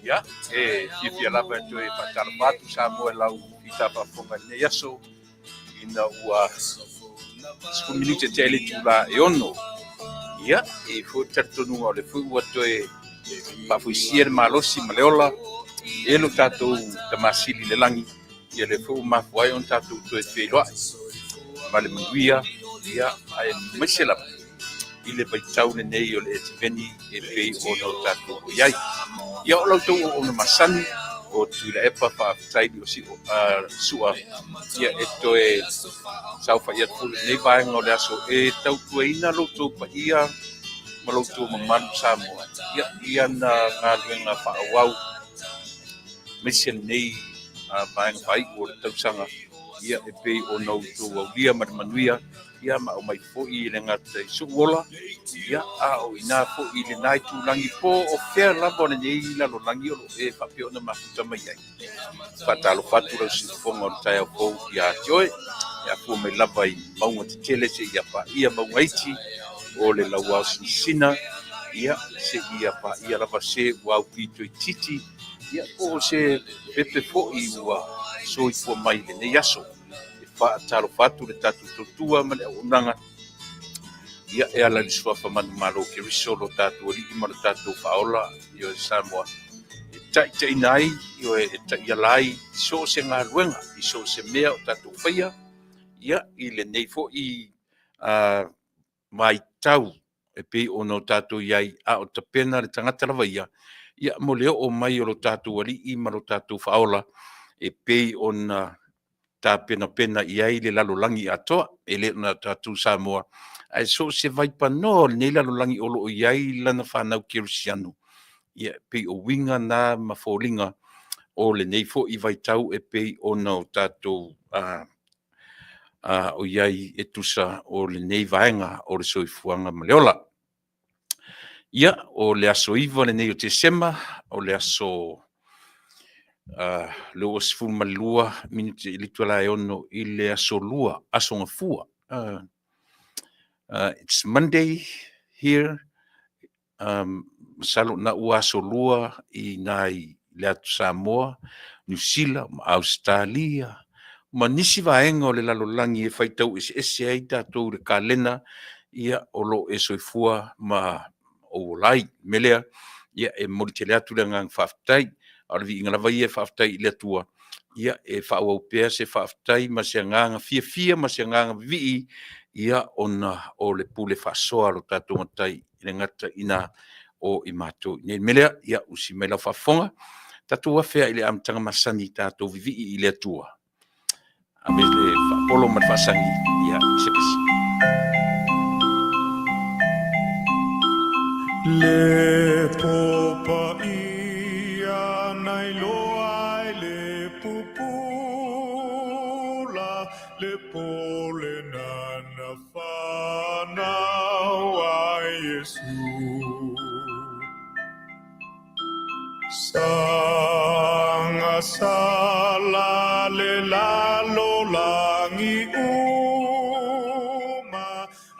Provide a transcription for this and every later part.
Ia, e fiafia lava e toe faatalofa atu Samoa i lau fita faafofoga i lenei aso, ina ua 10 minute tea i le itula e 6. Ia, e foi le talitonuga o le foi ua toe faafoisia le malosi ma le ola e lo tatou Tamasili i le lagi. Ia le foi ua mafua ai ona tatou toe feiloai ma le manuia, ia, aemaise lava i le vaitau lenei o le eteveni e pei ona o tatou o i ai. Ia, o la outou auauna masani o Tuilaepa, faafetai i o Sua, ia e toe saofai atu foi i lenei vaega o le aso e tautuaina lo outou paia ma lo outou mamalu Samoa, ia, i ana galuega faaauau aemaise lenei vaega faaiu o le tausaga, ia e pei ona outou aulia ma le manuia, ia ma aumai foi i le gata i so'u ola, ia a o ina foi i lena itulagi po o fea lava o lenei lalolagi o loo e faapea ona mafuta mai ai. Faatalofa atu lau siufofoga o le taeao fou ia te oe, e afua mai lava i mauga tetele seia paia mauga iti o le lauao sinasina, ia seia paia lava se ua aupito itiiti, ia po o se pepe foi ua soifua mai i lenei aso. E faatalofa atu le tatou tautua ma le auaunaga, ia e ala i le suafa manumalo o Keriso, lo tatou Alii ma lo tatou Faaola, ioe Samoa, e taitaiina ai, ioe, e taiala ai i so o se galuega, i so o se mea o tatou faia, ia i lenei foi vaitau e pei ona o tatou i ai, a o tapena le tagata lava ia, ia mo le oo mai o lo tatou Alii ma lo tatou Faaola e pei ona tapenapena i ai le lalolagi atoa, e le o na tatou Samoa, ae so o se vaipanoa o lenei lalolagi o lo o i ai lana fanau kerisiano. Ia, pei o uiga na ma foliga o lenei foi vaitau e pei ona o tatou o i ai e tusa o lenei vaega o le soifuaga ma le ola. Ia, o le aso 9 lenei o Tesema, o le aso 22 minute i le itula e 6 i le aso 2, aso Gafua. It's Monday here. Masalo na ua aso 2 i nai le atu Samoa, Niu Sila ma Ausetalia, ma nisi vaega o le lalolagi e faitau eseese ai tatou i le kalena, ia o lo o e soifua ma ou ola ai. O le mea lea, ia e momoli tele atu le agaga faafetai, a o le viiga lava ia e faafetai i le Atua, ia e faaauau pea se faafetai ma se agaga fiafia ma se agaga vivii, ia ona o le pule faasoa a lo tatou Matai e le gata i ina o i matou i inei. O le mea lea, ia usi mai lau faafofoga, tatou afe ai i le amataga masani tatou vivii i le Atua. Ave le faapolo ma le faasagi ia se pese. Le popaia nai loa ai le pupula, le pole nana whanau ai Iesu. Sanga sala le lalo langi uma,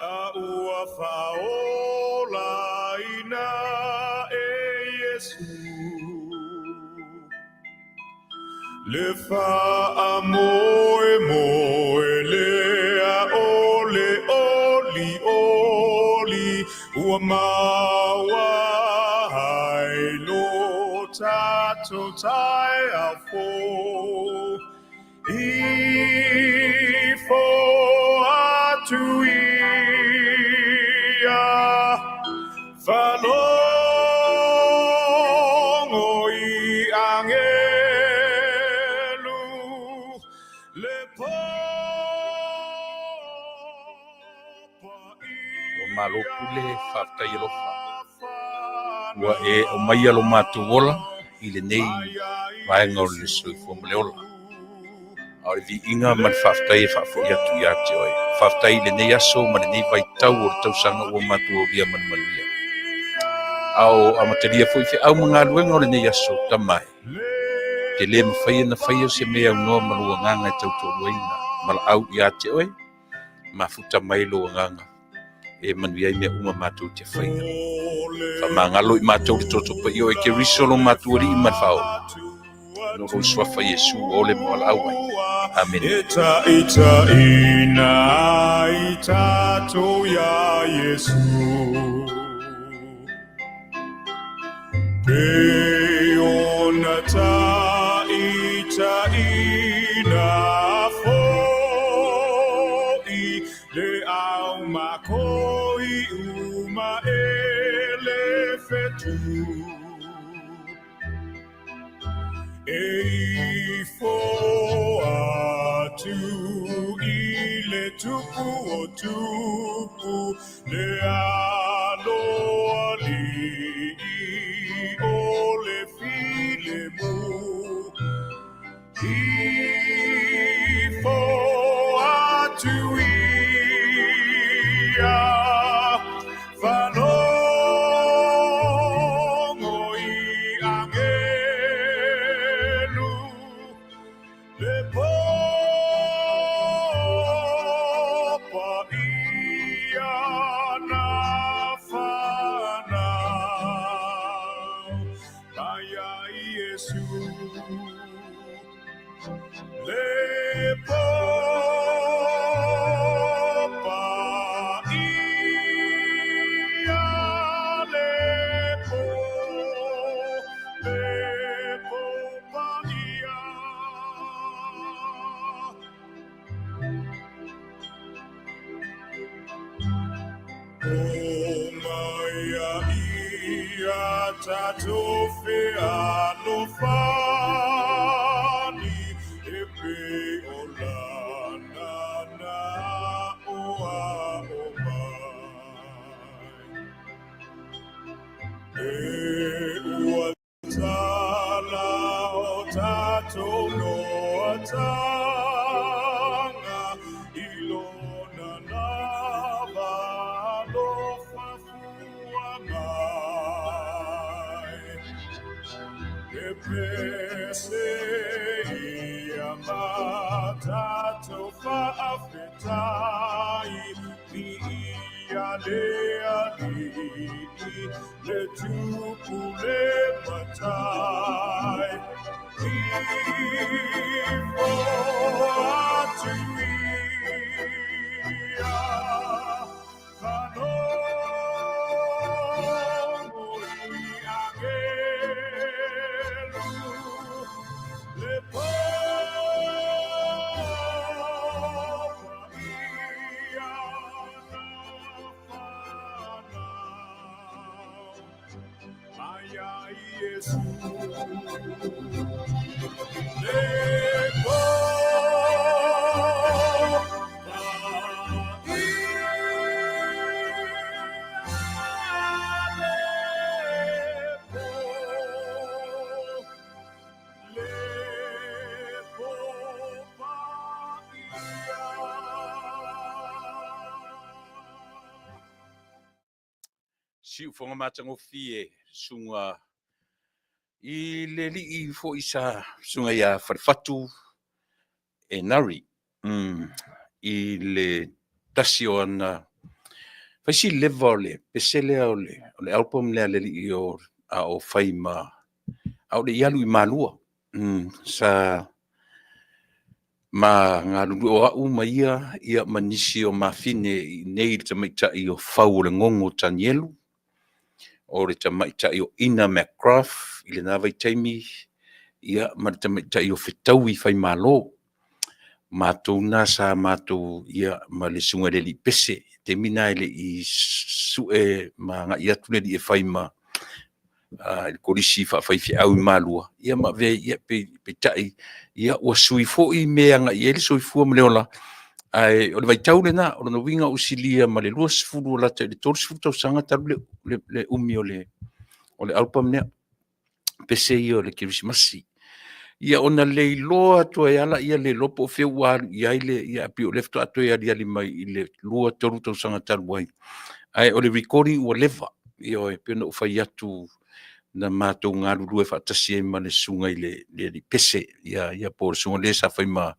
a ua whaola ina e Iesu. Le wha moe moe le a ole oli oli, ua maua ai lo tato tai a fo. I fo atu ia, whalongo i angelu, le popa Ua malo pule, faafetai alofa. Ua e aumaia lo matou ola i lenei vaega o le soifua ma le ola. A o le viiga ma le faafetai e faafoi atu ia te oe. Faafetai i lenei aso ma lenei vaitau o le tausaga ua matou aulia ma le manuia. A o amatalia foi feau ma galuega o lenei aso, Tama e, te le mafai ona faia se mea aunoa ma lou agaga e tautoaluaina. Valaau ia te oe, mafuta mai lou agaga e manuia ai mea uma matou te faia. Faamagalo i matou le toto paia o e Keriso lo matou Alii ma le Faaola. No lou suafa Iesu ua ole ma valaau ai. Amene. E taitaina ai tatou iā Iesu. Pei ona taitaina fo'i le au makoi uma e le fetu. E ifo atu i le tupu o tupu, le aloalii o le filemu. Ifo atu ia, whalongo i angelu, le popa ia na whanau, mai ai Iesu. Le popa ia, le po, le popa ia. O mai a ia tatou fealofani, e pei o lana na o a o mai. E ua tala o tatou noataga, i lona lava alofa fua mai. E pese ia ma tatou faafetai, viia le Alii, le tupu le matai. Siufofoga matagofie susuga i le alii foi sa susuga ia Falefatu Enari i le tasi o ana faisi leva o le pese lea o le album lea a le alii o a o fai ma a o le i alu i Malua. Sa ma galulue o au ma ia, ia ma nisi o mafine i nei le tamaitai o Fau o le Gogo Tanielu, o le tamaitai o Ina McGrath i lena vaitaimi, ia ma le tamaitai o Fetaui Faimalo. Matou na sa matou ia ma le susuga i le alii pese, taimi na e le i sue ma agai atu le alii e fai ma i le kolisi faafaifeau i Malua, ia ma avea ia peitai, ia ua sui foi mea e agai i ai le soifua ma le ola, ae o le vaitau lena, o lona uiga ua silia ma le 20 lata i le 30 tausaga talu le umi o le album lea, pese ia o le Kerisimasi. Ia ona le iloa atu ai lava lea, le iloa po o fea ua alu i ai le, ia pei o lea faatoa toe aliali mai i le 2, 3 tausaga talu ai. Ae o le recording ua leva, ioe, pei ona ou fai atu na matou galulue faatasi ai ma le susuga i le alii pese, ia po o le susuga le sa fai ma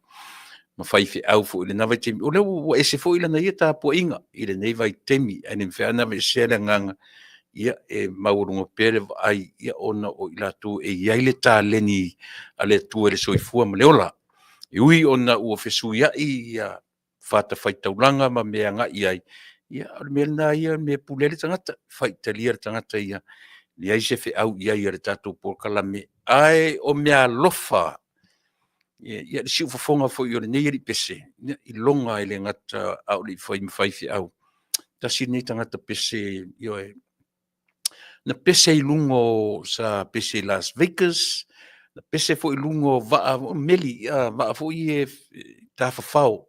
faifeau foi i lena vaitaimi. O lea ua ese foi lana ia tapuaiga i lenei vaitaimi, ae le mafai lava ona aveesea le agaga, ia e maualuga pea le vaai, ia ona o i latou e i ai le taleni a le Atua i le soifua ma le ola. E ui ona ua fesuiai ia fatafaitaulaga ma mea e agai i ai, ia o le mea lena ia, o le mea e pule ai le tagata, faitalia le tagata ia leai se feau i ai a le tatou polokalame, ae o meaalofa, ia le siufofoga foi o lenei alii pese, iloga e le gata a o le i fai ma faifeau, tasi lenei tagata pese, ioe, na pese i luga o, sa pese i Las Vegas, na pese foi i luga o vaa, o meli, vaa foi ia tafafao,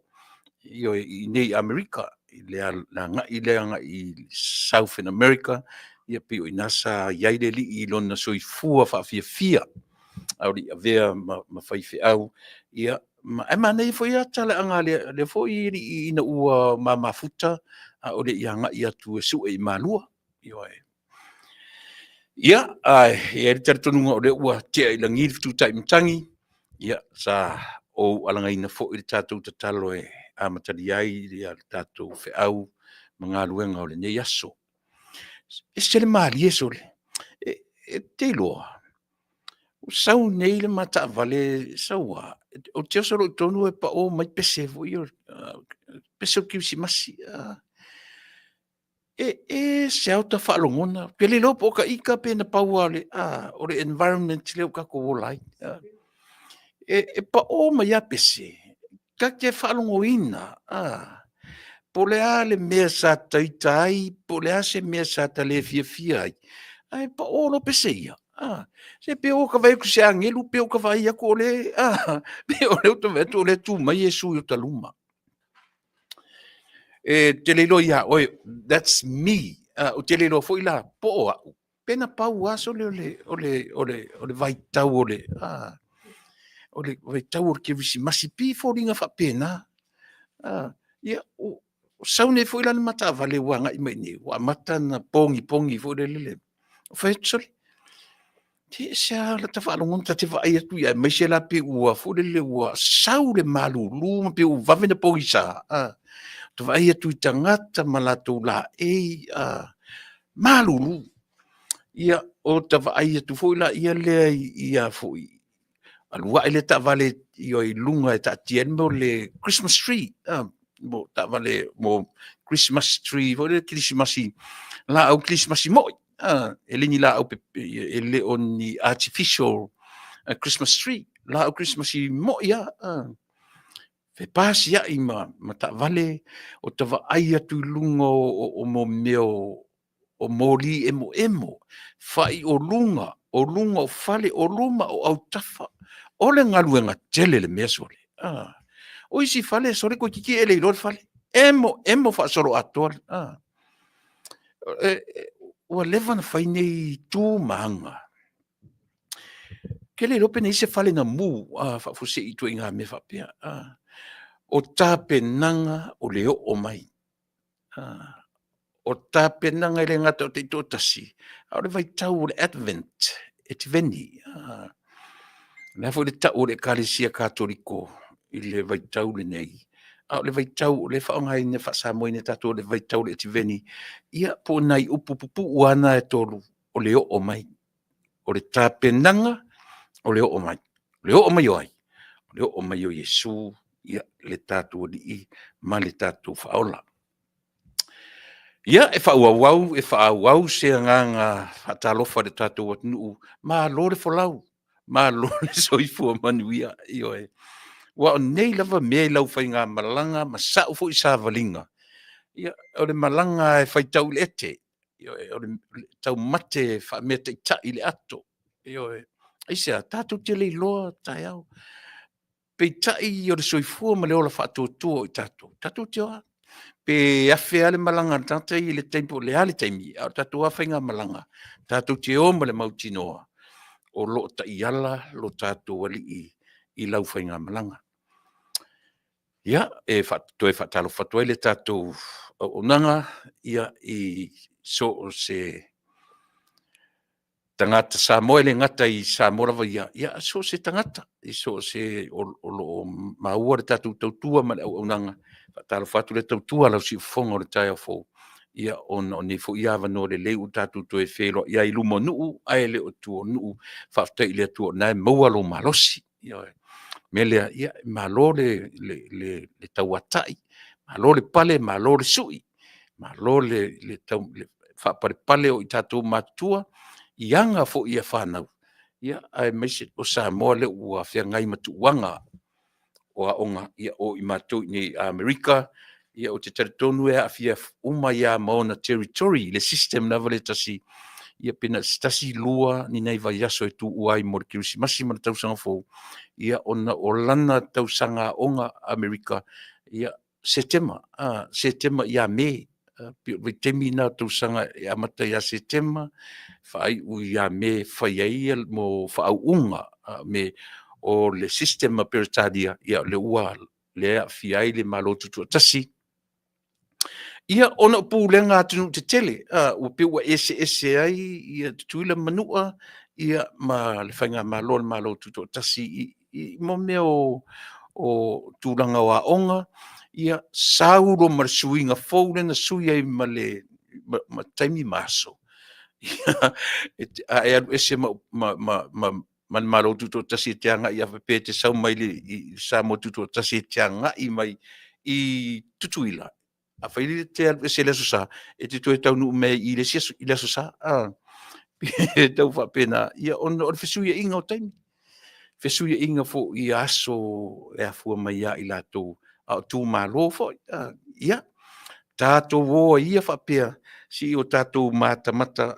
ioe, i inei i Amerika, i le agai lea agai i Southern America, ia pei o i ina sa i ai le alii i lona soifua faafiafia, a o le i avea ma faifeau, ia, ae manaia foi lava talaaga a lea foi alii ina ua mamafuta a o le i agai atu e sue i Malua. Ioe. Ia, ae i ai le talitonuga o lea ua tea i lagi le fetu taimatagi, ia, sa ou alagaina foi le tatou tatalo e amatalia ai le tatou feau ma galuega o lenei aso. E ese le malie sole, e te iloa, ua sau nei le ma taavale sau a, ou te oso loa i totonu e pao mai pese foi ia, pese o le kerisimasi. E ese lava ota faalogona, ou te le iloa po o ta ita pe na pau lava o le environment lea ua tatou ola ai. E pao mai lava pese, ta te faalogoina, po o le a le mea sa ta ita ai, po o le a se mea sa ta le fiafia ai, ae pao loa pese ia. Se pei ua ta vaai atu i se agelu, pe ua ta vaai atu o lea, pei o lea ua ta vaai atu o lea e tu mai Iesu i ota luma. E te le iloa ia oe, that's me. Ou te le iloa foi la po o au, pe na pau lava sole o le vaitau o le, o le vaitau o le Kerisimasi, pei e foliga faapena. Ia, o sau nei foi la le ma taavale ua agai mai i inei, ua amata ona pogipogi foi lele, fai atu, sole, se ese lava lata faalogo ta te vaai atu i ai, aemaise la pei ua foi lele ua sau le malulu ma pei ua vave ona pogisa. Ta vaai atu i tagata ma latou laei, malulu. Ia, o ta vaai atu foi la ia lea i a foi, Alu ae le taavale i luga e taatia ai le mea o le Christmas tree, mo taavale mo Christmas tree foi le kerisimasi, laau kerisimasi moi, e le ni laau e le o ni artificial Christmas tree, laau kerisimasi moi lava. Fepasiai ma taavale o ta vaai atu i luga o mo mea o moli emoemo, fai o luga, o luga o fale, o luma o autafa. O le galuega tele le mea sole. O isi fale sole toeitiiti e le iloa le fale. Emo emo faasoloatoa. Ua leva ona fai nei tu ma aga. Ou te le iloa pe na i ai se fale na mu faafuasei i ituaiga mea faapea. O tapenaga o le oo mai. O tapenaga e le gata o taitoatasi, a o le vaitau o le Advent, Etiveni. O le a foi le tau o le Ekalesia Katoliko i le vaitau lenei, a o le vaitau o lea e faaaogaina faa-Samoa ina e tatou o le vaitau o le Etiveni, ia po o nai upu pupuu lava na e tolu, o le oo mai. O le tapenaga o le oo mai. O le oo mai o ai? O le oo mai o Iesu le tatou Alii ma le tatou Faaola. Ia, e faaauau se agaga faatalofa i le tatou atunuu, malo le folau, malo le soifua manuia, ioe. Aua o nei lava mea i lau faigamalaga ma sau foi savaliga, ia o le malaga lava e faitau i le ete, ioe, o le taumate e faameataitai i le ato, ioe. Aisea? Tatou te le iloa taeao. Peitai o le soifua ma le ola faatuatua o i tatou, tatou te o lava. Pe afe lava le malaga a le tagata ia i le taimi po o le a le taimi, a o le tatou lava faigamalaga, tatou te o ma le mautinoa o lo o taiala lo tatou Alii i lau faigamalaga. Ia, e toe faatalofa atu ai i le tatou auaunaga i so o se tagata Samoa, e le gata i Samoa lava ia, a o so o se tagata i so o se o lo o maua le tatou tautua ma le auaunaga. E faatalofa atu le tautua a lau siufofoga i le taeao fou, ona o nei foi avanoa lelei ua tatou toe feiloai ai i luma o nuu ae le o tua o nuu. Faafetai i le Atua o lena e maua lou malosi. Ioe. O le mea lea, ia malo le tauatai, malo le pale, malo le sui, malo le faapalepale o i tatou matutua i aga foi a fanau, aemaise o Samoa lea ua feagai ma tuuaga o aoga, o i matou i inei i Amerika, ou te talitonu e aafia uma ai lava ma ona territory i le system lava lea e tasi, ia pe na o se tasi, lua ni nai vaiaso e tuua ai mo le Kerisimasi ma le Tausaga Fou, ona o lana tausaga aoga Amerika, ia, Setema, Setema ia Me, pei o le vaitaimi lena o le tausaga e amata ia Setema faaiu ia Me e fai ai faauuga. O le system a Peretania, ia o lea e aafia ai le Malo Tutoatasi, ia, ona o pulega a atunuu tetele, ua pei ua eseese ai ia Tutuila ma Manua, ia ma le faigamalo a le Malo Tutoatasi i mea o tulaga o aoga, ia sau loa ma le suiga fou lea na sui ai ma le taimi ma aso, a e alu ese ma le Malo Tutoatasi e te agai a faapea e te sau mai i Samoa Tutoatasi e te agai mai i Tutuila, afai e te alu ese i le Aso Sa, e te toe taunuu mai i le isi aso, i le Aso Sa. E tau faapena, ia ona o le fesuiaiga o taimi, fesuiaiga foi o aso e afua mai ia i latou, a o itumalo foi. Ia, tatou o ai ia faapea, se i o tatou matamata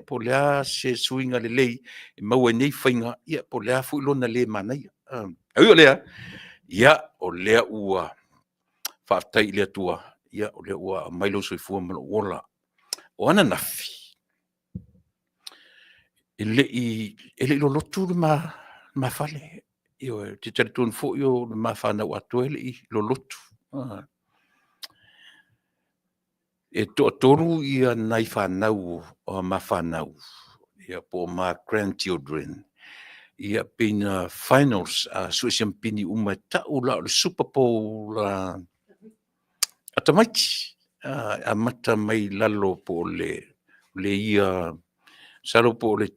po o le a se suiga lelei e maua i nei faiga, ia po o le a foi lona le manaia. Ae ui o lea, ia, o lea ua faafetai i le Atua, o lea ua aumai lou soifua ma lou ola. O ananafi, e le i lolotu le ma fale. Ioe, ou te talitonu foi o le ma fanau atoa e le i lolotu. E toatolu nai fanau o ma fanau po o ma grandchildren, ia pei na finals sue siamupini uma e tau la o le Super Bowl a tamaiti, e amata mai lalo po o le ia, masalo po o le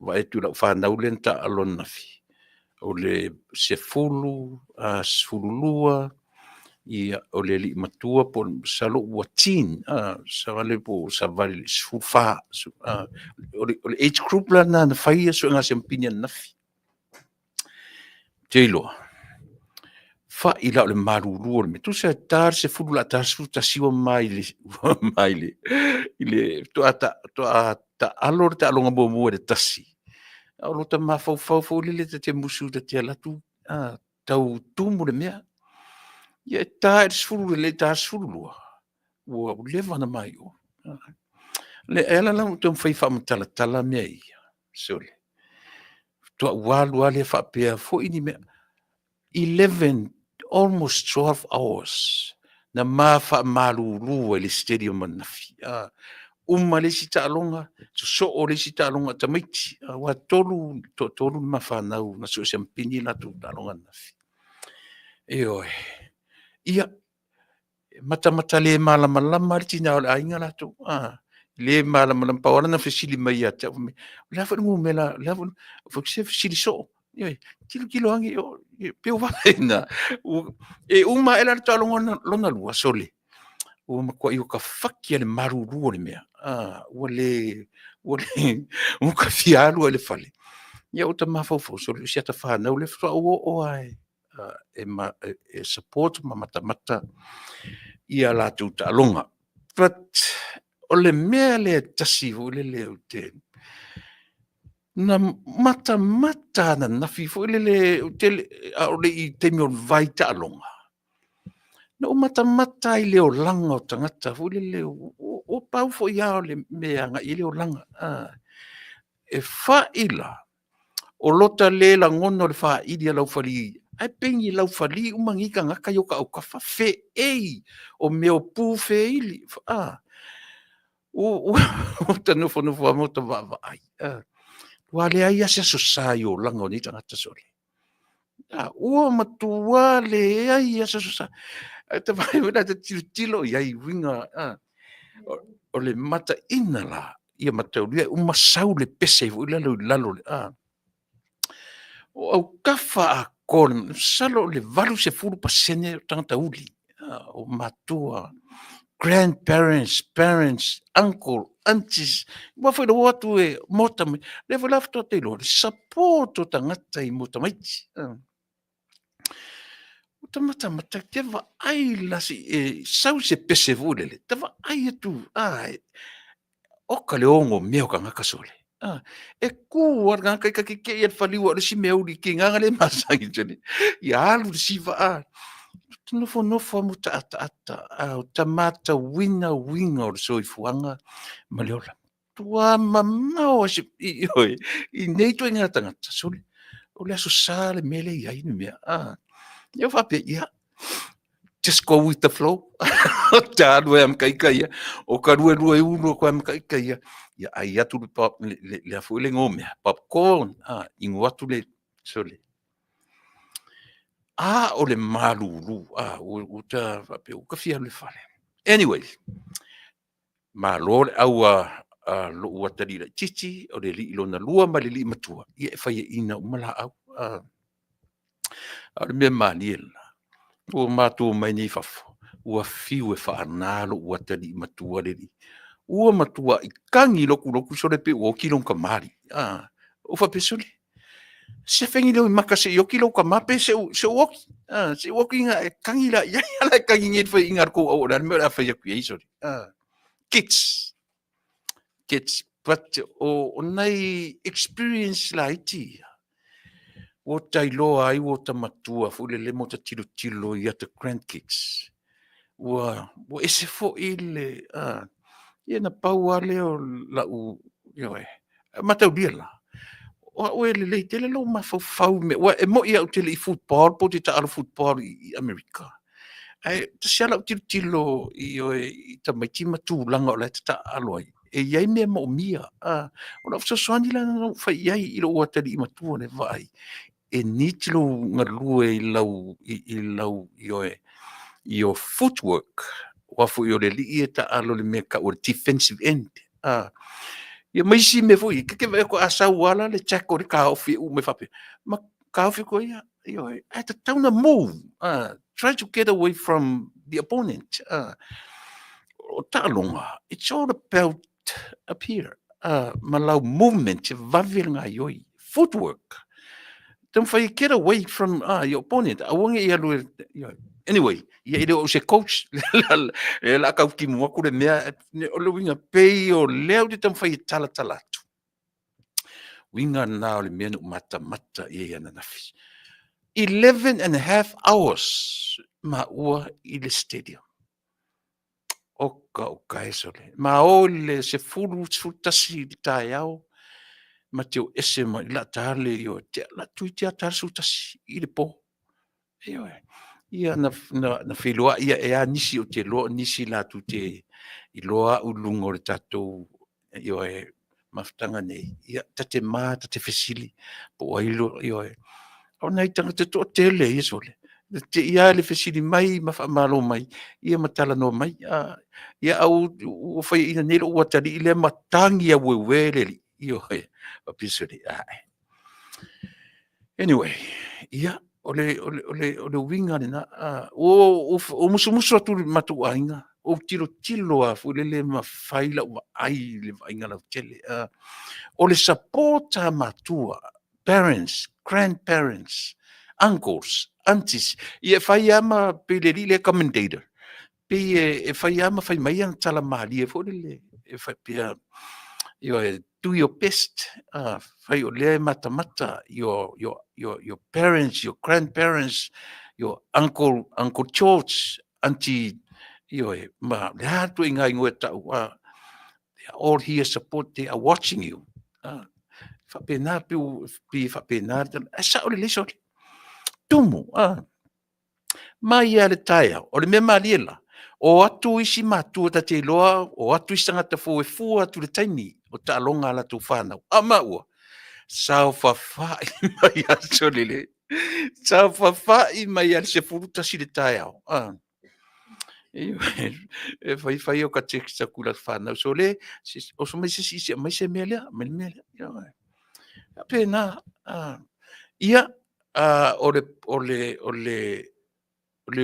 Vaai atu i lau fanau lea na taaalo ananafi, o le 10, 12, ia, o le alii matua po o masalo ua teen, savali po ua savali i le 14. O le age group la lena na fai suega siamapini ananafi. Ou te iloa, fai la o le malulu o le mea, tusa e ta le 10 o le a ta le 11 ua ma i le faatoa taalo le taaloga muamua i le 1, a o lota mafaufau foi lele ta te musu ta te alu atu tau tumu le mea. Ia e ta i le 10 e le i ta lie 12, ua leva ona ma i o. E ala la ona ou taumafai e faamatalatala mea ia, sole, faatoa ou alu lava lea faapea foi ni mea, 11, almost 12 hours na ma faamalulu ai i le stadium ananafi. Uma le isi taaloga, sosoo le isi taaloga a tamaiti, aua e toatolu le ma fanau na sue siamapini a latou taaloga ananafi. Ioe. Ia, e matamata le malamalama lava le tina o le aiga latou, le malamalama. Pau lava lana fesili mai ia te au, fai mai, o le a foi le numera, o le a foi le… Ou fai atu, se fesili soo, ioe, tilotilo ane i o, e pei o na, e uma ae la le taaloga lona lua, sole, ua matuai ota faki lava i le malulu o le mea, ua le, ua ta fia alu lava i le fale. Ia ua ta mafaufau, sole o si ata fanau lea faatoa ou oo lava e support ma matamata i a latou taaloga. But o le mea lea e tasi foi lele ou te na matamata ananafi foi lele a o le i taimi o le vai taaloga, na ou matamata lava i le olaga o tagata foi lele, ua pau foi lava o le mea e agai i ai le olaga. E fai la o lota le lagona o le faili o laufali, ae pei ni laufali uma nei tagata i ota autafa, feei, o mea o pu feili. Ua ta nofonofo lava ma ota vaavaai, ua leai lava se Aso Sa i olaga o nei tagata sole. Ua matua leai lava se Aso Sa. Ae ota vaai foi la ta tilotilo i ai i uiga, o le mataina la ia mataulia e uma sau le pese foi lea i lalo, o autafa atoa, masalo o le 80% o tagata uli, o matua, grandparents, parents, uncle, aunties, aua foi le o atu e maota mai, lea foi la faatoa ta iloa le support o tagata i mea o tamaiti. Ua ta matamata e te vaai la e sau se pese foi lele, ta vaai atu, oka le onomea o tagata sole. E tu lava le tagata ta te te i lava i le faliu aua o le isi mea uli, tiga ona le masani ia alu le siva. Ta nofonofo lava ma ota ataata, ae ota matauina uiga o le soifuaga ma le ola. Matua mamao lava ioe, i nei ituaiga tagata, sole, o le Aso Sa le mea lea e i ai le mea. Ia faapea, ia, just go with the flow. Ta alu ai ma ita ia, o ka lue lue ulu atu ai ma ita ia, ia ai atu le pop, le a foi le igoa o mea, popcorn, inu atu le, sole. A o le malulu, ua ta faapea, ua ta fia alu i le fale. Anyway, malo le au a lou atalii laitiiti, o le alii lona lua ma le alii matua, ia e faiaina uma laau. A o le mea malie lena, ua matou omai nei i fafo, ua fiu e faana lou atalii matua le alii, ua matuai tagi lotu sole pei ua oti lona tamalii. Ou faapea, sole, se fai ni loimata se i oti lou tama pe se i ou oti, se i ou oti ona e tagi la i ai, a la e tagi nei i le faiaina a le tou au, o le a le mea o le a fai atu i ai, sole. Kids, kids, but o nai experience laiti ia, ua ta iloa ai ua ta matua foi lele ma ota tilotilo i ata grandkids, ua ese foi le, ia na pau lava lea o lau, ioe, mataulia la, o au e lelei tele lou mafaufau i mea, aua e moni lava ou te le i football pe ou te taalo football i Amerika, ae tasi lava lau tilotilo ioe, i tamaiti ma tulaga o la e taaalo ai, e i ai mea e moomia. O lau fesoasoani la lena na ou fai i ai i lou atalii matua i le vaai, e need lou galue i lau, ioe, your footwork, aua foi o le alii e taalo i le mea e tau o le defensive end. Ia ma isi mea foi, e te vaai atu a sau lava la le tackle e taofi e uma faapea, ma taofi atu ai, ioe, ae tatau ona move, try to get away from the opponent. O taaloga, it's all about up here, ma lau movement e vave le gaoioi, footwork. Taumafai e get away from your opponent, aua ne i alu e, ioe. Anyway, ia e le o se coach, lea o le a tau timu atu le mea, o le uiga pei o lea ou te taumafai e talatala atu. Uiga na o le mea na ou matamata i ai ananafi. 11.5 hours maua i le stadium. Oka oka e sole. Ma o i le 10, 11 i le taeao, ma te o ese mai la tale i o, te la tui te ata le 11 i le po. Ioe. Ia na feiloai ia e a nisi o te loa nisi latou te iloa au i luga o le tatou, ioe, mafutaga nei, ia ta te ma ta te fesili po o ai lo, ioe. O nai tagata toatele ia sole, na te i lava le fesili mai ma faamalo mai, ia ma talanoa mai. Ia a ua faiaina nei lou atalii lea ma tagi aueuē le alii, ioe, faapea sole, ae. Anyway, ia, o le uiga lena, ua musumusu atu i le matou aiga, ou tilotilo lava foi lele ma fai lau vaai i le vaaiga lautele. O le support a matua, parents, grandparents, uncles, aunties, ia e fai lava ma pei le alii lea e commentator, pei e fai lava ma fai mai ana tala malie foi lele, e faapea, ioe, do your best, fai o lea e matamata your parents, your grandparents, your uncle, Uncle George, auntie, ioe, ma le a le ituaiga igoa e tau, they are all here support, they are watching you. Faapena, pei e faapena, ae sao lelei sole. Tumu, mai lava le taeao, o le mea malie la, o atu isi matua ta te iloa, o atu isi tagata fou e fua atu i le taimi o taaloga a latou fanau. A o maua, saofafai mai aso lelei, saofafai mai lava i le 11 i le taeao. E fai fai o ka text atu i lata fanau, sole, oso mai se isi e aumai se mea lea, aumai le mea lea. Faapena, ia, o le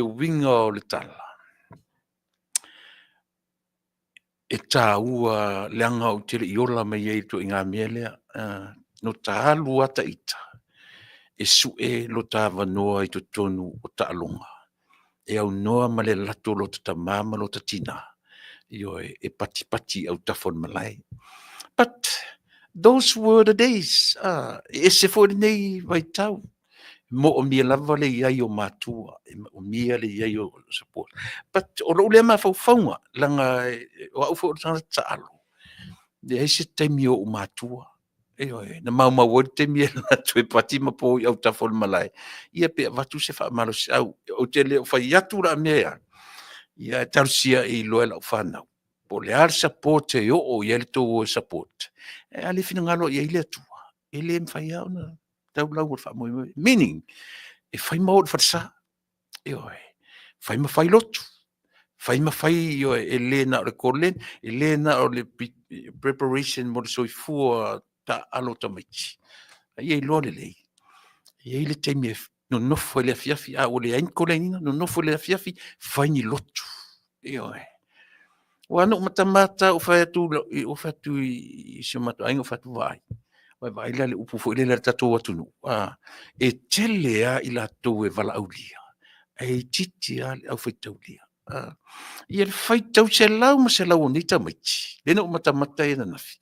uiga o le tala, e taua leaga ou te le i ola mai ai i le ituaiga mea lea. Na ota alu lava ita e sue lota avanoa i totonu o taaloga, e aunoa ma le alu atu o lota tama ma lota tina, ioe, e patipati i autafa o le malae. But those were the days. E ese foi lenei vaitau. E moomia lava le i ai o matua, e moomia le i ai o support. But o lou lea mafaufauga, leaga o au foi o le tagata taalo, leai se taimi o ou matua. Ioe, na maumau ai le taimi e alu atu e pati ma po i autafa o le malae, ia pe avatu se faamalosiau. Ou te le o fai atu la mea ia, ia ae talosia e iloa e lau fanau. Po o le a le support e oo i ai le tou o e support, ae a le finagalo i ai le Atua, e le mafai lava ona tau lau o le faamoemoe. Meaning, e fai ma o i le falesa, ioe, fai ma fai lotu, fai ma fai, ioe, e le na o le koleni, e le na o le preparation mo le soifua taaalo o tamaiti. A ia iloa lelei, e i ai le taimi e nonofo ai i le afiafi, a ua leai ni koleniga, nonofo i le afiafi, fai ni lotu. Ioe. Aua na ou matamata ou fai atu, ou fai atu i si o matou aiga, ou fai atu, vaai, vaai, vaai la le upu foi lele a le tatou atunuu, e tele lava i latou e valaaulia, ae itiiti lava le aufaitaulia. Ia le faitau selau ma selau o nei tamaiti, lea na ou matamata ai ananafi,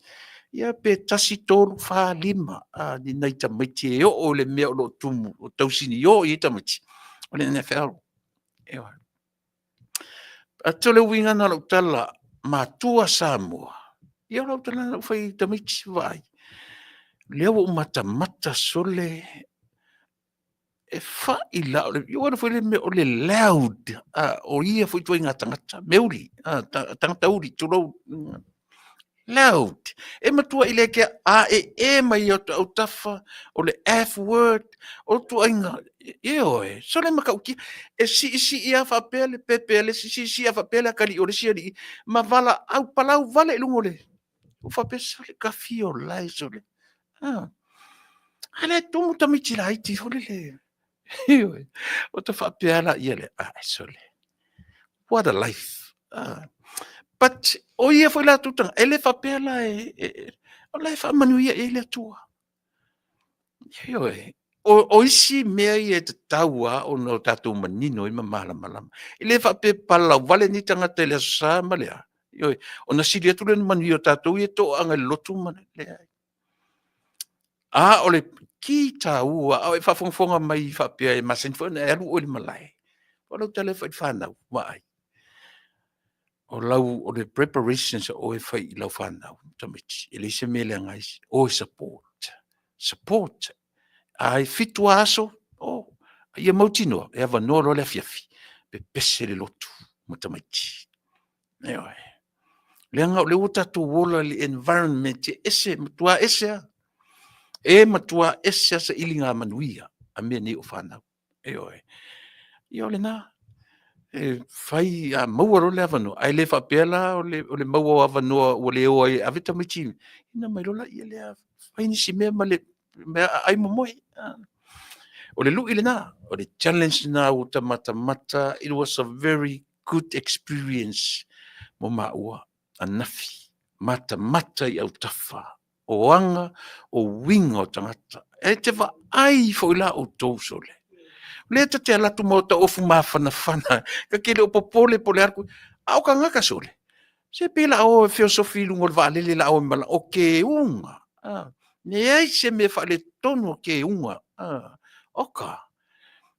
ia pe 1, 3, 4, 5 ni nai tamaiti e oo i le mea o lo o tumu, o tausinio i ai tamaiti, o le NFL. Ioe. Atonu o le uiga lena o lau tala, matua Samoa, ia o lau tala lena na ou fai ai i tamaiti, vaai, lea ua ou matamata sole, e fai la, aua foi le mea o le loud o ia foi ituaiga tagata, meauli, tagata uli, tulou, loud. E matuai le kea ae mai o autafa, o le F word, o ituaiga, ioe, sole matautia. E siisii lava faapea le pepe a le isi, siisii lava faapea le atalii o le isi alii, ma valaau palau vale i luga o le... Ua faapea, sole, ka fia ola e sole. A lea e tumu tamaiti laiti foi lele. Ioe. Ona faapea lava lea, ae sole, what a life. But o ia foi la tagata, e le faapea la o la e faamanuia i ai le Atua. Ioe. O isi mea ia e tatau lava ona o tatou manino ai ma malamalama. E le faapea e palalauvale nei tagata i le Aso Sa ma le a, ioe, ona sili atu lea ona manuia o tatou ia e toaaga i le lotu ma le… Leai. A o le ki taua, a o e faafogafoga mai faapea e masani foi ona e alu oe i le malae, o lau tala e fai i le fanau, vaai, o le preparations a oe e fai i lau fanau, tamaiti, e leai se mea e leaga ai, o e support, support. A 7 lava aso, o, a ia mautinoa e avanoa loa le afiafi, pepese le lotu ma tamaiti. Ioe. Leaga o lea ua tatou ola i le environment e ese, e matua ese lava. E matua ese lava sailiga manuia a mea nei o fanau. Ioe. Ia o lena. E fai a maua loa le avanoa, ae le faapea la o le maua o avanoa ua le o ai e ave tamaiti, ona omai loa lea fai nisi mea ma le meaaai ma moe. O le lui lena, o le challenge lena ua ta matamata, it was a very good experience mo maua ananafi, matamata i autafa o aga, o uiga o tagata. E te vaai foi la outou sole, o lea ta te alu atu ma ota ofu mafanafana, ta te le o popole po o le a, a o tagata sole, se pei o le a o e feosofi i luga o le vaalele o le a o e malaga, o teuga, leai se mea e faaletonu o teuga. Oka,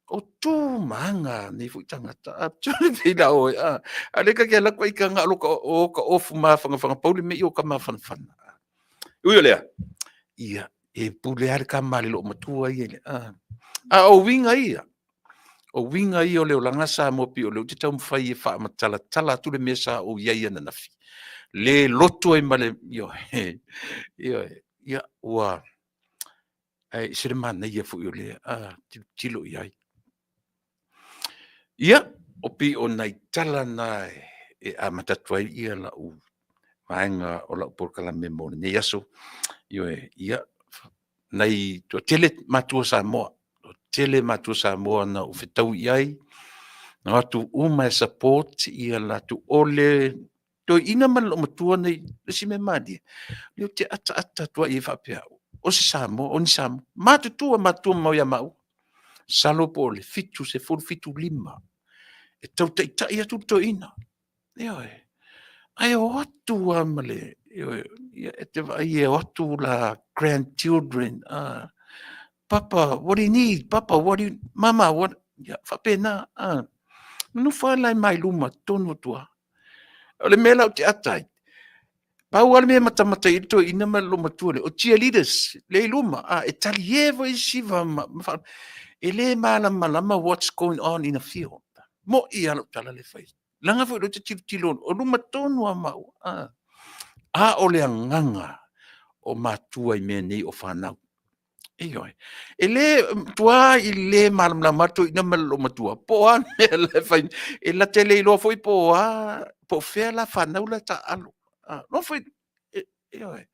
o tu ma aga a nei foi tagata, pei o le a o e… a o lea ta te alu atu ita na o ota ofu mafanafana, pau le mea o ota mafanafana. Ui o lea, ia, e pule lava le tama a le loomatua ia. A o uiga ia, o uiga ia o le olaga Samoa pei o lea ou te taumafai e faamatalatala atu le mea sa ou i ai ananafi, le lotu ai ma le… ioe, ioe, ia ua… ae ese le manaia foi o lea tilotilo i ai. Ia, e pei o nai tala na e amata atu ai lau vaega o lau polokalame mo lenei aso. Ioe, ia, toatele matua Samoa, toatele matua Samoa na ou fetaui i ai, na o atu uma e support latou, o le toeaina ma le loomatua nei, o le isi mea malie, ou te ataata atu lava i ai faapea au, o se Samoa, o ni Samoa, matutua, matutua mamao ia maua, masalo po o le 70, 75, e tau taitai atu le toeaina, ioe. Ae o atu lava ma le, ioe, e te vaai e o atu la grandchildren, "Papa, what do you need? Papa, what do you, Mama, what?" Ia, faapena. Nonofo lava la mai luma tonu atu lava. O le mea la ou te ata ai, pau lava le mea e matamata i ai le toeaina ma le loomatua lea, o cheerleaders lea i luma, e talie foi isi e le malamalama what's going on in the field. Mo'i lava lau tala lea e fai. Leaga foi o lea ou te tilotilo, o luma tonu lava maua. A o le agaga o matua i mea nei o fanau. Ioe. E le tuai le malamalama atu toeaina ma le loomatua, po o a mea la e fai, e lata le iloa foi po o a, po o fea la fanau la e taaalo. Nofo ioe.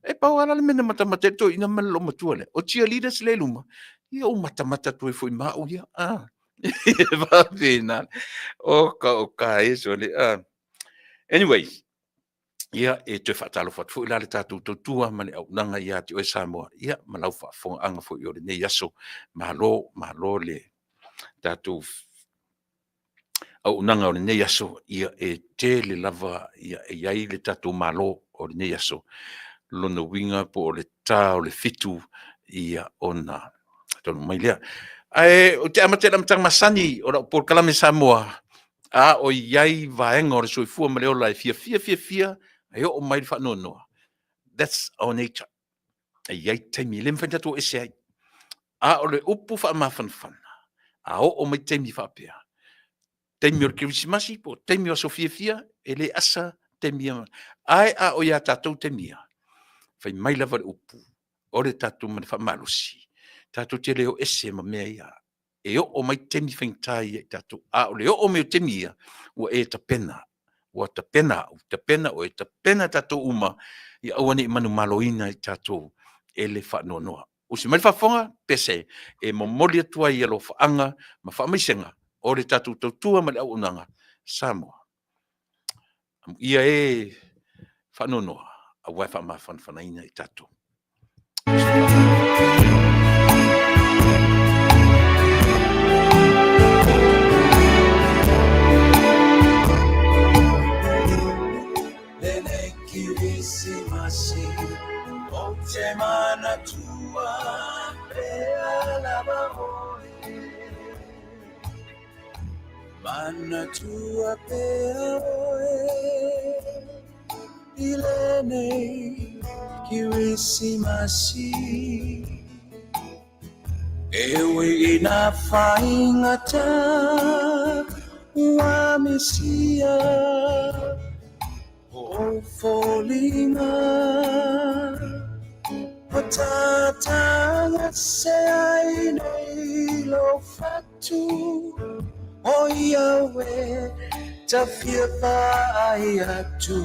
E pau lava la le mea na matamata ai le toeaina ma le loomatua lea, o cheerleaders lea e i luma, ia ou matamata atu ai foi ma au ia. E faapena. Oka oka e sole. Anyway, ia, e toe faatalofa atu foi la le tatou tautua ma le auaunaga ia te oe Samoa, ia, ma lau faafofogaaga foi o lenei aso. Malo, malo le tatou auaunaga o lenei aso, ia e tele lava e i ai le tatou Malo o lenei aso. Lona uiga po o le ta o le 7 ia ona taunuu mai lea. Ae ou te amata i le amataga masani o lau polokalame Samoa, a o i ai vaega o le soifua ma le ola e fiafia fiafia e oo mai le faanoanoa. That's our nature. E i ai taimi, e le mafai ona tatou o ese ai. A o le upu faamafanafana, a oo mai taimi faapea, taimi o le Kerisimasi po o taimi o aso fiafia, e le asa taimi e… Ae a o ia tatou taimi ia, fai mai lava le upu, o le tatou faamalosi, tatou te le o ese ma mea ia. E oo mai taimi faigata ia i tatou, a o le oo mai o taimi ia, ua e tapena, ua tapena au, tapena oe, tapena tatou uma. Ia aua ne i manumaloina i tatou e le faanoanoa. Usi mai le faafofoga, pese e momoli atu ai alofaaga ma faamaisega o le tatou tautua ma le auaunaga Samoa. Amuia e faanoanoa aua e faamafanafanaina i tatou. Lenei Kirisimasi o te manatua pea lava oe. Manatua pea oe i lenei Kirisimasi. E ui ina faigata ua misia o foliga ua tatagase ai nei lou fatu o Iawe ta fia vaai atu.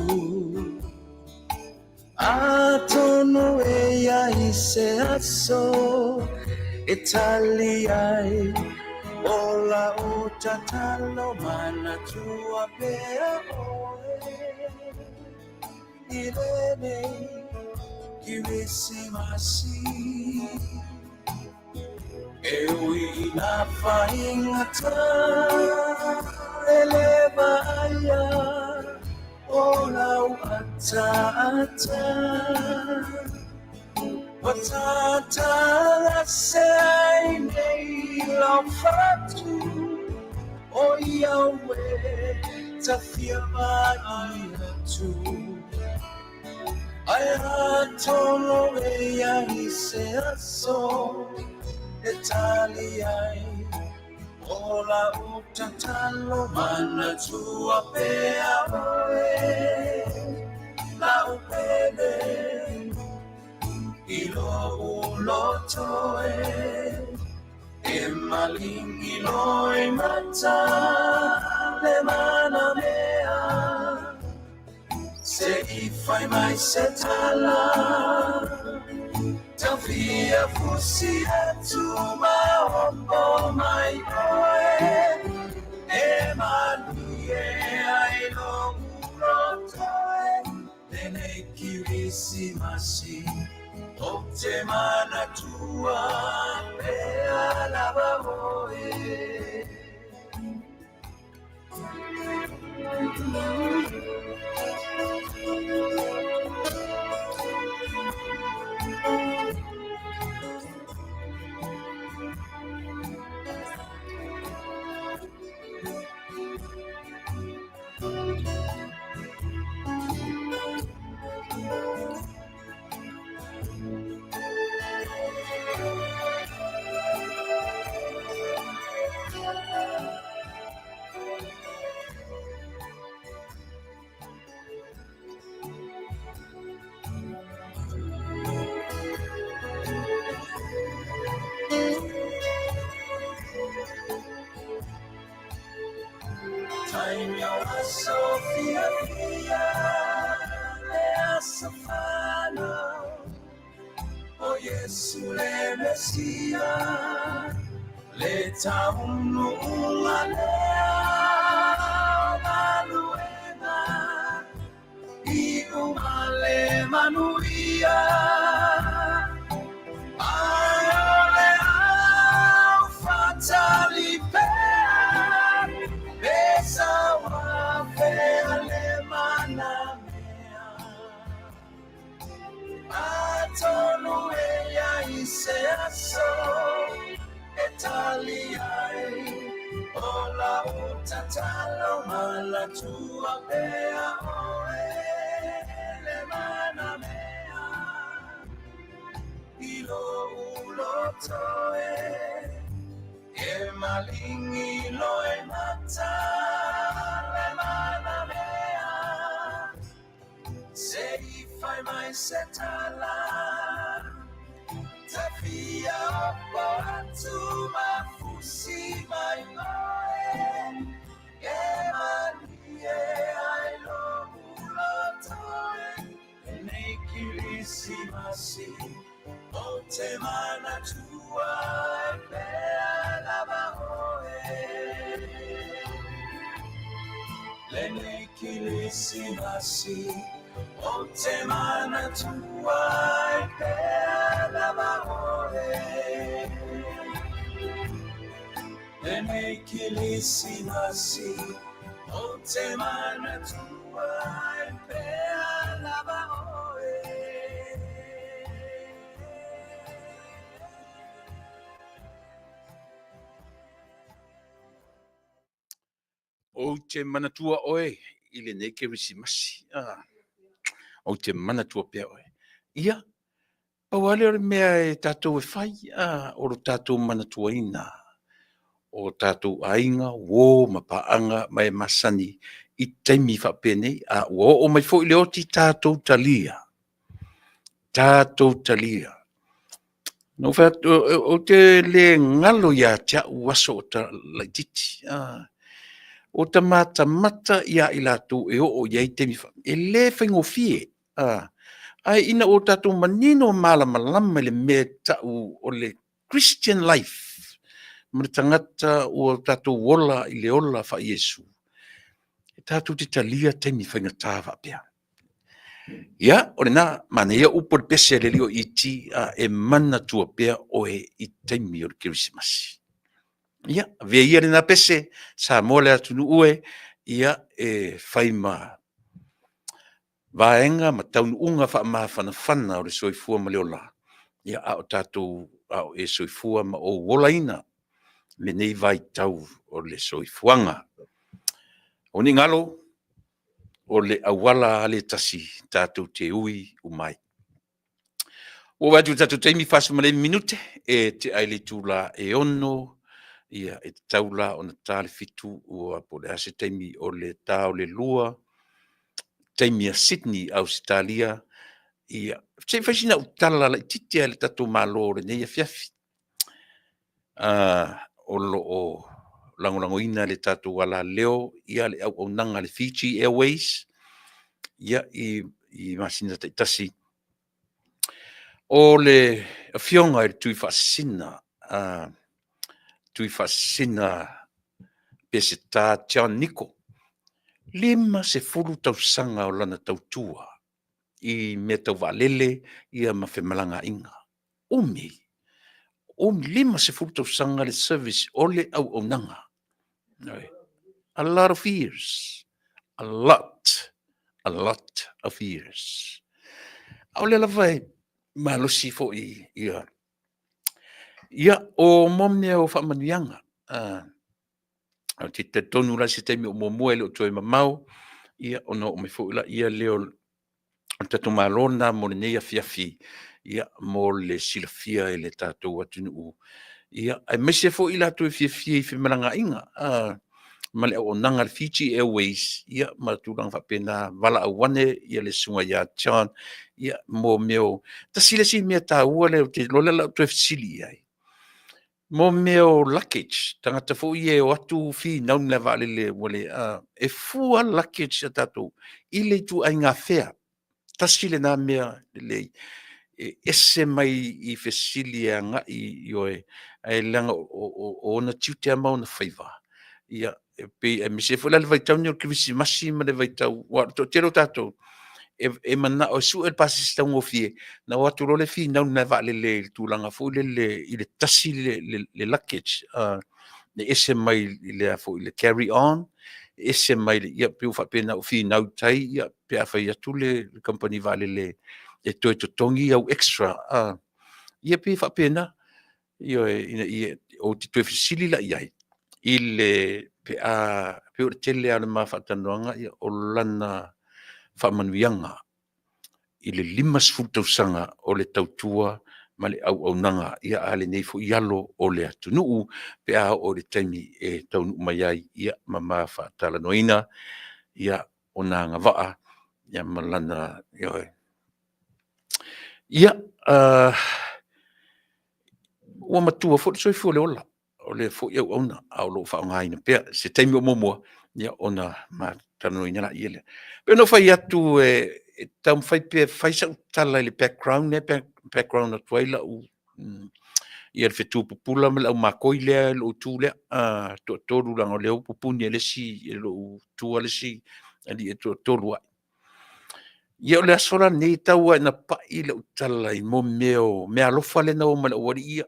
Atonu e i ai se aso e tali ai o lau tatalo manatua pea oe i lenei Kirisimasi. E ui ina faigata e le vaaia o lau ataata ua tatagase ai nei lau fatu o Iawe ta fia vaai atu. Ae atonu e i ai se aso e tali ai o lau tatalo manatua pea oe lau pele i lou loto e e malingi loi mata le manamea se i fai mai se tala tau fia fusi atu ma opo mai oe e malie ai lou loto e lenei Kirisimasi o te manatua pea lava oe. Taimi o aso fiafia le aso fanau o Iesu le Mesia le taunuuga lea o galuega iuga le manuia ae o le aufatali pea pesa wafea le manamea. Atonu e i ai se aso e tali ai o lau tatalo manatua pea oe le manamea i lou loto e e malingi loi mata le manamea se i fai mai se tala ta fia opo atu mafusi mai oe e malie ai lou loto e lenei te manatua e pea lava oe. Lenei Kirisimasi, o te manatua e pea lava oe. Lenei Kirisimasi, o te manatua e pea lava oe. Ou te manatua oe i lenei Kerisimasi. Ah, ou te manatua pea oe. Ia, pau lava lea o le mea e tatou e fai, ah, o lo tatou manatuaina o tatou aiga, uo ma paaga ma e masani i taimi faapenei, a ua oo mai foi le oti tatou talia, tatou talia. Na ou fai atu, ou te le galo ia te au aso o ta laitiiti. Ua ta matamata ia i latou e oo i ai taimi e le faigofie. Ae ina ua tatou manino ma malamalama i le mea e tau o le Christian life, ma le tagata ua tatou ola i le ola faa-Iesu, e tatou te talia taimi faigata faapea. Ia, o lena, manaia upu o le pese a le alii o ET, e manatua pea oe i taimi o le Kerisimasi. Ia, avea ia lena pese, Samoa le atunuu e, ia, e fai ma vaega ma taunuuga faamafanafana o le soifua ma le ola, ia, a o tatou, a o e soifua ma ou olaina lenei vaitau o le soifuaga. O ni galo, o le auala lava lea e tasi tatou te ui uma ai. Ua ou vaai atu i le tatou taimi e 49 minute e tea i le itula e 6, ia e tatau la ona ta le 7 ua po o le a se taimi o le ta o le 2 taimi a Sydney, Ausetalia. Ia, se i fai sina au tala laitiiti lava i le tatou Malo i lenei afiafi. O lo o lagolagoina e le tatou alaleo le auaunaga a le Fiji Airways i masina taitasi. O le Afioga i le Tuifaasisina, Tuifaasisina Peseta John Niko, 50 tausaga o lana tautua i mea tau vaalele ma femalagaaiga. Umi, umi, 50 tausaga le service o le auaunaga. A lot of years, a lot, a lot of years. A o lea lava e malosi foi ia, ia o mo mea o faamanuiaga. Ou te talitonu la i se taimi o muamua e le o toe mamao, ia ona oo mai foi lea lea o le tatou Malo lena mo lenei afiafi, ia, mo le silafia e le tatou atunuu, ia, aemaise foi i latou e fiafia i femalagaaiga, ma le auaunaga a le Fiji Airways, ia, ma tulaga faapena, valaau ane le susuga ia John, ia, mo mea o... Tasi le isi mea taua lea ou te iloa o le a ou toe fesili i ai, mo mea o luggage, tagata foi ia e o atu finau i le malaevaalele ua le, e fua luggage a tatou i le ituaiga fea? Tasi lena mea lelei e ese mai i fesili e agai i oe, ae leaga o ona tiute lava ma ona faiva, ia, e pei, aemaise foi la le vaitau lenei o le Kerisimasi ma le vaitau, aua o le toatele o tatou e manao e sue le pasese taugofie, ona o atu loa lea finau i le malaevaalele i le tulaga foi lele i le tasi le luggage, e ese mai i le, foi, le carry on, ese mai le, ia, pei ua faapena ua finau i tai, ia, pe a fai atu le kamupani vaalele e toe totogi au extra, ia pei e faapena. Ioe, ina ia, ou te toe fesili la i ai, i le, pe a, pei o le tele lava o le ma faatalanoaga, ia, o lana faamanuiaga i le 50 tausaga o le tautua ma le auaunaga, ia, a lenei foi alo o le atunuu, pe a oo i le taimi e taunuu mai ai, ia, ma ma faatalanoaina, ia, ona agavaa, ia, ma lana, ioe. Ia, ua matua foi le soifua i le ola o lea foi auauna, a o lo o faaaogaina pea. Se taimi o muamua, ia, ona ma talanoaina laia lea. E pei ona ou fai atu e taumafai pea e fai sau tala i le background lea e background atu ai lau Ia le fetu pupula ma le aumakoi lea i lou itu lea, toatolu leaga o lea ua pupuni e le isi e lou tua le isi alii e toatolu ai. Ia o le aso la lenei e tau lava ina pai lau tala i mo mea o meaalofa lea na o ma le aualii ia.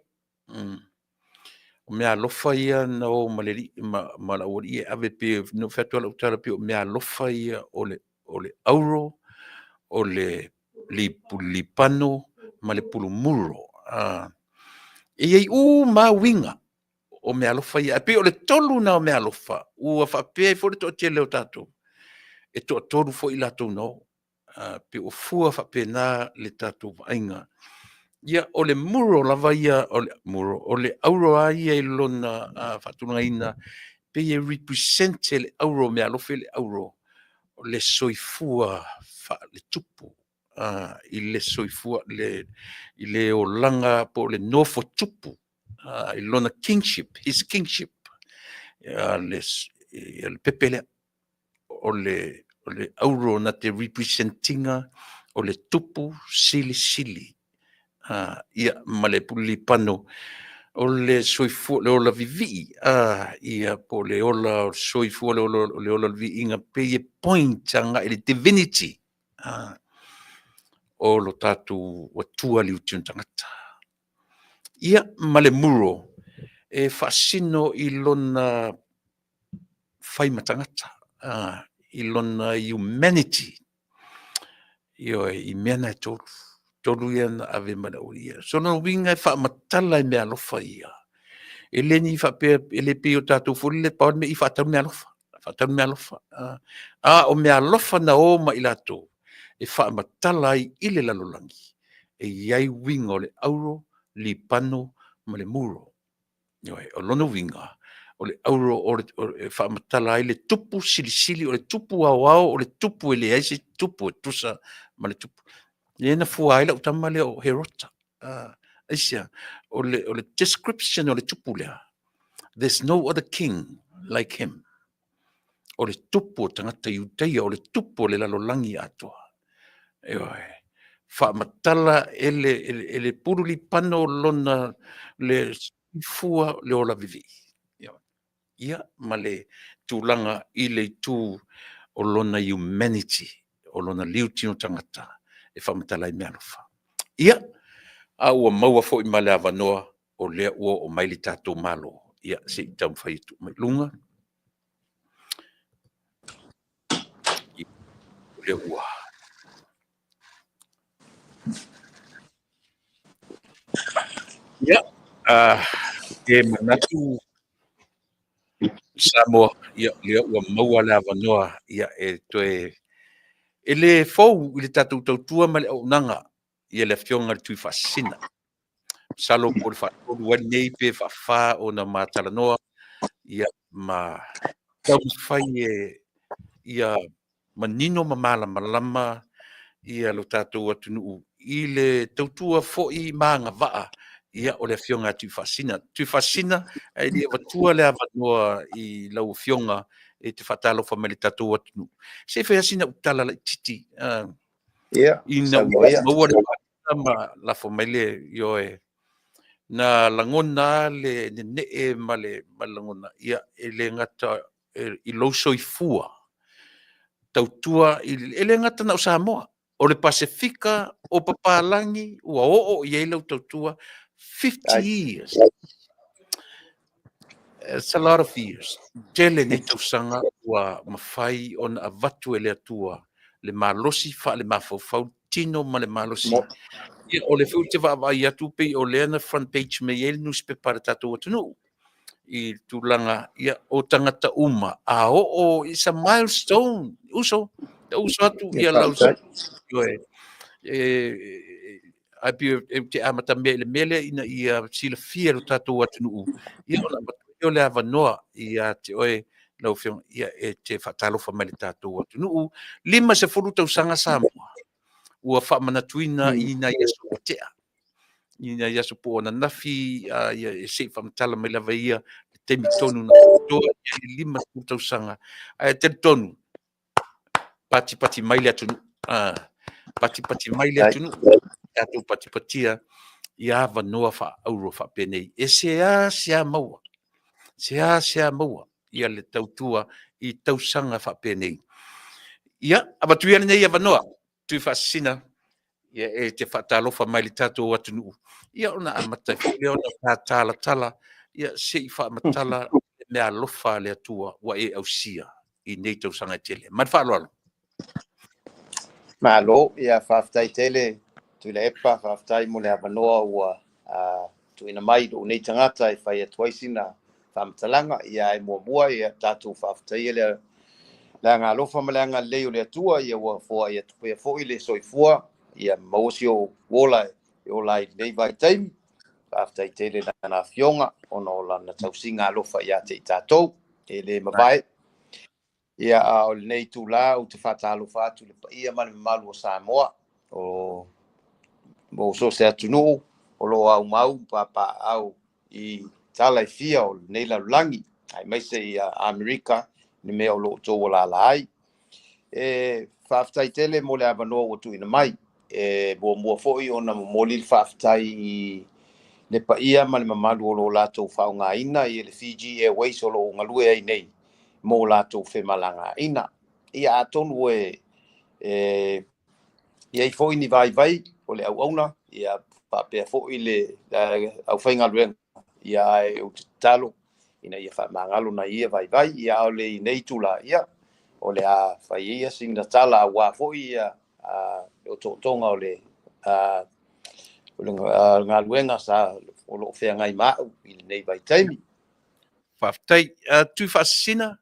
O meaalofa ia na o ma le alii ma le aualii ia e ave pei ona fai atu lau tala pei o meaalofa ia o le auro, o le pulu lipano ma le pulu muro. E i ai uma lava uiga o meaalofa ia, ae pei o le tolu na o meaalofa ua faapea ai foi le toatele o tatou, e toatolu foi i latou na o. Pei ua fua faapena le tatou vaaiga. Ia, o le muro lava ia, o le muro, o le auro lava ia i lona faatulagaina, pei e represent e le auro, o meaalofa ia o le auro, o le soifua faaletupu, i le soifua, i le olaga po o le nofo tupu, i lona kingship, his kingship, le pepe lea. O le auro na te represent ina o le tupu silisili. Ia, ma le pulu lipano, o le soifua, le ola vivii, ia po o le ola o le soifua, le ola o le viiga, pei e point agai i le divinity o lo tatou Atua liutino tagata. Ia, ma le muro, e faasino i lona fai ma tagata, i lona humanity, ioe, i mea na e tolu, tolu ia na ave ma le aualii ia. So o lona uiga e faamatala e meaalofa ia, e le ni faapea, e le pei o tatou foi lele pau lava le mea faatau le meaalofa, faatau le meaalofa. A o meaalofa na o ma i latou e faamatala ai i le lalolagi, e i ai uiga o le auro, lipano ma le muro. Ioe, o lona uiga, o le auro e faamatala ai le tupu silisili, o le tupu aoao, o le tupu e leai se tupu e tusa ma le tupu. Lea na fua ai lau tama lea o Herota. Aisea? O le description o le tupu lea, there's no other king like him. O le tupu o tagata Iutaia, o le tupu o le lalolagi atoa. Ioe. Faamatala e le pulu lipano lona le soifua, le ola vivii. Ia, ma le tulaga i le itu o lona humanity, o lona liutino tagata e faamatala ai meaalofa. Ia, a ua maua foi ma le avanoa o lea ua oo mai le tatou Malo, ia se i taumafai e tuu mai i luga. Ia, o lea ua Ia, e manatu Samoa, ia, lea ua maua le avanoa, ia, e toe e le fou i le tatou tautua ma le auaunaga ia le Afioga i le Tuifaasisina. Masalo po o le faatolu ai lenei pe faafa ona ma talanoa, ia, ma taumafai e ia manino ma malamalama ia lo tatou atunuu i le tautua foi ma agavaa ia o le Afioga ia Tuifaasisina. Tuifaasisina, ae le i avatua le avanoa i lau Afioga e te faatalofa mai i le tatou atunuu, se i fai lava sina au tala laitiiti ina ua maua le ma lafo mai le ioe. Na lagona lava le nenee ma le lagona, ia e le gata i lou soifua tautua, e le gata na o Samoa, o le Pasefika, o papalagi, ua oo i ai lau tautua 50 years. It's a lot of years. Tele nei tausaga ua mafai ona avatu e le Atua le malosi faale-mafaufau, tino ma le malosi. Ia, o lea foi ou te vaavaai atu pei o lea na front page mai ai le nusipepa a le tatou atunuu i le tulaga ia, o tagata uma a oo, it's a milestone, uso, uso atu ia lau ioe. Ae pei e te amatamea i le mea lea ina ia silafia e lo tatou atunuu, ia ona avatu ai lea o le avanoa ia te oe lau Afioga, ia e te faatalofa mai i le tatou atunuu. 50 tausaga Samoa ua faamanatuina i nai aso ua tea, i nai aso po o ananafi, ia e se i faamatala mai lava ia le taimi tonu na atoa i ai le 50 tausaga. Ae talitonu, patipati mai le atunuu, patipati mai le atunuu, tatou patipatia. Ia avanoa faaauro faapenei e seasea maua, seasea maua ia le tautua i tausaga faapenei. Ia, avatu ia lenei avanoa, Tuifaasisina, ia e te faatalofa mai i le tatou atunuu, ia ona amata ai foi lea ona ta talatala, ia se i faamatala le meaalofa a le Atua ua e ausia i nei tausaga e tele. Ma le faaaloalo. Malo, ia faafetai tele Tuilaepa, faafetai mo le avanoa ua tuuina mai i lou nei tagata e fai atu ai sina faamatalaga. Ia ae muamua ia tatou faafetaia le agaalofa ma le agalelei o le Atua, ia ua foai atu pea foi le soifua, ia maua si ou ola e ola ai i lenei vaitaimi. Faafetai tele i lana afioga ona o lana tausiga alofa ia te i tatou e le mavae. Ia, a o lenei itula ou te faatalofa atu i le paia ma le mamalu o Samoa, o so o se atunuu o lo o aumau ma papaaao i tala e fia o lenei lalolagi, aemaise i Amerika i le mea o lo o outou alaala ai. E faafetai tele mo le avanoa ua tuuina mai. E muamua foi ona momoli le faafetai i le paia ma le mamalu o lo o latou faaaogaina le Fiji Airways o lo o galue ai nei mo latou femalagaaiga. Ia atonu e i ai foi ni vaivai o le auauna, ia faapea foi le aufaigaluega, ia ae ou te tatalo ina ia faamagalo nai ia vaivai. Ia a o lenei itula, ia o le a fai ia sina tala aua foi ia le otootoga o le galuega sa o lo o feagai ma au i lenei vaitaimi. Faafetai. Tuifaasisina,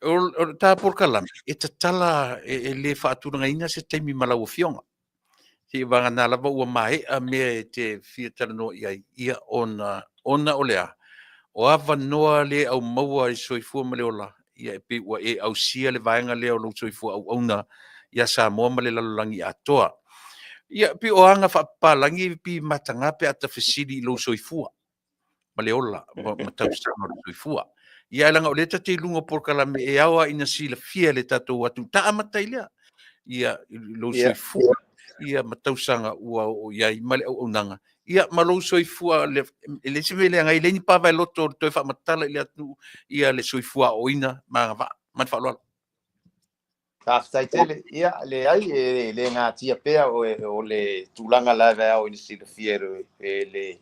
o le ta polokalame, e tatala e le faatulagaina se taimi ma lau Afioga. Seia vagana lava ua maea mea e te fia talanoa i ai, ia ona o le a? O avanoa le aumaua i le soifua ma le ola, ia e pei ua e ausia le vaega lea o lou soifua auauna ia Samoa ma le lalolagi atoa. Ia, pei o aga faapapalagi pei e mataga pe a ta fesili i lou soifua ma le ola ma tausaga o le soifua. Ia ae leaga o lea ta te i luga o polokalame e ao lava ina silafia e le tatou atunuu, ta amata ai lea, ia lou soifua ia ma tausaga ua oo i ai ma le auaunaga, ia ma lou soifua, e leai se mea e leaga ai, e leai ni pavaeloto o le toe faamatala i le atunuu ia le soifua aoaoina ma agavaa. Ma le faaaloalo. Faafetai tele. Ia, leai, e le natia pea o le tulaga lava e ao ina silafia e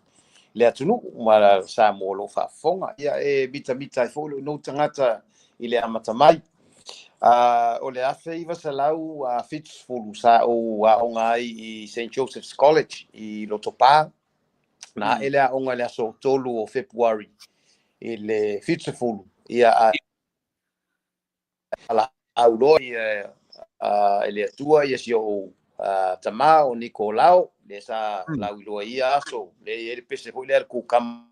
le atunuu ma Samoa o lo o faafofoga. Ia, e mitamita ai foi lou nei tagata i le amata mai. O le 1970 sa ou aoga ai i St. Joseph's College i Lotopa. Na ae le aoga i le aso 3 o Fepuari i le 70. Ia, a valaau loa e le Atua ia si ou tama o Nikolao, lea sa lauiloa i ia aso, lea e i ai le pese foi lea le kukama.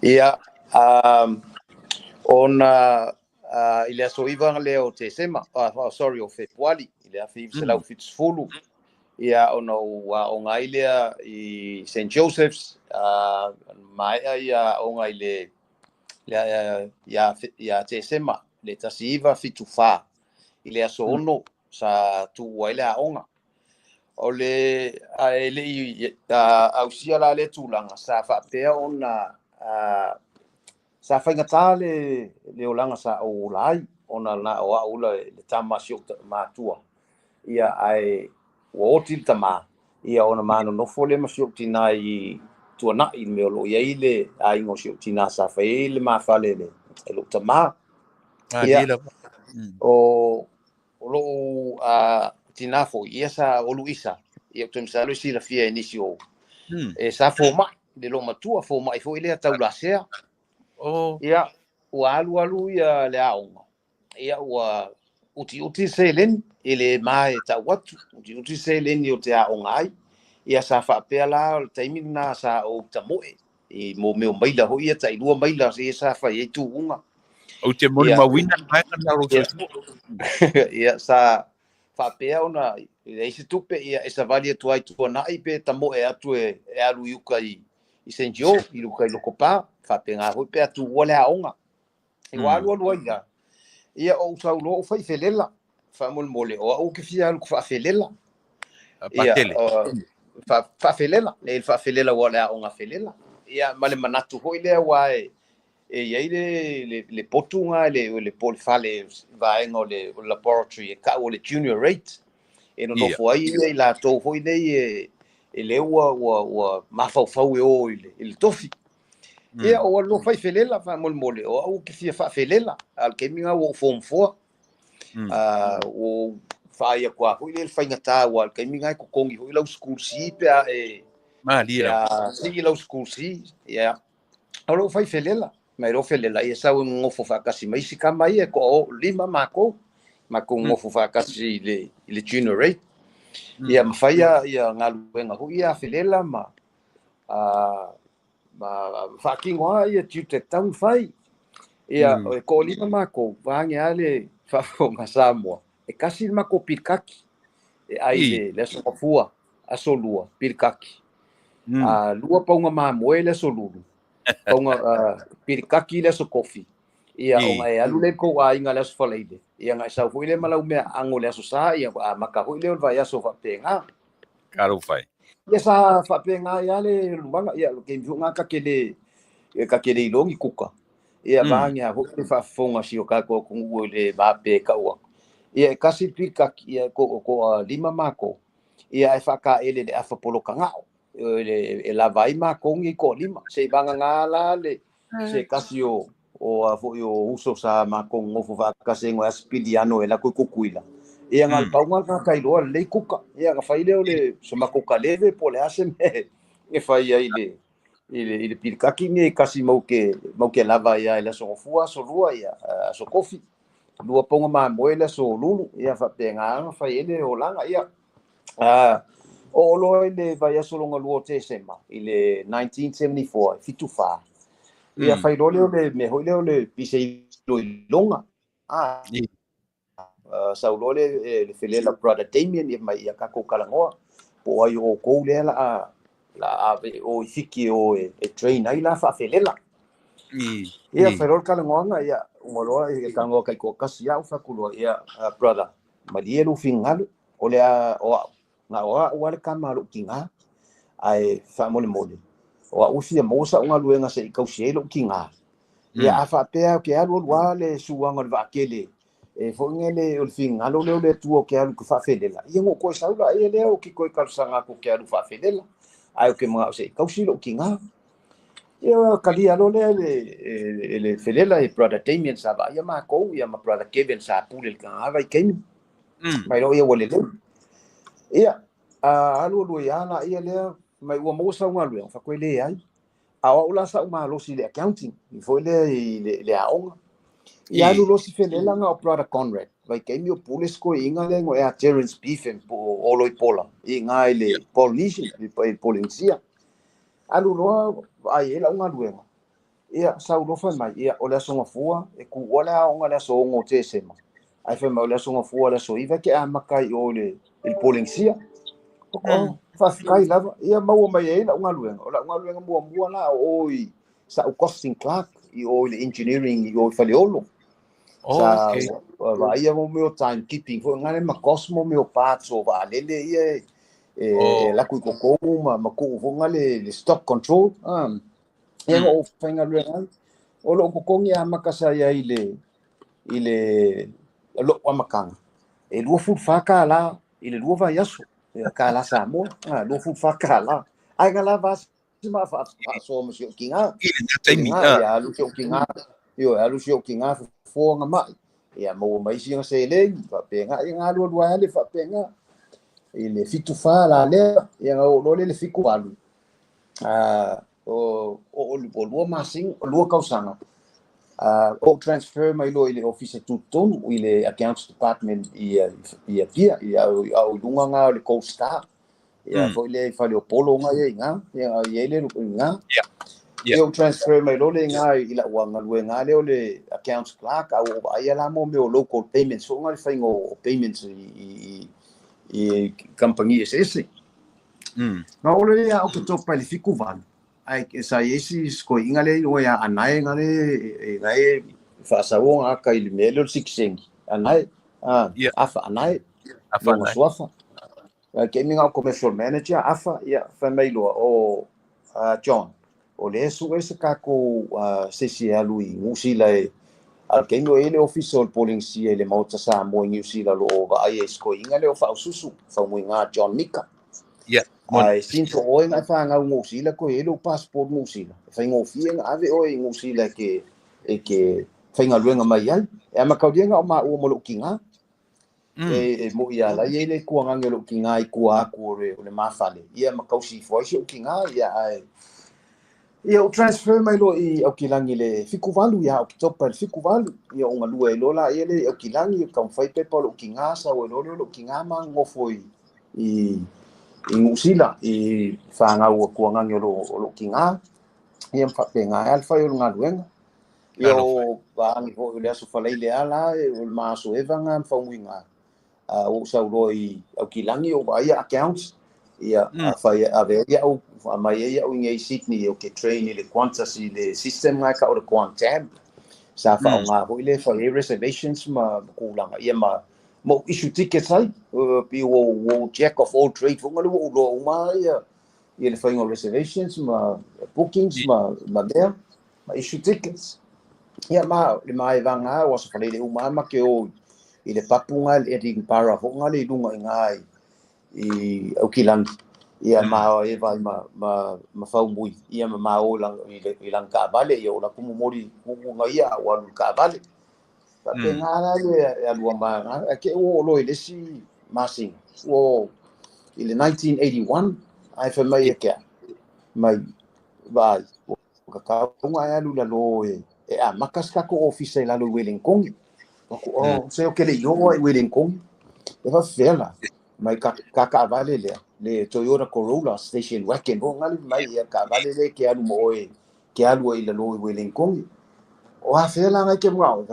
Ia, ona i le aso 9 lea o Tesema, sorry, o Fepuari, i le 1970, ia ona ou aoga ai lea i St. Joseph's, maea ia aoga i le ia Tesema, le 1974, i le aso 6 sa tuua ai le aoga. O le ae le i ausia la lea tulaga, sa faapea ona sa faigata le olaga sa ou ola ai, ona na o au le tama si ou matua. Ia, ae ua oti le tama, ia ona manonofo lea ma si ou tina i Tuanai, le mea o lo o i ai le aiga o si ou tina sa fai ai le mafale e lou tama. Ia, o lou tina foi, ia sa o Luisa, ia ou te masalo e silafia e nisi o e sa fomai, le loomatua fomai foi lea taulasea. Ia, ua alu alu ia le aoga, ia ua utiuti seleni, e le ma e tau atu, utiuti seleni o te aoga ai. Ia sa faapea la o le taimi lena sa ou tamoe, i mo mea o maila foi ia tailua maila ia sa fai ai tuuga. Ou te molimauina le vaega lena o lou soifua. Ia sa faapea ona e leai se tupe, ia e savali atu ai Tuanai pe tamoe atu e alu i uka i St. Joe, i uka i Lotopa, faapena foi pe a tuua le aoga. E ua alu alu ai la, ia ou sau loa ou fai felela, faamolemole o au ou te fia alu faafelela. Ia, Patele. Faafelela, le faafelela ua o le aoga felela. Ia, ma le manatu foi lea aua e i ai le potu lena le po o le fale vaega o le laboratory e tau o le junior rate e nonofo ai i latou foi nei e lea ua mafaufau e o i le tofi. Ia, o alu loa fai felela faamolemole, o au ou te fia faafelela, a o le taimi lena ua ou form 4. Ua ou vaai atu lava foi lea i le faigata aua o le taimi lena e totogi foi lau school C pe a e Malie lava. Sii lau school C. Ia, o lou fai felela, mai loa felela, ia sau e nonofo faatasi ma isi tama ia e toa 5 matou, matou nonofo faatasi i le junior rate. Ia ma faia ia galuega foi ia a felela ma faatino lava ia tiute e tatau ona fai. Ia, e toa 5 matou, vaeane lava le faafofoga a Samoa, e tasi le matou pilikaki, e ai le Aso Gafua, Aso Lua, pilikaki. 2 pauga mamoe le Aso Lulu, pauga pilikaki le Aso Kofi. Ia, ona e alu lea i le tou aiga le Aso Faraile, ia ona e sau foi lea ma lau mea aano le Aso Sa, ia amata foi lea o le vaiaso faapena. Talofa e. Ia sa faapena ai lava le lumaga, ia o le taimi foi lena ta te le iloa ni kuka. Ia vaeane lava foi le faafofoga a si o tatou atunuu i le vape e tau atu. Ia e tasi le pilikaki, ia e toa 5 matou, ia ae faataele i le afa poloka gao, e lava ai matou nei toa 5. Se i vagana la le se tasi o a foi o uso sa matou nonofo faatasi ai goe Asipiliano e latou i Tutuila. Ia na o le pau lena o le tagata iloa lelei kuka. Ia na fai lea o le so matou kaleve po o le a se mea e fai ai i le pilikaki nei kasi mau ke lava ai lava i le Aso Gafua, Aso Lua, ia Aso Kofi. 2 pauga mamoe le Aso Lulu, ia faapena ona fai ai le olaga. Ia, oo loa i le vaiaso lona lua o Tesema i le 1974, 74. Ia fai loa lea o le mea foi lea o le pise iloiloga. Sau loa le felela Brother Damien ia mai ia tatou talanoa, po o ai o outou lea la ave o i Fiti o e train ai la faafelela. Ia fai loa le talanoaga, ia uma loa e talanoa taitoatasi au fai atu loa, ia brother, malie lou finagalo, o le a o au, na o au lava le tama a lou tina, ae faamolemole, o au e fia maua sau galuega se i tausi ai lou tina. Ia a faapea ou te alu alu lava le suaga o le vaatele, e foi nei o le finagalo lea o le Atua ou te alu i te faafelela, ia na ou toe sau la ia lea ou te toe talosaga atu ou te alu faafelela, ae ou te manao se i tausi lou tina. Ia kalia loa lea e le felela e Brother Damien sa vaaia matou, ia ma Brother Kevin sa pule i le tagata vaitaimi. Mai loa ia ua lelei. Ia, alu alu ai lava la ia lea, mai ua maua sau galuega, fai atu e leai. A o au la sa ou malosi i le accounting, i foi lea i le aoga. Ia alu loa si felela na o Brother Conrad, vaitaimi o pule si toeaina lea igoa ia Terence Beefen po o Olo i Pola, i ina i le Polynesian, i le Polynesia. Alu loa vaai ai lau galuega. Ia, sau loa fai mai, ia, o le Aso Gafua, e tuua le aoga le aso 6 o Tesema. Ae fai mai, o le Aso Gafua le aso 9 e te amata ai i o i le Polynesia. O, faafetai lava. Ia, maua mai ai lau galuega. O lau galuega muamua la o o i sa ou costing clerk i o i le engineering i o i Faleolo. Sa vaaia mo mea o timekeeping foi ngale ma cost mo mea o parts o vaalele ia e laku i totonu ma tuu foi ngale le stock control. Ia na ou faigaluega ai. O lou totogi amata sa iai i le lou amataga, e $24 i le 2 vaiaso, tala Samoa, $24. Ae na lava si ma faasoa ma si ou tina. I le taimi, Ia alu si ou tina, ioe, alu si ou tina fofoa na mai. Ia maua mai isi na seleni, faapena, ia na alu alu ai le faapena. I le 74 la lea, ia na oo loa lea i le 78. O 2 masina, 2 tausaga, o transfer mai loa i le office e tutotonu i le accounts department i Apia, i au i luga ngā o le Gold Star. Ia foi le i Faleopolo ngā ia i ngā, ia i ai le i ngā. Ia o transfer mai loa le ngā i lau galuega lea o le accounts clerk, au o vaaia la mo mea o local payments foi ngā le whainga o payments i company eseese. Na ole lea o te topa i le 78, ai sa i ai si toeaina lea iloa ia Anae nga le e nga e faasaua aka i le mea lea o le sikisengi. Anae, afa Anae, Afa lona Anae. suafa. Ke mi ngau commercial manager afa ia fai mai loa o John o le su'e se takou se isi e alu i Niu Sila e a o le taimi o i ai le ofisa o le Polenisia i le Maota Samoa i Niu Sila o lo o vaaia i se toeaina lea o Faaususu Faumuiga John Mika. Ia, moni. Ae since o oe na e fanau i Niu Sila toe i ai lou passport Niu Sila, e faigofie na ave oe i Niu Sila e te faigaluega mai ai. E amatalia na o maua ma lou tina. E mo'i ia la i ai le tuagaga o lou tina i tua atu o le mafale, ia ma tausi ifo ai si ou tina ia ae ia ou transfer mai loa i Aukilagi i le 78 ia Oketopa i le 78, ia ou galue ai loa laia lea i Aukilagi o taumafai pepa o lou tina sau ai loa lea o lou tina ma nofo i Niu Sila i fanau a tuagaga o lou tina ia ma faapena ai le fai o le galuega. Ia o vaagi foi o le Aso Faraile a la o le ma Aso Eva ga ma Faumuiga ua ou sau loa i Aukilagi ou vaaia accounts ia fai ave ai au aumai ai au i Sydney o ke train i le Qantas i le system ga ka o le Quantam sa faaaoga foi le fai ai reservations ma tulaga ia ma ou issue tickets ai pi ua jack of all trade foi le ua ou iloa uma ia le faiga o reservations ma bookings ma mea ma issue tickets ia ma le maevaga o Aso Faraile uma ma ke o i le papu ga le Edinburgh foi ga le i luga i ga i Aukilagi ia ma e vai ma Faumui ia ma ma o i lana taavale ia o latou momoli kukuga ia ua alu i le taavale faapena la le alua ma ae te ua oo loa i le isi masina ua i le 1981 ae fai mai e ke mai vaai ua tatau ona e alu i lalo e amata se tatou ofisa i lalo i Wellington. Aku o se o ke le i oo ai i Wellington e faafefea la mai ka taavale lea le Toyota Corolla station wagon po ngali mai ia taavale lea ke alu mo oe ke alu ai i lalo i Wellington o afea la ngai ke mao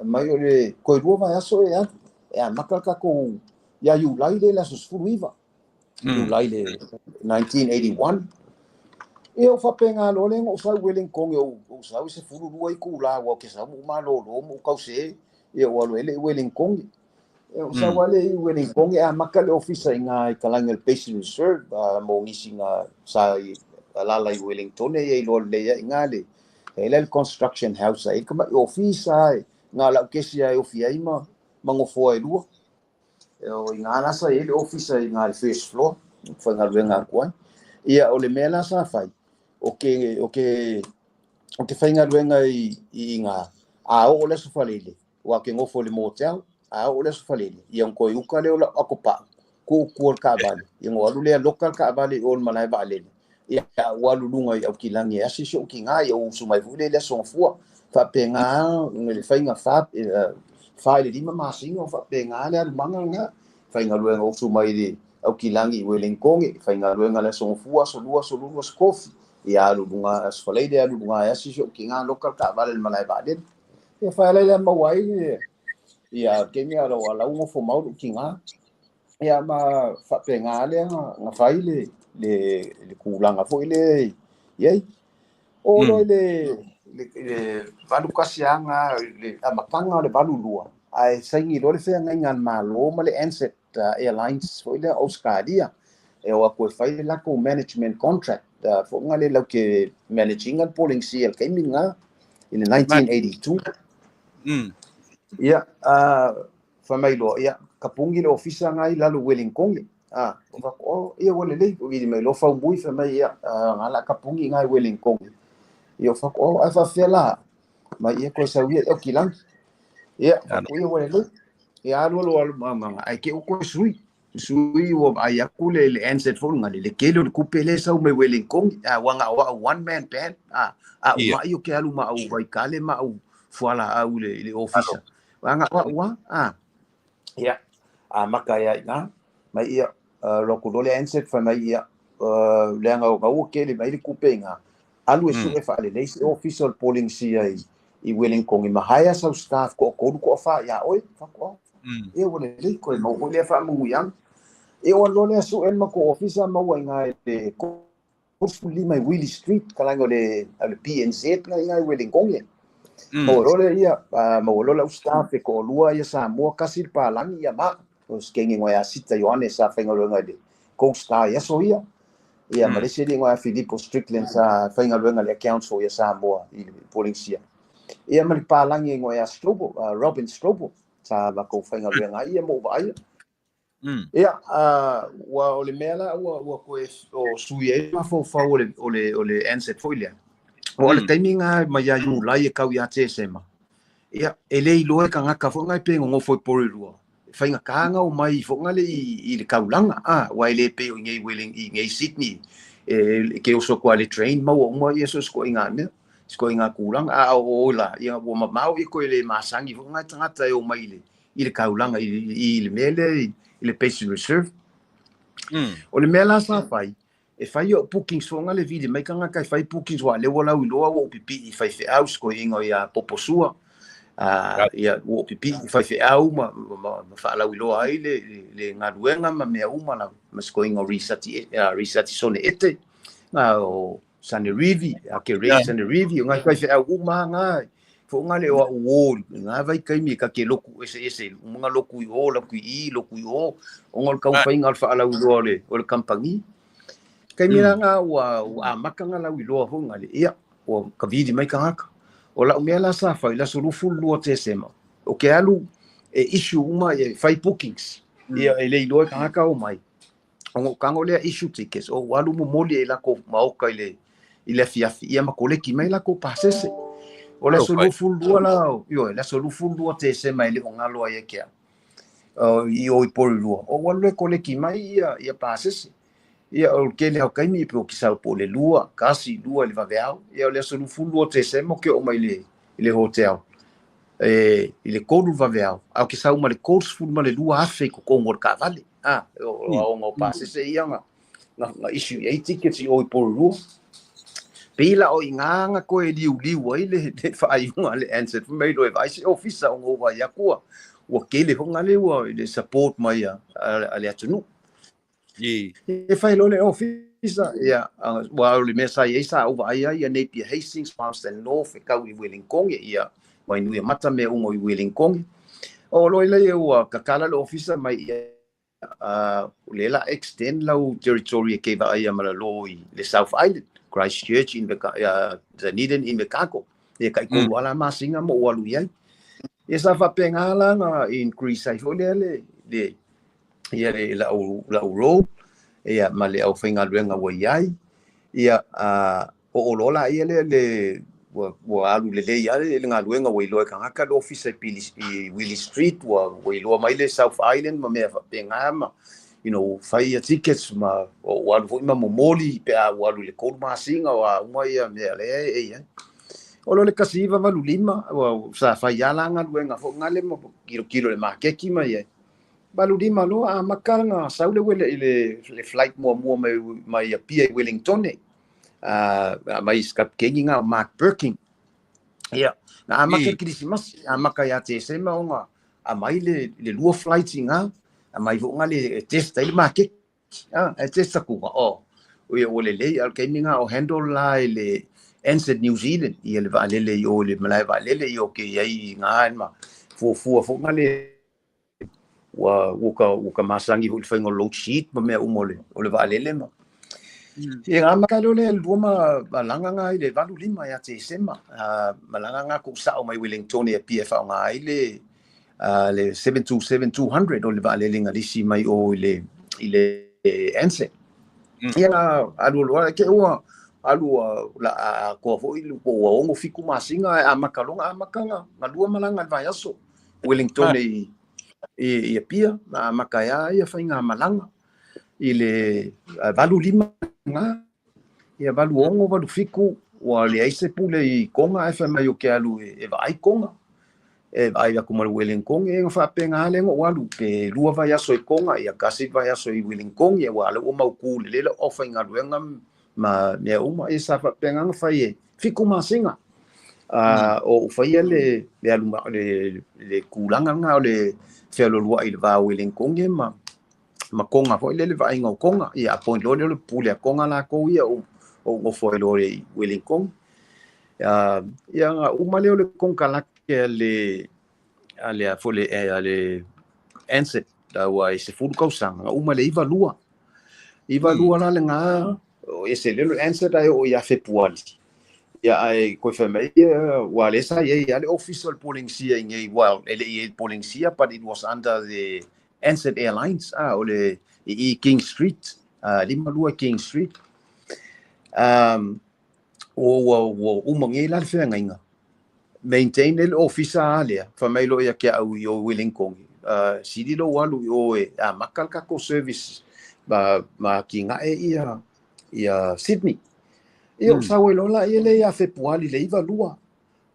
mai o le toe 2 vaiaso e alu e amata le tatou ia Iulai le aso 19 Iulai le 1981. Ia o faapena loa lea na ou sau i Wellington ou sau i 12 itulā ua ke sau ma ou malōlō ma ou tausē ia ou alu ai lea i Wellington. Ia ou sau lava lea i Wellington e amata le ofisa i gā i kalagi o le Basin Reserve mo nisi na sa i alala i Wellington ia iloa lelei ai i gā le e le construction house ai ka mai ofisa ngā lau kesi ai ofi ai ma nofoa e lua. O i ngā la sa i ai le ofisa i ngā le first floor faigaluega atu ai. Ia o le mea la sa fai o ke faigaluega i ngā a oo le Aso Faraile ua ke nofo i le motel a oo le Aso Faraile ia ona toe uka lea o lau akopa'u ku'uku o le taavale ia ona alu lea loka le taavale i o i le malae vaalele ia ua alu luga i Aukilagi e asi si ou tina ia ou usu mai foi lea i le aso gafua faapena le faiga 4 i le 5 masina o faapena le alumaga lena faigaluega usu mai le Aukilagi i Wellington faigaluega le aso gafua aso lua aso lulu aso kofi ia alu luga Aso Faraile alu luga e asi si ou tina loka le taavale i le malae vaalele ia fai ala lea maua ai ia kemi ala o lau nofo mau lou tina ia ma faapena lea na fai le tulaga foi lea iai o loa i le 81 aga le amataga o le 82 ae saini loa le feagaiga a le Malo ma le Ansett Airlines foi lea Australia e o atu e fai le latou management contract foi ga le lau ke manage ina le Polenisia i le taimi lena i le 1982. Ia fai mai loa ia kapuni le ofisa ga i lalo Wellington o faku o ia ua lelei o vili mai loa Faumui fai mai ia ga la kapuni ga i Wellington ia o faku o ae faafefea la mai ia toe sau ia i Aukilagi ia faku ia ua lelei ia alu alu alu ma ae ke u koe sui sui ua vaai atu le Ansett foi ga le tele o le tupe lea e sau mai Wellington a ua na o au one man band a umai o ke alu ma au vaikale ma au fualaau i le ofisa ua na o au a ia amata ai i gā mai ia loku loa le Ansett fai mai ia leaga o gaua tele mai le tupe i gā alu e su'e faalelei se ofisa o le Polenisia i Wellington ma hire sau staff toatolu toafā iā oe faku o ia ua lelei koe maua foi lea faamanuiaga ia ua loa lea su'e le matou ofisa maua i gā i le 35 i Willie Street kalagi o le BNZ ga i gā i Wellington maua loa lea ia maua loa lau staff e toalua ia Samoa kasi le palagi ia ma o se kenge ngoe a Sita Ioane sa faigaluega i le Gold Star i aso ia. Ia ma le isi alii e igoa ia Filipo Strickland sa faigaluega i le accounts foi a Samoa i le Polenisia. Ia ma le palagi e igoa ia Strobel, Robin Strobel, sa matou faigaluega ai ia ma ou vaaia. Ia, ua o le mea la ua ua toe o sui ai mafaufau o le o le o le Ansett foi lea. Aua o le taimi lena mai ia Iulai e tau ia Tesema, ia e le iloa e tagata foi na pe nonofo i Porirua, e faigata ona omai foi na le i le taulaga, aua e le pei o i inei i inei Sydney e te oso atu lava i le train maua uma ia so o se ituaiga mea, se ituaiga tulaga. A o oe la, ia ua mamao ia toe le masani foi na tagata e omai i le i le taulaga i le mea lea i le Basin Reserve. O le mea la sa fai, e fai o'u bookings foi le vili mai tagata e fai bookings aua o lea ua lauiloa ua ou pipii i faifeau si toeaina ia Poposua. Ia ua ou pipii i faifeau ma, ma, ma faalauiloa ai le, le galuega ma mea uma lava ma si toeaina o Risati, Risati Sone Ete, o Sanerivi, a ke Ray Sanerivi, o ngai faifeau uma lava na, fo nga le o au o i ngā vaitaimi e ta te loku eseese, uma nga loku i o, loku i i, loku i o, ona o le taumafaiga o le faalauiloa o le, o le kamupani. Taimi la nga ua, ua amata nga lauiloa foi nga le, ia, ua kavili mai tagata. O lau mea la sa fai, le aso 22 Tesema, ou te alu e issue uma, e fai bookings, ia e le iloa e tagata omai. Ona ou tago lea issue tickets, ou alu momoli e lakou maoka i le i le afiafi, ia ma koleki mai lakou pasese. O le aso 22 la, ioe, le aso 22 Tesema e le o galo ai e ke au, i o i Porirua, ou alu lea koleki mai ia, ia pasese. Ia, o le tele lava o taimi, pe ou te sau po o le lua, tasi, lua i le vaveao. Ia, o le aso 22 Tesema ou te oo mai i le, i le hotel e, i le 3 le vaveao, ae ou te sau ma le 32,000 i totonu o le taavale. A, o aoga o pasese ia na, na, na issue i ai tickets i o i Porirua. Pei la o i ina na toe liuliu ai le, le faaiuga a le Ansett fai mai loa e vaai se ofisa ona ou vaai atu ua, ua tele foi na ua le support mai a, a, a le atunuu. E fai loa le ofisa, ia, aua o le mea sa i ai sa ou vaai ai ia Napier Hastings, Palmerston North e tau i Wellington, ia, Wainuiomata mea uma i Wellington. Oo loa lea ua tatala le ofisa mai ia, o lea la extend lau territory e kei vaaia ma lalo i le South Island, Christchurch, Dunedin, Invercargill. Ia tai tolu lava la masina ma ou alu i ai. Ia sa faapena la na increase ai foi lea le, le, ia le lau, lau role, ia ma le aufaigaluega ua i ai. Ia, oo loa laia lea le, ua, ua alu lelei lava le galuega ua iloa e tagata le ofisa i Pili, i Willie Street, ua, ua iloa mai le South Island ma mea faapena ma, you know, fai ia tickets ma ua alu foi ma momoli pe a ua alu i le 3 masina o a uma ia mea lea e i ai. O lo le 1985, ua, sa fai lava la galuega foi lena ma kilokilo i le maketi ma i ai. 85 loa amata ona sau le uele i le, le flight muamua mai, mai Apia i Wellingtone. Mai se kapikeni na o Mark Birkin. Ia, na amata le Kirisimasi, amata ia Tesema ona aumai le, le lua flights i ina, aumai foi ina le test ai le maketi. E test atu, oh, ia ua lelei, a o le taimi lena o handle la e le Ansett New Zealand, ia le vaalele i o i le malae vaalele, ia o ke i ai i ina ma fuafua foi ina le ua ua ka ua ka masani foi i le faiga o load sheet ma mea uma o le o le vaalele ma ia na amata loa lea i le lua ma malaga na i le 85 ia Tesema, malaga na kou sao mai Wellington e Apia e faaaoga ai le le 727-200 o le vaalele na lisi mai o i le i le Ansett. Ia na alu loa ke ua alu ua la atoa foi po ua 6 7 masina ae amata loa na amata na na lua malaga i le vaiaso. Wellington i, i, i Apia, na amata ai lava ia faigamalaga i le 85 na, ia 86, 87, ua leai se pule i Tonga ae fai mai ou te alu e, e vaai Tonga. E vaai atu ma le Wellington, e na faapena lea na ou alu, pe lua vaiaso i Tonga, ia tasi vaiaso i Wellington, ia ua lea ua mautu lelei lau aufaigaluega ma mea uma, ia sa faapena na fai e 7 masina. O ou faia le, le alu ma, le, le tulaga lena o le fealualuai i le va o Wellington ma, ma Tonga foi lea le vaaiga o Tonga. Ia appoint loa lea o le pule a Tonga lakou ia ou, ou nofo ai loa i Wellington. Ia na uma lea o le konekarate a le, a le, a foi le, a le Ansett, aua e 10 tausaga, na uma i le 92. 92 la lena o ese le le Ansett ae oo ia Fepuali. Ia ae koe fai mai ia ua lea sa i ai lava le ofisa o le Polenisia i inei, well, e le i i ai le Polenisia but it was under the Ansett Airlines, o le i i King Street, 52 King Street. Ua uma nei la le feagaiga, maintain ai le ofisa a lea, fai mai loa ia te au i o Uilinkogi, sili lou alu i o e amata le tatou service ma atinae ia Sydney. Ia ou sau ai loa laia lea ia Fepuali le 92.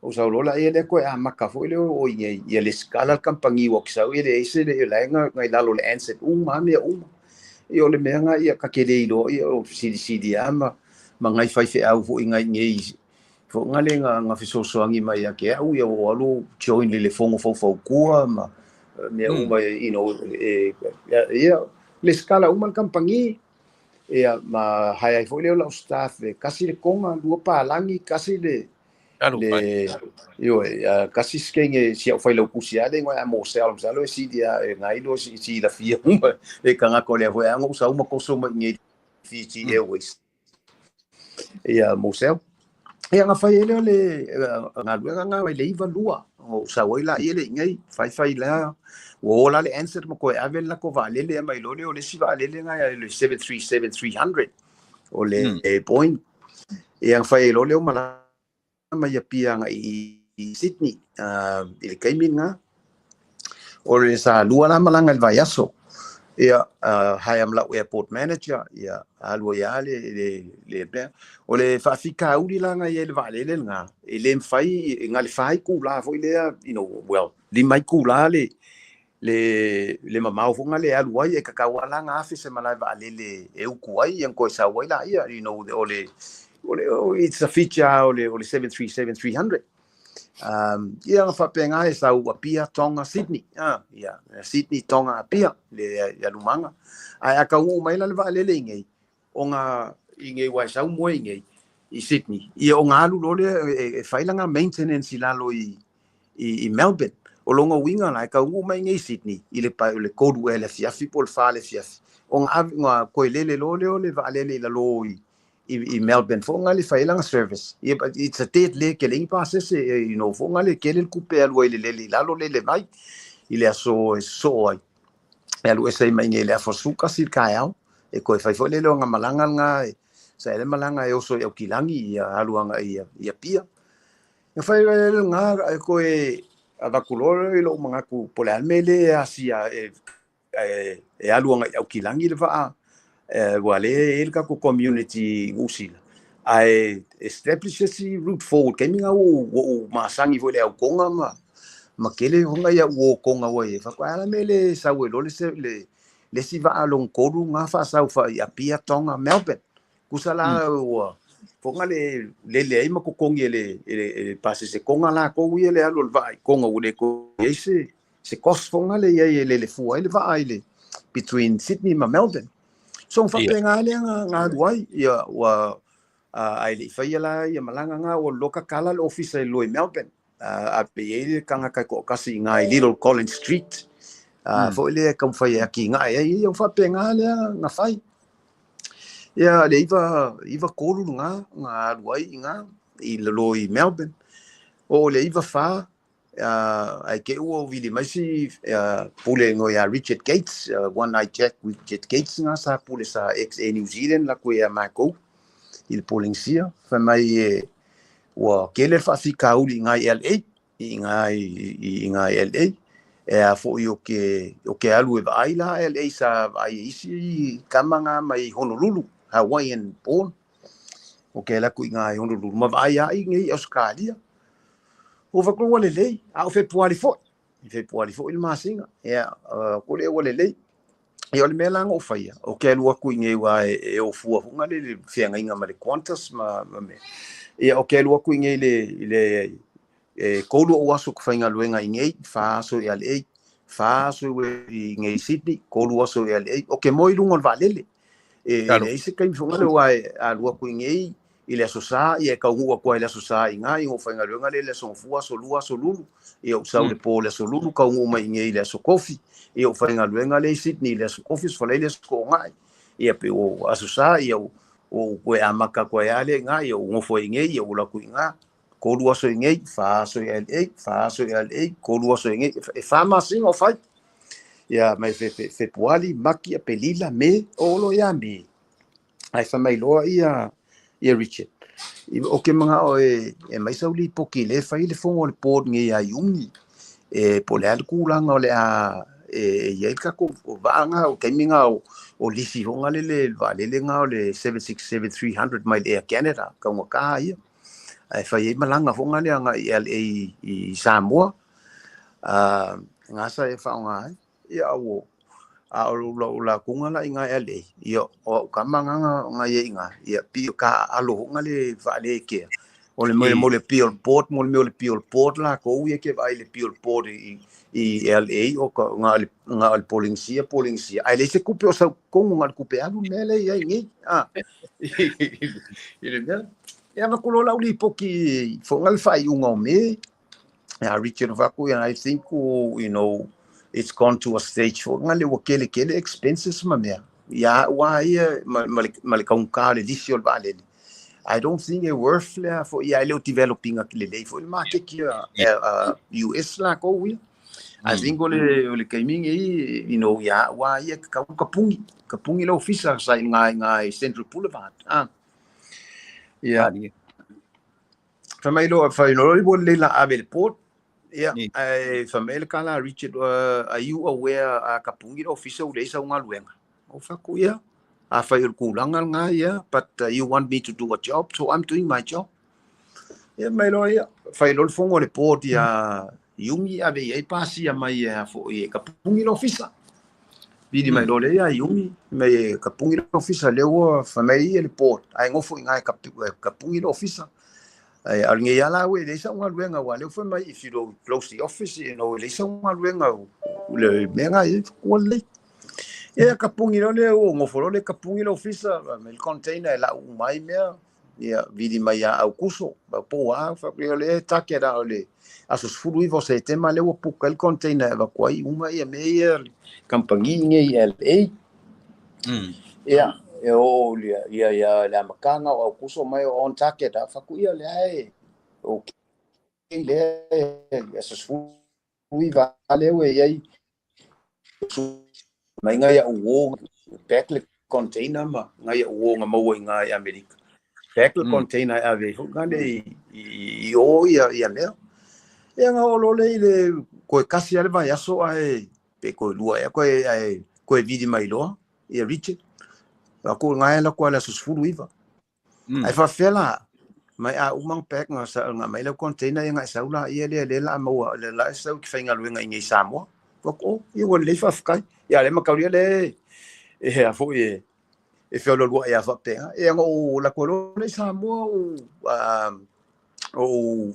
Ou sau loa laia lea koe amata foi lea o i nei ia lesitala le kamupani ua te sau ia leai se le la e na i lalo o le Ansett uma lava mea uma. Ia o le mea na ia ta te le iloa ia o fesilisili lava ma nai faifeau foi nai nei foi na le na fesoasoani mai ia te au ia ua ou alu join i le fono faufautua ma mea uma you know e ia lesitala uma le kamupani. Ia ma hire ai foi lea o lau staff e kasi le konga, lua palagi, kasi le le ioe, kasi sikenge si au failautusi lava le igoa ia Mosel, masalo e sili lava e nai loa silafia uma e tagata o lea foi lava na ou sau ma toso mai i inei Fiji Airways. Ia Mosel. Ia na fai ai lea o le galuega lena mai le 92 na ou sau ai laia lea i inei, faifai la ua o la le Ansett ma toe ave le latou vaalele aumai loa lea o le isi vaalele lena le 737-300 o le Boeing. Ia na fai ai loa lea o malaga mai Apia agai i Sydney i le taimi lena. O le sa lua la malaga i le vaiaso. Ia, hire ma lau airport manager, ia, alu ai lava le mea. O le faafitauli la na i ai i le vaalele lena, e le mafai, e na o le fa itula foi lea, you know, well, lima itula le mamao foi na le alu ai, e tatau lava la ona afe se malae vaalele e utu ai, ia ona toe sau ai laia, you know, o le, it's a feature o le 737-300. Ia na faapena e sau Apia, Tonga, Sydney. Ia, Sydney, Tonga, Apia, le alumaga. Ae a taunuu mai la le vaalele i nei, ona i nei ua e sau moe i nei, i Sydney, ia ona alu loa lea e fai lana maintenance i lalo i Melbourne. O lona uiga la, e taunuu mai nei i Sydney i le 3 ea i le afiafi po o le 4 i le afiafi, ona toe lele loa lea o le vaalele i lalo i Melbourne foi na le fai ai lana service. Ia, but it's a dead leg e leai ni pasese, you know, foi na le tele le tupe e alu ai i le lele i lalo lele mai i le aso e sosoo ai. E alu ese ai mai i nei i le afa 11 i le taeao, e toe fai foi lele o na malaga lena, sa ele malaga e oso i Aukilagi, ia alu agai i Apia. Na fai ai lena e toe avatu loa i lou manatu po o le a le mea lea e asia e alu agai i Aukilagi le vaa, ua lea e i ai le tatou community i Niu Sila, ae establish se isi route forward taimi lena ua ou masani foi i le au Tonga ma tele ona ia ua o Tonga ua i ai. Fai atu, a le mea le sau ai loa le isi vaa lona tolu lena faasau i Apia, Tonga, Melbourne. Tusa la ua foga le lele ai ma totogi e le pasese Tonga latou ia le alu o le vaa i Tonga ua le toe i ai se cost foga le i ai e lele fua ai le vaa i le between Sydney ma Melbourne. So na faapena lea na alu ai, ia ua ae le i faia la ia malaga na ua loa tatala le ofisa i lalo i Melbourne. A pe i ai le tagata e toatasi i ina i Little Collins Street, foi lea e taumafai e atinae ai, ia ua faapena lea na fai. Ia le 93 lena na alu ai i ina i lalo i Melbourne. O le 94, ae te i ua vili mai si pule igoa ia Richard Gates, One Eye Jack Richard Gates lena sa pule sa ex Air New Zealand latou ia matou i le Polenisia, fai mai e ua tele le faafitauli i ina i LA, i ina i LA, e a foi o ke alu e vaai la LA sa vaai e isi tama na mai Honolulu, Hawaiian born, o ke alu atu i ina i Honolulu, ma vaai ai nei i Australia. Ua fai atu ua lelei, a o Fepuari foi, i Fepuari foi le masina, ia, ko lea ua lelei. Ia o le mea la na ou faia, o ke alu atu i nei aua e o fua foi le le feagaiga ma le Qantas ma mea. Ia o ke alu atu i nei i le e 3 ou aso ka faigaluega i nei, 4 aso i LA, 4 aso i nei Sydney, 3 aso i LA. O ke moe i luga o le vaalele. E leai se taimi foi lea aua e alu atu i nei i le aso Sa, ia e taunuu atu ai i le aso Sa i ina, i ou faigaluega lea i le aso Gafua, aso Lua, aso Lulu. Ia ou sau i le po i le aso Lulu, taunuu mai i nei i le aso Kofi. Ia ou faigaluega lea i Sydney i le aso Kofi, aso Faraile, aso Toonai. Ia pe o Aso Sa, ia o koe amaka koe ale ngā, ia o ngofo i ngei, ia o laku i ngā, kolu aso i ngei, wha aso i LA, wha aso i LA, kolu aso i ngei, e wha masinga o whai. Ia mai Fepuali, Maki, Apelila, Me, o olo ia Me. Ai wha mai loa ia Richard. O ke mga o e mai sauli poki le whai le fongo le board nge ia iungi. E po le alu kulanga o le a e ia i kako o vaanga o kaiminga o lisi honga le le va le le nga o le 767-300 mai le Air Canada ka unga ka ia. Ai whai e malanga honga le anga i LA i Samoa. Ngā sa e whaonga ai. Ia o a o la kunga la i ngā LA. Ia o kama nganga ngā ia i ngā. Ia pi ka alo honga le wha le kea. O le mo le pio port, mo le le pio port la ko ia ke vai le pio port i LA o ka ngā le Polingsia. Ai le se kupe o sa kongo ngā kupe alu mele ia i ngi. Ah. I le mea. Ia ma kulo la uli poki fonga le whai unga o me. Yeah, Richard Vaku, and I think, you know, it's gone to a stage for ngale wa kele kele expenses ma mea. Ia wa ia ma le kaunka le lisi o le vaalele. I don't think it worth le for ia le developing a le le for le market kia US la ko ia. I think o le kaiming e, you know, ia wa ia ka kapungi le ofisa sa ngai Central Boulevard. Ah. Yeah. Fa mai lo fa no le le la ave le port. Yeah, ai fa mai le kala Richard, are you aware a kapungi le ofisa u le isa unga luenga. O fa ku ia. A fa ur kulanga nga ia, but you want me to do a job, so I'm doing my job. Yeah, mai lo ia. Fa lo fongo le port ia yungi ave ia pasi ia mai ia fo ia kapungi le ofisa. Vidi mai lo le ia yungi mai kapungi le ofisa le o fa mai ia le port. Ai ngofo ngai kapungi le ofisa. Ai al nge ala we le sa unga luenga wa le fa mai if you don't close the office, you know, le sa unga luenga le menga e ko le. Ia kapungi lo le o ngofo lo le kapungi le ofisa me container la u mai mea ia vidi mai a au kuso ba po wa fa le take ra le aso sfulu ivo se tema le o puka el container va kwai uma ia me ia kampangi nge LA. Ia e o ia ia le makanga o kuso mai on take ra fa ku ia le ai o ke le aso sfulu iva le we ia mai ngai ia o back le container ma ngai o nga maua i ngai Amerika. Back le container ave fo ngale i o ia ia mea. Ia nga o lole i le koe kasi ale vai aso ai pe koe lua ia koe ai koe vidi mai loa ia Richard. A ko ngai la ko ala sufulu iva. Ai fa fela mai a umang pack nga sa nga mai le container ia ngai saula ia le le la maua le la sau ki whainga luenga i ngai Samoa. Ko ia ua le fa fkai. Ia le makauria le e a fo e e feo lua ia fa penga. E nga o la ko le Samoa o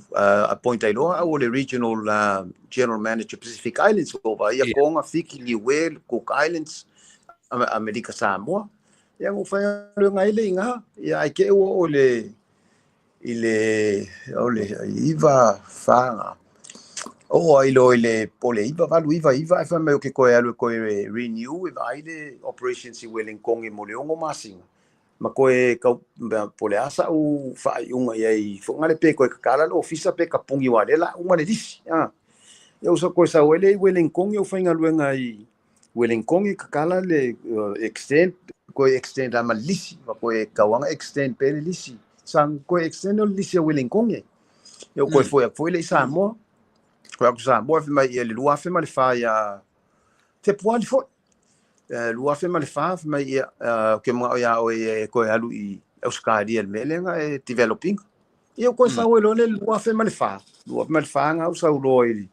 appoint ai loa o le regional general manager Pacific Islands o va ia konga Fiji Niue Cook Islands Amerika Samoa. Ia ngo fa le ngai le inga ia ai ke o le i le o le iva fanga. O ai lo ile pole iva valu iva iva e fa mai o ke koe alu koe renew e vai le operations i Wellington e mo le ongo masinga. Ma koe kau pole asa u fa unga ia i fonga le pe koe kakala le ofisa pe kapungi wa le la uma le lisi. Ah. Ia usa koe sa wele i Wellington i o whainga luenga i Wellington i kakala le extend koe extend ama lisi ma koe kawanga extend pe le lisi. Sang koe extend o lisi a Wellington e. Ia koe foi foi le Samoa. Koe aku Samoa fi mai ia le lua fe ma le fa ia te puali foi. Lua fe ma le fa fi mai ia ke mga ia o e koe alu i Australia le melenga e developing. Ia koe sa o le lua fe ma le fa. Lua fe ma le fa ngau sa ulo i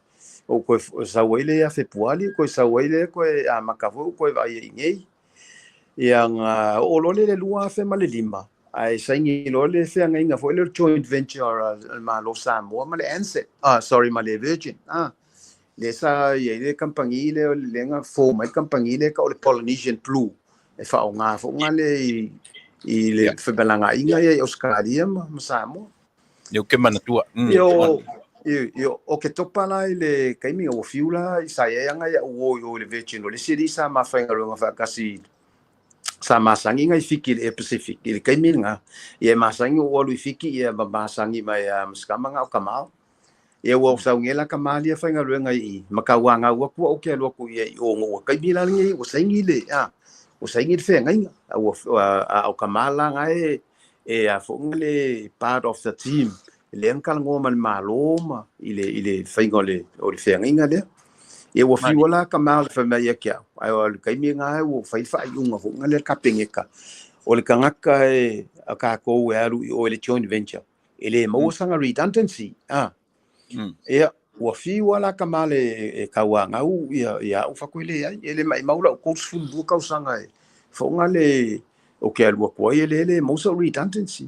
o koe sa o ile ia fe puali koe sa o ile koe a makavo koe vai i ngei. Ia nga o lo le lua fe ma le lima. Ai saingi lo le fe nga inga fo le joint venture ma lo Samoa ma le Ansett. Ah sorry ma le Virgin. Ah le sa ia le kampangi le le nga fo mai kampangi le ka o le Polynesian Blue. E fa o nga fo nga le i le febalanga inga ia Australia ma Samoa. Yo ke mana tua. Yo yo o ke topa la i le kaimi o fiula i sa ia nga ia o o le Virgin o le siri sa ma fa nga fa kasi Sa masagi ga i Fiki i le Air Pacific i le taimi lena. Ia e masagi ou alu i Fiki ia ma masagi mai a ma si tama ga o Kamao. Ia ua saunia la tama lia faigaluega i i ma tauagau atu au ke alu atu ia i o ua taimi la lenei ua saini le a ua saini le feagaiga a ua a o tama la ga e a foi le part of the team lea na talanoa ma le Malo ma i le faiga o le feagaiga lea. Ia ua fiu la tama o le fai mai ia ke au ai o le taimi ga ua fai faaiuga foi le Kapeneta o le tagata e a kākou e alu i o i le joint venture e le maua saga redundancy a. Ia ua fiu la tama le e tauagau ia ia au fako le ai e le mai mau lau 32 tausaga e foga le o ke alu atu ai e le le maua sau redundancy.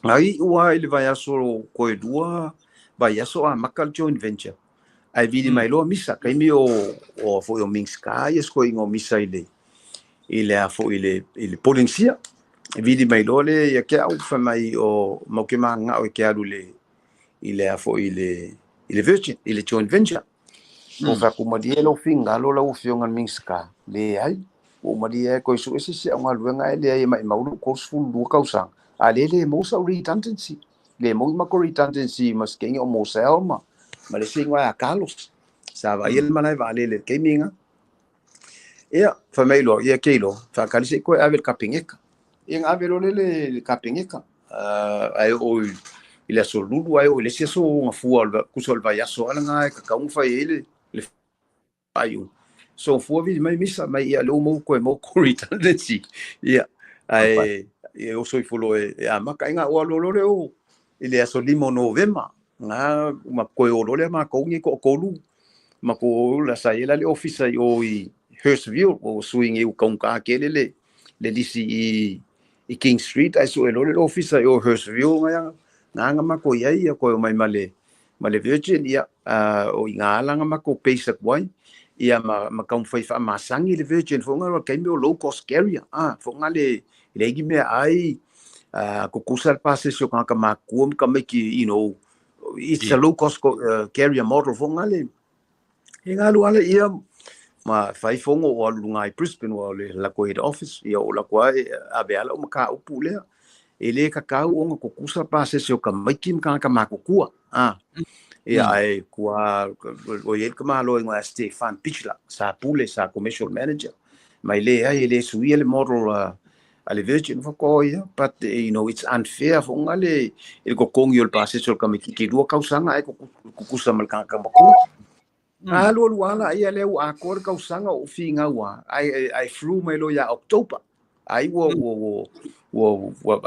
Ai ua i le vaiaso koe 2 vaiaso a maka le joint venture ai vili mai loa misa kaimi o foi o Minska ia sko ingo misa i le a foi i le Polynesia vili mai loa le ia ke au fa mai o mau ke manga o ke alu le i le a foi i le Virgin i le joint venture o fa ku malie lo finga lo la ufionga Minska le ai o malie ko isu ese se nga luenga ele ai mai mau ko sfu lu kausa a le le mo sa redundancy le mo ma ko redundancy mas ke o mo sa ma ma le singa a Carlos sa va il mana va le le ke minga ia fa mai lo ia ke lo fa kali se ko ave kapingeka ia ave lo le le kapingeka ai o i le aso lulu ai o i le isi aso gafua kusa o le vaiaso ala ga e kakauga fai ai le faaiuga. So fua vili mai misa mai ia le uma koe mo ko redundancy ia ae e oso ifo loa e amaka ai ga o alu loa le o i le aso 5 o Novema ga ma koe o loa lea makou nei toʻatolu ma ko la sa ia la le ofisa i o i Hurstville o sui nei ua taugata tele le lisi i King Street ae sue loa le ofisa i o Hurstville ga ga makou iai ia koe omai ma le Virgin ia o i gā ala ga makou base atu ai ia ma taumafai faamasagi le Virgin foga o le taimi o low cost carrier a foga le igi mea ai kukusa le pasese o tagata makua ma tamaiti, it's a low cost carrier model foga le e galu ala ia ma fai fogo o alu luga i Brisbane ua o le lakou head office ia o lakou ai ave ala o mataupu lea e lē kakau ona kukusa pasese o tamaiti ma tagata makutua a ia ae kua o iai le kamalo igoa ia Stefan Pichler sa pule sa commercial manager mai le ai e lē suia le model a le Virgin fakoa ia, but it's unfair foga le i le totogi o le pasese o le tamaititi 2 tausaga ae kukusa ma le tagata matua. Alu alu ala ia lea ua atoa le tausaga o figau a ae flu mai loa ia October ai ua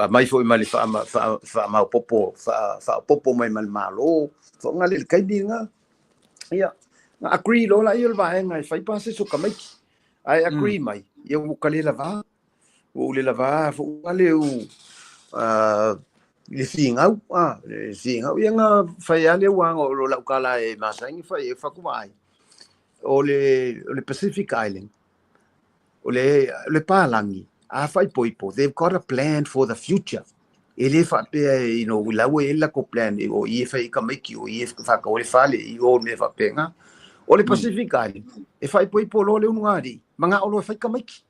mai foi ma le faamaopopo faaopopo mai ma le Malo foga le taimi lena ia na agree loa laia o le vaega e fai pasese o tamaiti ae agree mai ia ua ka le lavā ua ou le lavā foga le u le figau a le figau ia na fai a le uaga o lo lau kala e masagi fai e fakuvaai o le Pacific Island o le palagi a faaipoipo. They've got a plan for the future e lē faapea lau e lako plan o i e fai i tamaiti o i e faatau le fale i o mea faapega. O le Pacific Island e faaipoipo loa le ulugalii magao loa e fai tamaiti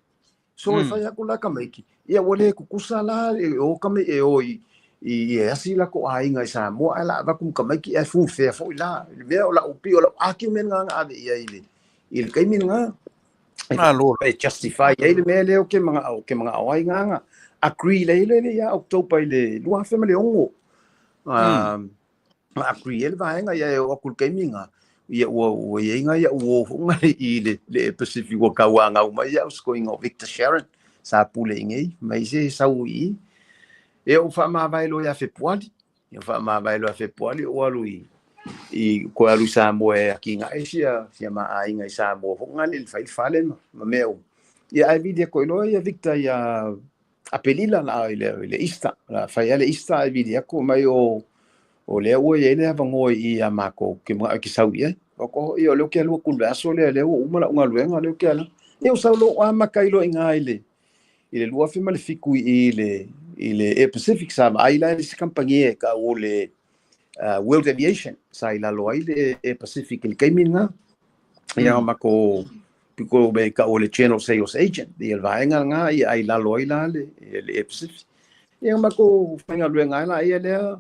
so e fai aku la tamaiti ia ua lē kukusa la e o kame e o i e asi lako aiga i Samoa ae la avatu ma tamaiti ae full fare foʻi la le mea o lau pi o lau argument ga ave ia i le taimi lena Malo. e justify ai le mea lea o ke magao ai gaga agree le le ia October i le 2006 ma agree le vaega ia e o aku le taimi ga ia ua iai ga ia ua foga i le Pacific ua kauagau mai ia uskoiga o Victor Sharon sa pule i nei mai se sau i e o faamavae loa ia Fepuali ia faamavae loa Fepuali o alu i koe alu i Samoa e akigae sia maaiga i Samoa foga le fai le fale ma mea uma ia ae vili ako iloa ia Victor ia Apelila la i le Easter la fai ale Easter ae vili ako mai o lea ua iai le avanoa i ia makou ke magao ke sau i ai o ia o lea ke alua ku le aso lea lea ua uma lau galuega lea ke ala ia o sau lou amaka i loa i gā i le 2007 i le Air Pacific sa vaai la i se kamupani e ka o le World Aviation sa i lalo ai le Air Pacific i le taimi lena ia mako. piko me ka o le general sales agent ia le vaega lena ia ai lalo ai la le le Air Pacific. Ia ma ko faigaluega ai la ia lea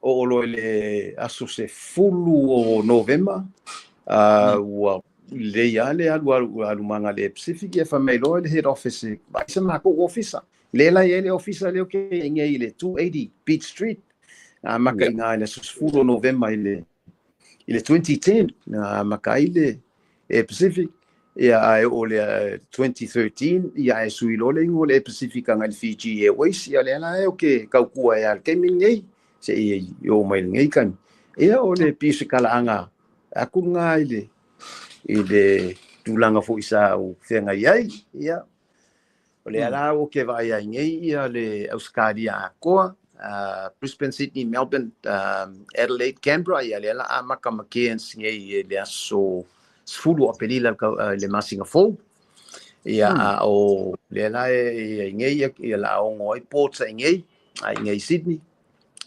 o olo i le aso 10 o Novema ua lelei lava le alu alumaga le Air Pacific ia fai mai loa le head office vaai se makou ofisa le la i ai le ofisa lea o ke i nei i le 280 Beach Street na amata i ina i le aso 10 o Novema i le 2010 na amata ai le Air Pacific ia ae oo le 2013 ia ae sui loa le igoa o le Air Pacific agai le Fiji Airways ia lea la e o ke taukua ai lava i le taimi lenei se i oo mai lenei taimi. Ia o le pei o se talaaga atu lena i le tulaga foi sa ou feagai ai. Ia o lea la ua ke vaai ai nei ia le Ausetalia atoa, Brisbane, Sydney, Melbourne, Adelaide, Canberra, ia lea la amata ma Cairns nei i le aso 10 o Aperila i le masina fou. Ia a o lea la e i nei ia la ono ai ports i nei, ai nei Sydney.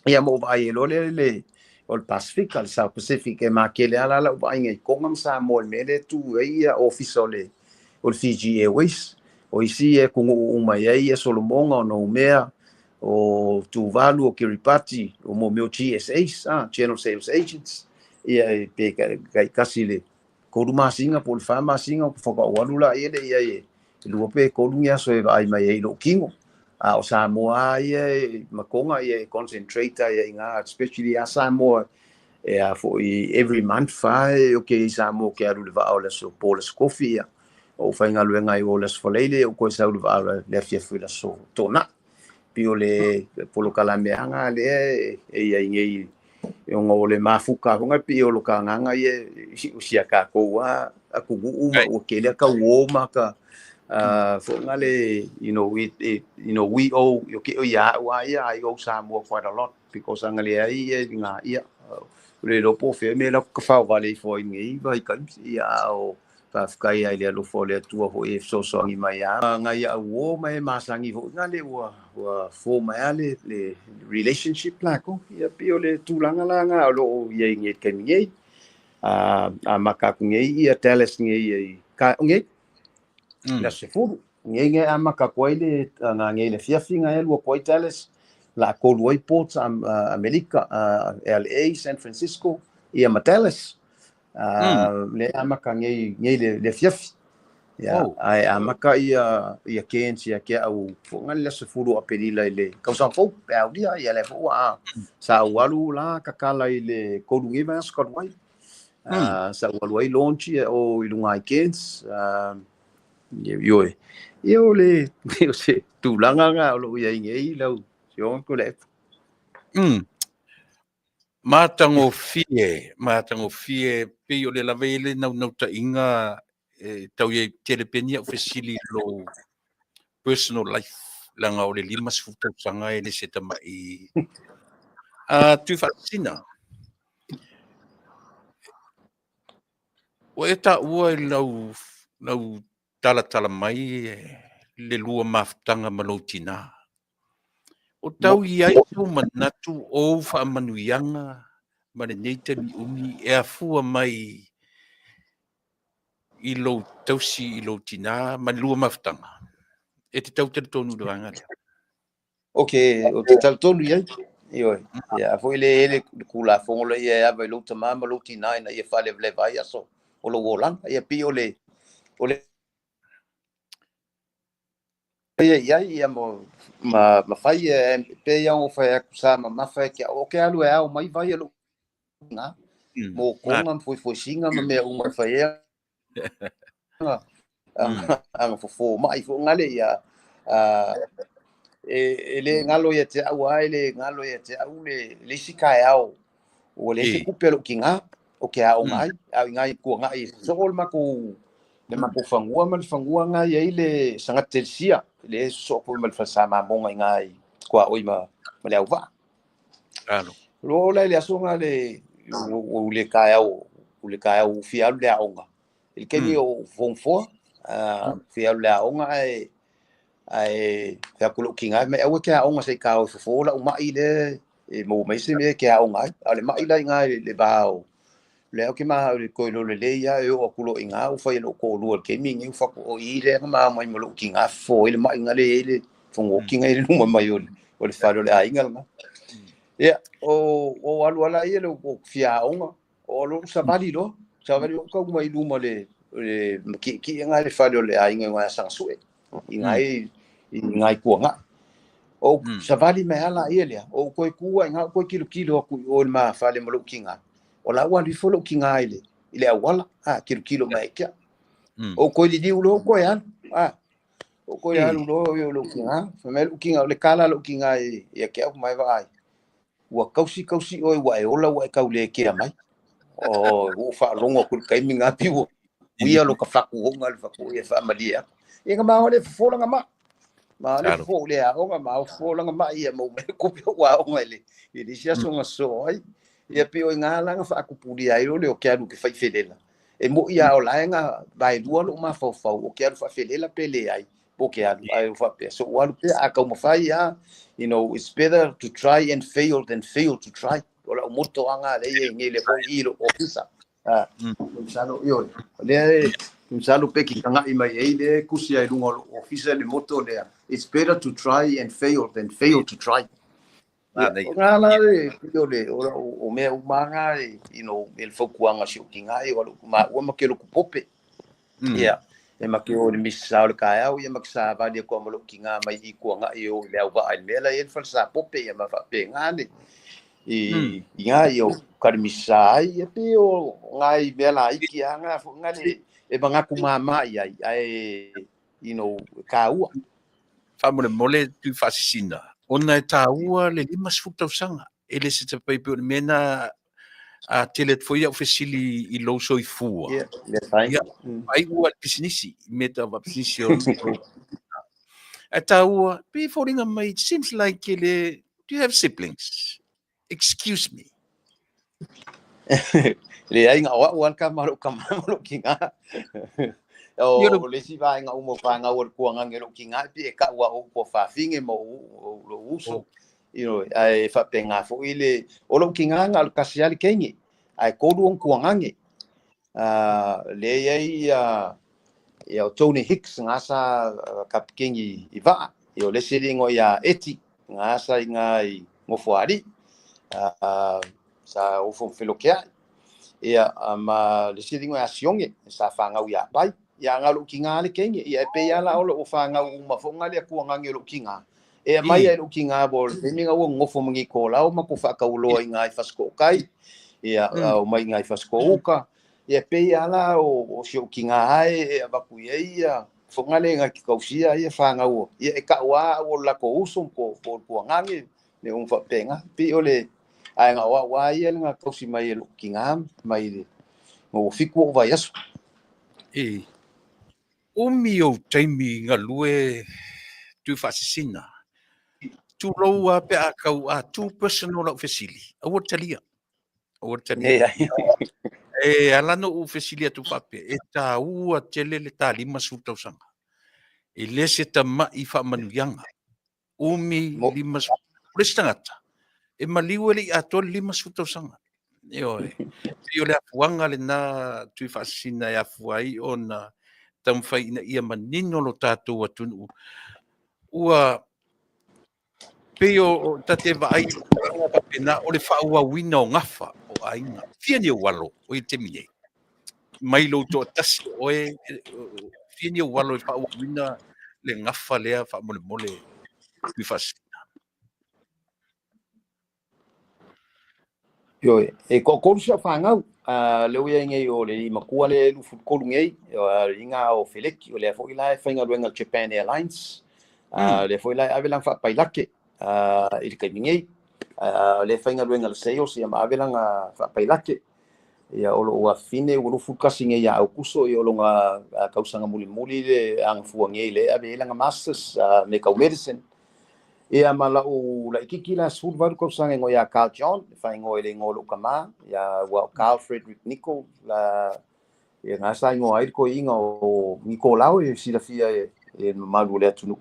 Ia mo vaai e loa le le o le Pacific, le South Pacific e makele ala la vaai nei Konga ma Samoa i le mea lea e tu ai ia ofisa o le Fiji Airways. O isi e atunuu uma i ai ia Solomoga, o Noumea, o Tuvalu, o Kiribati, o mo mea o GSAs, General Sales Agents. Ia e pe taitasi le 3 masina po o le 4 masina o whakaʻo alu la ia le ia e 2 pe 3 ni aso e vaai mai ai i lou kino. A o Samoa ia e makonga ia e concentrate ia i ngā, especially a Samoa e a foi every month fa e o ke i Samoa ke alu le vaa o le aso po le aso kofi ia. O faigaluega ai o le aso Faleile o koe sau le vaa le afiafi le aso Tonaʻi. Pei o le polokalameaga lea e iai nei ona o le mafuka foga pei o lo ka agaga ia o sia tatou a atunuu ma ua tele ka uō ma ka foga le you know it, it you know we owe o ke o ia au a ia I owe Samoa quite a lot because anga le ai ia ngā ia le lopo fe me la ka fao vale i foi nei vai ka ia o faafetai ai le alofa o le Atua foi e fesoasoani mai a ngai au o mai masangi foi ngā le ua fō mai a le relationship la ko ia pei o le tulaga la ngā o lo o ia i nei taimi nei a maka aku nei ia Dallas nei i ka nei la 10 nei ngai a maka koe le ngā nei le fiafi ngā e lua koe Dallas la kolu ai ports Amerika LA San Francisco ia ma Dallas le amaka nei le fiafi ia ai amaka ia Cairns ia ke au fonga le 10 o Aperila i le kausaga fou pe aulia ia le fou a sa ou alu la kakala i le kolu ngi vai aso kalu ai sa ou alu ai launch ia o i lunga i Cairns ioe ia o le o se tulaga nga o loo iai nei lau sioga ko le Matagofie pei o le lava i le naunautaiga e tau iai tele pea ni au fesili i lou personal life leaga o le 50 tausaga e le se tamaʻi a Tuifaasisina. Ua e taua i lau talatala mai le lua mafutaga ma lou tinā. O tau i ai sou manatu o ou faamanuiaga ma lenei taimi umi e afua mai i lou tausi i lou tinā ma le lua mafutaga. E te tau talitonu i le vaega lea. O te talitonu i ai. Ioe. Ia foi le ele kulafono le ia e ava i lou tamā ma lou tinā ina ia faalevaleva ai aso o lou olaga. Ia pei o le ia ia ia mo ma fai e pe ia o fai aku sa ma mafa ke o ke alu e au mai vai lo nga mo konga foi foi singa ma me uma fai e anga fofo mai fo ngale ia e le ngalo ia te au ai le ngalo ia te au le isi ka e au o le isi kupe lo ki nga o ke au ngai au ngai ku ngai so o le mako le mako fangua ma le fangua ngai ai le sangatelsia le so ko ma le falsa ma monga ngai kwa oi ma le au va alo lo la le aso nga le o le ka au o le ka au fi alu le aonga il keni o form 4 fi alu le aonga ai ai fa ku lo ki ngai me au ke aonga se ka o fo la o mai le e mo mai se me ke aonga ai le mai la ngai le bao Le au ke ma le koi lo le le ia e o aku lo inga u fai lo ko lu ke mi ngi u fa ko i le ma mai mo lo ki nga fo ile mai nga le ile fongo ki nga ile luma mai o le falo le ainga nga. Ia o alu ala ia le o fia onga o lo savali lo savali o ka mai luma le ki ki nga le falo le ainga nga sang sue i ngai kuanga. O savali me ala ia le o koi kua nga koi kilo kilo aku o ma fale mo lo ki nga. O la ua lifo lo ki ngā i le awala, a kilo kilo mai kia. O koi li ulo ko ya, a o koi alu lo yo lo ki ngā, fa me lo ki ngā le kala lo ki ngā i ke au mai va ai. Ua kausi kausi oi ua e ola ua e kau le kia mai. O ua fa longo ku kai mi ngā piwo. Uia lo ka faku honga le faku e fa malia. E ngā ma ole fofola ngā ma. Ma le fo le a onga ma o fofola ngā ma ia mo me kupi ua onga ile. I le sia songa so ai. Ia pe o ngā langa whaakupuria ai o le o ke alu ke whaiwhelela. E mo ia o laenga vai lua lo ma faufau o ke alu whawhelela pe le ai po ke alu ai o whapea. So o alu pe a kaumawhai a, you know, it's better to try and fail than fail to try. O la o moto anga le ia nge le hoi i lo ofisa. Misalo io le misalo pe ki kanga i mai e le kusi ai lunga o ofisa le moto lea. It's better to try and fail than fail to try. Ngā la le o le o mea umanga le, you know, el faukuanga si o ki ngā e walu ma ua ma ke loku pope. Ia, e ma ke o le misa o le kaeau, ia ma ke sa vali ko ma ki ngā mai i kua ngā i o le au va ai mela e le falsa pope ia ma whape ngā le. I ngā i o kare misa ai, e pe o ngā i mela i ki a ngā fo ngā le e ma ngā kumama i ai, ai, you know, ka ua. Whamole mole tu whasisina. Ona e tāua le 50 tausaga. E le se te peipe o le mena a tele foi au fesili i lou soifua. Ia, le whai. Ia, ai ua le pisinisi, me ta wa pisinisi o. E tāua, pe fōringa mai, it seems like le, do you have siblings? Excuse me. Le ai ngā oa uan ka maro ka maro ki ngā. O le si vai ngā umo wha ngā ua kua ngā ngero ki ngā pi e ka ua o kua whawhinge mo o lo uso. You know, ai whape ngā fo i le, o lo ki ngā ngā kasi ali kengi. Ai koru on kua ngā nge. Le ai ia o Tony Hicks ngā sa kapikengi i vaa. I o le siringo ia eti ngā sa i ngā i ngofuari. Sa ofo whilokea. Ia ma le siringo ia sionge sa whangau ia pai. Ia ngā lo ki ngā le kenge. Ia e pe ia la o lo o whangau uma fo ngā lea kua ngā nge lo ki ngā. E mai ai lo ki ngā bo le minga ua ngofo mangi ko lao ma ko whakauloa i ngā i whasko kai. Ia o mai ngā i whasko uka. Ia pe ia la o sio ki ngā ai e awaku ia ia. Fo ngā le ngā ki kausia ia whangau. Ia e ka ua o la ko uso ko kua ngā nge. Me un whapenga. Pi o le ai ngā wā wā ia le ngā kausi mai e lo ki ngā mai le. Ngō fiku o vai aso. E. Umi o taimi ngā lue tu whasisina. Tu loua pe a kau a tu personal au fesili. Aua talia. Aua talia. E alano u fesili atu whape. E tā ua tele le tā lima su tausanga. E lese ta mai wha Umi lima su. Ore E maliu ele i atoa le lima su tausanga. E oe. E o le afuanga le nā tui whaasina e afua ai o na tamwhai ina ia manino lo tātou atunu. Ua pe o tate vaai nā o le whaauawina o ngawha o ainga. Fia ni o walo o i te mine. Mai lo tō tasi oe, fia ni o walo i whaauawina le ngawha lea whaamole mole tui whaasina. Yo, e ko koru sia whangau, le uia ngei o le makua le lufu kolu ngei, o inga o Feleki, o le afo ila e whainga luenga Japan Airlines, le afo ila e avelang whapailake, i le kaimi ngei, le whainga luenga le sales, ia ma avelang whapailake, ia o lo ua fine ua lufu kasi ngei ia aukuso, ia o longa kausanga muli muli le anga fua ngei le ave ilanga masters, me kau medicine. Ia ma la u la ikiki la sul valu kausanga ngo ia Carl John, whai ngo ele ngo lo kama, ia ua Carl Frederick Nicol, la ia ngā sa ngo ai ko inga o Nicolau e silafia e malu le atunu.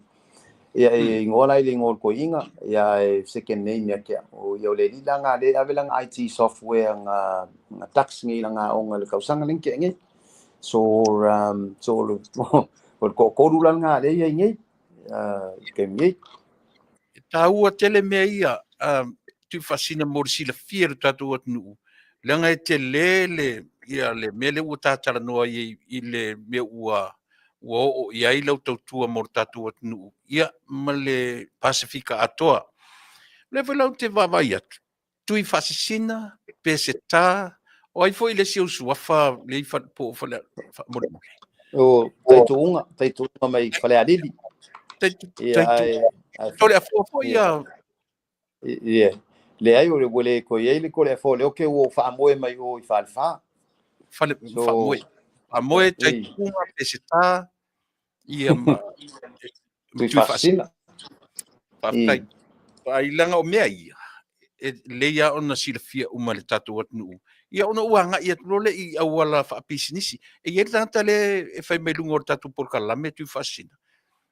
Ia e igoa la i le igoa o le toeaina, ia e second name ia te au. Ia o le alii la na lea e ave lana IT software na na tax nei i lana aoga i le tausaga lea na tea nei. So so o le o le toatolu la lena lea e i ai nei i le taimi nei. E taua tele mea ia, Tuifaasisina mo le silafia e lo tatou atunuu, leaga e tele le, ia, le mea lea ua ta talanoa ai i le mea ua ua oo i ai lau tautua mo le tatou atunuu, ia, ma le Pasefika atoa. O lea foi la ou te vaavaai atu, Tuifaasisina, Peseta, o ai foi le isi ou suafa le i po o fale faamolemole? O Taituuga, Taituuga mai Falealili. Ia, Toleafoa foi ia. Ia, leai, o le ua le toe i ai le Toleafoa lea o ke ua faamoe mai o i Falefa. Fale, so, faamoe. Faamoe, Taituuga, Peseta, ia ma Tuifaasisina. Faafetai. Ai leaga o mea ia, e lelei lava ona silafia uma e le tatou atunuu, ia ona ua agai atu loa lea i auala faapisinisi. E i ai le tagata lea e fai mai i luga o le tatou polokalame Tuifaasisina,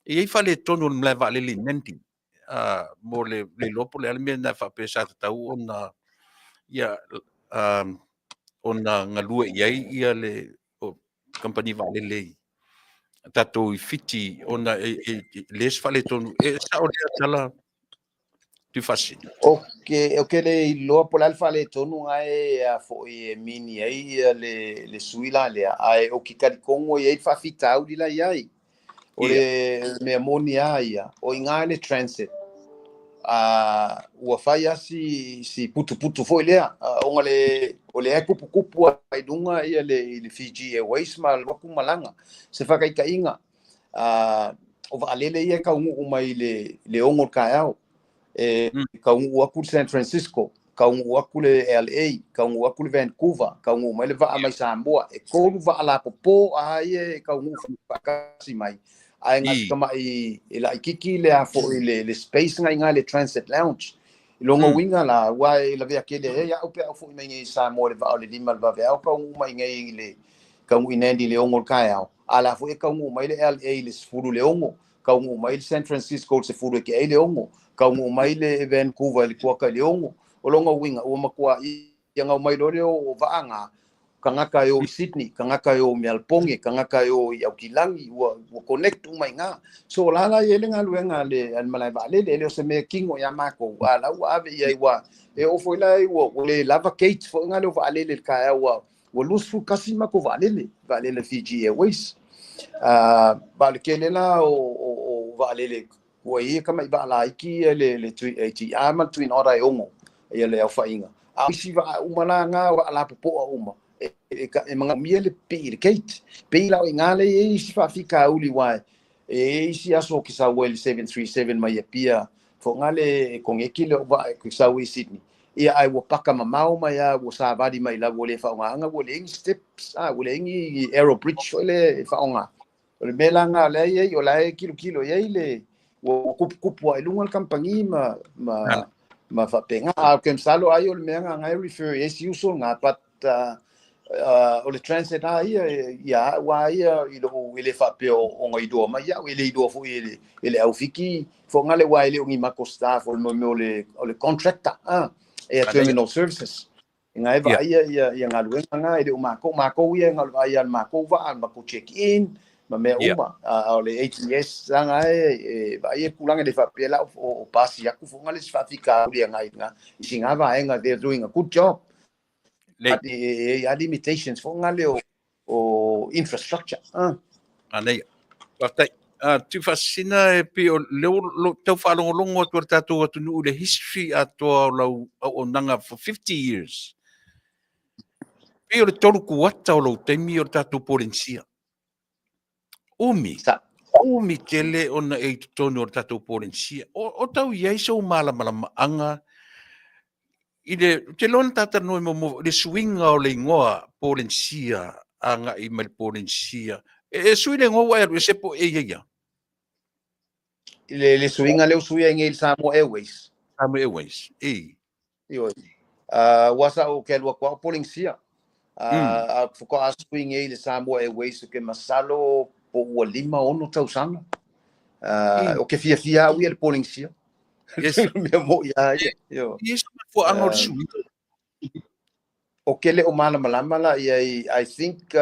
e i ai faaletonu o le malae vaalele i Nandi, mo le le iloa po o le a le mea lena faapea sa tatau ona, ia, ona galue i ai ia le kamupani vaalele i tatou i Fiti ona e le se faaletonu. E sao lea tala Tuifaasisina? Ou te le iloa po o le a le faaletonu na e a foi e mini ai ia le sui la lea, ae ou te talitonu e i ai le faafitauli la i ai. O le mea moni lava ia, o i ina le transit, ua fai lava si putuputu foi lea, ona o lea e tuputupu lava i luga ia le Fiji Airways ma alu atu malaga. Se faataitaiga, o vaalele ia e taunuu mai i le 6 o le taeao, e taunuu atu le San Francisco, taunuu atu le LA, taunuu atu le Vancouver, taunuu mai le vaa mai Samoa. E 3 vaa lapopo a ia e taunuu faatasi mai. Ae na o se tamai e laitiiti le a foi le space na i ina le transit lounge. I lona uiga la, aua e lavea tele ai au pe a ou foi mai nei i Samoa i le vaa o le 5 i le vaveao, taunuu mai nei i le taunuu i Nandi i le 6 o le taeao, a la foi e taunuu mai le LA i le 10 i le 6, taunuu mai le San Francisco i le 10 e tea i le 6, taunuu mai le Vancouver i le kuata i le 6. O lona uiga, ua matua ia gau mai loa lea o vaa na, tagata e o i Sydney, tagata e o i Melbourne, tagata e o i Aukilani, ua connect uma i ina. So o la la e i ai le galuega a le malae vaalele, e le o se mea kino ia matou, a la ua ave i ai, ua e oo foi la ua le lava gate foi na lea o vaalele i le taeao, ua 21 matou vaalele, vaalele Fiji Airways. Ma o le tele la o vaalele ua i ai tamai vaa laiti ia le ATR ma le Twin Otter e 6 ia le aofaiga. A o isi vaa uma la na, o vaa lapopoa uma, e manaomia le pii i le gate. Pei la o i ina lea e i ai isi faafitauli, aua e i ai isi aso ou te sau ai i le 737 mai Apia, foi na le e koneki le vaa e sau ai i Sydney. Ia ae ua paka mamao mai lava, ua savali mai lava, ua le faaaogaina, ua leai ni steps, ua leai ni aero bridge foi lea e faaaoga. O le mea la lena o lea e i ai, o la e tilotilo i ai le, ua tuputupu lava i luga le kamupani ma, ma, ma faapena. A o ke masalo ai o le mea lena e refer i ai si uso lena, but o le transit lava ia, ia au lava ia i lou, e le faapea ona iloa mai au, e le iloa foi e le au Fiti foi na le, aua e le o ni matou staff, o le mea o le contractor, Air Terminal Services. Nga e vaaia ia galuega na, e le o matou, matou ia na o le vaaia o le matou vaa, le matou check in, ma mea uma. A o le ATS la e vaaia tulaga, e le faapea la o pasi atu foi na le isi faafitauli agai i i sina vaega, they're doing a good job. But e i ai limitations foi na le o infrastructure. Manaia. Faafetai. Tuifaasisina e pei o lea ua tau faalogologo atu a le tatou atunuu i le history atoa o lau auaunaga for 50 years. Pei o le 3 kuata o lou taimi o le tatou Polenisia. Umi. Umi tele ona e i totonu o le tatou Polenisia. O tau i ai sou malamalamaaga i le, ou te iloa na ta talanoa muamua i le suiga o le igoa Polenisia agai mai le Polenisia. E sui le igoa ua e alu ese po o e i ai lava? I le suiga lea ua sui ai nei i le Samoa Airways. Samoa Airways, e. Ioe. Aua sa ou ke alu atu lava o Polenisia. A faatoa sui nei i le Samoa Airways, ou te masalo po ua 5, 6 tausaga. O ke fiafia au ia le Polenisia. Yes. Mea mo'i a ia. Ioe. E i ai se mafuaaga o le suiga. O ke le o malamalama la i ai, I think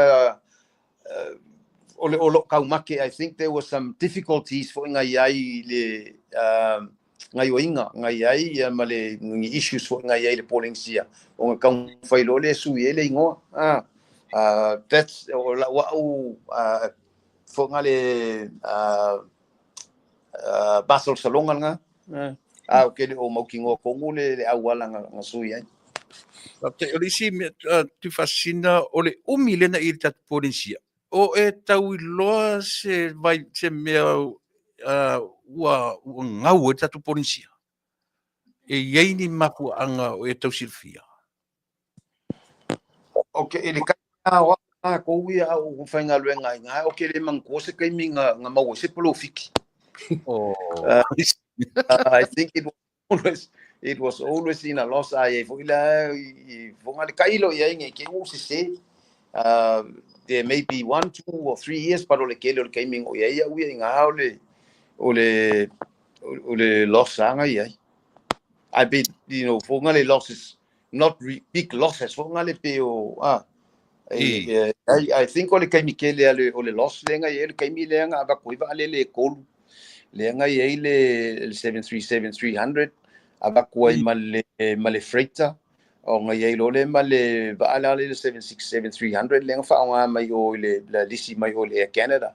o le o lo'u kaumake, I think there were some difficulties foi nga i ai i le gaioiga nga i ai ia ma le ni issues foi nga i ai i le Polenisia ona taumafai loa lea e sui ai le igoa. That's o la'u a'u foi nga le masalosaloga lena, a ou te le o mautinoa tonu le auala na sui ai. Faafetai. O le isi mea Tuifaasisina, o le umi lea na i le tatou Polenisia, o e tau iloa se vai se mea ua gau ai le tatou Polenisia? E i ai ni mafuaaga o e tau silafia? Ok, i le taimi o matou ia a o faigaluega ai ina, ou te le manatua se taimi na maua ai se polofiki. I think it was always in a loss. A i ai foi la i foga le tailo i ai nei te i ua ou sesē. There may be 1, 2 or 3 years, but o le tele o le taimi na o i ai au ia ina o le loss lava i ai. I bet, foga le losses, not big losses, foga le pe o, I think o le taimi tele o le loss lea na i ai, o le taimi lea na avatu ai vaalele e tolu, lea na i ai le 737-300, avatu ai ma le freighter, ona i ai loa lea ma le vaa la le 767-300 lea na faaaoga mai o i le lisi mai o le Air Canada.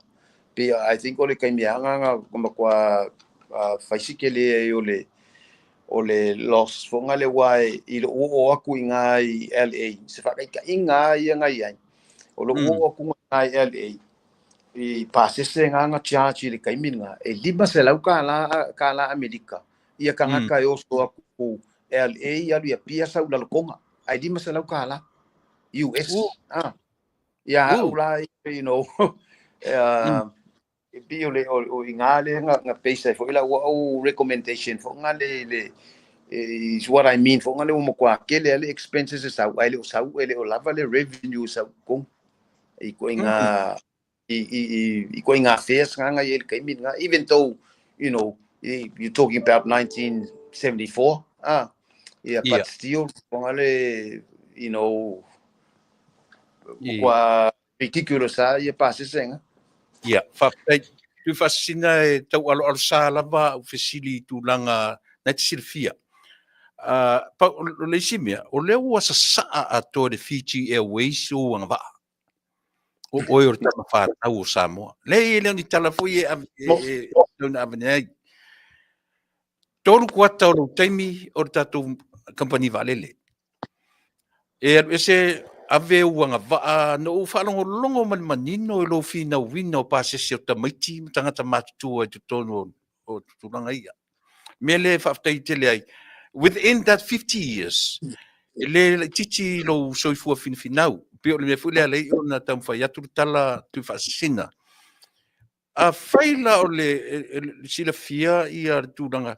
Pe I think o le taimi lava na matua fai si tele ai o le loss foga le aua i lou oo atu i ina i LA, se faataitaiga ia na i ai. O lou oo atu i LA, i pasese nga charge i le taimi lena, e $500 kālā Amerika ia tagata e oso atu LA alu i Apia sau i Lalotoga, ae $500 US. Ia au la, e pei o le o ina lea na base ai foi lau au recommendation foga le is what I mean foga le ua matua tele lava le expenses e sau, ae le o sau, e le o lava le revenue e sau i totonu i ituaiga i ituaiga fares na i ai i le taimi lena, even though you're talking about 1974, yeah, but still foga le matua ridiculous lava ia pasese. Ia, faafetai. Tuifaasisina, e tau aloalosā lava au fesili i tulaga na e te silafia. Pa, o le isi mea, o lea ua sasaa atoa le Fiji Airways ou agavaa. O oe o le tama fanau o Samoa. Leai, e le o ni tala foi e ave, e tau na avane ai. 3 kuata o lou taimi o le tatou kamupani vaalele. E alu ese ave ou agavaa na ou faalogologo ma le manino i lou finauina o pasese o tamaiti ma tagata matutua i totonu o tulaga ia. Mea lea e faafetai tele ai. Within that 50 years, e le laitiiti lou soifua finafinau. Pei o le mea foi lea alai ona taumafai atu le tala Tuifaasisina. Afai la o le silafia ia le tulaga,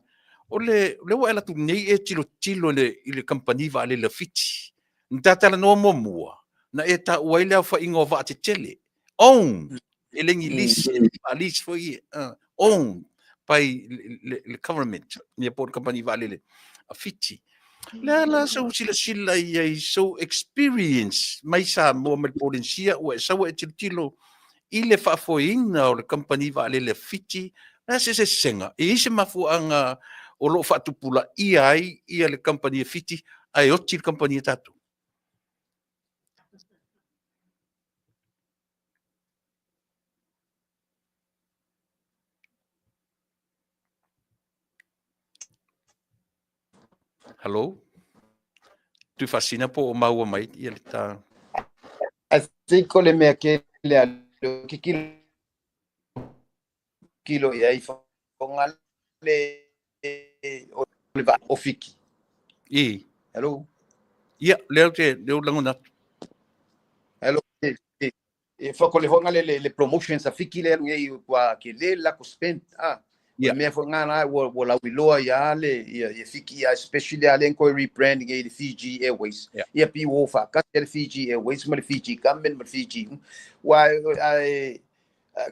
o le lea ua e alu atu nei e tilotilo i le kamupani vaalele a Fiti. Na ta talanoa muamua, na e taua ai le aofaiga o vaatetele. Own, e le ni lease, lease foi ia, own by le government, ia po o le kamupani vaalele a Fiti. Le a la sau silasila i ai sou experience mai Samoa ma le Polenisia ua e sau e tilotilo i le faafoeina o le kamupani vaalele a Fiti, le a se sesega? E i ai se mafuaaga o lo o faatupulaia ai ia le kamupani a Fiti ae oti le kamupani a tatou? Hello? Tuifaasisina, po o maua mai ia le ta. I think o le mea tele a le kilo kilo i ai foga le o le vaa o Fiti. Hello? Ia, lea te lea o lagona atu. Hello. E fa ko le foga le promotions a Fiti le alu nei ua ke le la ko spend o le mea foi ngā ua lauiloa ia le ia Fiti ia, especially a le ko rebranding e le Fiji Airways. Ia pi ua faakasi le Fiji Airways ma le Fiji government ma le Fiji ua ai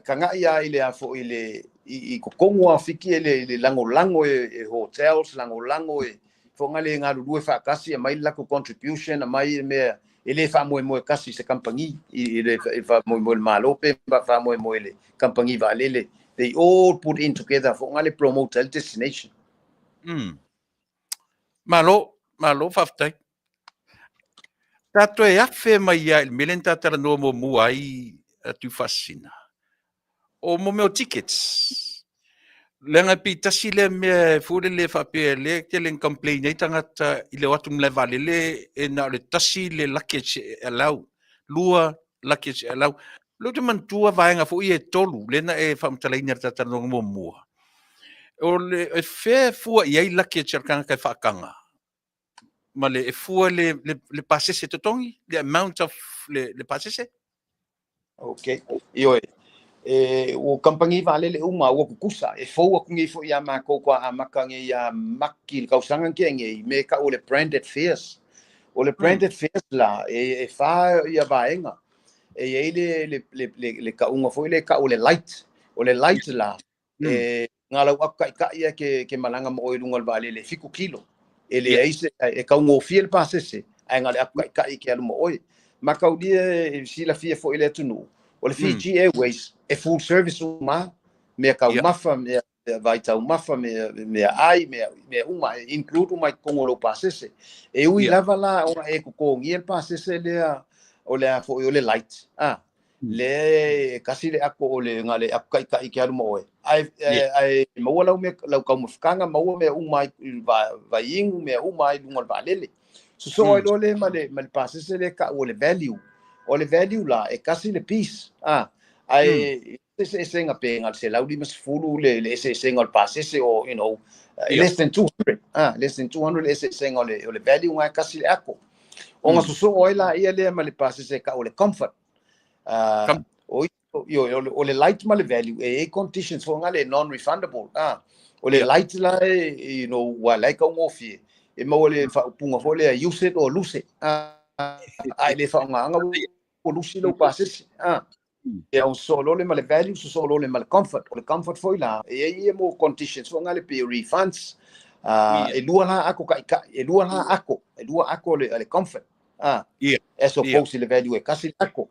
ka ngai ia i le a foi le i totonu lava o Fiti e le lagolago e hotels, lagolago e foga le galulue faatasi, aumai le latou contribution, aumai le mea e le faamoemoe tasi i se kamupani i le faamoemoe i le Malo pe faamoemoe i le kamupani vaalele. They all put in together foga le promote ai le destination. Malo, malo faafetai. Ta toe afe mai lava i le mea lea na ta talanoa muamua ai Tuifaasisina. O mo mea o tickets. Leaga e pei tasi lea mea foi lele faapea lea e tele ina complain ai tagata i le o atu i le malae vaalele e na o le tasi le luggage e allow, lua luggage e allow. O lea ou te manatua vaega foi ia e tolu lea na e faamatalaina i le talatalanoaga muamua. O le, e fea e fua i ai luggage a le tagata e faataga? Ma le, e fua le pasese totogi, le amount of le pasese? Okay. Ioe. E, ua kamupani vaalele uma ua tutusa. E fou atu nei foi ia matou faatoa amata nei ia Mati i le tausaga na tea nei, mea e tau o le branded fares. O le branded fares la, e fa ia vaega. E i ai le tauga foi lea e tau o le light. O le light la, e na o lau ato taitai ia ke malaga ma oe i luga o le vaalele e 7 kilo. E leai se, e taugofie le pasese, ae na o le ato taitai e ke alu ma oe. Mataulia e silafia foi i le atunuu, o le Fiji Airways e full service uma, mea taumafa, mea vaitaumafa, mea ai, mea uma, e include uma i totonu o lou pasese. E ui lava la ona e totogia le pasese lea o le a foi o le light, lea e tasi le ato o le na o le ato taitai ke alu ma oe. Ae maua lau mea, lau taumafataga, maua mea uma ai, vaiinu, mea uma ai i luga o le vaalele. Sosoo ai loa lea ma le pasese lea e tau o le value. O le value la, e tasi le piece, ae eseesega pe na o le 150 le eseesega o le pasese o, you know, less than 200, less than 200 le eseesega o le value na e tasi le ato. Ona sosoo ai laia lea ma le pasese e tau o le comfort. O le light ma le value, e i ai conditions foi nga le non-refundable. O le light la e, you know, ua la e taugofie, e maua le faaupuga foi lea, use it or lose it. A e le faaaogaina ua lusi lou pasese. Ia, o sosoo loa lea ma le value, sosoo loa lea ma le comfort. O le comfort foi la, e i ai ia mo conditions foi nga le pei o refunds. E lua la ato taitai, e lua la ato, e lua ato o le comfort. As opposed i le value e tasi le ato.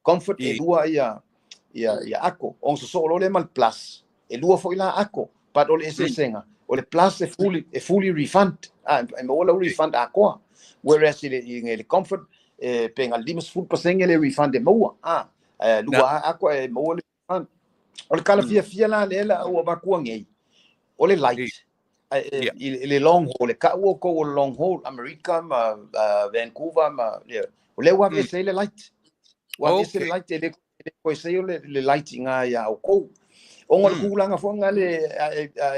Comfort e lua ia ato. Ona sosoo loa lea ma le plus, e lua foi la ato. But o le eseesega, o le plus e fully refund. E maua lau refund atoa. Whereas i le comfort, e pe na o le 50% le refund e maua. Lua ato e maua le refund. O le tala fiafia la lea la ua avatua nei, o le light. I le long haul, e tau outou o le long haul, Amerika ma Vancouver ma, o lea ua aveese ai le light. Ua aveese le light, e le toe seia le light i ngā ia outou. Ona o le tulaga foi nga le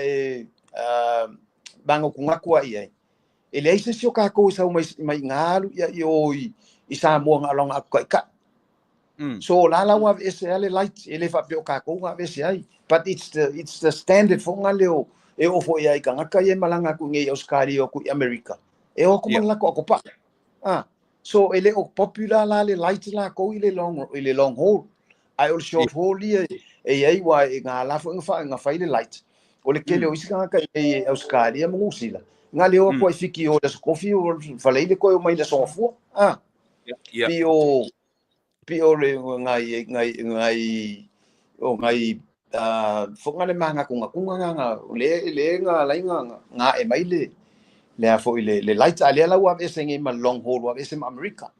e magotugato ai ai. E leai se isi o tatou e sau mai i ngā alu ia i o i Samoa na o lona ato taitai. So la la ua aveese ai le light, e le faapea o tatou na aveese ai. But it's the standard foi nga leo e oo foi ai i tagata ia e malaga atu nei i Australia o atu i Amerika. E o atu ma le latou atopa'a. So e le o popular la le light latou i le long haul. Ae o le short haul ia e i ai ua e ngā la foi nga fai le light. O le tele o isi tagata i Australia ma Niu Sila. Nga le o atu ai Fiti o le Aso Tofi o Faleile koe o mai le Aso Gafua. Pi o le ngai ngai ngai o ngai foi nga le magatungatunga nga le nga lai nga nga e mai le a foi le light a lea la ua aveese nei ma long haul ua aveese ma Amerika.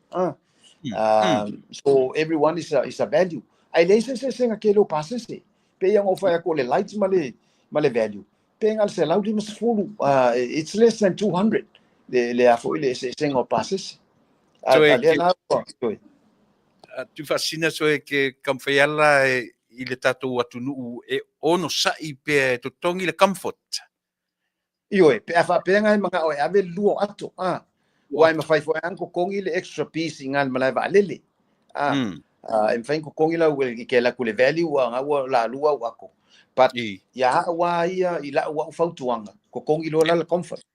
So everyone is a value. Ae leai se eseesega tele o pasese. Pe ia ona ou fai atu o le light ma le value. Pe na o le 150, it's less than 200 le a foi le eseesega o pasese. A lea la ua toe. Tuifaasisina so e ke taumafai ala i le tatou atunuu e onosai pea e totogi le comfort. Ioe, pe a faapea e mana'o e ave le lua o ato. Ua e mafai foi lava ona totogi le extra piece i gā le malae vaalele. E mafai ona totogi lau i ke alu atu i le value ua ga ua lalua au ato. But ia a'u lava ia i la'u a'u fautuaga, totogi loa la le comfort.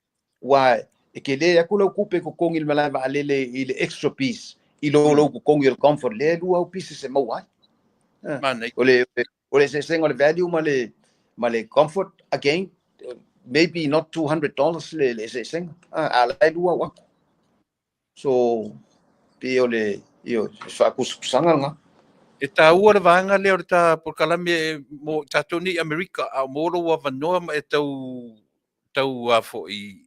Ua e tele atu lau tupe e totogi i le malae vaalele i le extra piece i lo lou totogi o le comfort lea e lua au pieces e maua ai. Manaia. O le eseesega o le value ma le Ma le comfort, again, maybe not $200 le eseesega, a la e lua au ako. So, pei o le, ioe, o se faakusakusaga lena. E taua le vaega lea o le ta polokalame mo tatou nei i Amerika, a o maua lou avanoa ma e tau tau a foi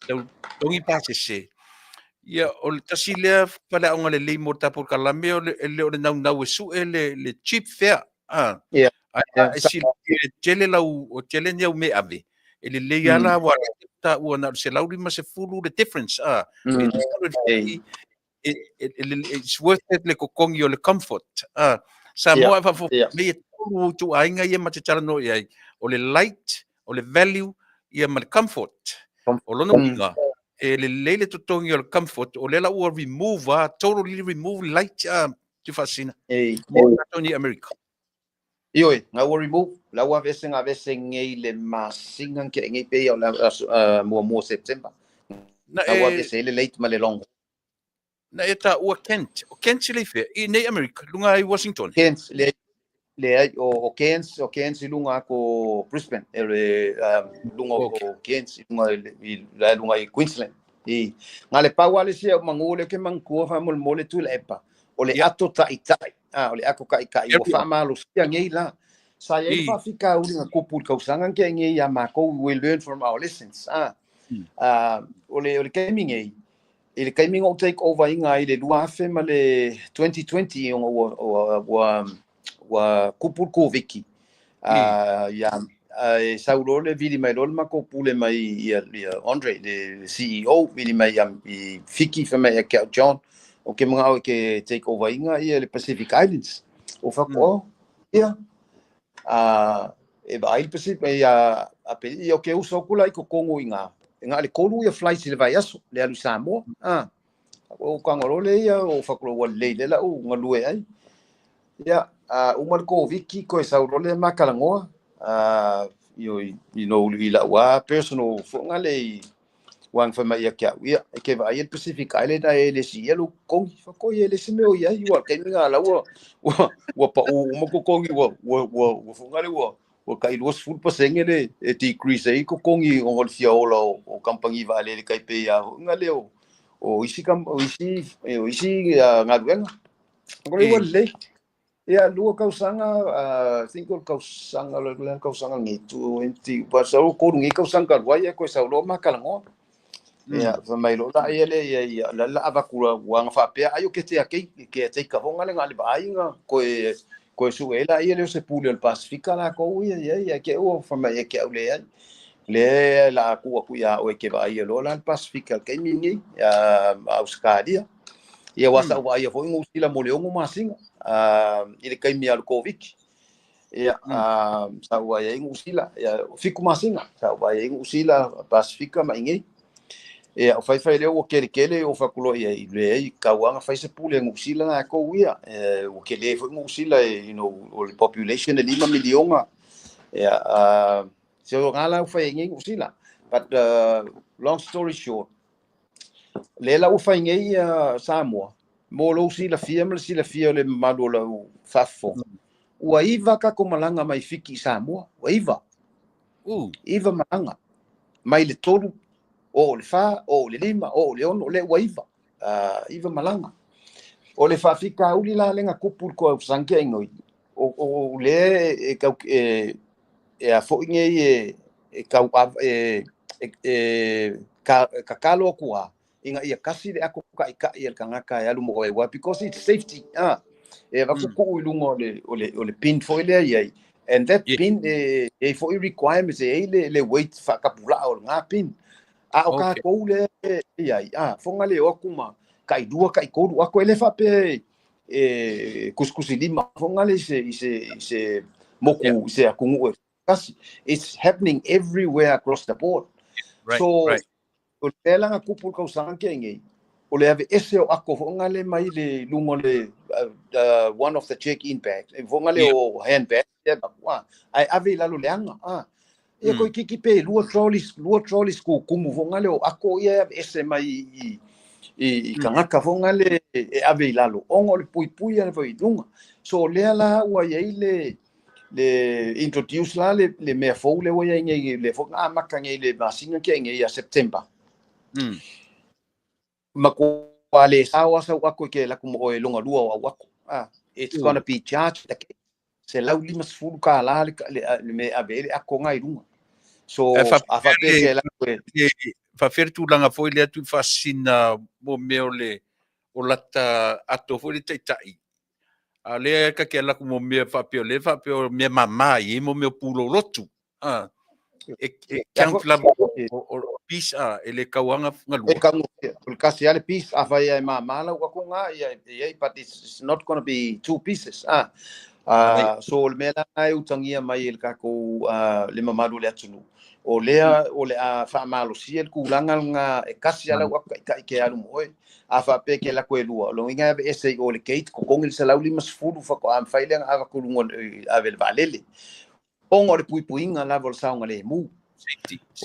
tau togi pasese. Ia, o le tasi lea faleaoga lelei mo le ta polokalame o le, e le o le naunau e sue le cheap fare. A, ae a e silafia e tele lau, o tele ni au mea ave, e lelei lava la aua o lea taua na o le 150 le difference, a, le 250, it's worth it le totogi o le comfort. A, Samoa e faafofoga mai e tolu ituaiga ia ma te talanoa i ai, o le light, o le value, ia ma le comfort. O lona uiga, e lelei le totogi o le comfort, o lea la ua remove a, totally remove light, a, Tufaasina. Mo tatou nei Amerika. Ioe, nga ua remove, la ua aveese nga aveese nei le masina na tea nei pei o le muamua o September. Na La ua aveese ai le late ma le long. Na e taua Kent. O Kent le i fea? I nei Amerika, lunga i Washington. Kent, leai, leai, o Cairns, o Cairns i lunga atu o Brisbane, e le lunga o Cairns i lunga i la lunga i Queensland. I nga le pau lava le isi au manu lea ou te manatua faamolemole Tuilaepa, o le ato taitai, o le ato taitai ua faamalosia nei la. Sa i ai le faafitauli na tupu i le tausaga na tea nei ia matou, we learn from our lessons. O le taimi nei, i le taimi na ou take over ina i le 2000 ma le 2020 ona ua tupu le Koviti, ia, e sau loa le vili mai loa le matou pule mai ia Andre, le CEO, vili mai i Fiti fai mai ia te au, John, ou te manao e te take over ina ia le Pacific Islands. Ou fai atu, oh, ia, e vaai le Pacific, ia, a pe, ia, ou te uso atu la i totonu i ina, e na o le tolu ia flights i le vaiaso, le alu i Samoa, Ou tago loa lea, ou fai atu loa, ua lelei lea la u galue ai. Ia, uma le Koviti, toe sau loa lea ma talanoa, you know, i lau lava personal foi lea i aua na fai mai ia te au, ia, e te vaai i le Pacific Island ae e le siia lou totogi. Fai atu, oi, e leai se mea o i ai, aua o le taimi lena o la ua pau uma totogi, ua foi lea ua tai 20% le e decrease ai totogi ona o le fia ola o kamupani vaalele tai pei lava foi lea o isi galuega. O lea ua lelei. Ia, lua tausaga, I think o le tausaga, o le tausaga lenei, 20, masalo tolu nei tausaga talu ai, toe sau loa ma talanoa. Ia, fai mai loa la ia lea, ia, ia, la la avatu ua na faapea, ai o ke tea kei, ke take fonga le nga le vaai nga, koe, koe sue ai la ia lea o se pule o le Pasifika lakou ia, ia, ia, ke ua fai mai e ke au leai. Le la tuu atu iā oe e te vaaia loa la le Pasifika i le taimi lenei, Ausetalia. Ia aua sa ou vaaia foi Niu Sila mo le 6 masina i le taimi o le Koviti. Ia, sa ou vaai ai Niu Sila, ia, 7 masina sa ou vaai ai Niu Sila, Pasifika ma inei. Ia, o faifai lea ua kelikele o fai atu loa i ai, leai, tau lava ona fai se pule a Niu Sila latou ia. Ua tele foi Niu Sila, you know, o le population e 5 miliona. Ia, so na la ua fai ai nei Niu Sila. But long story short, lea la ua fai nei Samoa, mo lou silafia ma le silafia o le mamalu o lau faafofoga, ua iva tatou malaga mai Fiti i Samoa, ua iva. Iva malaga, mai le tolu, oo i le fa, oo i le lima, oo i le ono, lea ua iva, iva malaga. O le faafitauli la lea na tupu i le tausaga tea nei, o lea e tau e a foi nei e tau e tatalo atu lava ina ia kasi le ato taʻitaʻi a le tagata e alu mo oe, aua because it's safety, e avatu tuu i luga o le pin foi lea i ai, and that pin e i ai foi requirements, e i ai le weight faatapulaa o lena pin, a o tatou lea e i ai, foga le o atu ma tailua taitolu ato, e le faapea e kusikusilima foga le i se moku i se atunuu e tasi. It's happening everywhere across the board. So, o le mea la na tupu i le tausaga na tea nei, o le aveese o ato foga le mai le luga o le one of the check-in bags, foga le o handbag, ae ave i lalo i le aga. Ia koe kiki pe lua trolleys, lua trolleys kukumu foga le o ato ia e aveese mai i tagata foga le e ave i lalo, ona o le puipui ana foi i luga. So, o lea la ua i ai le Le introduce la le mea fou lea ua i ai nei, lea foi na amata nei i le masina tea nei ia September. Matua le sao lava sau ako e ke alu atu ma oe i lona lua o au ako. Ah, it's gonna be charged again. $150 le mea e ave ai le ako lena i luga. So, a faapea e ke alu atu e... Faapefea le tulaga foi lea tuufaasina mo mea o le o lata ato foi le taitai A o lea ta te alu atu mo mea faapea o lea faapea o mea mama e i ai mo mea o pulolotu. A, e count lava o piece a, e le tau lava galua. E taugofie, o le kasi lava le piece, afai lava e mama lau atu na, ia e i ai, but it's not gonna be two pieces. A, so o le mea la lena e utagia mai e le tatou, le mamalu o le atunuu, o lea o le a faamalosia le tulaga lena e kasi lava lau atu taitai ke alu ma oe. A faapea e te alu atu e lua, o lona uiga e aveese i o i le gate, totogi le 150 faatoa mafai lea ona ave atu i luga ave i le vaalele. Ona o le puipuiga lava o le saogalemu.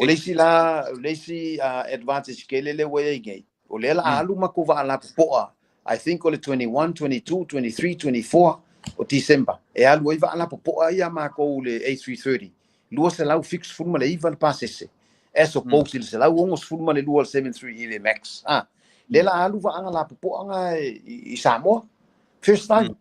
O le isi la, o le isi advantage tele lea ua i ai nei, o lea o le a alu matou vaa lapopoa, I think o le 21, 22, 23, 24 o December, e alu ai vaa lapopoa ia a matou le A330, 279 le pasese, as opposed i le 162 le 73 i le Max. A, lea la alu vaaga lapopoa na i Samoa, first time.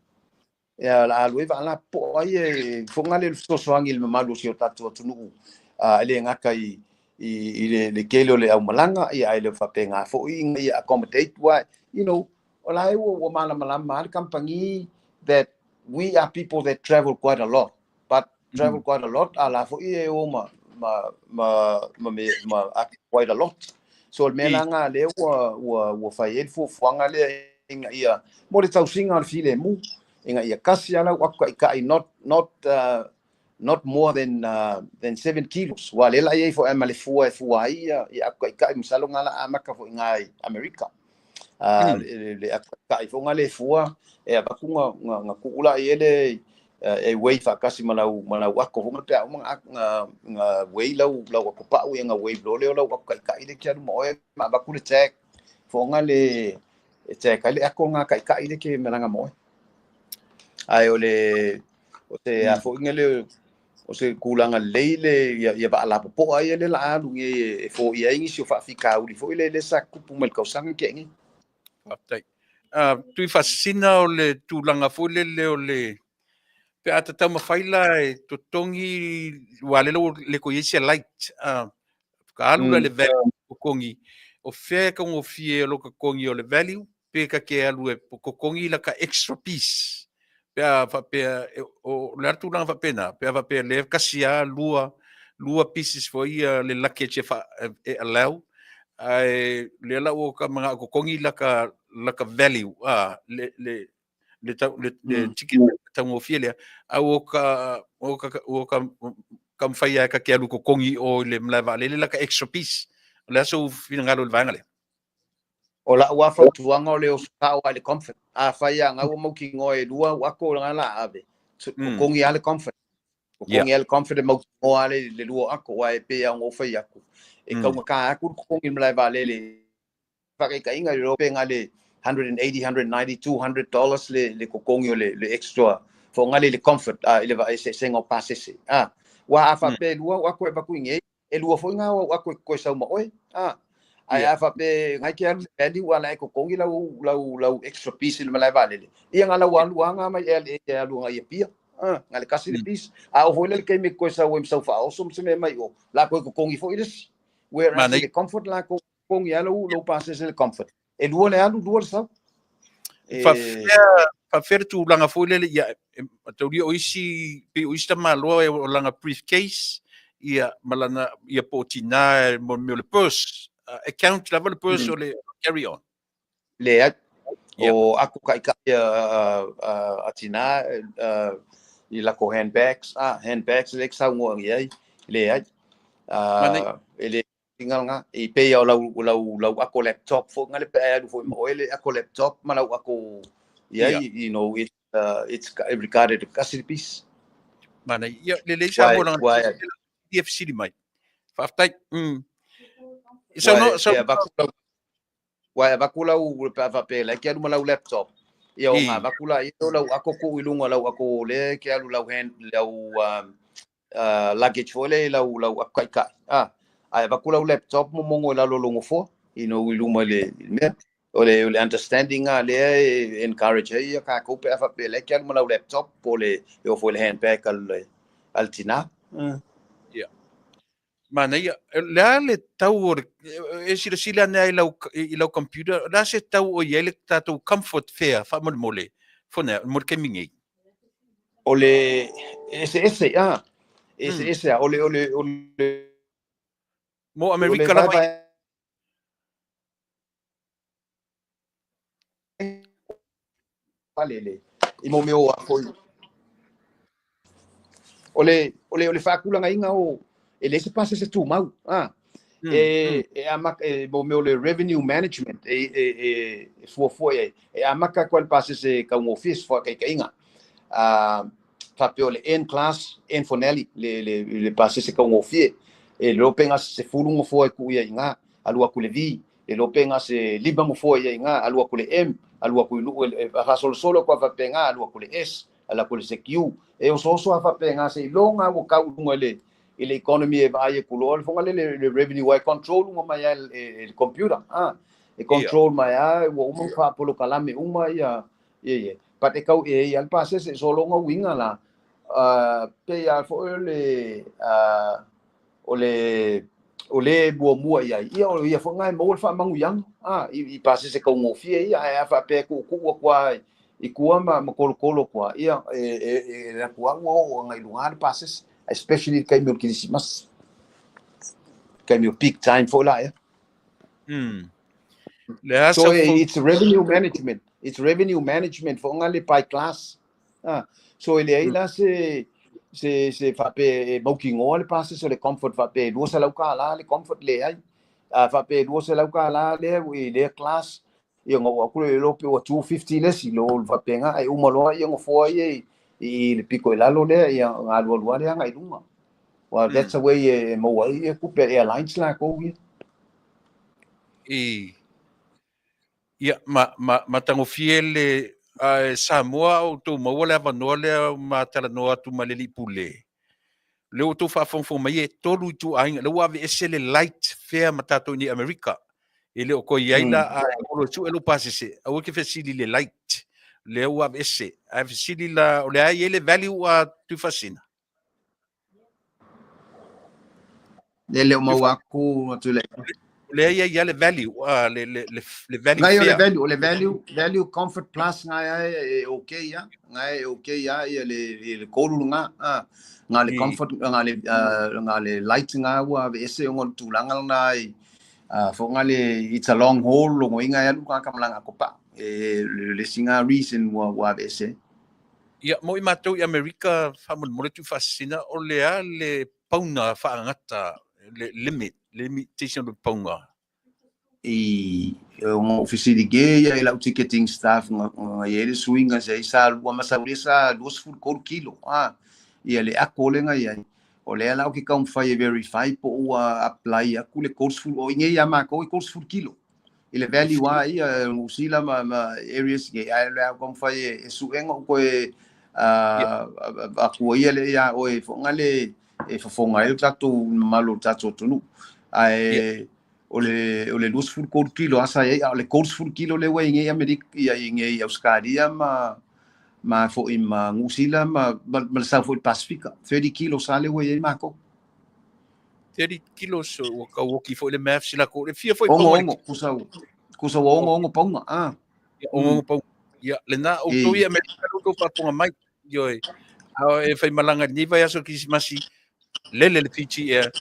Ia, la alu ai vaa lapopoa ia e foga le fesoasoani i le mamalu o si o tatou atunuu, e le gata i le tele o le aumalaga, ia, ae le faapena foi ina ia accommodate, aua, you know, o la e ua malamalama lava le kamupani that we are people that travel quite a lot. but travel quite a lot, a la foi e o ma ma ma ma me ma quite a lot. So o le mea la lena lea ua ua ua fai ai le fuafuaga lea ina ia mo le tausiga o le filemu, ina ia kasi lava lau atu taitai not not not more than than 7 kilos. Aua o lea la e i ai foi ma le fua e fua ai ia ia atu taitai, masalo na la amata foi i ina i Amerika. Le atu taitai foi lena e fua e avatu na tuu la i ai le e weigh faatasi ma lau ma lau ato foi pe a uma na weigh lau lau ato pau ia na weigh loa lea o lau ato taitai lea e te alu ma oe ma avatu le tag foi lena le e tag ai le ato lena taitai lea e te malaga ma oe. Ae o le o se a foi lea o se tulaga lelei le ia ia vaa lapopoa ia lea o le a alu nei e foia ai nisi o faafitauli foi lea sa tupu mai le tausaga na tea nei. Faafetai. Tuifaasisina o le tulaga foi lele o le pe a ta taumafai la e totogi aua o lea ua le toe i ai se light ka alu la i le value totogi o fea e taugofie o lo totogi o le value pe ta te alu e totogi la ka extra piece pe a faapea o le a le tulaga faapena pe a faapea lea kasi a lua lua pieces foi ia le luggage e fa e allow ae lea la ua ka manao totogi la ka la ka value a le le le tau le, le ticket taugofie lea a ua ka ua ka ua ka taumafai lava ta te alu totogi i o i le malae vaalele la ka extra piece. O le a sou finagalo i le vaega lea? O lau lava fautuaga o le oso sao lava i le comfort. Afai lava na ua mautinoa e lua au ato lena la ave, totogi lava le comfort. Totogi lava le comfort e mautinoa lava le lua o ato, aua e pei lava ona ou fai atu, e taugata atu le totogi i le malae vaalele. Faataitaiga, e le iloa pe na o le $180, $190, $200 le totogi o le extra foagali le comfort i le eseesega o pasese. Aua a faapea e lua au ato e avatu i inei, e lua foi na o au ato e toe sau ma oe. Ae a faapea na e te alu i le value a o la e totogi lau lau lau extra piece i le malae vaalele, ia na lau alu lava na mai LA e alu agai i Apia. Na le kasi le piece. A oo foi la i le taimi e toe sau ai ma sau faaoso ma se mea mai o, o le a toe totogi foi le isi. Whereas i le comfort latou totogi lava lou lou pasese i le comfort. E lua le alu, lua le sau. E faapefea, faapefea le tulaga foi lele, ia, e mataulia o isi, pei o isi tamaloa o lana briefcase, ia, ma lana, ia po o tina mo le mea o le purse. E count lava le purse o le carry on. Leai. O aku taitai a tina i lako handbags, handbags lea e saunoa i ai, leai. E le Tinga i pei o lau lau lau ako laptop foi ngale pe alu foi ma oe le ako laptop ma lau ako ia yeah. you know it it's regarded a custody piece. Mana ia le le sa mo langa ia fesili mai. Faafetai. So no so Uae avatu lau pe a faapea like alu ma lau laptop. Ia o ngā vaku la ia o lau ako ku i lunga lau ako o le ke alu lau hand lau luggage foi le lau lau ako kai kai. Ah, ai vaku lau laptop mo mongo i lalo longo fo i no i luma le mea. O le understanding a lea e encourage ai ia kākou pe a faapea le ke alu ma lau laptop po le e o foi le handbag al le al tina. Ia. Manaia, le a le tau o le, e silasila ane ai i lau computer, le a se tau o i ai le tatou comfort fare faamolemole, fone, mo le taimi nei? O le ese ese, ah, ese ese, o le, o le, o le, Mo Amerika lava. Palele i mo mea o a foi. O le, o le, o le faatulagaina o, e leai se pasese tumau, a. E, e amata, e mo mea o le revenue management, e, e, e, e fuafua i ai. E amata atu lava i le pasese taugofie, se faataitaiga. A, faapea o le N class, N for Nelly, le, le, le pasese taugofie. E le iloa pe na o se 10 nofoa e tuu i ai i ina, alu atu i le V, le iloa pe na o se 5 nofoa i ai i ina, alu atu i le M, alu atu i lu'u, e faasolosolo atu lava faapena, alu atu i le S, alu atu i le CQ, e osooso lava faapena seiloga ua tau i luga i le i le economy e vaai atu loa le foga lele le revenue aua e control uma mai lava e le computer, a e control mai lava ua uma ona faapolokalame uma ia ia ia but e tau e i ai le pasese so o lona uiga la pei lava foi o le o le o le muamua i ai, ia o ia foi lena e maua le faamanuiaga, a, i pasese taugofie ia, ae a faapea e tuutuu atu lava i tua ma tolotolo atu lava, ia, e alu atu lava ua oo agai i luga le pasese, especially i le taimi o le Kerisimasi, taimi o peak time foi la ea. Le a So, it's revenue management. It's revenue management foi lena le by class. Ah, so e leai la se se se faapea e mautinoa le pasese o le comfort faapea e $200 le comfort leai. A faapea e $200 lea i lea class, ia ona oo atu lea i lalo pe ua 250 le isi lo faapena ae uma loa ia nofoa ia i le pito i lalo lea ia ona alualu lava lea agai i luga. Well, that's the way e maua ai ia tupe a airlines latou ia. I Ia, ma, ma, matagofie le ae Samoa a outou maua le avanoa lea ma talanoa atu ma le Alii Pule. Lea ua outou faafogafoga mai e tolu ituaiga, lea ua aveese le light fare ma tatou i nei Amerika. E le o toe i ai la, a e olo e sue lou pasese, aua e te fesili i le light. Lea ua aveese. Ae fesili la, o le a i ai le value a Tuifaasisina? Le le o maua aku atu le. Le ia ia le value, le le le le value. Ngai o le value, o le value, value comfort plus ngai ai e okay ia, ngai e okay ia ia le le kolu nga, nga le comfort nga le nga le light nga ua aveese ona o le tulaga lena i fo nga le it's a long haul logo inga e alu ka kamalanga ko pa e le singa reason ua ua aveese. Ia, mo i matou i Amerika, faamolemole tuufaasisina, o le a le pauna faagata, le limit, limitation o le pauna? I ona ou fesili ke ia i lau ticketing staff nga i ai le suiga se ai sa lua masaulia sa 23 kilo a ia le ako le nga i ai o lea la o ke taumafai e verify po ua apply aku le 30 o i nei ia makou e 30 kilo i le value a ia Niu Sila ma ma areas nge ai le au taumafai e suega o koe akua ia le ia oe foga le e fofoga ai le tatou mamalu o le tatou atunuu ae o le o le 23 kilo asa ai a o le 30 kilo le ua i nei Amerika ia i nei Australia ma ma foi ma Niu Sila ma ma le sau foi Pasifika 30 kilo sa le ua i ai makou. 30 kilos ua tau oki foi le maths i lakou le fia foi Ono ono kusa kusa ua ono ono paunga a. Ia ono ono paunga. Ia lena outou i Amerika lea outou faafofoga mai. Ioe. A e faimalaga i lenei vaiaso Kerisimasi lele le Fiji Air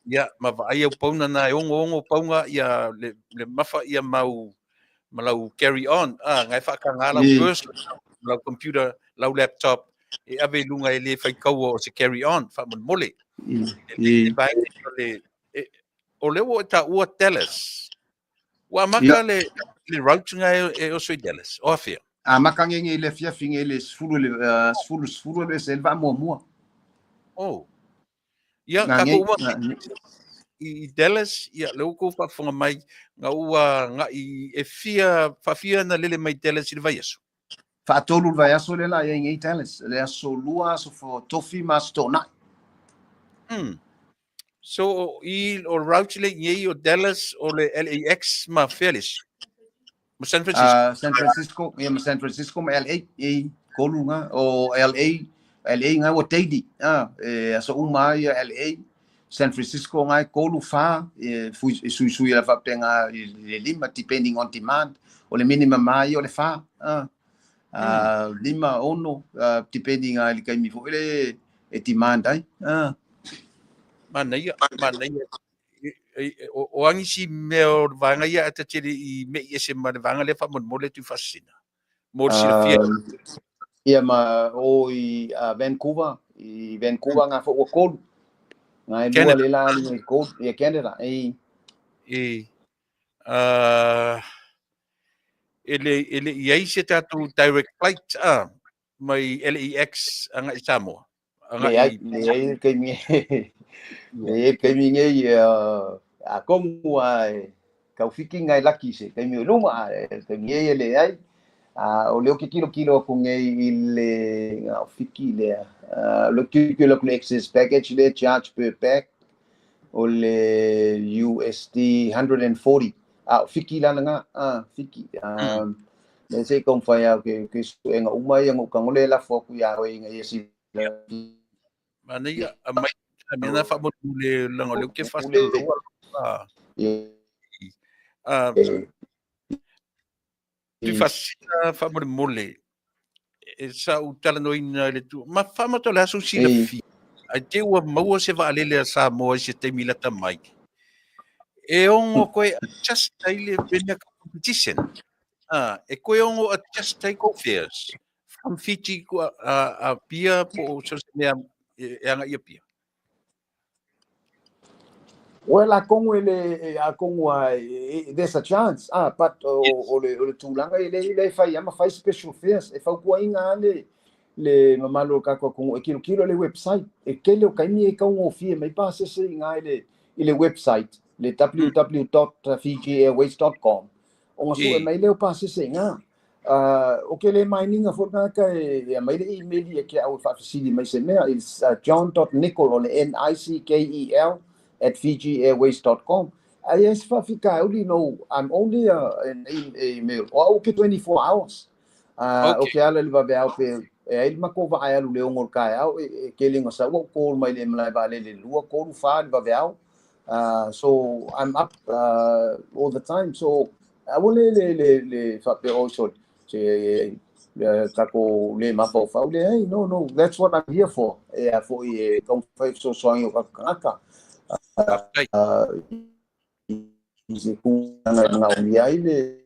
ia ma vaai au pauna na e ono ono paunga ia le, le mafa ia mau ma lau carry on a ngai whaakanga lau purse lau computer lau laptop e ave i lunga e le whai kaua o se carry on whaamolemole le o le ua ta ua Dallas ua maka le le route ngai e oso i Dallas o afea a maka nge nge le fiafi nge le sefulu le sefulu sefulu le se le muamua. Oh. Ia, ka uma i Dallas, ia, le ua kou faafofoga mai, nga ua nga'i e fia, faafia na lele mai Dallas i le vaiaso. Faatolu le vaiaso lea la i ai nei Dallas, le aso lua, aso tofi ma aso toonai. So i o route le i o Dallas o le LAX ma Felix ma San Francisco. San Francisco, ia ma San Francisco ma LA, i kolu nga o LA, LA nga ua daily, e aso uma ia LA, San Francisco nga e kolu fa, e fui e sui sui la faapega i le lima, depending on demand, o le minimum ma ia o le fa, lima ono, depending a le kaimi foi le e demand ai. Manaia, manaia. O angisi mea o le vaega ia a tatele i me i ese ma le vaega lea faamolemole tu faasina. Mo le silafia. Ia ma o i Vancouver, i Vancouver ngā fo ua kolu. Ngā e lua le la alu i kolu, ia Canada. E E le i ai se tatou direct flight mai LAX anga i Samoa. Anga le ai, le ai kaimi, le ai kaimi ngei a kongu a kaufiki ngai laki se kaimi o luma kaimi e le ai. O leo ke kilo kilo aku ngei i le ngā fiki lea. Lo kilo kilo le excess package le charge per pack o le USD 140. Fiki lana ngā, fiki. Le se kong whai au ke suenga uma ia ngu kangole la fo ku ia oi ngai si. Manaia, a mai mea na faamolemole langa o leo ke faasaloa. Tu faasina faamolemole e sa u talanoina i le tu. Ma faamata o le aso silafia. Ai te ua maua se vaalele a Samoa i se taimi lata mai. E ongo koe adjust ai le pena competition. E koe ongo adjust ai ko fares. From Fiji ku a pia po o se mea e anga ia pia. Well, a kongu ele a kongu a there's a chance. But o le tulaga ile ile fai ama fai special fares e fau kua inga le mamalo ka ko kongu e kilo kilo le website e kele o kaimi e kaungo fie mai pa se se inga ile ile website le www.fijiairways.com o nga su e mai leo pa se se inga o ke le mining a fo nga ka e mai le email e ke au fa fasili mai se mea is john.nickel o le N I C K E L @fijiairways.com. Ai es fa fika uli no, I'm only an email o ke 24 hours. O ke ala le va au pe e ai ma ko va ai alu le ongo ka au e ke le ngosa o ko mai le mlai va le le lua ko lu fa le va au. So I'm up all the time. So I will le le le fa pe o so se kako le ma fa fa le, hey, no, that's what I'm here for. E a fo i kong fa so so o ka kaka. I se ku nga nga o ai le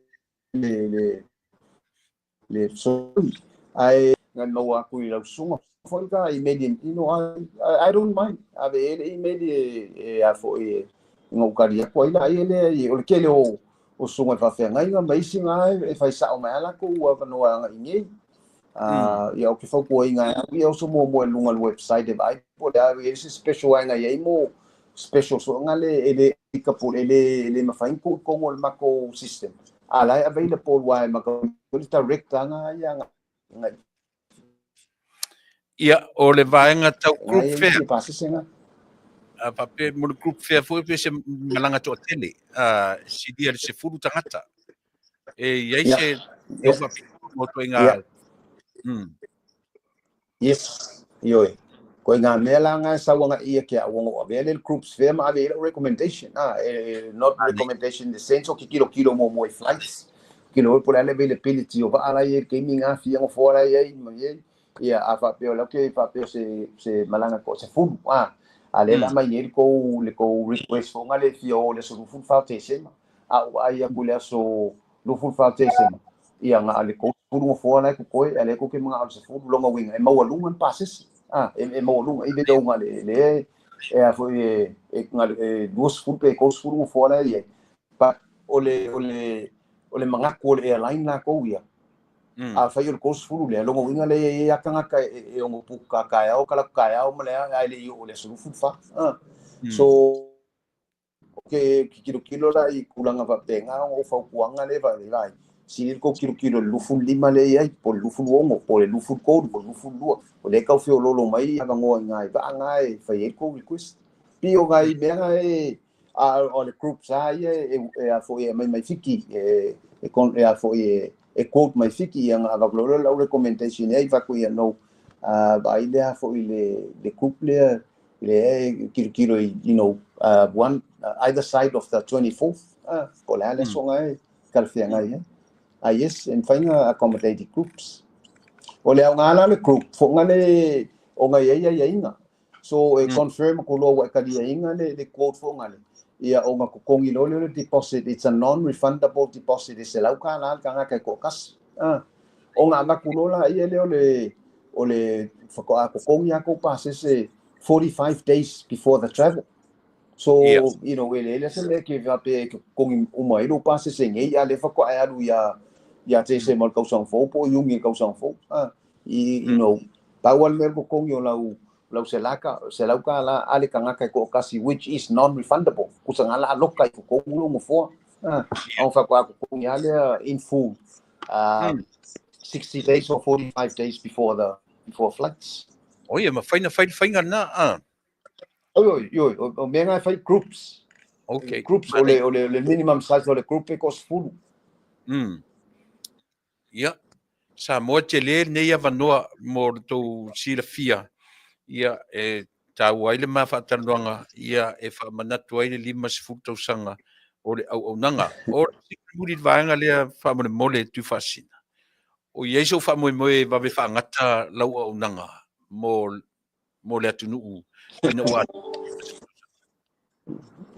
le le le so ai nga no aku i lau sunga fo ka email, I don't mind ave ele email e a fo e ngo kari aku ai la ele o le kele o sunga fa fe ngai nga mai singa e fai sa o mai ala ko ua va no nga ingi ia o ke fau ko inga ia o so mo mo lunga le website e vai po le e se special ai ngai mo special so nga le ele ka po ele ele ma fain ko ko mo mako system ala available wa ma ko direct nga ia nga Ia, o le vaega tau group fare. Pa se senga. A pape mo le group fare foi pe se malanga to tele. Si dia se fulu tangata. E iai se Yes. mo to inga. Yes, ioi. Ko ngā mea la ngā sawanga ia kia wongo a vele groups fare ma ave recommendation. Not recommendation in the sense o ki kilo kilo mo mo flights. Kilo po le availability o va ala i ke mi ngā fia ngo fora i ma i ia a fa pe o la ke fa pe se malanga ko se fulu a le la mai le ko le ko request fo ngale fia o le so fulu fa te sema a o ai a ku le so lo fulu fa te sema ia nga le ko fulu ngo fora ko ko ale ko ke mga o se fulu longa winga e maua lunga passes e maua lunga i le donga le le e a fo e e nga e duas fulu pe ko fulu ngo fora ia pa o le mga ko le airline la ko ia a fai o le kosu fulu le longo winga le e akanga ka e ongo puka ka au kala ka au ma le ai le o le sulu fulu fa so ke kilo kilo la i kulanga fa penga o fa kuanga le va le Sili le kou tilotilo i le 25 lea e i ai, po o le 26, po o le 23, po o le 22. O lea e tau feoloolo mai avanoa i nai vaa na e fai ai le kou request. Pei o nai mea na e, a o le groups lava ia e a foi e aumai mai Fiti, e e a foi e quote mai Fiti, ia ona avatu loa lea o lau recommendation i ai, fai atu ia no, vaai lea foi le group lea lea e tilotilo i, you know, one, either side of the 24th, po o le a le aso na e talafeagai ai. Ah yes, e mafai ona accommodate i groups. O le aoga la o le group, foʻi le ona e i ai aiaiga. So e confirm atu loa ua e taliaina le quote foi le, ia ona totogi loa lea o le deposit, it's a non-refundable deposit e $100 le tagata e toatasi. Ona avatu loa laia lea o le faatoa totogi lava tou pasese 45 days before the travel. So, e leai la se mea ke faapea e totogi uma ai lou pasese nei, a o lea faatoa e alu ia Tesema o le tausaga fou po o Iuni o le tausaga fou. Pau lava le mea o le totogi o lau $100 a le tagata e toatasi, which is non-refundable. Tusa na la loka i totonu lou nofoa. Ona faatoa totogi lava lea in full 60 days or 45 days before flights. O ia, mafai ona fai le faiga lena, a? Oi, oi, oi, o mea na e fai groups. Groups, o le minimum size o le group e 10. Ia, Samoa tele lenei avanoa mo le tou silafia, ia e taua ai le ma faatalanoaga, ia e faamanatu ai le 50 tausaga o le auaunaga. O le muli le vaega lea faamolemole Tuifaasisina. O i ai sou faamoemoe vave faagata lau auaunaga mo le atunuu ina ua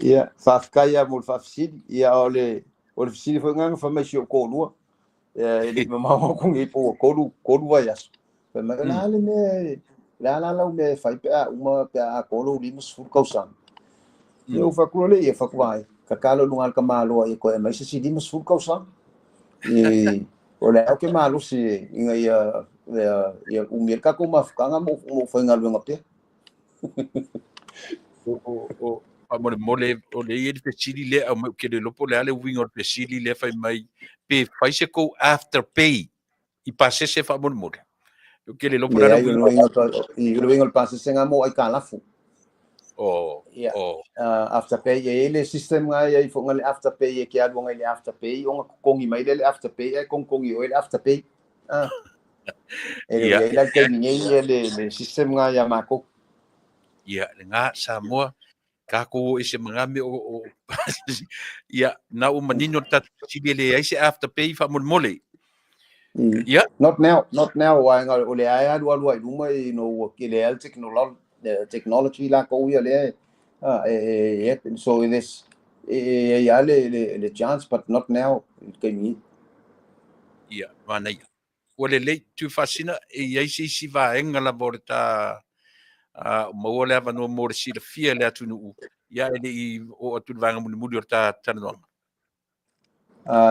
Ia, faafetai lava mo le faafesili. Ia, o le fesili foi lena na fai mai si ou toalua. Ia, e le i mamao atu nei po ua tolu vaiaso. Fai mai, o le a le mea, o le a la lau mea e fai pe a uma, pe a atoa lou 50 tausaga. Ia, ua fai atu loa lea, ia fai atu ai, tatalo i luga o le tamaloa ia toe aumai se isi 50 tausaga. O le a ou te malosi ina ia umi ai le tatou mafutaga ma ou faigaluega pea. O faamolemole, o le i ai le fesili lea aumai, ou te le iloa po o le a le uiga o le fesili lea fai mai, pe fai se tou after pay i pasese faamolemole. Ou te le iloa po o le a le Leai, o le uiga. uiga o le uiga o le pasese nga mo aitalafu. Ia, after pay, e i ai le system nga e i ai foi nga le after pay e ke alu anga i le after pay, ona totogi mai lea le after pay, ae togitogi oe le after pay. E le i ai la le taimi nei ia le system nga ia matou. Ia, lena Samoa, tatou o ese ma ngā mea o ia, na ua manino le tatou fesili e leai se after pay faamolemole. Ia. Not now, not now, aua o le a e alualu ai i luma, ua lea le technology latou ia lea e, so there's e ai lava le chance, but not now i le taimi nei. Ia, manaia. Ua lelei, Tuifaasisina, e i ai se isi vaega lava o le ta maua le avanoa mo le silafia i le atunuu, ia e le i oo atu i le vaega mulimuli o le ta talanoaga.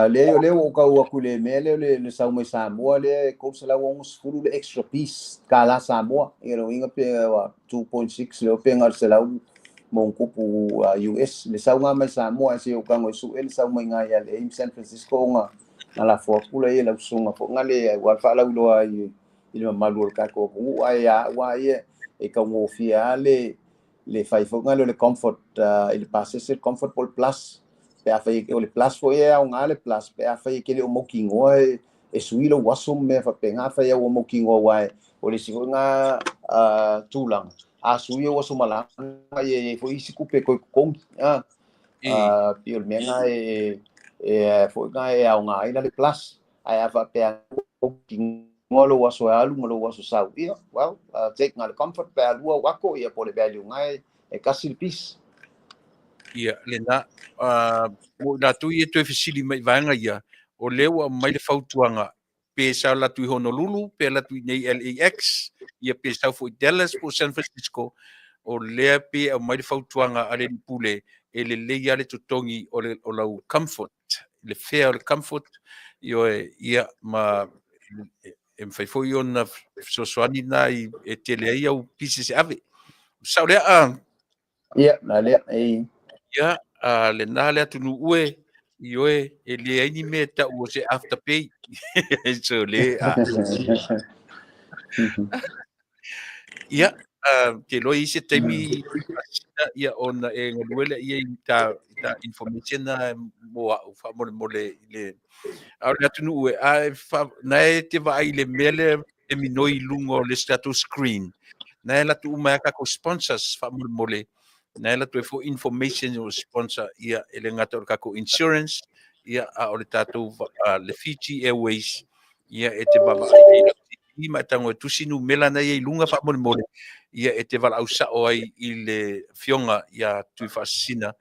Leai, o lea ua ou tau atu i le mea lea o le sau mai Samoa lea e 360 le extra piece tala Samoa. Ia lona uiga pe ua 2.6 lea pe na o le 100+ US le sauga mai Samoa, ae se i ou tago e sue le sau mai nai LA ma San Francisco ona na lafo atu lea i lau susuga foi na le aua le faalauiloa ai i le mamalu o le tatou atunuu, ae ia au lava ia e taugofie lava le fai foi lea o le Comfort i le pasese, le Comfort po o le Plus. Pe a fai o le Plus foi e aoga le Plus pe a fai e te le o mautinoa e sui lou aso ma mea faapena. Afai au ua mautinoa, aua o le isi foi na tulaga, a sui ou aso malaga ia e i ai foi isi tupe e toe totogi. Pei o le mea na e foi na e aoga ai la le Plus, ae a faapea mautinoa lou aso e alu ma lou aso sau, ia, well, take na le Comfort pe a lua au ato, ia po o le value na e tasi le piece. Ia, lena, mo i latou ia e toe fesili mai i vaega ia, o lea ua aumai le fautuaga, pe sau atu i Honolulu, pe alu atu i nei LAX, ia pe sau foi i Dallas po o San Francisco, o lea pe aumai le fautuaga a le alii pule, e lelei lava le totogi o lau Comfort, le fare o le Comfort, ioe, ia, ma e mafai foi ona fesoasoani na e tele ai au pieces e ave. Sao lea? Ia, la lea, e Ia, lena le atunuu e. Ioe, e leai ni mea e tau o se afterpay. So le a. Ia, ke loa i se taimi ia ona e galue lea ia i ta, i ta information na mo au faamolemole i le a o le atunuu e a e fa, na e te vaai i le mea lea e minoi i luga o le isi tatou screen na e latou uma ai a tatou sponsors faamolemole na e latou ai foi information o sponsor ia e le gata o le tatou insurance ia a o le tatou le Fiji Airways ia e te vaavaai i lau TV ma e tago e tusi numera na ia i luga faamolemole ia e te valaau sao ai i le afioga ia Tuifaasisina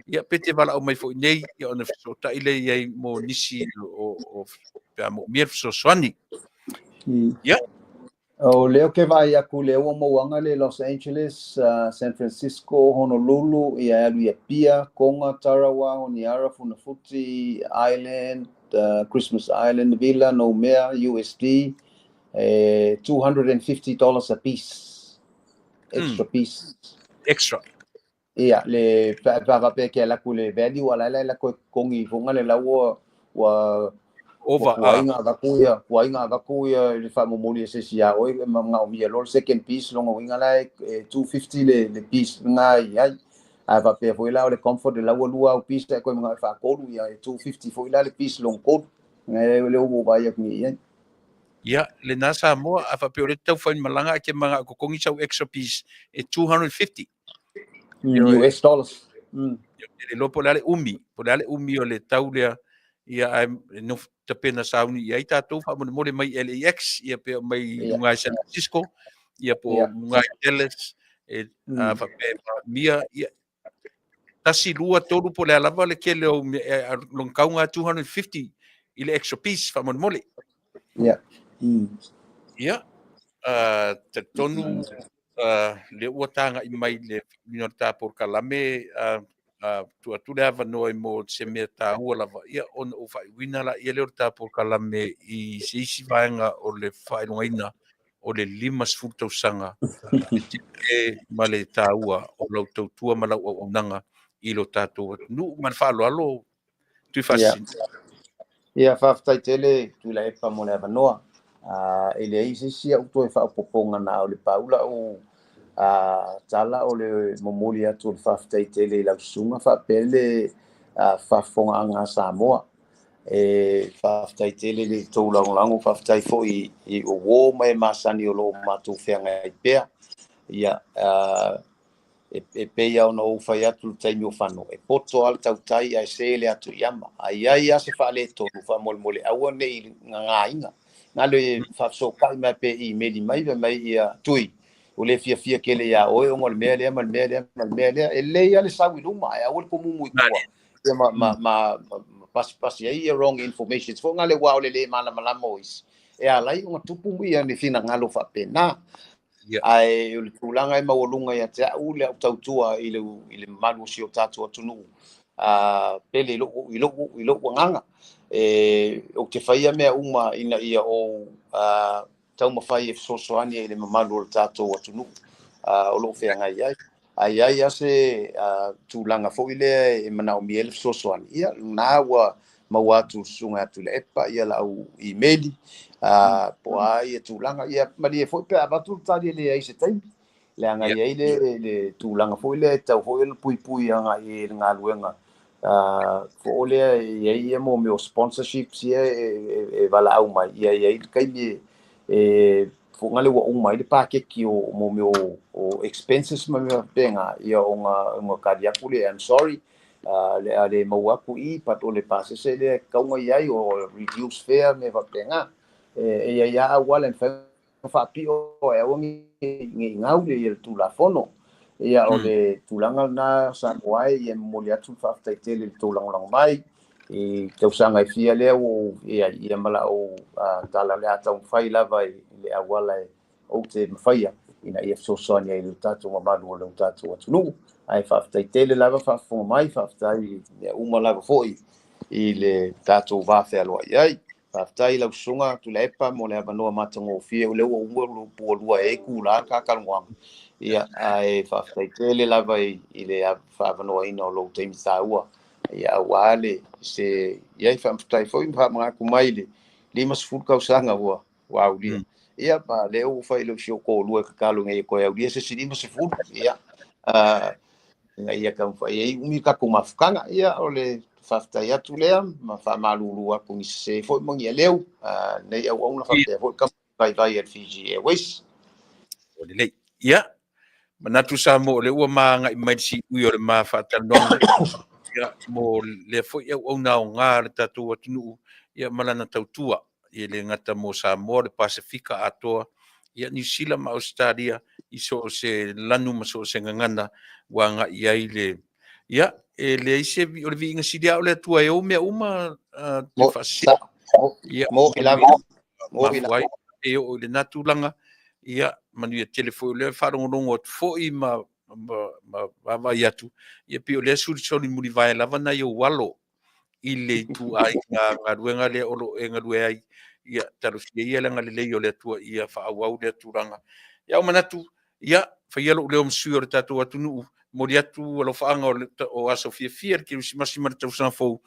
ia pe te valaau mai foi nei ia ona fesootai lea i ai mo nisi o pe a moomia le fesoasoani. Ia. O lea ou te vaai atu lea ua mauaga le Los Angeles, San Francisco, Honolulu, ia e alu i Apia, Konga, Tarawa, Honiara, Funafuti Island, Christmas Island, Vila, Noumea, USD, e $250 a piece. Extra piece. Extra. Ia, le pe a faapea e ke alu atu le value a laila e lako e totogi ifo le lau ua ua Over, ua tuai ona avatu ia, tuai ona avatu ia le faamomoli e se isi ia oe e manaomia loa le second piece lona uiga la e 250 le piece lena e i ai. A faapea foi la o le comfort la ua lua au piece ae toe manao e faatolu ia e 250 foi la le piece lona tolu. Lea ua ou vaai atu nei i ai. Ia, lena Samoa, a faapea o lea e te tau fai malaga ae te manao e totogi sau extra piece e 250. US dollars. E le iloa po o le a le umi, po o le a le umi o le tau lea, ia ae nofo tapena sauni i ai tatou faamolemole mai LAX, ia pe mai luga i San Francisco, ia po o luga i Dallas, e faapea e manaomia, ia, 1, 2, 3 po o le a lava le tele o mea, lona tauga 250 i le extra piece faamolemole. Ia. Ia, talitonu lea ua tagai mai le faauiina o le ta polokalame, tuu atu le avanoa i mo se mea taua lava, ia ona ou faaiuina laia lea o le ta polokalame i se isi vaega o le faailogaina o le 50 tausaga le tele ma le taua o lau tautua ma lau auaunaga i lo tatou atunuu. Ma le faaaloalo Tuifaasisina. Ia, faafetai tele Tuilaepa mo le avanoa. E leai se isi au toe faaopoopoga na o le pau lau tala o le momoli atu o le faafetai tele i lau susuga faapea le faafofogaaga a Samoa. E faafetai tele i le tou lagolago, faafetai foi i uo ma e masani o lo o matou feagai pea. Ia, e pei lava ona ou fai atu i le taimi o Fano, e poto lava le tautai ae se le atu i ama. A i ai lava se faaletonu, faamolemole aua ne i gagāina. Na le faafesootai mai pe imeli mai, fai mai ia Tui, ua le fiafia tele iā oe ona o le mea lea ma le mea lea ma le mea lea. E lelei lava le sau i luma ae aua le tomumu i tua ia ma pasipasi ai ia wrong informations foi na le aua o le le malamalama o isi e ala ai ona tupu ia ni finagalo faapena. Ae o le tulaga e maualuga ia te au le au tautua i le mamalu o si o tatou atunuu pele i lou agaga. Ou te faia mea uma ina ia ou taumafai e fesoasoani i le mamalu o le tatou atunuu o lo o feagai ai. A i ai lava se tulaga foi lea e manaomia ai le fesoasoani, ia lena ua maua atu le susuga ia Tuilaepa ia lau imeli, po o a ia tulaga. Ia malie foi pe a avatu le tali e leai se taimi, leaga e i ai le tulaga foi lea e tatau foi ona puipui agai i le galuega foi lea e i ai ia mea o sponsorships ia e valaau mai, ia e i ai le taimi e foi lea ua uma ai le paketi o mea o expenses ma mea faapena, ia ona tali atu lea, I'm sorry, le a le maua atu i, but o le pasese lea e tatau ona i ai, o reduce fare, mea faapena. E i ai lava auala e mafai ona faapio e aua ne i gau le Tulafono. Ia o le tulaga lena Samoa e, ia momoli atu le faafetai tele i le tou lagolago mai i tausaga e fia lea ua ou i ai, ia ma lau tala o le a taumafai lava i le auala e ou te mafaia ina ia fesoasoani ai i le tatou mamalu o le tatou atunuu. Ae faafetai tele lava faafofoga mai, faafetai i mea uma lava foi i le tatou va fealoai ai. Faafetai lau susuga Tuilaepa mo le avanoa matagofie, o lea ua uma ua pualua ai itula le ta talanoaga. Ia, ae faafetai tele lava i le faaavanoaina o lou taimi taua. Ia aua le se ia i faamaftai foi ma faamanatu mai le 50 tausaga ua aulia. Ia ma lea ua fai i lou si ou toalua e tatalo ina ia toe aulia se isi 50, ia ina ia taumafai ai umi le tatou mafutaga. Ia o le faafetai atu lea ma faamalulu atu ni sese foi ma ni aleu lenei auauna faapea foi le vaivai a le Fiji Airways. Ua lelei. Ia, manatu Samoa o lea ua ma agai mai le siui o le ma faatalanoaga ia, mo lea foi auauna aoga a le tatou atunuu ia ma lana tautua. E le gata mo Samoa, le Pasefika atoa, ia Niu Sila ma Ausetalia i so o se lanu ma so o se gagana ua agai i ai le ia e leai se o le viiga sili lava o le Atua e ou mea uma te faasese ia mo i lava mo i lava e oo i lena tulaga ia manuia tele foi o lea faalogologo atu foi ma vaavaai atu ia pei o lea solisoli mulivae lava nai ou alo i le ituaiga galuega lea o lo o e galue ai. Ia, talosia ia le agalelei o le Atua ia faaauau lea tulaga. Ia, ua manatu, ia, faia lou leo ma sui o le tatou atunuu, momoli atu alofaaga o aso fiafia, le Kerisimasi ma le tausaga fou.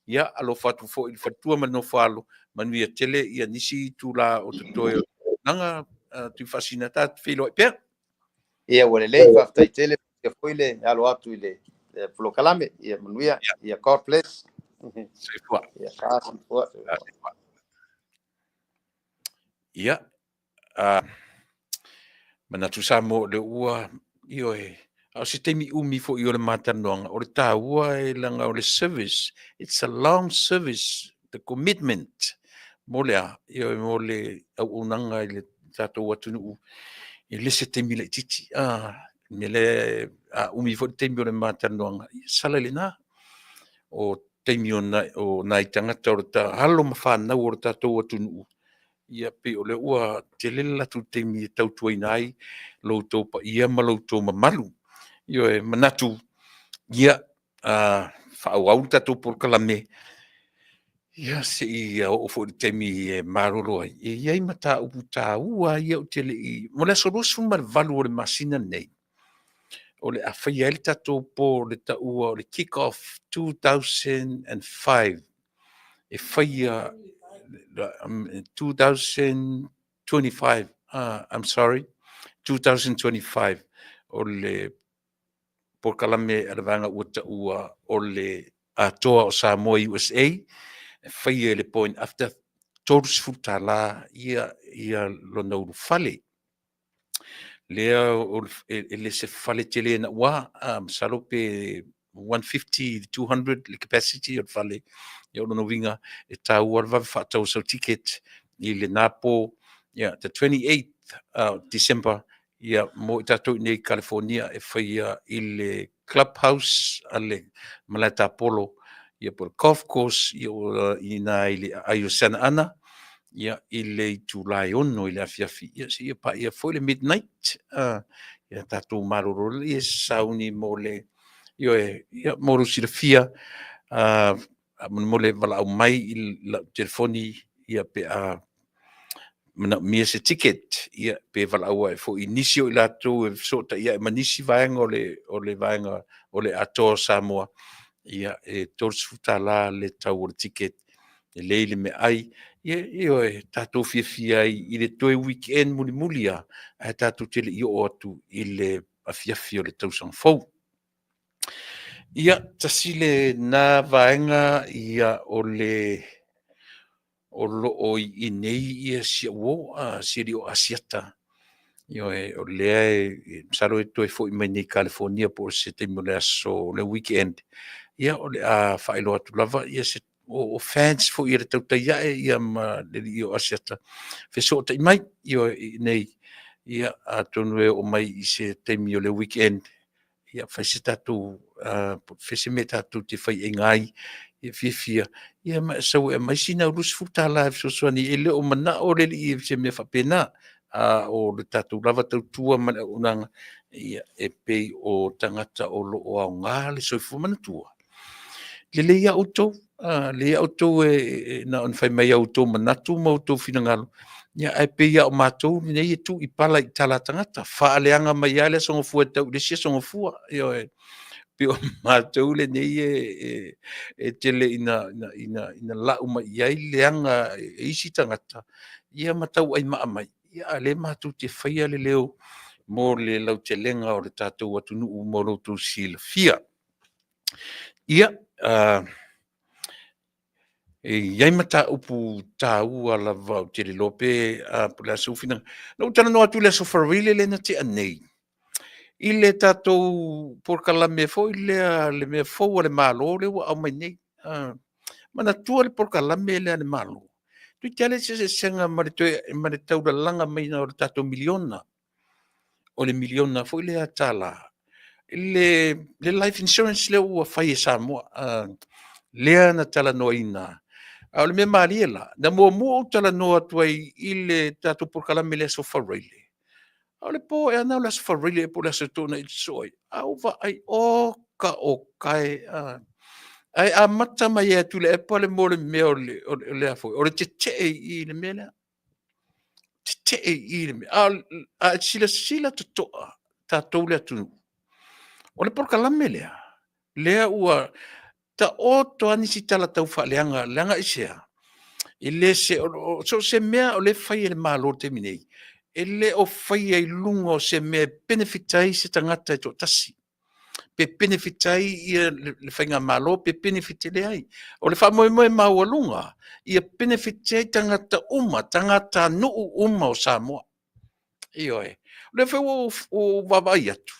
Ia, alofa atu foi i le faletua ma le nofo-a-alo, manuia tele ia nisi itula o totoe o le auaunaga Tuifaasisina, ta feiloai pea. Ia, ua lelei, faafetai tele foi le alo atu i le polokalame. Ia manuia. Ia God bless. Soifua. Ia, soifua. Ia, manatu Samoa o lea ua, ioe, a o se taimi umi foi o le ma talanoaga, o le taua e leaga o le service, it's a long service, the commitment mo le a, ioe, mo le auaunaga i le tatou atunuu, e le se taimi laitiiti. Le mea lea, a umi foi le taimi o le ma talanoaga, ia sala i lena. O taimi o nai tagata o le alo ma fanau o le tatou atunuu, ia pei o lea ua tele le latou taimi e tautuaina ai lo outou paia ma lo outou mamalu. Ioe, manatu, ia, faaauau le tatou polokalame, ia se i oo foi i le taimi e malolo ai, e i ai mataupu taua ia ou te le i... Mo le aso 28 o le masina lenei, o le a faia ai le tatou po le taua o le Kick Off 2005 e faia 2025, I'm sorry, 2025 o le polokalame a le vaega ua taua o le Atoa o Samoa USA e faia i le Point After, $30 ia lona ulufale. Lea e le se fale tele naua, masalo pe 150 200 le capacity o le fale. Ia o lona uiga e taua le vave faatau o sau ticket i lena po, ia the 28th December, ia mo i tatou i nei i California e faia i le clubhouse a le Malae Tapolo, ia po o le golf course, ia i ina i le aai o Santa Ana, ia i le itula e 6 i le afiafi, ia seia paia foi le midnight, ia tatou malolo lea e sauni mo le ioe, ia mo lou silafia, mo le valaau mai i lau telefoni, ia pe a manaomia se ticket, ia pe valaau ae foi i nisi o i latou e fesootai ae ma nisi vaega o le vaega o le Atoa o Samoa, ia e $30 le tau o le ticket, e lelei le meaai, ia ioe, tatou fiafia ai i le toe weekend mulimuli lava, ae tatou te le i oo atu i le afiafi o le tausaga fou. Ia, tasi lena vaega ia o le o lo o i inei ia si au uo, si alii o Asiata. Ioe, o lea e masalo e toe foi mai nei i California po o se taimi o le aso o le weekend. Ia, o le a faailoa atu lava ia se o fans foi e le tautai ae ia ma le alii o Asiata fesootai mai, ioe, i inei. Ia, atonu e oo mai i se taimi o le weekend, ia fai se tatou fai se mea tatou te faiaina ai, ia fiafia, ia ma e sau e aumai sina $20 e fesoasoani, e le o manao le alii i se mea faapena, a o le tatou lava tautua ma le auaunaga, ia e pei o tagata o lo o aoga le soifua manatua. Lelei lava outou, lelei lava outou e na ona fai mai o outou manatu ma outou finagalo, Ia, ae pei lava o matou lenei e tuu i pala i tala a tagata, faaleaga mai lava le Aso Gafua e tau i le isi Aso Gafua. Ioe, pei o matou lenei e, e, e tele ina, ina, ina, ina lau mai i ai leaga e isi tagata, ia ma tauaimaa mai, ia a o lea matou te faia le leo mo le lautelega o le tatou atunuu mo lo outou silafia. Ia, e i ai mataupu taua lava ou te le iloa pe po o le a sou finagalo. Na ou talanoa atu i le Aso Faraile lea na tea nei, i le tatou polokalame foi lea, le mea fou a le Malo lea ua aumai nei. Manatua le polokalame lea a le Malo, toeitiiti lava leai se eseesega ma le toe ma le taulalaga maiga o le tatou miliona, o le miliona foi lea tala le life insurance lea ua fai e Samoa, lea na talanoaina. A o le mea malie la, na muamua ou talanoa atu ai i le tatou polokalame i le Aso Faraile, a o le po ea lena o le Aso Faraile ea po o le Aso Toonai ou te sosoo ai, ae ou vaai, oka oka e, ae amata mai ia Tuilaepa le mea o le mea o le, o le, o le, o le tetee i i le mea lea. Tetee i i le mea. A e silasila totoa tatou le atunuu, o le polokalame lea, lea ua taoto lava nisi tala taufaaleaga, leaga aisea? E le se, so o se mea o lea e fai e le Malo i le taimi nei, e le o faia i luga o se mea e benefit ai se tagata e toatasi, pe benefit ai ia le faigamalo pe benefit, e leai. O le faamoemoe maualuga, ia benefit ai tagata uma, tagatanuu uma o Samoa. Ioe. O lea foi ua ou vaavaai atu,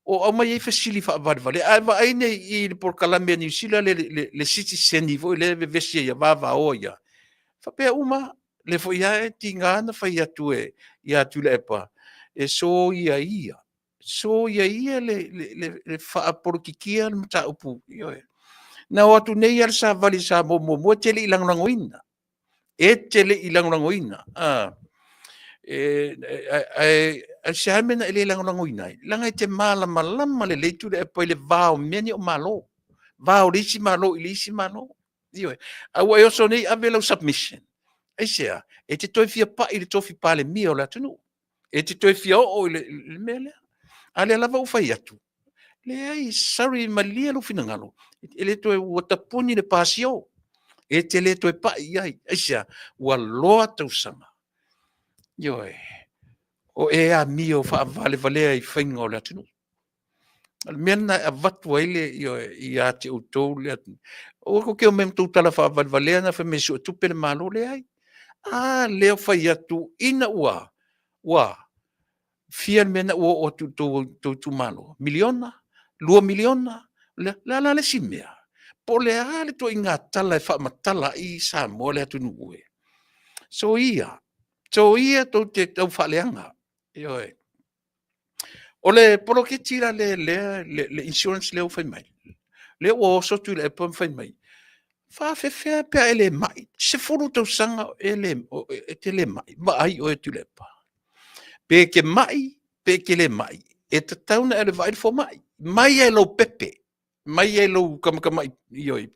o aumai ai fesili faavalevalea. A e vaai nei i le polokalame a Niu Sila le, le, le sitiseni foi lea e vevesi ai ia vavaoa ia, faapea uma lava. Lea foi lava e tiga ona fai atu e ia Tuilaepa, e soia ia, soia ia le, le, le, le faapolokikia le mataupu. Ioe. Na o atu nei lava le savali a Samoa muamua e te le i lagolagoina. E te le i lagolagoina. Ae se a le mea na e le lagolagoina ai? Leaga e te malamalama lelei Tuilaepa i le va o mea nei o Malo, va o le isi Malo i le isi Malo. Ioe. A ua e oso nei ave lau submission, aisea? E te toe fia pai i le tofi Palemia o le atunuu. E te toe fia oo i le, le mea lea. A lea lava ua fai atu, leai, sorry, malie lou finagalo, e le toe, ua tapuni le pasio, e te le toe pai i ai. Aisea? Ua loa tausaga. Ioe, o e amio faavalevalea i faiga o le atunuu. O le mea lena e avatu ai le, ioe, ia te outou le atunuu. Aua tou te omai ma tou tala faavalevalea na fai mai e suetupe le Malo. Leai. A lea ua fai atu ina ua, ua fia le mea na ua oo atu i tou itumalo? Miliona? 2 miliona? Le a la le isi mea? Po o le a le ituaiga tala e faamatala ai Samoa le atunuu e? Soia, soia tou te tau faaleaga. Ioe. O le poloketi la le, le, le, le insurance lea ua fai mai, lea ua oso Tuilaepa ma fai mai, faafefea pe a e le mai, 10 tausaga e, le, e te le mai, vaai oe Tuilaepa. Pe e te mai, pe e te le mai, e tatau ona e alu e vaai le fomai, mai lava i lou pepe, mai lava i lou tamatamai, ioe,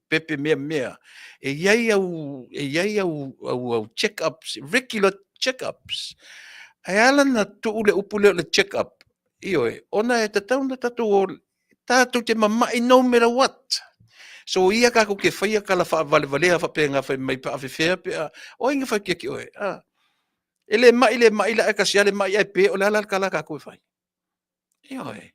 pepe mea mea, e i ai au, e i ai au, au, au check ups, regular check ups. Ae ala na tuu le upu lea o le check up, ioe, ona e tatau ona tatou tatou te mamai no matter what. So ia tatou te faia tala faavalevalea faapena fai mai faafefea pe a, o ai na fai atu ia te oe? A, e le mai le mai la e tasi lava le mai ae pe o le a la le tala a tatou e fai? Ioe.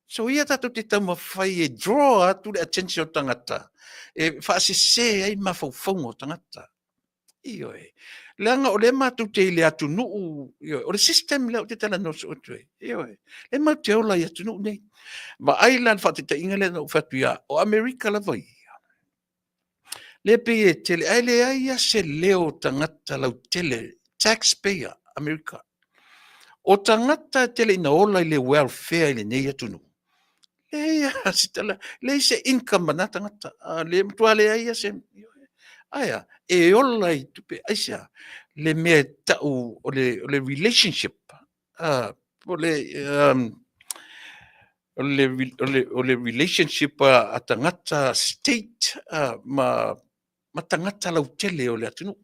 So ia tatou te taumafai e draw atu le attention o tagata e faasese ai mafaufauga o tagata. Ioe. Leaga o lea matou te i le atunuu, ioe, o le system lea ou te talanoa soo atu ai. Ioe. Lea matou te ola i atunuu nei. Vaai la le faataitaiga lea na ou fai atu ia, o Amerika lava ia. Lea pei e tele, ae leai lava se leo o tagata lautele, taxpayer, Amerika. O tagata e tele ina ola i le welfare i lenei atunuu, leai lava se tala, leai se income a na tagata, le matua leai lava se, ae a, e ola i tupe, aisea? Le mea e tau o le, o le relationship, o le, o le, o le, o le relationship a tagata state ma, ma tagata lautele o le atunuu.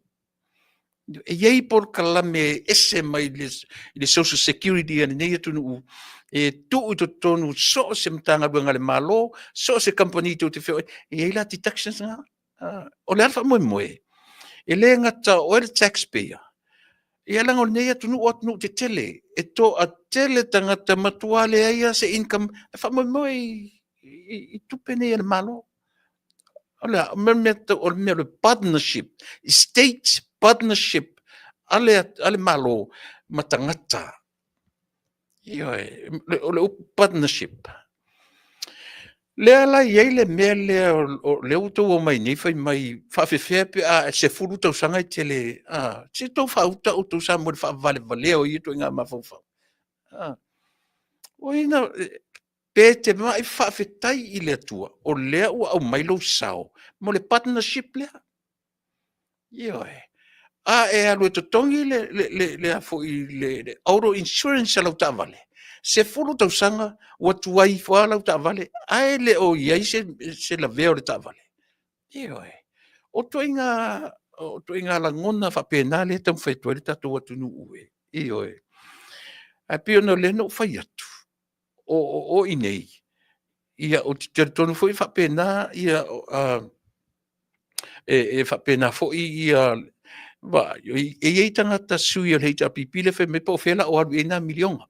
E i ai polokalame e ese mai i le Social Security a lenei atunuu e tuu i totonu so o se Matagaluega a le Malo, so o se kamupani tou te feoai, e i ai la deductions na. O le a le faamoemoe? E le gata o oe le tax payer, ia leaga o lenei atunuu o atunuu tetele, e toatele tagata matua leai lava se income e faamoemoe i tupe nei a le Malo. O le a? O le mea o le partnership, state partnership a le Malo ma tagata. Ioe, o le upu partnership. Lea la e i ai le mea lea o lea ua outou omai nei fai mai faapefea pe a 10 tausaga e te le... a, se i tou faauta outou Samoa i le faavalevalea o ia ituaiga mafaufau. O ai na... pe te mai faafetai i le Atua o lea ua aumai lou sao mo le partnership lea. Ioe. A e alu e totogi le auto insurance a lau taavale, 10 tausaga ua tuai ifo lava lau taavale, ae le o i ai se lavea o le taavale. Ioe. O ituaiga lagona faapena lea e taumafai atu ai le tatou atunuu e. Ioe. Ae pei ona o lea na ou fai atu, o i inei, ia ou te talitonu foi e faapena ia, e faapena foi ia, vaai, e i ai tagata sui o le HRPP lea e fai mai po o fea o le a ou alu i ai na miliona.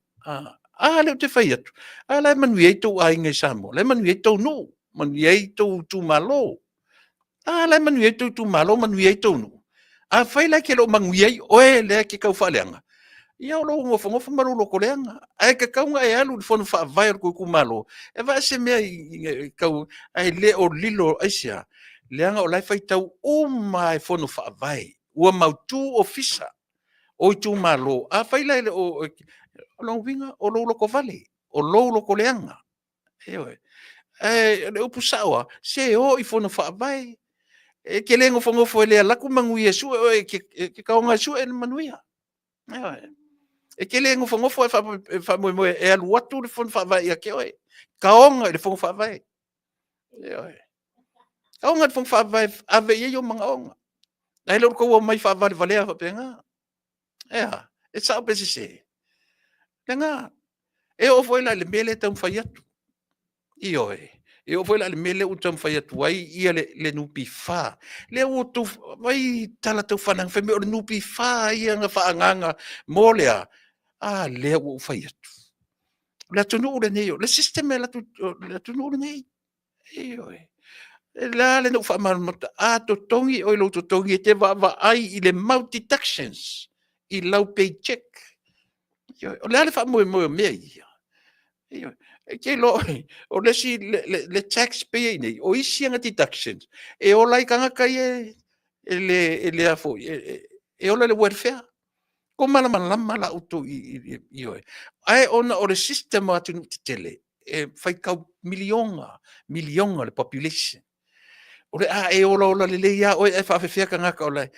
A lea ou te fai atu, a la e manuia ai tou aiga i Samoa, la e manuia ai tou nuu, manuia ai tou itumalo. A la e manuia ai tou itumalo, manuia ai tou nuu. Afai la e te le o manuia ai oe lea e te tau faaleaga, ia o lou nofonofo ma lou lotoleaga. Ae tatau ona e alu i le fono faavae o le tou itumalo e vaai se mea e tau... ae le o lilo, aisea? Leaga o la e faitau uma lava e fono faavae, ua mautu ofisa o itumalo. Afai la e le o... o lona uiga o lou lotovale, o lou lotoleaga. Ioe. Ae o le upu sao lava, se o i fono faavae, e te le nofonofo e le alu atu manuia e sue oe, e te taoga e sue le manuia. Ioe. E te le nofonofo ae faamoemoe e alu atu le fono faavae ia te oe. Taoga i le fono faavae. Ioe. Taoga i le fono faavae, ave i ai ou manaoga. Ae le o le tou omai faavalevalea faapena. E a? E sao pe sese? Lena. E oo foi la i le mea lea e taumafai atu. Ioe. E oo foi la i le mea lea ua taumafai atu ai ia le NPF. Lea ua outou vaai i tala tau faaleaga fai mai o le NPF ia na faaagaaga mo le a? A lea ua ou fai atu. O le atunuu lenei, o le system e alu atu o le atunuu lenei. Ioe. O le a le na ou faamalamalama, a totogi oe i lou totogi e te vaavaai i le mau deductions i lau pay check. Ioe. O le a le faamoemoe o mea ia? Ioe. E te iloa o le isi, le tax payer i inei, o isi ana deductions e ola ai tagata ia e le a foi, e ola i le welfare. Ua malamalama la outou ioe. Ae ona o le system o atunuu tetele, e faitau miliona, miliona le population. O le a e olaola lelei lava oe ae faafefea tagata o la e...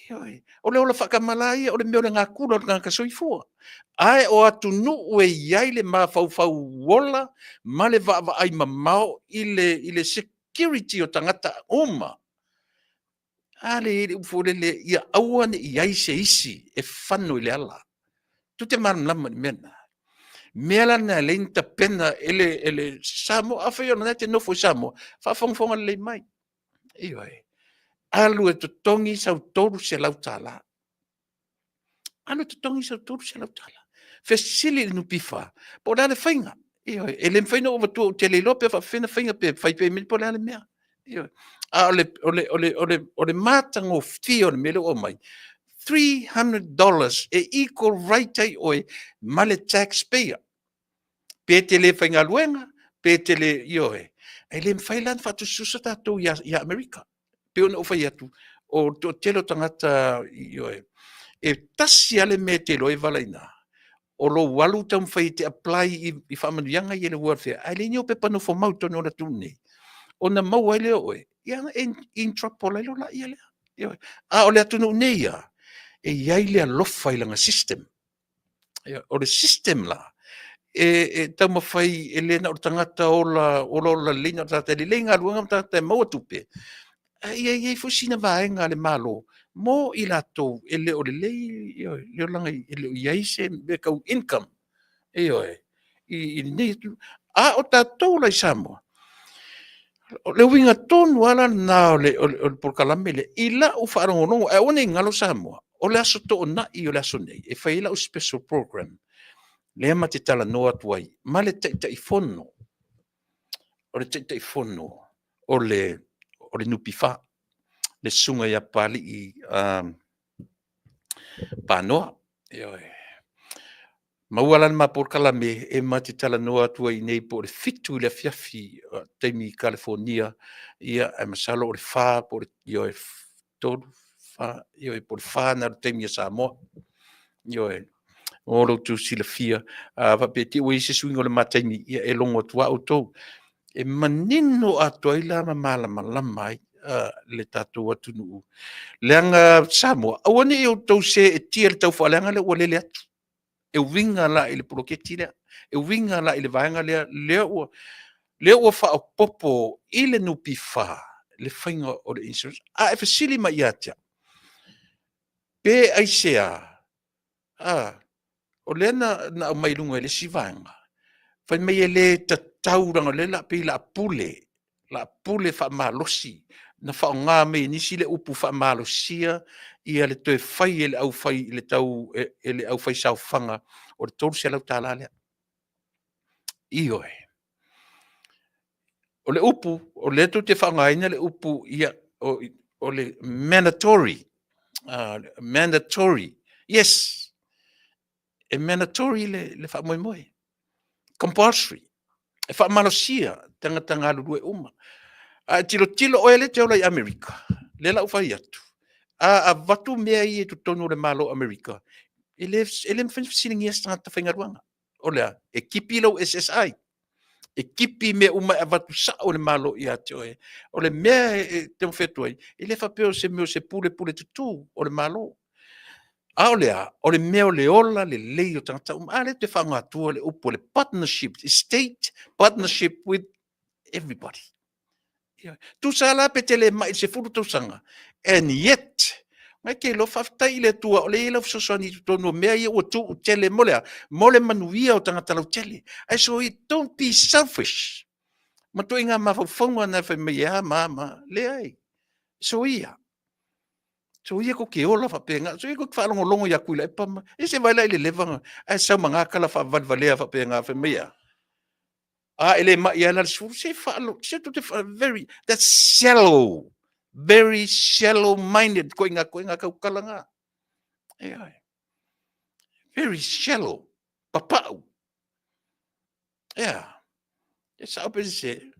Ioe, o le ola faatamala ia, o le mea o le natura o le tagata soifua. Ae o atunuu e i ai le mafaufau ola ma le vaavaai mamao i le security o tagata uma, a lea e i ai le upu foi lele, ia aua ne i i ai se isi e fano i le ala. Tou te malamalama i le mea lena? Mea la lena e ala ai ona tapena e le Samoa, afai o lena e te nofo i Samoa, faafogafoga lelei mai. Ioe. Alu e totogi sau $300. Alu e totogi sau $300. Fesili i le NPF, po o le a le faiga. Ioe. E le mafai ona ou avatua ou te le iloa pe faapefea ona faiga pe fai payment po o le a le mea. Ioe. A o le matagofie o le mea lea ua aumai, $300 e equal right ai oe ma le tax payer. Pe te le faigaluega, pe te le, ioe. E le mafai la ona faatusatusa tatou ia Amerika. Pei ona ou fai atu, o le toatele o tagata, ioe, e tasi lava le mea e te iloa ai e vala i ina, o lou alu taumafai e te apply i faamanuiaga ia i le welfare, ae leai ni ou pepa nofomau i totonu o le atunuu nei, ona maua ai lea o oe, ia ona e in trouble ai loa lea. Ioe. A o le atunuu nei lava, e i ai le alofa i lana system. O le system la, e taumafai e le na o le tagata ola olaola lelei, na o le tagata e lelei galuega ma tagata e maua tupe, ae ia i ai foi sina vaega a le Malo mo i latou e le o lelei, ioe, le olaga e le o i ai se mea tau income, ioe, i lenei atunuu. A o tatou la i Samoa, o le uiga tonu lava la lena o le polokalame lea i lau faalogologo, ae aua ne i galo Samoa, o le Aso Toonai o le aso nei e fai ai lau special program lea ma te talanoa atu ai ma le Taitaifono, o le Taitaifono o le NPF, le Susuga ia Papalii Panoa. Ioe. Maua la le ma polokalame e ma te talanoa atu ai nei po o le 7 i le afiafi taimi i Kalifonia, ia ae masalo o le 4 po o le, ioe, 3, 4, ioe, po o le 4 lena o le taimi a Samoa. Ioe. Mo lo outou silafia, a faapea te i ua i ai se suiga o le ma taimi, ia e logo atu lava outou. E manino atoa ai la ma malamalama ai le tatou atunuu, leaga Samoa, aua ne i outou seetia i le taufaaleaga lea ua lele atu, e uiga la i le poloketi lea, e uiga la i le vaega lea, lea ua faaopoopo i le NPF le faiga o le insurance. A e fesili mai ia te au, pe aisea o lea na aumai i luga e le isi vaega, fai mai e le tatau leaga o lea e pei o le a pule, o le a pule faamalosi, na faaaoga mai e nisi le upu faamalosia ia le toe fai e le aufaisaofaga o le $300 lea. Ioe. O le upu, o lea tou te faaaogaina le upu ia, o le mandatory, mandatory, yes, e mandatory le faamoemoe, compulsory, e faamalosia tagata galulue uma. A e tilotilo, oe lea e te ola i Amerika, lea o le a ou fai atu, a avatu mea ia i totonu o le Malo o Amerika, e le mafai ona fesiligia se tagata faigaluega. O le a? E tipi lau SSI, e tipi mea uma e avatu sao e le Malo ia te oe. O le mea e taumafai atu ai, e le faapea o se mea o se pulepuletutu o le Malo, a o le a? O le mea o le ola lelei o tagata uma. A lea ou te faaaoga atua le upu o le partnership, state partnership with everybody. Tusa la pe te le mai i le 10 tausaga, and yet, na e te iloa faafetai i le Atua o lea e i ai lau fesoasoani i totonu o mea ia ua tuutele mo le a? Mo le manuia o tagata lautele. Ae so don't be selfish. Ma ituaiga mafaufauga na e fai mai e a ma a ma a. Leai, soia. Soia tou te ola faapena, soia tou te faalogologo ia Tuilaepa ma, ia se i vaai la i le leva ona, ae sau ma na tala faavalevalea faapena fai mai e a? A e le mai lava la le 10, se faalo, se tou te fa, very, that's shallow, very shallow minded, koinga, koinga tautala na. Ioe. Very shallow, papau. Ea, e sao pe sese.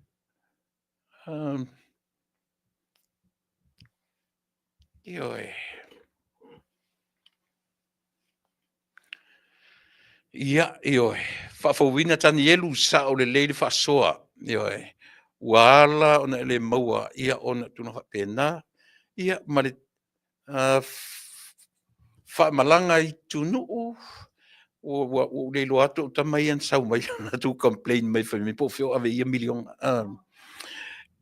Ioe. Ia, ioe. Faafouina Tanielu, sao lelei le faasoa. Ioe. Ua ala ona e le maua, ia ona tulaga faapena. Ia, ma le faamalaga i Tunuu, ua ou le iloa atu au tama ia na sau mai latou complain mai fai mai po o fea o ave i ia miliona.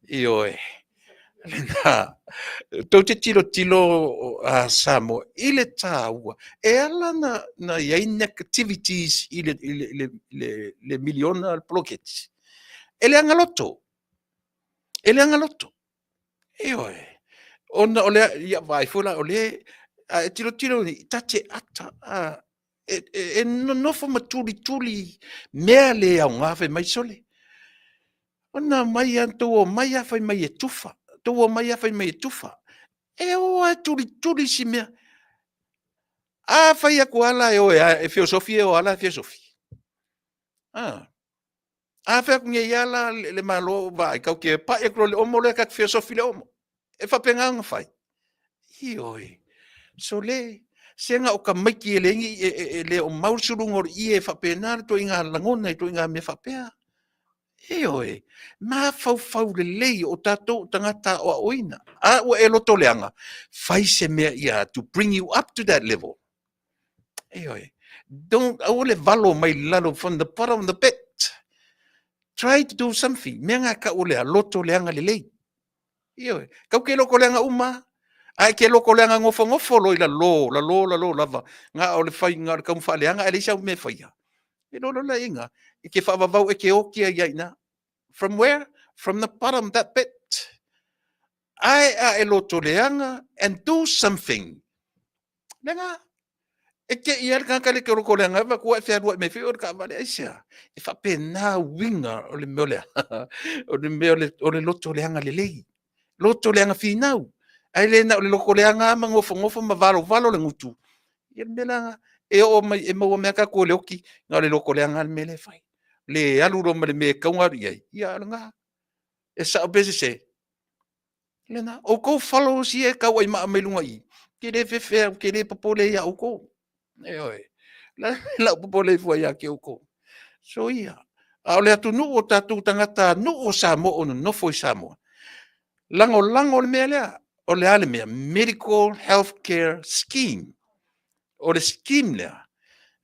Ioe. Lena. Tou te tilotilo a Samoa i le taua e ala na i ai negativities i le miliona le poloketi. E leaga loto. E leaga loto. Ioe. Ona o le, ia vaai foi la, o le, a e tilotilo i ta te ata, a, e nonofo ma tulituli mea le aoga fai mai sole. Ona omai lava, tou omai lava fai mai e tufa, tou omai lava fai mai e tufa. E o lava e tulituli si mea. A fai atu lava la e o e feosofi, e o lava la e feosofi. A. A fai atu nei lava la le Malo, vaai, tatou te pai atu loa i le omo lea, tatou te feosofi i le omo. E faapena ona fai? Ioe. Sole, se na o tamaiti e leai ni, e le o mau le suluga o le ie e faapena le ituaiga lagona i ituaiga mea faapea. Ioe. Mafaufau lelei o tatou o tagata aoaoina. A ua e lotoleaga, fai se mea ia to bring you up to that level. Ioe. Don't, aua le valo mai lalo from the bottom of the pit. Try to do something. Mea ngā kau o lea, loto leaga lelei. Ioe. Kau ke loto leaga uma. Ae ke loko leaga gofogofoloa i lalo, lalo, lalo lava, na o le faiga o le taumafaleaga ae leai sau mea e faia. E iloa loa lea i ina, e te faavavau e te oti ai lava i ina. From where? From the bottom, that bit. Ae a e lotoleaga and do something. Leaga, e te i lava le tagata le te lotoleaga, e vatua e fealuai mai foi o le taavale, aisea? E faapena uiga o le mea o le a? O le mea o le lotoleaga lelei, lotoleaga finau, ae le na o le lotoleaga lava ma nofonofo ma valovalo le gutu. Ia le mea la lena, e oo mai e maua mai lava tatou e le oti, na o le lotoleaga lava le mea lea e fai. Le alu loa ma le mea e tatau ona alu i ai, ia o lena. E sao pe sese? Lena. O outou followers ia e tauaimaa mai luga i i, ou te le fefe lava, ou te le popole ia outou. Ioe. O le a lau popole fua ia te outou? Soia. A o le atunuu o tatou tagatanuu o Samoa o nonofo i Samoa, lagolago le mea lea. O le a le mea? Medical Health Care Scheme. O le scheme lea,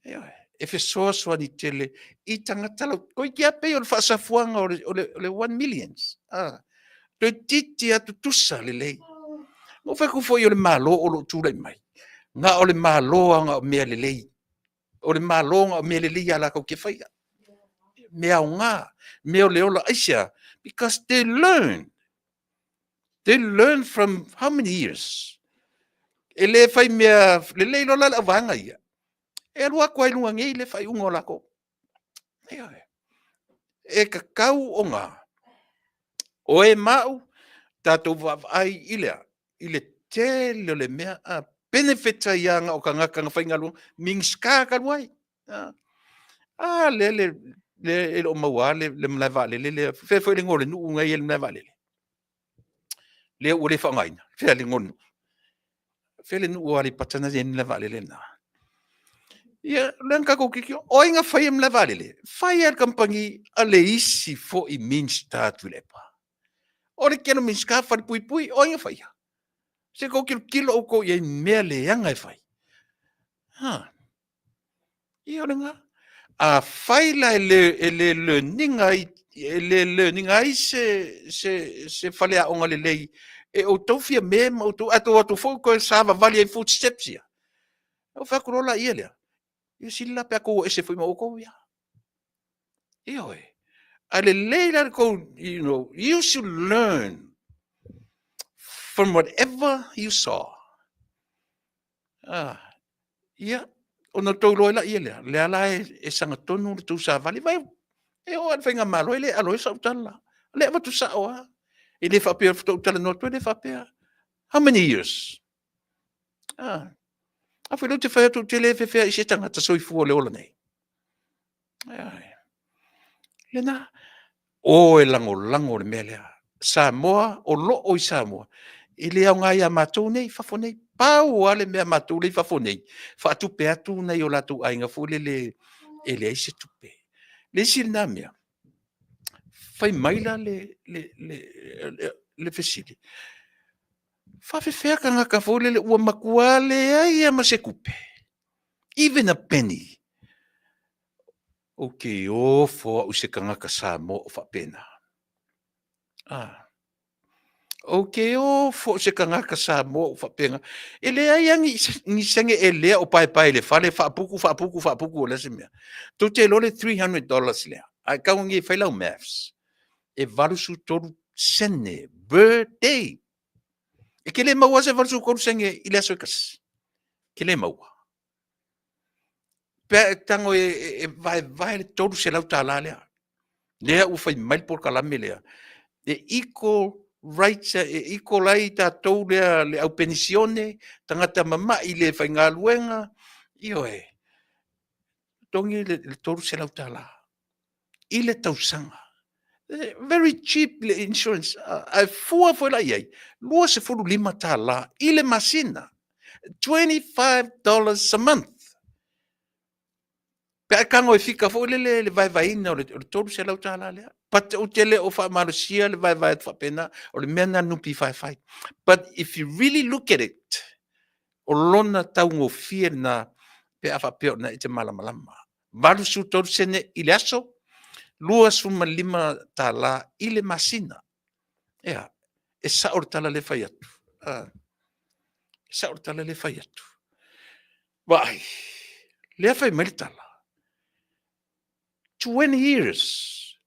ioe, e fesoasoani tele i tagata lautele. Toeitiiti lava pei o le faasafuaga o le 1 millions. Ah, toeitiiti lava tutusa lelei. Na ou fai atu foi o le Malo o lo o tulai mai, na o le Malo lava na o mea lelei. O le Malo na o mea lelei lava latou te faia. Mea aoga, mea o le ola. Aisea? Because they learn. They learn from how many years? E le fai mea lelei loa la le auvaega ia. E alu atu lava i luga nei le faaiuga o latou. Ioe. E tatau ona oe ma au tatou vaavaai i le a? I le tele o le mea a benefit ai lava na o tagata na faigaluega, Minisita talu ai. A lea le e le o maua lava le malae vaalele lea. Fea foi le igoa o le nuu na e i ai le malae vaalele? Lea ua le faaaogaina. Fea le igoa o le nuu? Fea le nuu o Aleipata na e i ai le malae vaalele lena? Ia, o lea na tatou tilotilo, o ai na faia le malae vaalele? Fai lava e le kamupani a le isi foi Minisita Tuilaepa. O le tele o Minisita falepuipui, o ai na faia? Se i tou tilotilo outou i ai i mea leaga e fai. Ha. Ia o lena. Afai la e le learn ina ai, e le learn ina ai se faleaoga lelei e outou Fiame ma outou, ae tou o atu foi toe savavali ai i footsteps ia. Ona ou fai atu loa laia lea, ia sili la pe a tou o ese foi ma outou ia. Ioe. Ae lelei la le tou, you know, you should learn from whatever you saw. Ah, ia, ona outou iloa ai laia lea, lea la e sagatonu le tou savali. Vai, e oo lava i le faigamalo e le alo ai sau tala. O lea e avatu sao lava. E le faapea faatoa ou talanoa atu, e le faapea. How many years? Ah, a foi lea ou te fai atu ou te le fefea i se tagata soifua o le ola nei. Lena, o e lagolago le mea lea. Samoa, o lo o i Samoa, e le aoga ia matou nei i fafo nei. Pau lava le mea a matou lea i fafo nei, faatupe atu nai o latou aiga foi lele e leai se tupe. Le isi lena mea, fai mai la le fesili, faafefea tagata foi lele ua matua leai lava ma se tupe, even a penny? Ou te ofo au i se tagata Samoa o faapena. Ah. Ou te ofo i se tagata Samoa o faapena. E leai lava ni, ni sene e lea o paepae i le fale, faaputu, faaputu, faaputu, o le a se mea. Tou te iloa le $300 lea, ae tau nei e fai lau maths, e 83 sene per day. E te le maua se 83 sene i le aso e tasi. E te le maua. Pe a e tago e vaevae le $300 lea, lea ua fai mai le polokalame lea, e equal rights, e equal ai tatou lea le au penisione, tagata mamai le faigaluega, ioe, totogi le $300 i le tausaga. Very cheap le insurance, ae fua foi la i ai, $25 i le masina, $25 a month. Pe a e tago e fika foi lele le vaevaeina o le $300 lea. But ou te le o faamalosia le vaevae atu faapena, o le mea lena a le NPF e fai. But if you really look at it, o lona taugofie lena pe a faapea o lena e te malamalama. 83 sene i le aso, $25 i le masina. Ea, e sao le tala lea e fai atu. E sao le tala lea e fai atu. Vaai, lea fai mai le tala, 20 years,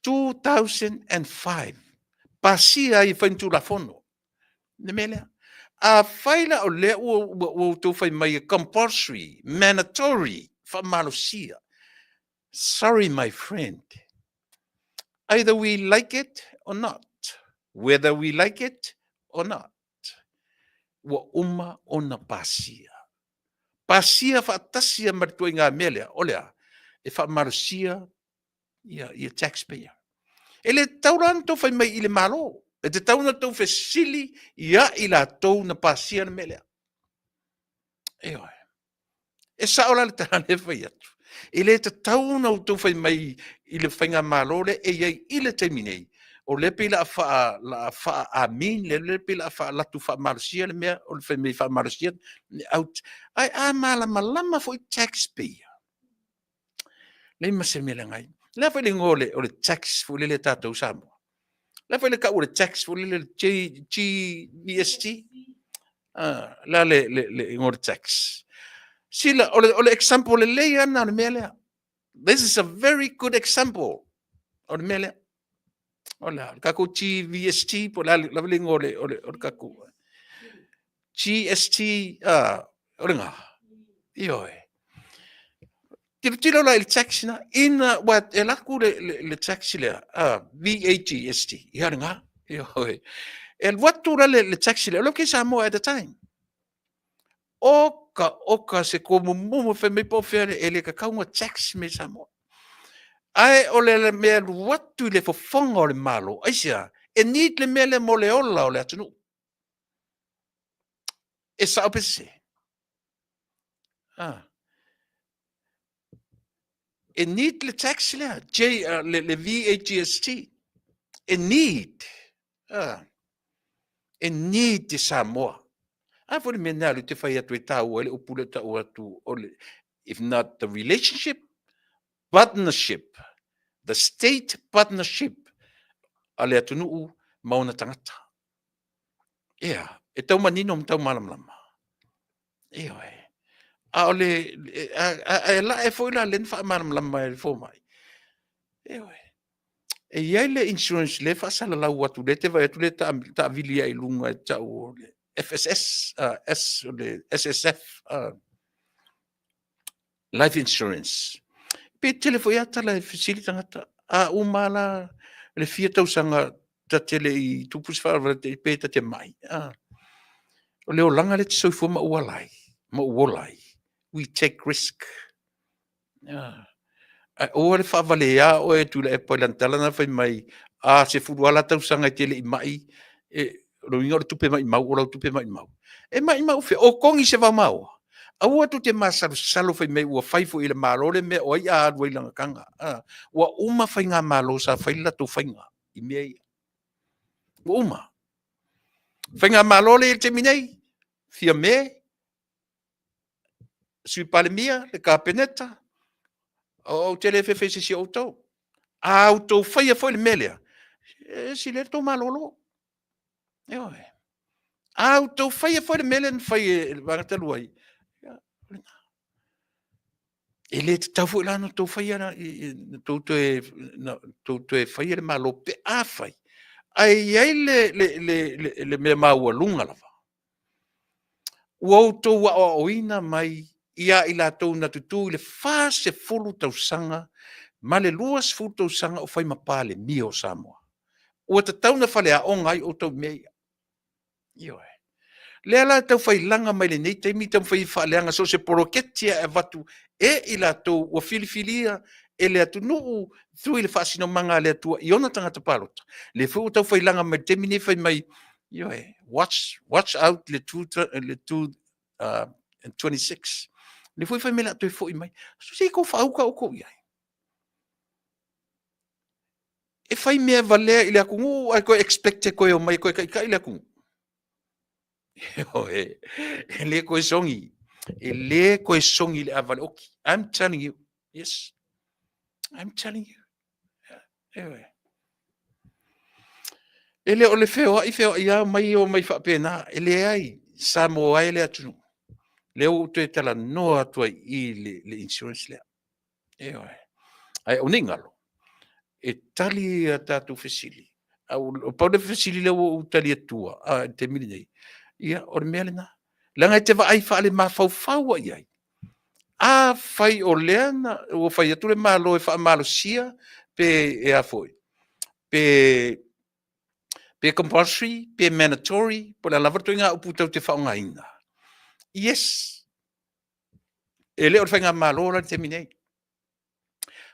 2005, pasia ai e fai ni Tulafono le mea lea. Afai la o lea ua outou fai mai e compulsory, mandatory, faamalosia. Sorry my friend, either we like it or not, whether we like it or not, ua uma ona pasia. Pasia faatasi ma le ituaiga mea lea, o le a? E faamalosia ia taxpayer. E le tatau la ona outou fai mai i le Malo, e tatau ona outou fesili ia i latou na pasia le mea lea. Ioe. E sao la le tala lea e fai atu. E le tatau ona outou fai mai i le faigamalo lea e i ai i le taimi nei, o lea pei la faa la faa-amin, lea pei la faa-latou faamalosia le mea o le fai mai faamalosia out. Ae a malamalama foi taxpayer, leai ma se mea leaga ai. O le a foi le igoa o le tax foi lele a tatou Samoa? O le a foi le tau o le tax foi lele le GST? O le a le igoa o le tax? Sila, o le example lelei lava lena o le mea lea. This is a very good example o le mea lea. O le a, le tatou GVST, po o le a lava le igoa o le tatou GST, o lena. Ioe. Tilotilo la i le tax na, ina ua e alu atu le tax lea, VAGST, ia lena. Ioe. E alu atu la le tax lea, o lea ke Samoa at the time. Oka, oka se komumumu fai mai po o fea e le tatau ona tax me Samoa. Ae o le mea alu atu i le fofoga o le Malo, aisea, e need le mea lea mo le ola o le atunuu. E sao pe sese? Ah. E need le tax lea, J, le VAGST. E need. Ah. E need te Samoa. A foi le mea lena te fai atu e tāua ai le upu lea tau atu o le, if not the relationship, partnership, the state partnership a le atunuu ma ona tagata. Ea, e tau manino ma tau malamalama. Ioe. A o le, a e lae foi la le na faamalamalama e le fomai. Ioe. E i ai le insurance le faasalalau atu, le te vaai atu le taavili ai i luga e tau o le FSS, S, o le SSF, life insurance. Pe tele foi a tala e fesili tagata, a uma la le fia tausaga ta te le i tupu se faalavelave pe ta te mai. O le olaga lea e te soifua ma ou ala ai, ma ou ola ai. We take risk. Ae aua le faavalea oe e Tuilaepa i lana tala na fai mai, a 10 lava la tausaga e te le i mai, e, o le uiga o le tupe maimau, o lau tupe maimau. E maimau fea, o kogi se vaomaoa. Aua tou te masalosalo fai mai ua fai foi e le Malo le mea o ai a alu ai lana taga. Ua uma faigamalo sa fai le latou faiga i mea ia. Ua uma. Faigamalo lea i le taimi nei, Fiame, Sui Palemia, le Kapeneta, ou te le fefe i se isi o outou. A outou faia foi le mea lea, e sili ai le tou malolo. Ioe. A outou faia foi le mea lea na fai e le vaega talu ai, e le tatau foi la ona outou faia, na outou toe faia le Malo pe afai ae i ai le mea maualuga lava ua outou aoaoina mai ia i latou na tutū i le 40 tausaga ma le 20 tausaga o fai ma Palemia o Samoa. Ua tatau ona faleaoga ai outou i mea ia. Ioe. Lea la e tau failaga mai lenei taimi taumafai e faaleaga so o se poloketi e avatu e i latou ua filifilia e le atunuu through i le faasinomaga a le Atua i ona tagata palota. Lea foi ua tau failaga mai le taimi nei fai mai, ioe, watch, watch out le 2 26. Lea foi fai mai le a toe foi mai. Se i tou faauka outou i ai. E fai mea valea i le atunuu ae toe expect e toe omai e toe taitai le atunuu. Ioe, e le toe sogi. E le toe sogi le ava le oti. I'm telling you. Yes. I'm telling you. Ioe. E le o le feoai feoai lava mai o mai faapena. E leai. Samoa e le atunuu, lea ua ou toe talanoa atu ai i le insurance lea. Ioe. Ae o nei galo, e tali a tatou fesili. Pau le fesili lea ua ou tali atua i le taimi lenei, ia o le mea lena. Leaga e te vaai faalemafaufau lava i ai. Afai o lea na ua fai atu le Malo e faamalosia pe e a foi, pe compulsory, pe mandatory, po o le a lava le ituaiga upu tatou te faaaogaina. Yes, e le o le faigamalo la i le taimi nei.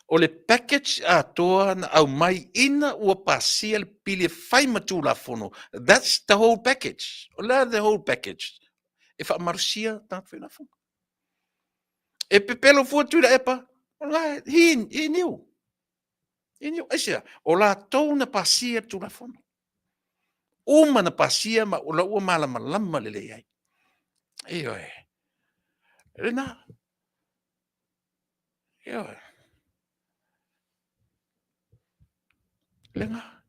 O le package atoa na aumai ina ua pasia le pili e fai ma Tulafono, that's the whole package. O le a the whole package? E faamalosia tagata failafoga. E pepelo fua Tuilaepa, o la he knew. He knew. Aisea? O latou na pasia le Tulafono. Uma na pasia ma o la ua malamalama lelei ai. Ioe. Lena. Ioe. Lena.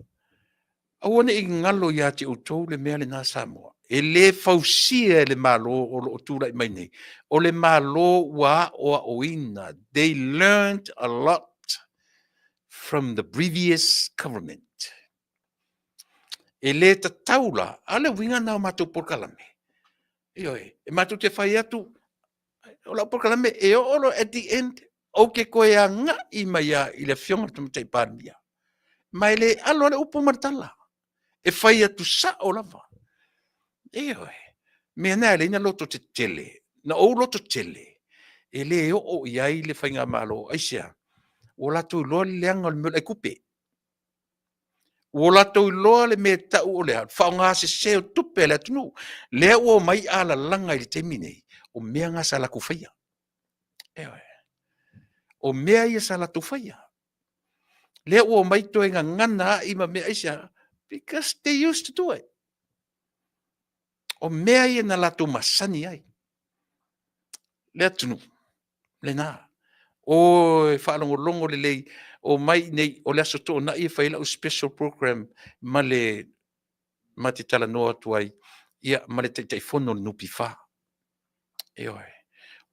Aua ne i galo ia te outou le mea lena Samoa. E le fausia e le Malo o lo o tulai mai nei. O le Malo ua aoaoina. They learned a lot from the previous government. E le tatau la, a o le uiga lena o matou polokalame. Ioe, e matou te fai atu, o lau polokalame e oo loa at the end, ou te toe agai mai lava i le Afioga i le Tamaitai Palemia. Ma e le alo lava le upu ma le tala. E fai atu sao lava. Ioe, mea na e ala ai ona loto tetele, na ou loto tele, e le oo i ai le faigamalo. Aisea? Ua latou iloa le leaga o le mea o le aikupe. Ua latou iloa le mea e tau o le a? Faaaoga sese o tupe a le atunuu. Lea ua omai alalaga i le taimi nei, o mea na sa latou faia. Ioe. O mea ia sa latou faia. Lea ua omai toe gagana ai ma mea aisea? Because they used to do it. O mea ia na latou masani ai. Le atunuu. Lena. O e faalogologo lelei, omai i inei, o le Aso Toonai e fai ai lau special program ma le ma te talanoa atu ai ia ma le Taitaifono o le NPF. Ioe.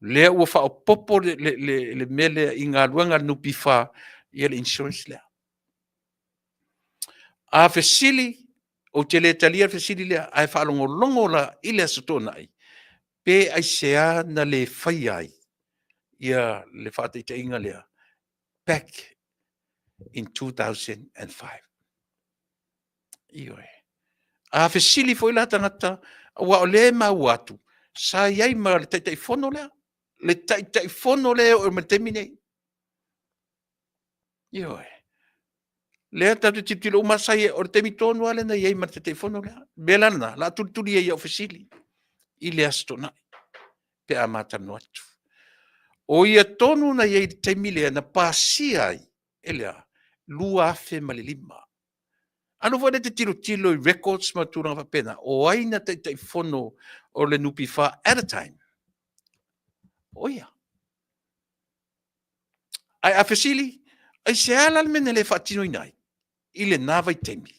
Lea ua faaopoopo le, le, le, le mea lea i galuega a le NPF ia le insurance lea. A fesili, ou te le talia le fesili lea, ae faalogologo la i le Aso Toonai, pe aisea na le faia ai ia le faataitaiga lea back in 2005. Ioe. A fesili foi la tagata, aua o lea e maua atu, sa i ai ma le Taitaifono lea, le Taitaifono lea e oo mai i le taimi nei. Ioe. Lea tatou te tilotilo uma sa i ai, o le taimi tonu lava lea na i ai ma le Taitaifono lea. O le mea la lena, o le a tulituli ai i au fesili i le Aso Toonai pe a ma talanoa atu. O ia tonu na i ai i le taimi lea na pasia ai e le a? 2005. Alu foi lea e te tilotilo i records ma tulaga faapena, o ai na Taitaifono o le NPF at a time? O ia. Ae a fesili, aisea la le mea na le faatinoina ai i lena vaitaimi?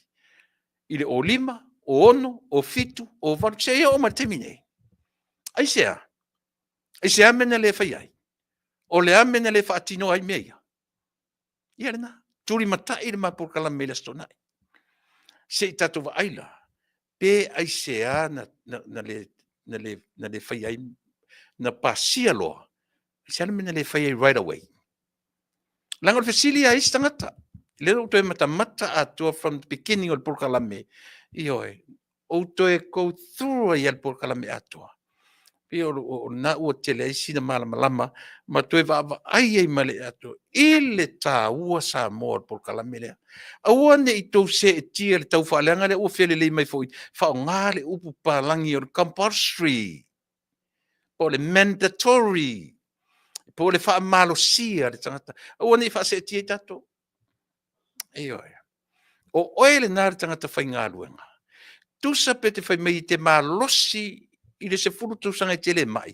I le 05, 06, 07, 08, seia oo mai i le taimi nei. Aisea? Aisea mea na le faia ai? O le a mea na le faatino ai mea ia? Ia lena, tulimatai le ma polokalame i le Aso Toonai. Se i tatou vaai la, pe aisea na le faia ai, na pasia loa, aisea le mea na le faia ai right away? Leaga o le fesili a isi tagata, lea ua ou toe matamata atoa from the beginning o le polokalame, ioe, ou toe go through ai i le polokalame atoa. Pei o lena ua tele ai sina malamalama ma toe vaavaai ai ma le atoa i le taua Samoa o le polokalame lea. Aua ne i tou seetia i le taufaaleaga lea ua felelei mai foi, faaaoga le upu palagi o le compulsory, po o le mandatory, po o le faamalosia le tagata. Aua ne i faaseetia ai tatou. Ioe. O oe lena le tagata faigaluega. Tusa pe te fai mai e te malosi i le 10 tausaga e te le mai,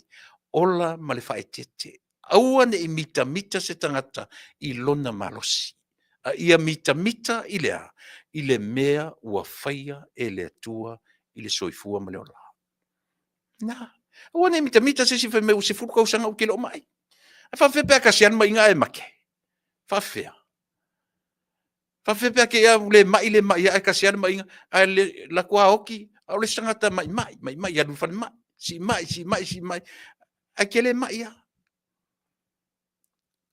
ola ma le faaeteete. Aua ne i mitamita se tagata i lona malosi, a ia mitamita i le a? I le mea ua faia e le Atua i le soifua ma le ola. Na. Aua ne i mitamita se isi fai mai ua 10 tausaga ou te le o mai. Ae faafefea pe a tasi lava le maiga ae mate? Faafefea? Faafefea pe a te i lava ua le mai le mai ae tasi lava le maiga ae le alu atu lava oti, a o le isi tagata maimai, maimai alu i le falemai, siimai, siimai, siimai, ae te le mai lava.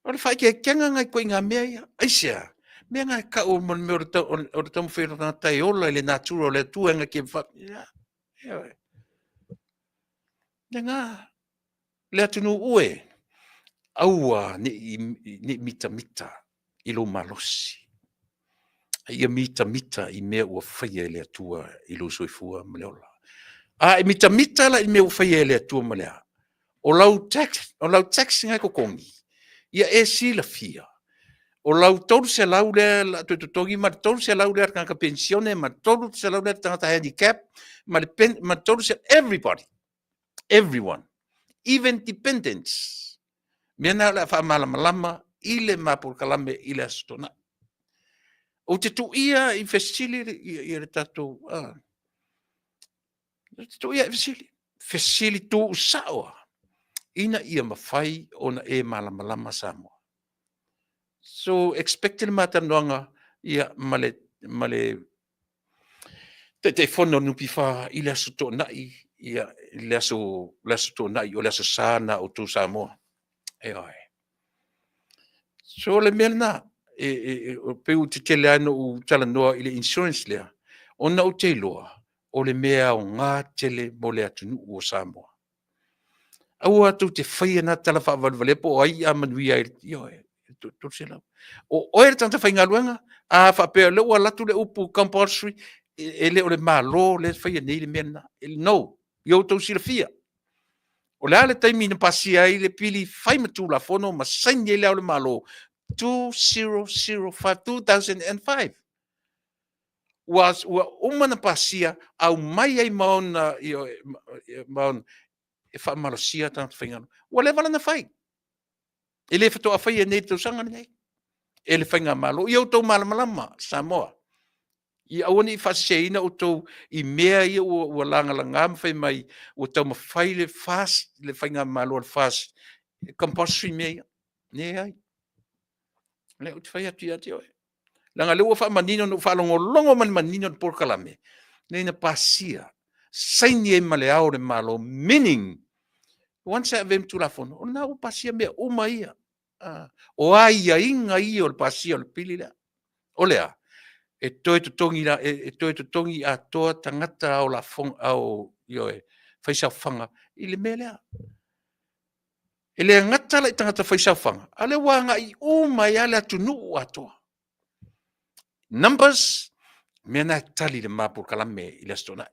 O le faaeteetega lena i ituaiga mea ia. Aisea? Mea na e tau o le mea o le taumafai o le tagata e ola i le natura o le Atua e na te Ioe. Lena, le atunuu e, aua ne i mitamita i lou malosi, a ia mitamita i mea ua faia e le Atua i lou soifua ma le ola. A e mitamita la i mea ua faia e le Atua ma le a? O lau tax, o lau tax na e totogi, ia e silafia, o lau 300 lea o le a toe totogi ma le 300 lea a le tagata penisione ma le 300 lea a le tagata handicap ma le 300, everybody, everyone, even dependents. Mea na o le a faamalamalama i le ma polokalame i le Aso Toonai. Ou te tuia i fesili i le tatou... Ou te tuia i fesili. Fesili tuusao lava ina ia mafai ona e malamalama Samoa. So expect le ma talanoaga ia ma le ma le Taitaifono o le NPF i le Aso Toonai, ia i le aso le Aso Toonai o le Aso Sa lena o outou Samoa. Ioe. So o le mea lena, e pei ua tetele lava ona ou talanoa i le insurance lea, ona ou te iloa o le mea aoga tele mo le atunuu o Samoa. Aua tou te faia na tala faavalevalea po o ai a manuia ai, ioe, 300. O oe le tagata faigaluega, a faapea o lea ua alu atu le upu compulsory, e le o le Malo lea e faia nei le mea lena. No, ia outou silafia. O le a le taimi na pasia ai le pili fai ma Tulafono ma saini ai Le Ao o le Malo? 2005, 2005. Ua uma ona pasia, aumai ai ma ona, ioe, ma ona e faamalosia tagata faigaluega. Ua leva la ona fai. E le faatoa faia nei i le tausaga lenei e le faigamalo. Ia outou malamalama Samoa, ia aua ne i faaseseina outou i mea ia ua lagalaga ma fai mai ua taumafai le FAST, le faigamalo a le FAST e compulsory mea ia. Leai. O lea ou te fai atu ia te oe. Leaga o lea ua faamanino, na ou faalogologo ma le manino i le polokalame lenei na pasia, saini ai ma le Ao o le Malo, meaning, once e ave ma Tulafono, o lena ua pasia mea uma ia. O aiaiga ia o le pasia o le pili lea. O le a? E toe totogi, e toe totogi atoa tagata ao lafoga, ao, ioe, faisaofaga i le mea lea. E le gata la i tagata faisaofaga, a o lea ua agai uma ai lava le atunuu atoa. Numbers, mea na e tali i le ma polokalame i le Aso Toonai.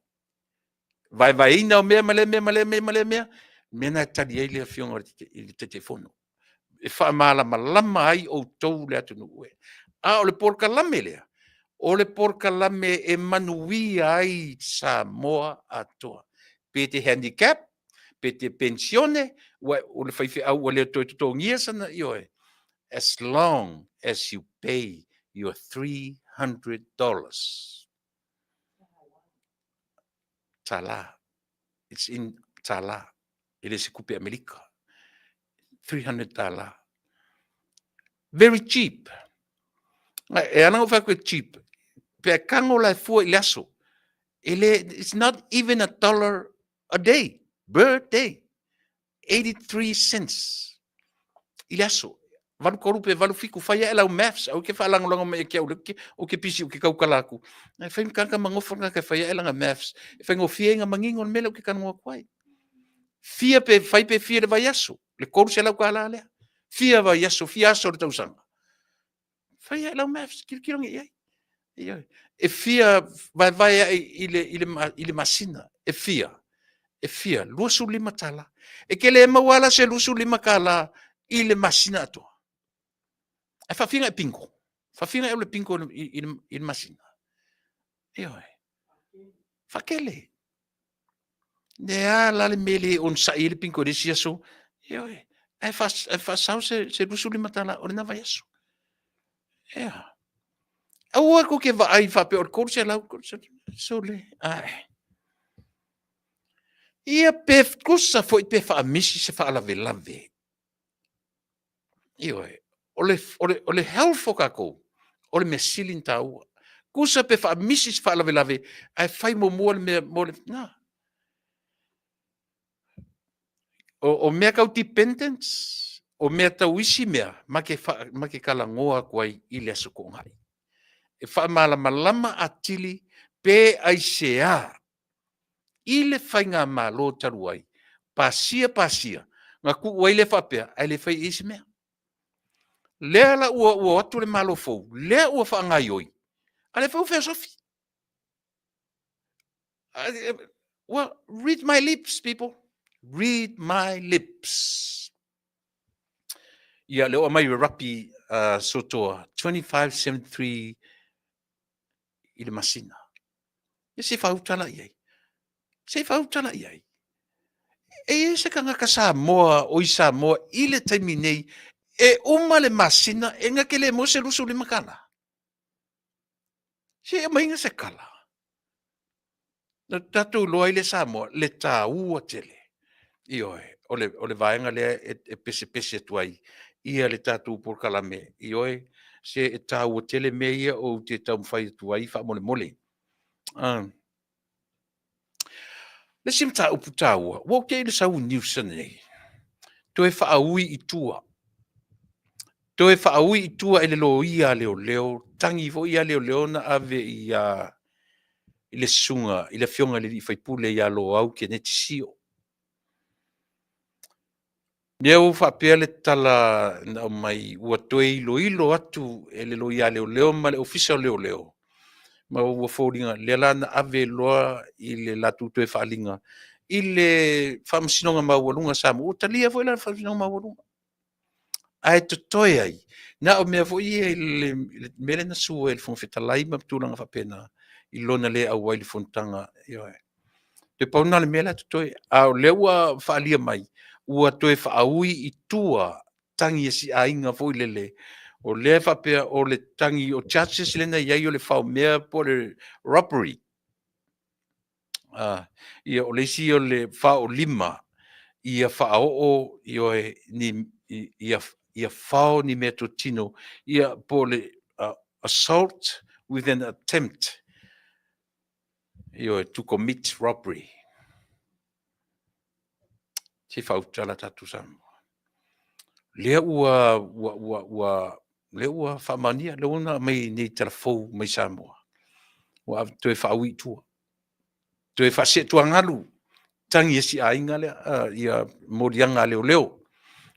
Vaevaeina o mea ma lea mea ma lea mea ma lea mea, mea na e tali ai le Afioga i le Taitaifono. E faamalamalama ai outou le atunuu e. A o le polokalame lea, o le polokalame e manuia ai Samoa atoa. Pe te handicap, pe te penisione, ua, o le faifeau ua le toe totogia sana, ioe, as long as you pay your $300. Tala. It's in tala. E le se tupe Amerika. $300 tala. Very cheap. E ala ona ou fai atu e cheap, pe a tago la e fua i le aso, e le, it's not even a dollar a day, per day. 83 cents i le aso. 83 pe 87, fai ae lau maths, aua e te faalagolago mai ia te au, ou te pisi ou te tautala atu. E fai ma tagata magofa le tagata e fai ae lana maths, e faigofie ai ona manino le mea lea ou te talanoa atu ai. Fia pe fai pe fia le vaiaso, le $300 lea. Fia vaiaso, fia aso o le tausaga. Fai ae lau maths, tilotilo ane i ai. Ioe. E fia vaevae ae i le, i le, i le masina, e fia, e fia, $25. E te le maua la se $25 i le masina atoa. Ae faafia ona e bingo? Faafia ona e alu e bingo i le masina? Ioe. Faatele. Le a la le mea le onosai ai le bingo i le isi aso. Ioe. Ae faasao se $25 o lena vaiaso. Ea. Aua tou te vaai faapea o le 300, 300, sole. Ae. Ia pe tusa foi pe faamisi se faalavelave. Ioe, o le health o tatou, o le mea sili ona taua. Tusa pe faamisi se faalavelave, ae fai muamua le mea mo le na. O mea tau dependence, o mea tau isi mea, ma te talanoa atu ai i le Aso Toonai. E faamalamalama atili pe aisea i le faigamalo talu ai, pasia pasia, na tuu ai lea faapea, ae le fai i ai se mea. Lea la ua o atu le Malo fou, lea ua faagaioi, a lea foi ua feosofi. Well, read my lips, people. Read my lips. Ia, le o mai rapi sotoa, 2573 i le masina. Ia se fautala i ai. Se fautala i ai. E i se tagata Samoa o i Samoa i le taimi nei, e uma le masina e na te le mo se $25. Se e mainga se kala. Na tatou iloa ai le Samoa, le tāua tele. Ioe, o le vaega lea e pesepese atu ai ia le tatou polokalame. Ioe, se e tāua tele mea ia ou te taumafai atu ai faamolemole. Le isi mataupu taua, ua ou te i le sau news nei, toe faaui i tua. Toe faaui i tua e le loia a leoleo, tagi foi a leoleo na ave i le susuga i le afioga i le alii faipule ia Loau Keneti Sio. Lea ua faapea le tala na aumai ua toe iloilo atu e le loia a leoleo ma le ofisa o leoleo, ma ua foliga lea la na ave loa i le latou toe faaliga i le Faamasinoga Maualuga a Samoa. Ua talia foi la le Faamasinoga Maualuga. Ae totoe ai, na o mea foi ia i le mea lea na sue e le Fofoga Fetalai ma tulaga faapena, i lona le auai i le fonotaga. Ioe. Toe pau lena o le mea la e totoe. A o lea ua faaalia mai, ua toe faaui i tua tagi a si aiga foi lele. O lea e faapea o le tagi o charges lea na i ai o le faomea po o le robbery. Ia o le isi o le faolima ia faaoo ioe ni ia fao ni meatotino ia po o le assault with an attempt ioe to commit robbery. Se faautala tatou Samoa. Lea ua faamaonia, lea ua na aumai nei talafou mai Samoa. Ua toe faaui i tua. Toe faaseetuagalu, tagi e si aiga lea, ia moliaga a leoleo.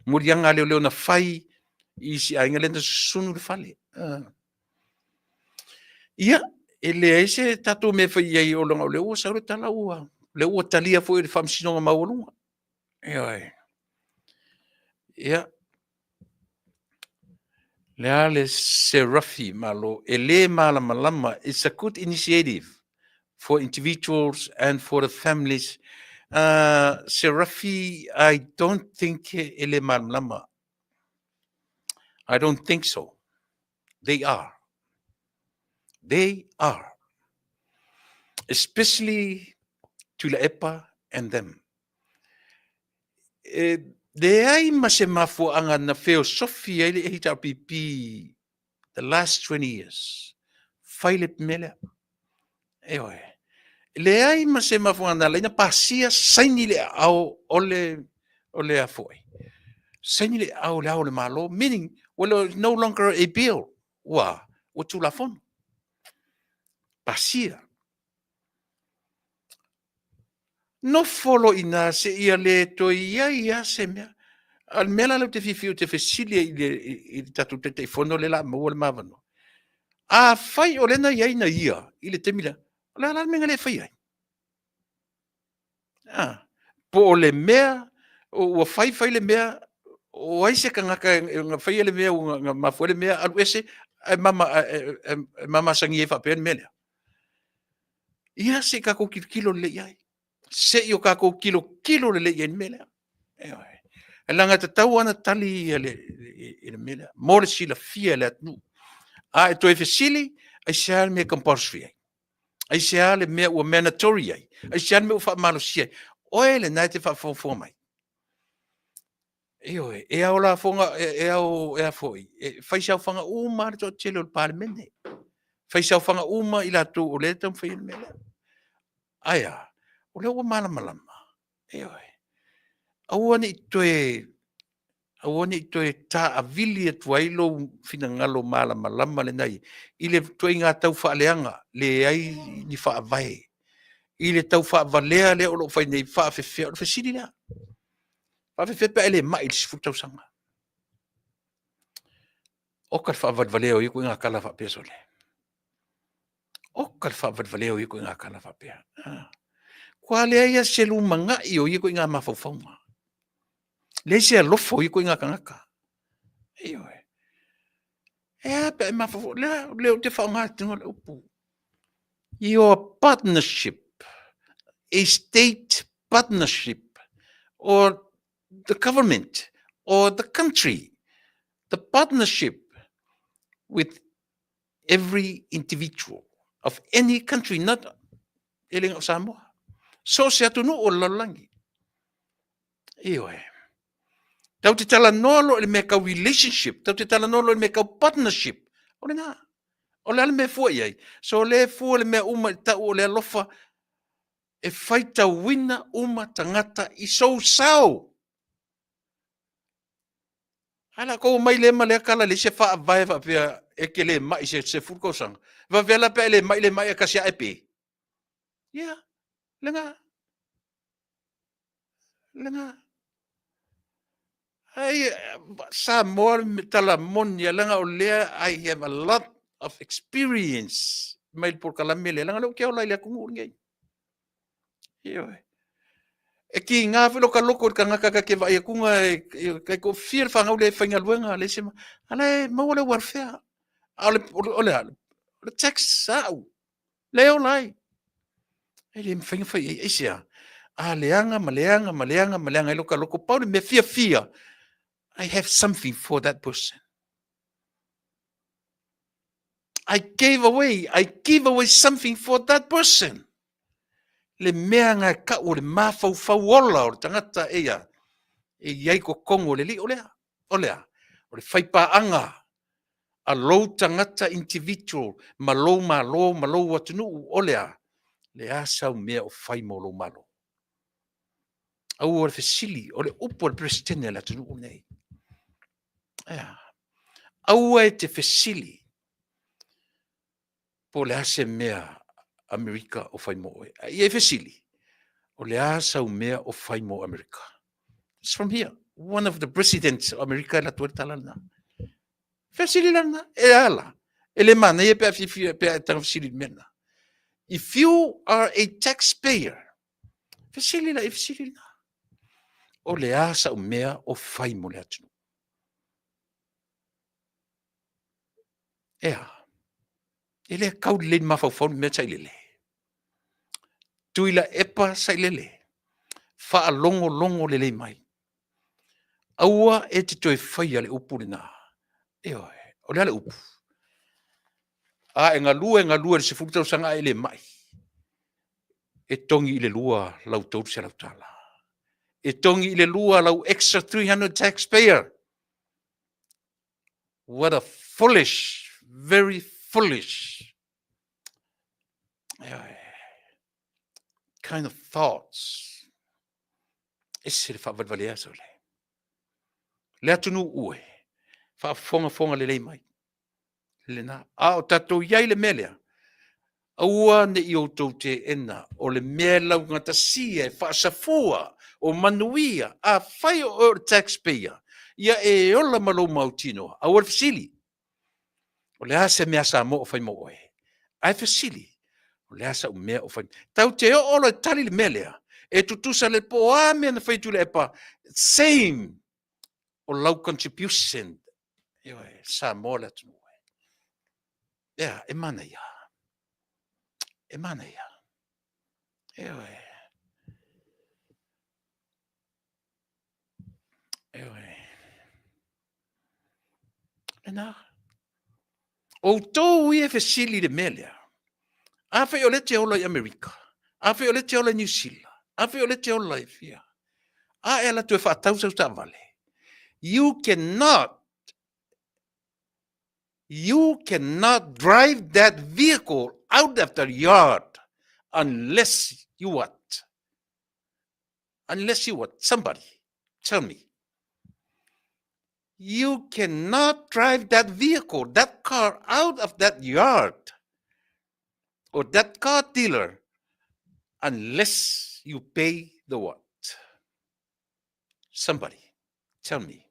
Moliaga a leoleo na fai i si aiga lea na susunu le fale. Ia, e leai se tatou mea fai ai o lea ua sau le tala ua, lea ua talia foi e le Faamasinoga Maualuga. Ioe. Ia, le a le Serafi Malo, e le malamalama, it's a good initiative for individuals and for the families. Serafi, I don't think e le malamalama. I don't think so. They are. They are. Especially Tuilaepa and them. E leai ma se mafuaaga na feosofi ai le HRPP the last 20 years. Fai le mea lea. Ioe. Leai ma se mafuaaga na laina pasia saini le aao o le afoe. Saini le aao le ao o le Malo, meaning, well, it's no longer a bill. Ua tulafono. Pasia. Nofo lo ina se ia le toe ia ia se mea. A le mea la lea ou te fiafia ou te fesili ai i le tatou Taitaifono lea o le a maua le mavanoa. Afai o lea na i ai na ia i le taimi lea, o le a la le mea na le faia ai? Ah, po o le mea ua fai fai le mea, o ai se tagata na faia le mea ua na mafua ai le mea alu ese ae mama e mamasagia ai faapea le mea lea. Ia se i tatou tilotilo lelei i ai. Se i o tatou tilotilo lelei i ai i le mea lea. Ioe. E leaga e tatau ona tali ia le mea lea mo le silafia e le atunuu. A e toe fesili, aisea le mea compulsory ai? Aisea le mea ua mandatory ai? Aisea le mea ua faamalosia ai? oe lena e te faafogafoga mai. Ioe, e ao lafoga, e ao, e a foi, e fai saofaga uma le toatele o le Palemene. Fai saofaga uma i latou o lea e taumafai le mea lea. Ae a? O lea ua malamalama. Ioe. Aua ne i toe, aua ne i toe taavili atu ai lou finagalo malamalama lena i le ituaiga tau faaleaga, leai ni faavae, i le tau faavalea lea o lo o fai nei, faafefea, o le fesili lea. Faafefea pe a e le mai i le 10 tausaga? Oka le faavalevalea o ia ituaiga tala faapea sole. Oka le faavalevalea o ia ituaiga tala faapea. Ah. Kua leai lava se lumanai o ia ituaiga mafaufauga. Leai se alofa o ia ituaiga tagata. Ioe. E a pe a e mafaufau, lea, lea ou te faaaogaina le upu. Your partnership, a state partnership, or the government, or the country, the partnership with every individual of any country, not e le o Samoa. So se atunuu o le lalolagi. Ioe. Tau te talanoa loa i le mea tau relationship, tau te talanoa loa i le mea tau partnership. O lena. O le a le mea e fua i ai? So le fua le mea uma i tau o le alofa e faitauina uma tagata i sou sao. Ae la tou omai lea ma lea tala leai se faavae faapea e te le mai se 10 tausaga. Faapefea la pe a e le mai le mai ae tasi lava e pe. Ia, lena. Lena. Ai, Samoa le tala moni, leaga o lea I have a lot of experience mai le polokalame lea, leaga o lea ou te ola i le atunuu lenei. Ioe. E kiga foi lota loto i le tagata ta te vaai atu e tai toafia le fanau lea e faigaluega, leai se a la e maua le welfare. A o le, o le a? O le tax a au, lea e ola ai. E le mafai ona fai i ai, aisea? A leaga ma leaga ma leaga ma leaga ai lota loto, pau le mea fiafia, I have something for that person. I gave away, I give away something for that person. Le mea nga e kau o le mafaufau ola o le tagata e ia, e i ai totonu o le alii, o lea, o lea, o le faipaaga a lou tagata individual ma lou malo ma lou atunuu, o lea, le a sau mea o fai mo lou malo. Aua le fesili, o le upu a le Peresetene a le atunuu lenei. Ea. Aua e te fesili po o le a se mea Amerika o fai mo oe. A ia e fesili, o le a sau mea o fai mo Amerika? It's from here. One of the presidents of America e alu atu ai le tala lena. Fesili la lena, e a la? E le manaia pe a fiafia, pe a e taga fesili i le mea lena. If you are a taxpayer, fesili la, e fesili lena. O le a sau mea o fai mo le atunuu? Ea, e le kau lelei le mafaufau le mea sailele. Tuilaepa sailele, faalogologo lelei mai. Aua e te toe faia le upu lena. Ioe, o le a le upu? A e galue, galue i le 10 tausaga ae le mai. E togi i le lua lau $300. E togi i le lua lau extra 300 taxpayer. What a foolish, very foolish kind of thoughts. Ese le faavalevalea sole. Le atunuu ue, faafogafoga lelei mai. Lena. A o tatou i ai le mea lea, aua ne i outou teena o le mea e laugatasia e faasafua o manuia, afai o oe o le taxpayer, ia e ola ma lou mautinoa. Aua le fesili, o le a se mea a Samoa o fai mo oe? Ae fesili, o le a sau mea o fai? Tau te oo loa e tali le mea lea, e tutusa le po o a mea na fai e Tuilaepa, same o lau contribution. Ioe, Samoa le atunuu. Ea, e manaia. E manaia. Ioe. Ioe. Lena. Outou ia e fesili i le mea lea. Afai o lea e te ola i Amerika, afai o lea e te ola i Niu Sila, Afai o lea e te ola i fia, a e alu atu e faatau sau taavale, you cannot, you cannot drive that vehicle out of the yard unless you what? Unless you what? Somebody, tell me. You cannot drive that vehicle, that car out of that yard or that car dealer unless you pay the what? Somebody, tell me.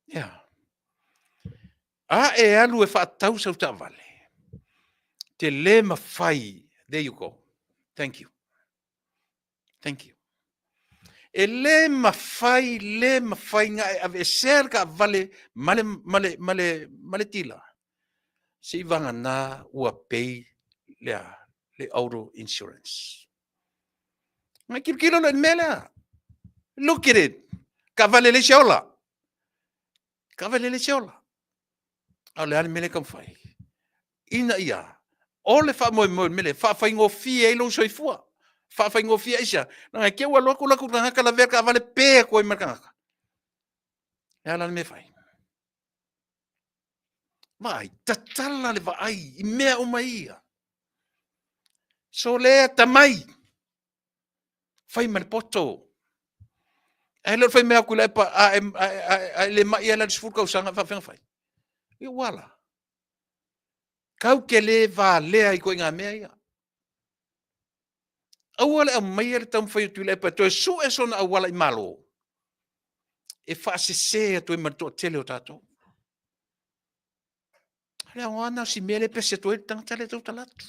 Yeah. A e alu e faatau sau taavale. Te le mawhai. There you go. Thank you. Thank you. E le mafai, le mafai nga e aveesea le taavale ma le, ma le, ma le, ma le tila. Se i vagana ua pay le a, le auto insurance. Ngai kilokilo loa i le mea lea. Look at it. Taavale le se ola. Taavale le se ola. A o le a le mea lea e taumafai? Ina ia, o le faamoemoe o le mea lea, faafaigofie ai lou soifua. Faafaigofie aisea? Leaga e te i ua alu atu la atu tagata lavea le taavale pe atu ai ma le tagata. Le a la le mea e fai? Vaai, tatala le vaai i mea uma ia. So lea atamai, fai ma le poto. Ae le o le fai mea atu i le epa, a e, a, a, a e le mai ala le 10 tausaga, faafefea fai. Ia ua la. Kau ke le valea i ituaiga mea ia. Aua le aumaia le taumafai o Tuilaepa e toe sue sona auala i Malo e faasese atu ai ma le toatele o tatou. Le aoga na o si mea lea e pese atu ai le tagata lea e tautala atu.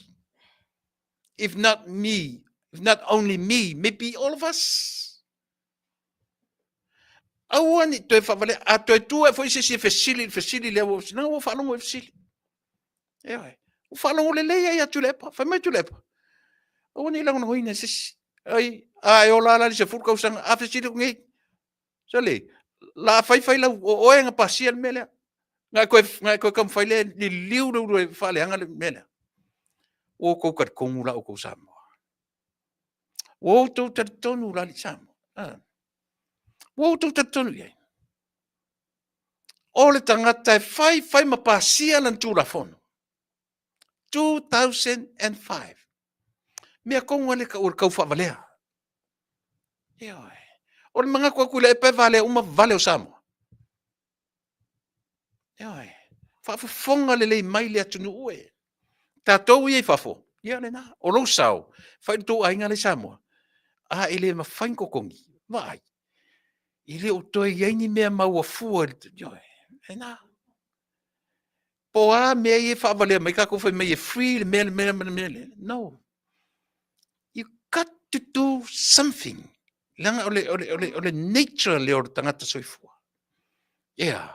If not me, if not only me, maybe all of us. Aua ne i toe faavalea, a toe tu ae foi se isi e fesili i le fesili lea, ua, na ua faalogo i le fesili. Ioe. Ua faalogo lelei ai ia Tuilaepa. Fai mai Tuilaepa, aua ne i lagolagoina e se isi. Ai, a e ola la i le 10 tausaga, a fesili atu nei, Sole, la fai fai lau, o oe na pasia le mea lea. Na e koe, na e koe taumafai lea, liliu le ulu e faaleaga le mea lea. Ua outou talitonu la outou Samoa. Ua outou talitonu la alii Samoa. Ah. Ua outou talitonu i ai. O le tagata e fai fai ma pasia lana Tulafono. 2005. Mea tonu lea e tau o le tau faavalea. Ioe. O le manatu atu i le epa e valea uma vale o Samoa. Ioe. Faafofoga lelei mai le atunuu e. Tatou ia i fafo, ia lena. O lou sao, fai le tou aiga la i Samoa. A e le mafai ona totogi, vaai. E le o toe i ai ni mea maua fua. Ioe. Lena. Po o a mea ia e faavalea mai tatou fai mai e free le mea le mea ma le mea lea. No. You got to do something. Leaga o le, o le, o le, o le nature lea o le tagata soifua. Yeah.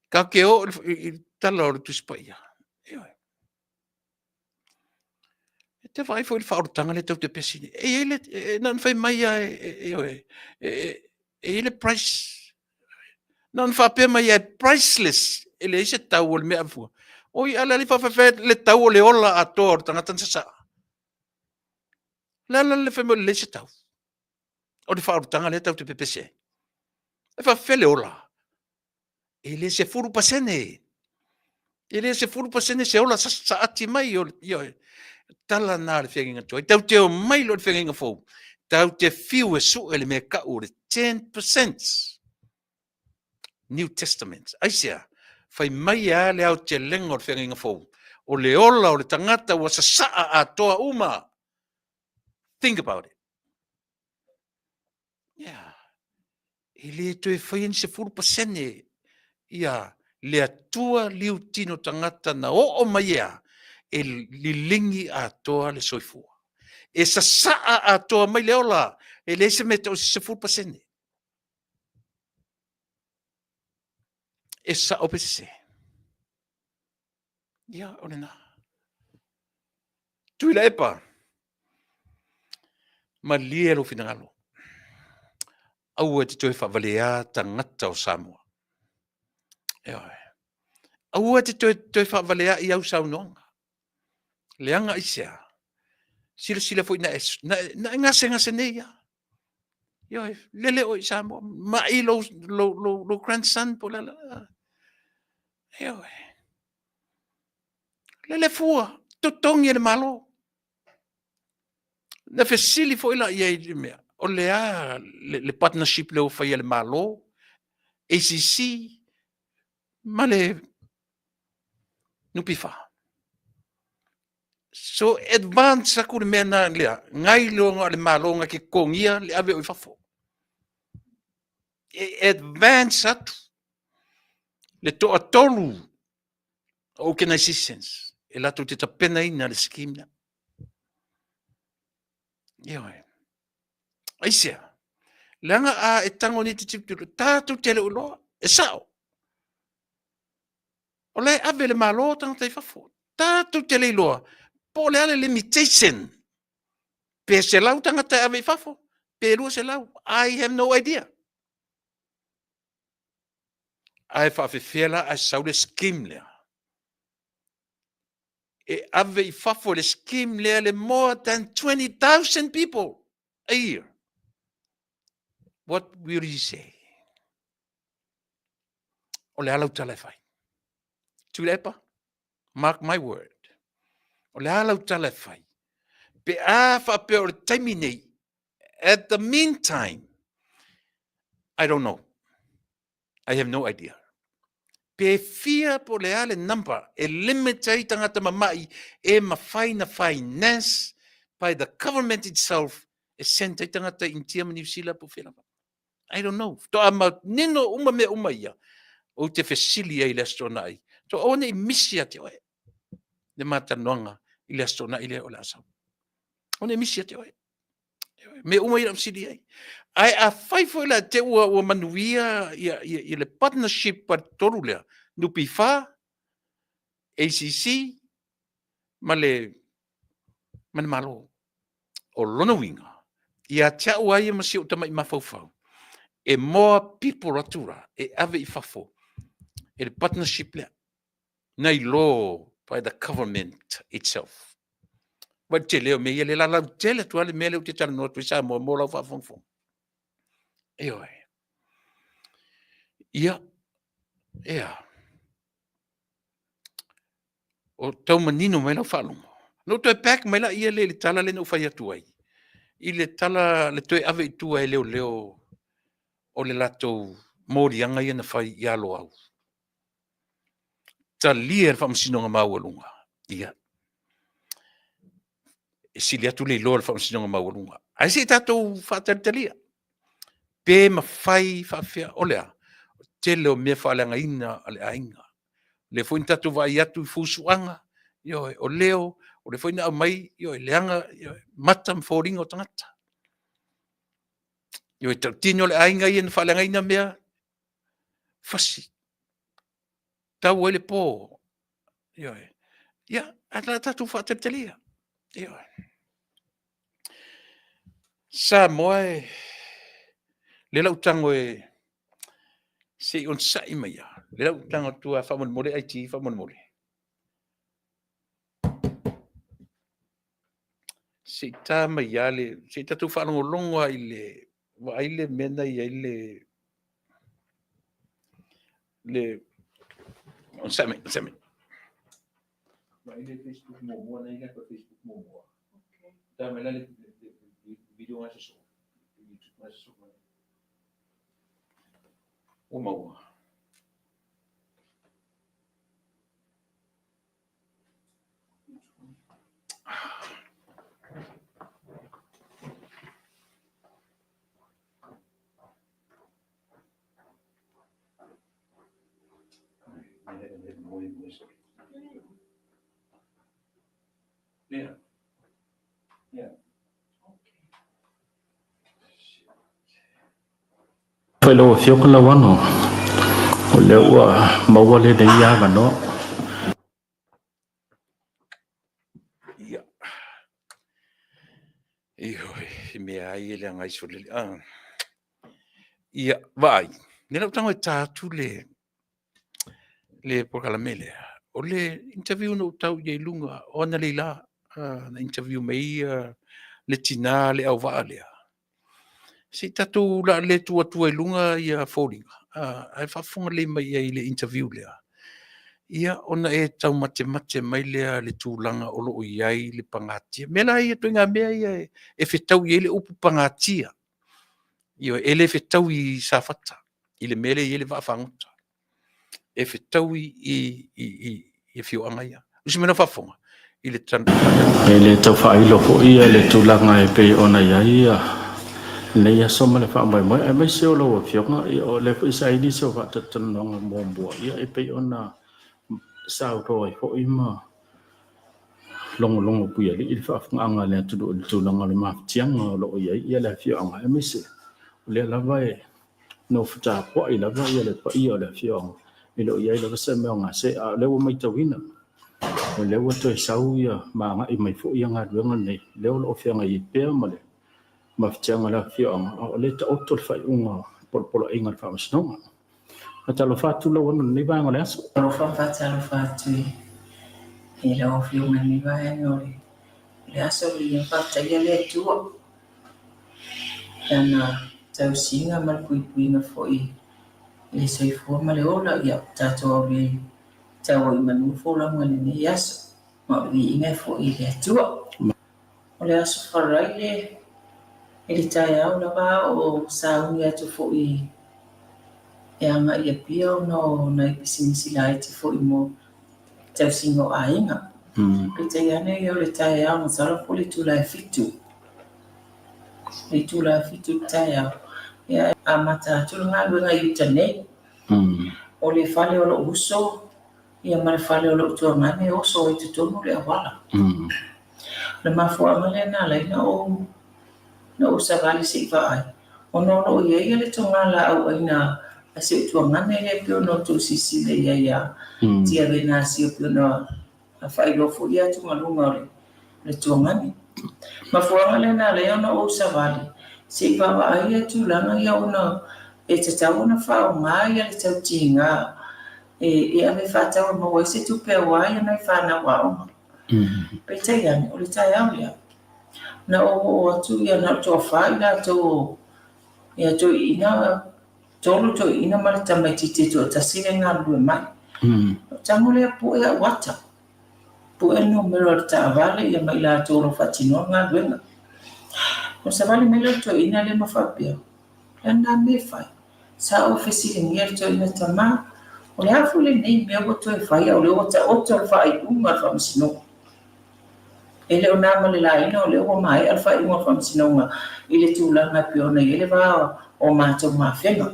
Ka ke o i le tala o le Tusi Paia. Ioe. E te vaai foi i le faaolataga lea tou te pesi nei. E i ai le, e, na ona fai mai lava e, e, e, e, e i ai le price. Na ona faapea mai lava e priceless, e leai se tau o le mea avefua. Oi, a le alii faafefea le tau o le ola atoa o le tagata na sasaa. Le ala le fai mai o le leai se tau. O le faaolataga lea tou te pepesi ai. E faafefea le ola. E le 10%. E le 10% se ola saati mai o le, ioe. Tala na le feagaiga tuai. Tau te o mai loa le feagaiga fou. Tau te fiu e sue le mea tau o le 10%. New Testament. Aisea? Fai mai a le aotelega o le feagaiga fou. O le ola o le tagata ua sasaa atoa uma. Think about it. Yeah. E le toe faia ni 10% ia le Atua liutino tagata na oo mai ea e liligi atoa le soifua. E sasaa atoa mai le ola, e leai se mea e tau o se 10%. E sao pe sese? Ia, o lena. Tuilaepa, malie lou finagalo. Aua e te toe faavaleā tagata o Samoa. Ioe. Aua e te toe, toe faavaleā i au saunoaga. Leaga aisea? Silasila foi na e, na, na e gasegase nei lava. Ioe, lele oe i Samoa, ma'i lou, lou, lou, lou grandson po le ala. Ioe. Lele fua, totogi e le Malo. Na fesili foi la i ai i le mea, o le a le, le partnership lea ua fai e le Malo, ACC ma le NPF. So advance aku le mea na lea, ngai loa o le Malo na ke totogia le ave o i fafo. E advance atu le toatolu o organizations e latou te tapenaina le scheme lea. Ioe. Aisea? Leaga a e tago nei te tilotilo, tatou te le o iloa, e sao. O la e ave le Malo tagata i fafo. Tatou te le iloa po o le a le limitation. Pe 100 tagata e ave i fafo, pe 200. I have no idea. Ae faafefea la ae sau le scheme lea? E ave i fafo le scheme lea le more than 20,000 people a year. What will you say? O le a lau tala e fai? Tuilaepa, mark my word. O le a lau tala e fai? Pe a faapea o le taimi nei, at the meantime, I don't know. I have no idea. Pe fia po le a le number e limit ai tagata mama'i e mafai na finance by the government itself e send ai tagata i India ma New Zealand po fea lava. I don't know. Faatoa manino uma mea uma ia, ou te fesili ai i le Aso Toonai. So aua ne i misi ia te oe le ma talanoaga i le Aso Toonai lea o le a sau. Aua ne i misi ia te oe. Mea uma ia o fesili ai. Ae afai foi la te ua, ua manuia ia, ia, ia le partnership a le tolu lea, NPF, ACC ma le, ma le Malo. O lona uiga, ia te au a ia ma si ou tama'i mafaufau, e more people atu la e ave i fafo e le partnership lea, nai lo by the government itself. Vaai le tele o mea ia, le lalau tele atu lava le mea lea ou te talanoa atu ai Samoa mo lau faafogafoga. Ioe. Ia, ea. O tau manino mai lau faalogo. Na ou toe back mai laia lea i le tala lea na ou fai atu ai, i le tala le toe ave i tua e leoleo o le latou moliaga ia na fai ia Loau. Talia e le Faamasinoga Maualuga. Ia. E sili atu le iloa o le Faamasinoga Maualuga. Ae se i tatou faatalitalia. Pe mafai faafefea, o le a? O le tele o mea faaleagaina a le aiga. O lea foi na tatou vaai atu i fusuaga, ioe, o leo, o lea foi na aumai, ioe, leaga, ioe, mata ma foliga o tagata. Ioe, tautino le aiga ia na faaleagaina mea, fasi, tau ai le po, ioe. Ia, ae la tatou faatalitalia, ioe. Samoa e, lea la ou tago e, se i onosai mai lava, lea la ou tago atu lava faamolemole IT faamolemole. Se i ta mai lava le, se i tatou faalogologo lava i le, vaai le mea na i ai le, le, onosai mai, onosai mai. Vaai le Facebook muamua, na i ai le Facebook muamua. Ta mai la le video nga sosoo. YouTube nga sosoo. Ua maua. Yeah. Yeah. Faafetai lau Afioga Lauano, o lea ua maua lenei avanoa. Ia. Ioe, i mea ai e leaga ai sole. Ah. Ia, vaai, lea lau tago e ta atu le le polokalame lea. O le interview na ou tau i ai i luga o Analeila. Na interview mai le tinā le auvaa lea. Se i tatou o le a le tuu atua i luga ia foliga, ae faafofoga lelei mai i ai i le interview lea, ia ona e taumatemate mai lea i le tulaga o lo o i ai le pagatia. O mea la ia, ituaiga mea ia e fetaui ai le upu pagatia. Ioe, e le fetaui i Safata i le mea lea e i ai le vaafagota. E fetaui i afioaga ia. Usi mai lau faafofoga i le E le tau faailo foi le tulaga e pei ona i ai lenei aso ma le faamoemoe, aemaise o lau Afioga, o lea foi sa i ai nisi o faatalatalanoaga muamua, e pei ona saunoa ai foi ma logologo puialii le faafofogaaga a le atunuu i le tulaga o le mafatiaga o lo o i ai le afioaga, aemaise o lea lava e nofo tapuai lava le paia o le afioaga, e le o i ai lava se mea o gase. A o lea ua matauina, o lea ua toe sau ma agai mai foi galuega nei, lea o lo o feagai ai pea ma le mafatiaga o le afioaga, a o lea e taoto le faaiuga o polopoloaiga a le Faamasinoga. Faatalofa atu lau Afioga i lenei vaega o le aso. Alofa ma faatalofa atu i lau Afioga i lenei vaega o le aso. Ia faafetaia le Atua i Lana tausiga ma le puipuiga foi i le soifua ma le ola. Ia tatou aulia i tau i manu folauga i lenei aso, ma o le viiga e foi i le Atua. O le aso Faraile i le taeao lava o sauni atu foi e agai i Apia ona o nai pisinisi laiti foi mo tausiga o aiga. Peitai ane ia o le taeao masalo po o le itula e 7. Le itula e 7 i le taeao, ia amata atu le galuega i uta nei. O le fale o lou uso ia ma le fale o lou tuagane e oso ai totonu le auala. O le mafuaaga lea na ala ai na ou savali se i vaai, ona o lo o i ai le togalaau aina a si ou tuagane lea pei ona outou silasila i ai ia Tia Venasio, pei ona faailoa foi ia atugaluga o le tuagane. Mafuaaga lea na ala ai ona ou savali se i vaavaai ia tulaga ia, ona e tatau ona faaaoga ia le tautiga e ave faatau e maua ai se tupe aua ia nai fanau aoga. Peitai ane, o le taeao lea, na ou oo atu ia na o le toafa i latou ia toeaiina, 3 toeaiina ma le tamaitiiti e toatasi le galulue mai. O tago lea pue au ata, pue le numera o le taavale ia ma i latou o lo o faatinoa le galuega. O savali mai lea o le toeaina lea ma faapea, le a lena mea e fai? Sa ou fesiligia le toeaina, tama, o le a foi lenei mea ua toe fai, a o lea ua taoto le faaiuga a le Faamasinoga. E le o na ma le laina o lea ua maea le faaiuga a le Faamasinoga i le tulaga e pei ona i ai le va o matou mafega.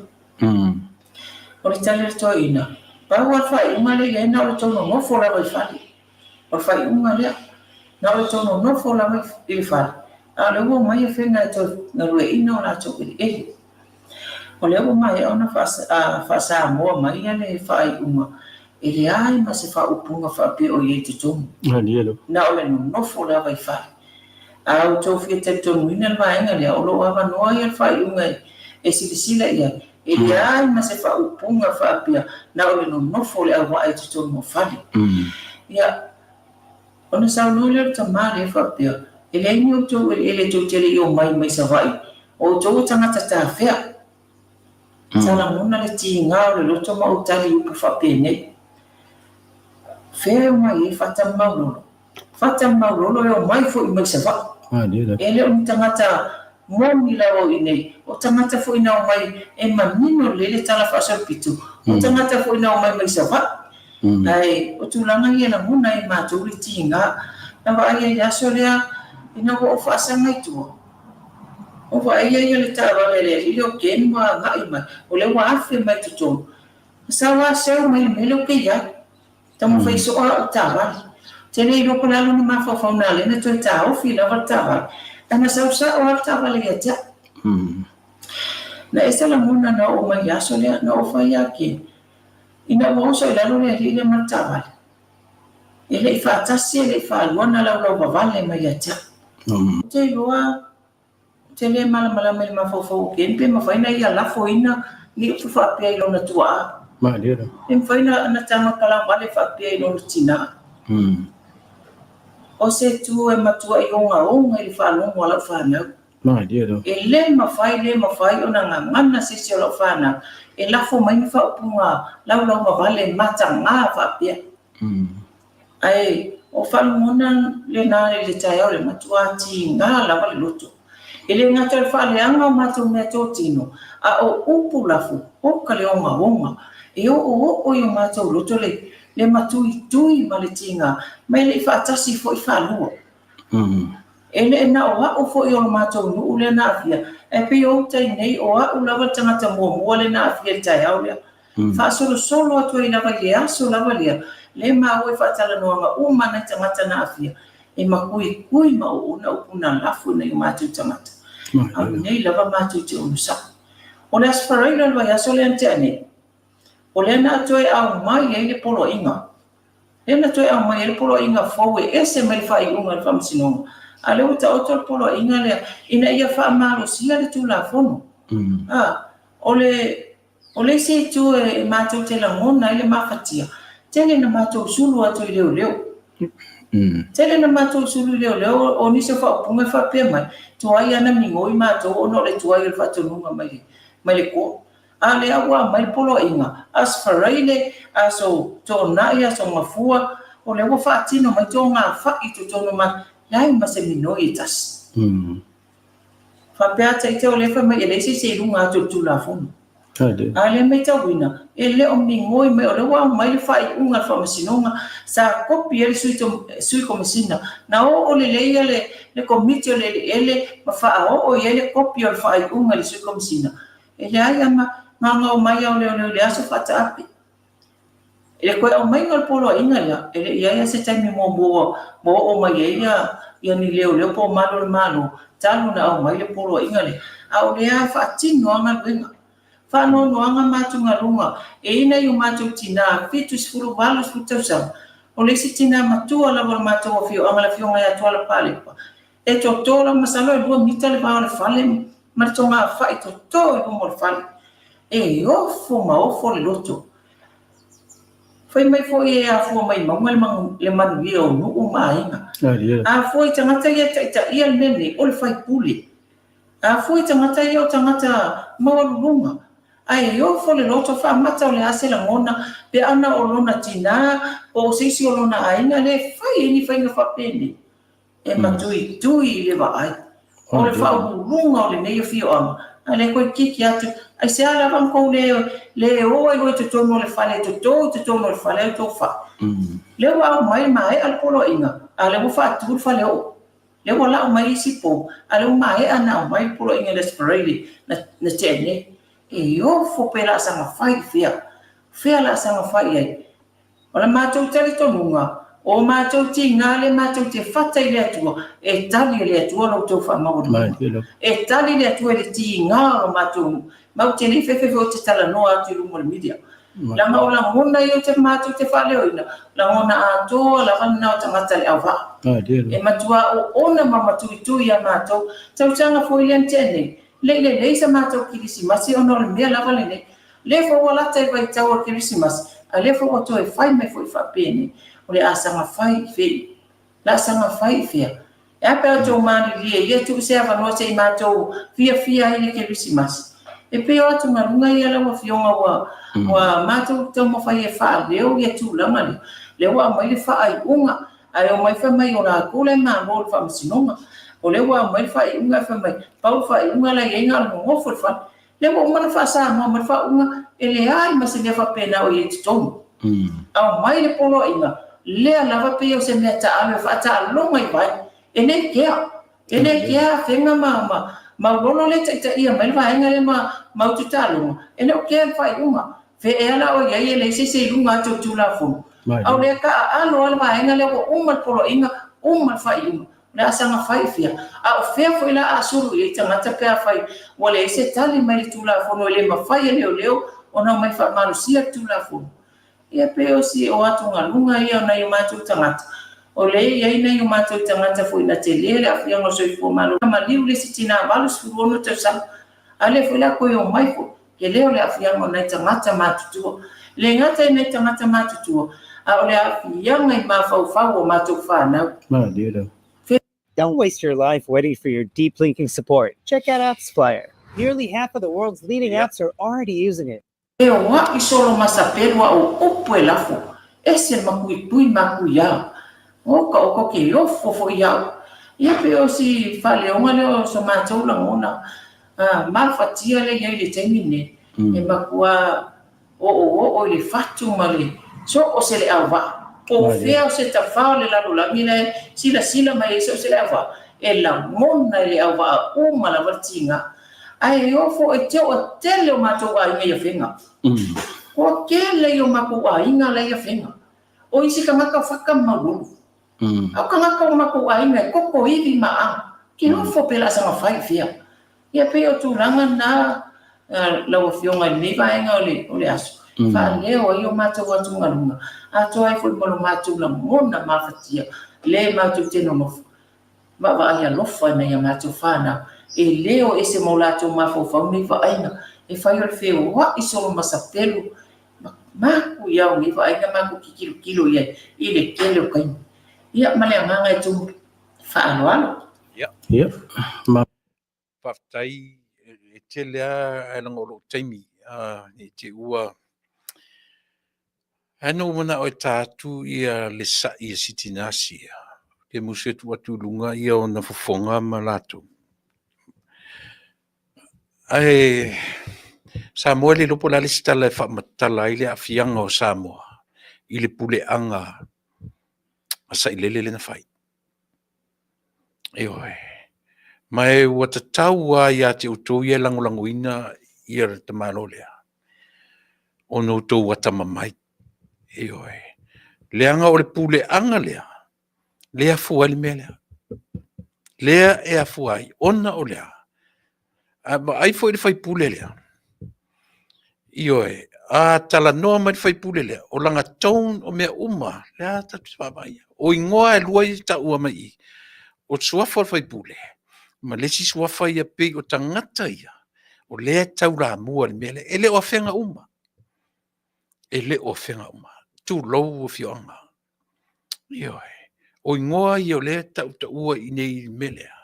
O le tali a le toeaina, pau lava le faaiuga lea e i ai na o le tou nonofo lava i fale. O le faaiuga lea, na o le tou nonofo lava i le fale, a o lea ua omai afega e toe galueaiina o latou eleele. O lea ua maea ona faasamoa mai le faaiuga, e leai ma se faaupuga faapea o i ai i totonu. Na o le nonofo lava i fale. A outou fia talitonuina le vaega lea, o lo o avanoa ia le faaiuga e silasila i ai, e leai ma se faaupuga faapea na o le nonofo o le auvaa i totonu o fale. Ia, ona saunoa lea o le tama lea faapea, e leai ni outou eleele tou te le i omai mai Savaii, o outou o tagata tafea. Sa lagona le tiga o le loto ma ou tali i upu faapenei. Fea e omai ai Fata ma Maulolo? Fata ma Maulolo e omai foi mai Savaii. E le o ni tagata moni lava o i nei, o tagata foi na omai e manino lelei le tala faasolopito, o tagata foi na omai mai Savaii. Ae o tulaga ia e lagona ai e matou le tiga. Na vaai ai i le aso lea ina ua ou faasaga i tua, ou vaai ai le taavale a le alii lea o Ken ua agai mai, o lea ua afe mai i totonu. Na sau lava seu mai le mea lea ou te i ai. Taumafai soo au taavale. Ou te le iloa po o le a lona mafaufau na ala ai ona toe taofi lava le taavale, ae na sau sao lava le taavale ia te au. Na ese lagona na oo mai i le aso lea, na ou fai ia Ken, Ina ua oso i lalo le alii lea ma le taavale, e le i faatasi e le i faalua na laulau vavale mai ia te au. Ou te iloa, ou te le malamalama i le mafaufau o Ken pe mafai ona ia lafoina ni upu faapea i lona tuaa. Pe mafai ona taga palau vale faapea i lona tinā. O se itu e matuaʻi ogaoga i le faalogo a lau fanau. E le mafai, le mafai ona gagana se isi o lau fanau e lafo mai ni faaupuga laulaumavale mataga faapea. Ae o faalogona lena i le taeao lea, matua tiga lava le loto. E le gata o le faaleaga o matou meatotino, a o upu lafo, oka le ogaoga. E oooo i o matou loto le matuitui ma le tiga, ma e le i faatasi foi faalua. E le na o a'u foi o le matou nuu lea na aafia, ae pei o uta i nei o a'u lava le tagata muamua lea na aafia i le taeao lea. Faasolosolo atu ai lava i le aso lava lea, lea maua i faatalanoaga uma nai tagata na aafia, e makuikui ma oona upu na lafo i nai o matou tagata. A o lenei lava matou te onosai. O le Aso Faraile o le vaiaso lea na tea nei, o lea na toe aumai ai le poloaiga. Lea na toe aumai ai le poloaiga fou e ese mai le faaiuga a le Faamasinoga, a o lea ua taoto le poloaiga lea ina ia faamalosia le Tulafono. A, o le O le isi itu e matou te lagona ai le mafatia, tele na matou sulu atu i leoleo. Tele na matou sulu i leoleo o nisi o faaupuga e faapea mai, tuai lava na migoi matou ona o le tuai o le faatonuga mai mai le court. A o lea ua aumai le poloaiga, Aso Faraile, Aso Toonai, Aso Gafua, o lea ua faatino mai togafai i totonu o matou, leai ma se minoi e tasi. Faapea a ita o lea e fai mai e leai se isi e i luga atu o le Tulafono. A o lea e matauina, e le o migoi mai, o lea ua aumai le faaiuga a le Faamasinoga, sa kopi ai le Sui Komesina. Na oo lelei le Komiti o le Eleele ma faaoo i ai le kopi o le faaiuga i le Sui Komesina. E leai a gagau mai lava o leoleo i le aso faataape. I le toe aumaiga o le poloaiga lea, e le i i ai lava se taimi muamua ua oo mai ai ia ni leoleo po o malu o le Malo talu ona aumai le poloaiga lea, a o lea e faatino lava galuega. Faanoanoaga ma atugaluga e i ai nai o matou tina 70, 80 tausaga, o le isi tina matua lava o le matou afioaga le Afioga ia Tuala Palepa, e toto lava, masalo e 2 mita le va o le fale ma le togafai toto i luma o le fale. E ofo ma ofo le loto. Fai mai foi e afua mai mauga le manuia o nuu ma aiga. A fua i tagata ia e taitaia le mea lenei, o le faipule. A fua i tagata ia o tagata maualuluga. Ae ofo le loto faamata o le a se lagona pe ana o lona tina po o se isi o lona aiga lea e fai ai ni faiga faapenei. E matuitui i le vaai. O le faauluuluga o lenei afioaga, a lea koe kiki atu, aisea lava na tou le o ai loa i totonu o le fale e toto i totonu o le fale ai tou fai. Lea ua aumai maea le poloaiga, a lea ua faatu le faleoo. Lea ua lau mai isi pou, a lea ua maea ona aumai le poloaiga i le Aso Faraile na tea nei. E ofo pe laasaga fai i fea. Fea laasaga fai i ai. O le matou talitonuga, o matou tiga lea matou te fata i le Atua, e tali e le Atua lo outou faamaualuluga. E tali le Atua i le tiga o lo matou nuu. Ma ou te le fefe foi ou te talanoa atu i luma o le media. Leaga o lagona ia ou te matou te faaleoina, lagona atoa lava lena o tagata le auvaa. E matua oona ma matuitui ia matou. Tausaga foi lea na tea nei, le i lelei sa matou kilisimasi ona o le mea lava lenei. Lea foi ua lata i vaitau o le Kerisimasi, a lea foi ua toe fai mai foi faapenei, o le asaga fai i fei. Laasaga fai i fea? E a pe a outou malilie ia tuu se avanoa se i matou fiafia ai i le Kerisimasi? E pei o atugaluga ia lau Afioga ua ua matou taumafai e faaleo ia tulaga lea. Lea ua aumai le faaiuga, ae omai fai mai o latou la e malo i le Faamasinoga. O lea ua aumai le faaiuga ae fai mai, pau le faaiuga la e i ai na o le nonofo i le fale. Lea ua uma ona faa-Samoa mai le faauuga, e leai ma se mea faapena o i ai i totonu. Aumai le poloaiga, lea lava pei o se mea taalo e faataaloga i vai. E le kea. E le kea Afega ma, ma Maulolo lea e taitaia mai le vaega lea ma Maututaaloga, e le o kea le faaiuga. Fea ea la o i ai e leai se isi e i luga atu o le Tulafono. A o lea taaalo lava le vaega lea ua uma le poloaiga, uma le faaiuga. O le a saga fai i fea? A o fea foi la a sulu i ai tagata pe afai ua leai se tali mai le Tulafono e le mafai e leoleo ona omai faamalosia le Tulafono? Ia pei o si o atugaluga ia o nai o matou tagata. O lea e i ai nai o matou tagata foi na tele le aafiaga o le soifua maloloina. Maliu le isi tina 86 tausaga, a lea foi la toe omai foi. Tele o le aafiaga o nai tagata matutua. E le gata i nai tagata matutua, A o le aafiaga i mafaufau o matou fanau. Don't waste your life waiting for your deep linking support. Check out AppsFlyer. Nearly half of the world's leading apps are already using it. Feoaʻi solo masapelu a ʻo upu e lafo, ese makuipui makuiā. O ka oko ke ofo foʻi iaʻu. Ia pei o si faaleoga lea o so matou lagona a mafatia lea iai le taimi lenei. E makua oooo i le fatu ma le so o se le auvaa. Po o fea o se tafā o le lalolagi la e silasila mai ai so o se le auvaa, e lagona e le auvaa uma lava le tiga. Ae e ofo e te oa tele o matou aiga i Afega. Kua kele i o makou aiga la i Afega. O isi tagata o whakamauolu. A o tagata o makou aiga e koko ivi ma a. Ke ofo pe la sanga fai fea. Ia pei o tulaga na lau Afioga i lenei vaega o le, o le aso, faaleo ai o matou atugaluga, atoa ai foi ma lo matou lagona mafatia, le matou te nonofo. Vaavaai alofa i nai a matou fanau, e le o ese ma o latou mafaufau nei vaaiga, e fai o le feoai solo masapelu ma maku i ao nei vaaiga matou te tilotilo i ai i le tele o taimi. Ia, ma le agaga e tumu faaaloalo. Ia. Ia. Ma. Faafetai e tele lava ae leaga o lou taimi ne i te i ua Ae na ou manao e ta atu ia le sa'i a Sitinasi ia, ke musu e tuu atu i luga ia ona fofoga ma latou. Ae Samoa e le iloa po o le a le isi tala e faamatala ai le aafiaga o Samoa i le puleaga a Sailele lea na fai. Ioe. Ma e ua tatau lava ia te outou ia e lagolagoina ia le tamaloa lea, ona outou atamamai. Ioe. Leaga o le puleaga lea, lea e afua ai le mea lea. Lea e afua ai, ona o le a? A vaai foi i le faipule lea, ioe, a talanoa mai le faipule lea, o lana tone o mea uma, lea tatou te vaavaai i ai. O igoa e lua ia e taua mai i i, o le suafa o le faipule ma le isi suafa ia pei o tagata ia, o lea e taulamua i le mea lea. E le o afega uma, e le o afega uma, tulou afioaga. Ioe. O igoa ia o lea e tautaua i inei i le mea lea,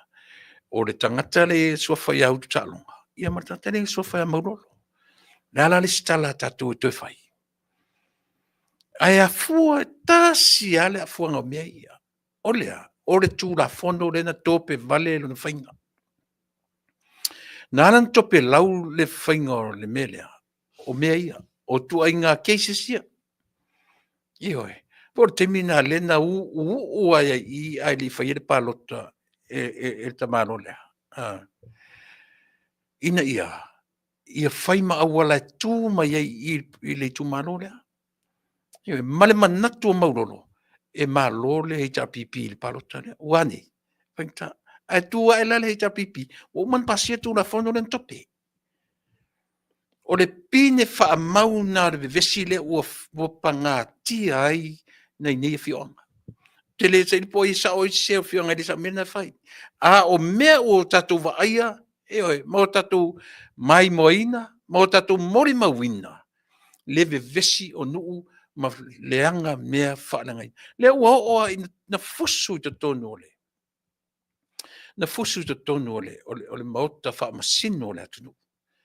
o le tagata lea e suafa ia Ututaaloga, ia ma le tagata lea e suafa ia Maulolo. O le a la le isi tala a tatou e toe fai? Ae afua, e tasi lava le afuaga o mea ia. O le a? O le Tulafono lea na tope vale lona faiga. Na ala ona topelau le faiga o le mea lea, o mea ia, o ituaiga cases ia. Ioe. Po o le taimi lena lea na uuuu ai i i ae le i faia le palota e le tamaloa lea. Ina ia ia fai ma auala e tu mai ai i i le itumalo lea. Ioe, ma le manatu o Maulolo, e malo le HRPP i le palota lea. Ua a nei? Faigata. Ae tu ae la le HRPP, ua uma ona pasia le Tulafono lea na tope. O le pine faamau lena o le vevesi lea ua pagatia ai nai nei afioaga. Ou te le saili po o ai e sao ai sese o afioaga e le sao mea na fai. A o mea ua tatou vaaia, ioe, ma o tatou maimoaina, ma o tatou molimauina le vevesi o nuu ma leaga mea faaleagaina. Lea ua oo lava ina fusu i totonu o le na fusu i totonu o le Maota Faamasino o le atunuu.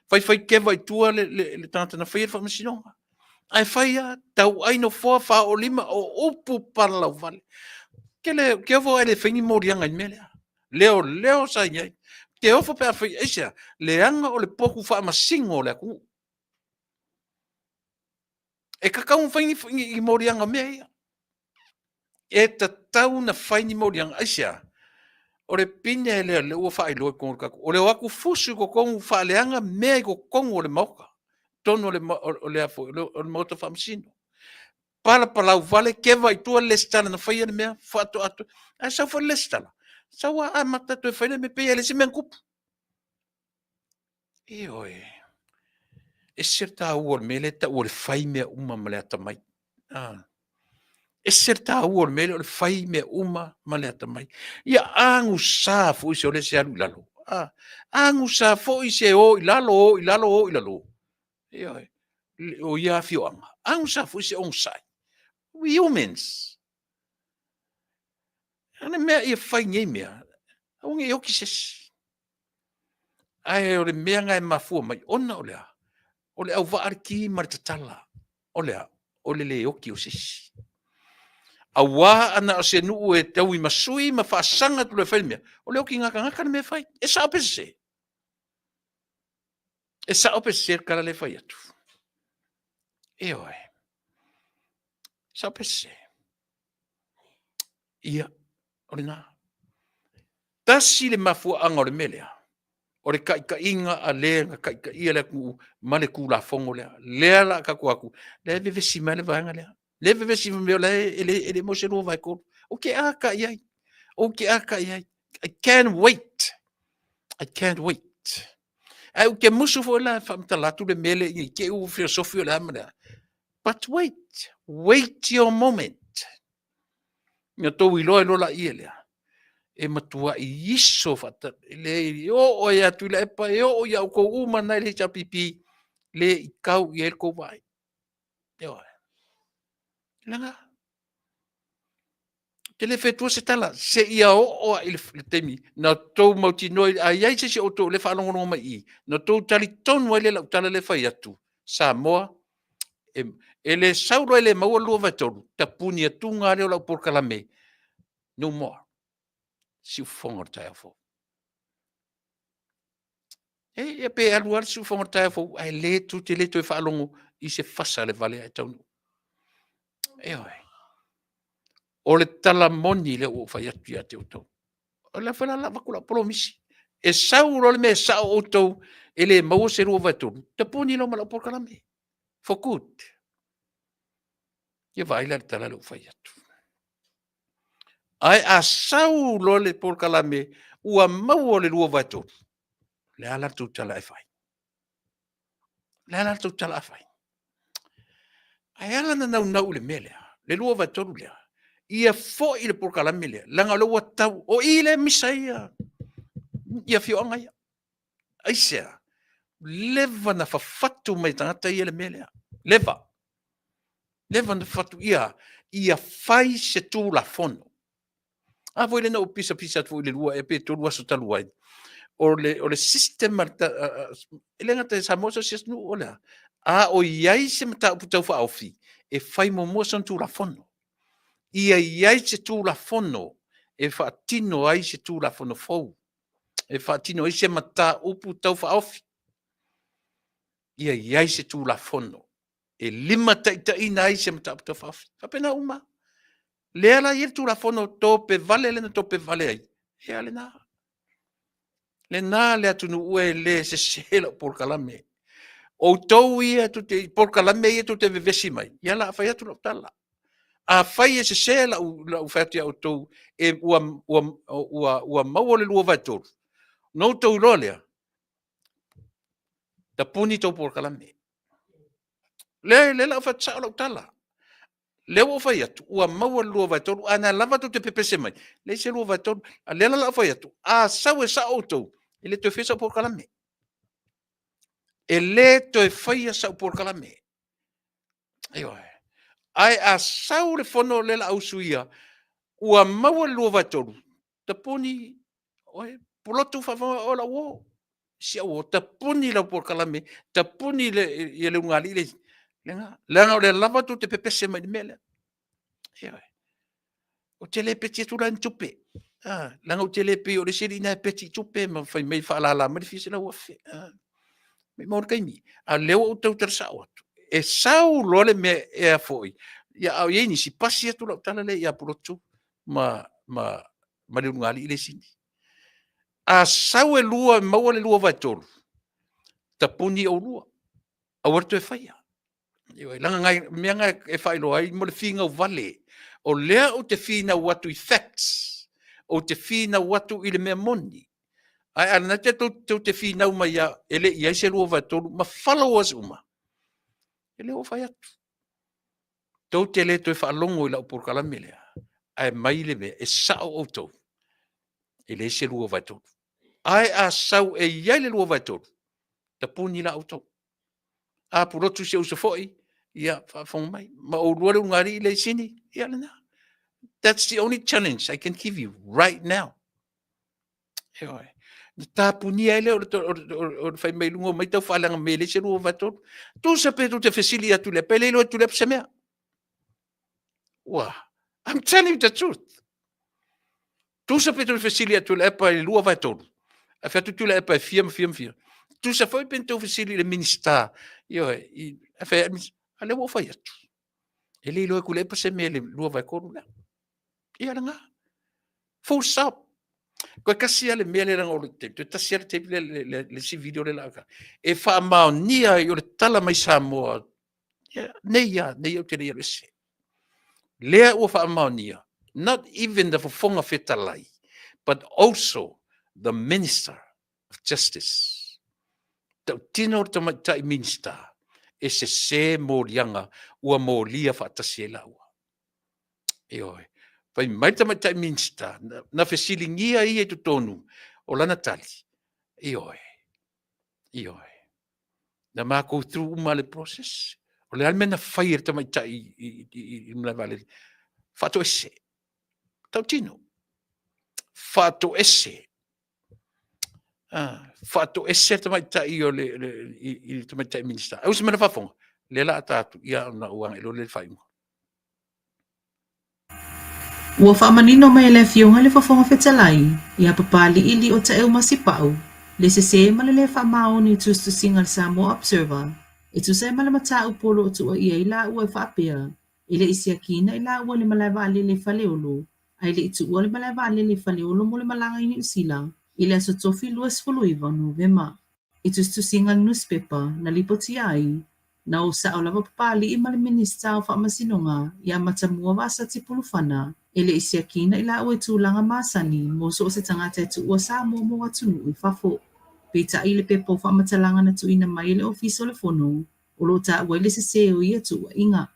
Faifai keva i tua le tagata na faia le faamasinoga. Ae fai lava, tauai nofoa, fao lima, o upu palalauvale. Ke le, ke ofo ae le fai ni moliaga i le mea lea. Leo leo sa i ai. Ke ofo pe a fai, aisea? Leaga o le potu faamasino o le atunuu. E tatau ona fai ni moliaga o mea ia. E tatau ona fai ni moliaga. Aisea? O le pine lea lea ua faailoa i totonu o le tatou, o le o atu fusu i totonu faaleaga mea i totonu o le Maota, totonu o le o le a foi, o le Maota Faamasino. Palapalauvale, keva i tua le resitala na faia le mea, faatoa ae sau foi le resitala, sau lava amata toe fai le mea, pei lava e leai se mea na tupu. Ioe. E ese le taua o le mea lea e tau o le fai mea uma ma le atamai. Ese le taua o le mea lea o le fai mea uma ma le atamai. Ia agusa foi se o le se alu i lalo. Agusa foi se o i lalo, o i lalo, o i lalo. Ioe. O ia afioaga. Agusa foi se onosai. We humans. Ana mea ia fai nei mea, aua ne i oki se isi. Ae o le mea na e mafua mai, ona o le a? O le auvaa le ki ma le tatala. O le a? O le le oki o se isi. Auā ana o se nuu e taui ma sui ma faasaga atu loa e fai le mea, o le oki gagagata le mea e fai. E sao pe sese? E sao pe sese le tala lea e fai atu? Ioe. Sao pe sese? Ia, o lena. Tasi le mafuaaga o le mea lea, o le taitaiga a le na taitaia le atunuu ma le Tulafono lea. Lea la a tatou atu, lea e vevesi mai le vaega lea. Lea e vevesi mai o la e le, e le maua se 2/3. Ou te ata i ai. Ou te ata i ai. I can't wait. I can't wait. Ae ou te musu foi la e faamatala atu le mea lea i te i ua filosofi o le a ma le a. But wait, wait your moment. Na tou iloa iloa laia lea. E matuai iso faata, le i oo ai atu i la epa, e oo ia outou uma na i le HRPP, le i kau i ai le tou vaai. Ioe. Leaga, te le fetua se tala, se ia oo ai le taimi, na tou mautinoa, a i ai se isi o outou o lea e faalogologo mai i i, na tou talitonu ai lea i lau tala lea e fai atu, Samoa, e, e le sau loa e le maua le 2/3, tapuni atuga lava lea o lau polokalame, no more. Siufofoga o le taeao fou. E, ia pe alu lava le siufofoga o le taeao fou, ae le tou te le toe faalogo i se fasa le vale ae taunuu. Ioe. O le tala moni lea ua ou fai atu ia te outou. O le a foi la la avatu lau polomisi. E sau loa le mea e sao outou e le maua se 2/3, tapuni loa ma lau polokalame. For good. Ia vaai la i le tala lea ua fai atu. Ae a sau loa le polokalame ua maua le 2/3, le a la le tou tala e fai? Le a la le tou tala a fai? Ae ala na naunau i le mea lea, le 2/3 lea, ia foi le polokalame lea, leaga o lea ua tau, o i lea e misa ai ia, ia afioaga ia. Aisea? Leva na fafatu mai e tagata ia le mea lea. Leva. Leva na fafatu ia, ia fai se Tulafono. A foi lea na ou pisapisa atu foi i le lua ea pe tolu aso talu ai, o le, o le system a le, e le gata i Samoa so o se atunuu o le a, a o i ai se mataupu tau faaofi, e fai muamua sona Tulafono. Ia i ai se Tulafono e faatino ai se Tulafono fou, e faatino ai se mataupu tau faaofi. Ia i ai se Tulafono e limataitaiina ai se mataupu tau faaofi. Faapena uma. Lea la e i ai le Tulafono tope vale lea na tope vale ai. Ia lena. Lena le atunuu e le sese lau polokalame. Outou ia tou te, polokalame ia tou te vevesi mai, ia la a fai atu lau tala. Afai e sese lau, lau fai atu ia outou e ua, ua, ua, ua maua le 2/3, ona outou iloa lea, tapuni tou polokalame. Lea, lea la ou fai atu sao lau tala. Lea ua ou fai atu, ua maua le 2/3, a na lava tou te pepese mai, leai se 2/3. A lea la la ou fai atu, a sau e sao outou, e le toe faia sau polokalame. E le toe faia sau polokalame. Ioe. Ae a sau le fono lea la a usuia, ua maua le 2/3, tapuni, oe, pulotu faafofoga o lau uo. Si au uo, tapuni lau polokalame, tapuni le, ia le ulugalii le isi. Leaga, leaga o lea lava tou te pepese mai i le mea lea. Ioe. Ou te le peti atu la i ni tupe. Ah, leaga ou te le pei o le isi alii na e peti i tupe ma fai mai faalala mai le fia $100,000. Ah, maumau le taimi. A o lea ua ou tautala sao atu. E sau loa le mea ea foi, ia a o i ai nisi, pasi atu lau tala lea ia Pulotu ma, ma, ma le ulugalii le sini. A sau e lua, maua le 2/3, tapuni oulua, aua le toe faia. Ioe, leaga nai mea na e faailoa ai mo le finau vale. O lea ou te finau atu i facts, ou te finau atu i le mea moni. Ae a lena te tou te finau mai ia e le i ai se 2/3 ma followers uma, e le ua fai atu. Tou te le toe faalogo i lau polokalame lea, ae mai le mea e sao outou, e leai se 2/3. Ae a sau e i ai le 2/3, tapuni la outou. A pulotu si ou uso foi, Ia, faafofoga mai. Ma oulua le ulugalii lea i Sini, ia lena. That's the only challenge I can give you right now. Ioe. Na tapunia ai lea o le fai mai luga o mai tau faaleaga me le se lua vae tolu. Tusa pe tou te fesili atu le pe le iloa atu le se mea. Ua, I'm telling you the truth. Tusa pe tou te fesili atu le epa i le lua vae tolu. Ae fai atu Tuilaepa e fia ma fia ma fia. Tusa foi pe tou fesili i le Minista. Ioe, ae fai atu, a lea ua ou fai atu. E le iloa e Tuilaepa se mea i le lua vae tolu lea. Ia lena. Full stop. Koe kasi lava le mea lea leaga o le tape. Toe tasi lava le tape lea, le isi video lea la ka. E faamaonia ai o le tala mai Samoa. Ia, nei ia, nei ou te le i alu ese. Lea ua faamaonia, not even the Fofoga Fetalai, but also the Minister of Justice. Tautino le tamaitai Minista e sese moliaga ua molia faatasi ai laua. Ioe. Fai mai le tamaitai Minista, na fesiligia ia i totonu o lana tali. Ioe. Ioe. Na ma go through uma le process. O le a le mea na fai e le tamaitai i le malae vaalele? Faatoese. Tautino. Faatoese. Ah, faatoese le tamaitai o le, le, i, i le tamaitai Minista. Au se mea na faafofoga, lea la a ta atu, ia ona ou agai loa lea i le faaiuga. Ua faamanino mai e le Afioga i le Fofoga Fetalai ia Papali'i Lio Taeu Masipau le sesē ma le lē faamaoni o tusitusiga a le Samoa Observer e tusa ai ma le mataupu o lo o tuuaia ai laua e faapea e le i siakiina i laua i le malae vaalele i Faleolo ae le i tuua le malae vaalele i Faleolo mo le malaga i Niu Sila i le aso Tofi 29 o Novema. I tusitusiga a le nusipepa na lipotia ai, na o sao lava Papali'i ma le Minisita o Faamasinoga ia Matamua Vasati Pulufana e le i siakiina i laua i tulaga masani mo so o se tagata e tuua Samoa mo atunuu i fafo. Peitai i le pepa o faamatalaga na tuuina mai e le Ofisa o le Fono, o lo o taua ai le sesē o ia tuuaiga.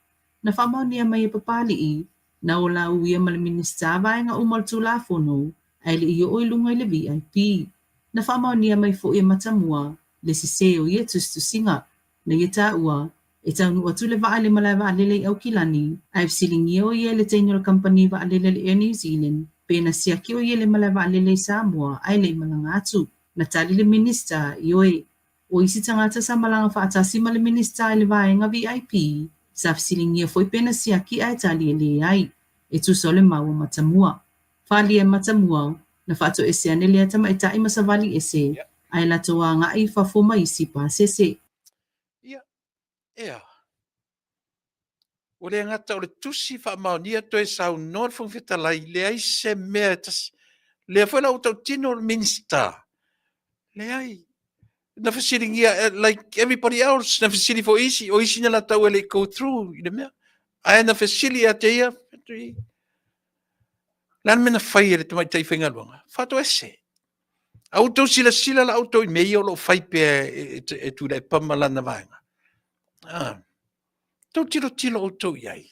Na faamaonia mai e Papali'i, na ola uia ma le Minisita vaega uma o le Tulafono ae le i oo i luga i le VIP. Na faamaonia mai foi e Matamua le sesē o ia tusitusiga. Na ia taua, e taunuu atu le vaa i le malae vaalele i Aukilani, ae fesiligia o ia e le teine o le kamupani vaalele a le Air New Zealand pe na siaki o ia i le malae vaalele i Samoa ae le i malaga atu. Na tali le Minista, Ioe. O isi tagata sa malaga faatasi ma le Minista i le vaega VIP, sa fesiligia foi pe na siaki ae tali e leai. E tusa o le mau a Matamua. Faaalia e Matamua, na faatoese ane lea tamaitai ma savali ese, ae latou agai i fafo ma isi pasese. Ia, ea. Ua le gata o le tusi faamaonia toe saunoa le Fofoga Fetalai, leai se mea e tasi. Lea foi la ua tautino le Minisita, leai. Na fesiligia, eh, like everybody else, na fesili foi isi, o isi na latou e le i go through i le mea. Ae na fesili ia te ia, le a le mea na fai e le tamaitai faigaluega? Faatoese. A outou silasila la outou i mea ia o lo o fai pea e, e, e Tuilaepa ma lana vaega. Ah. Tou tilotilo outou i ai.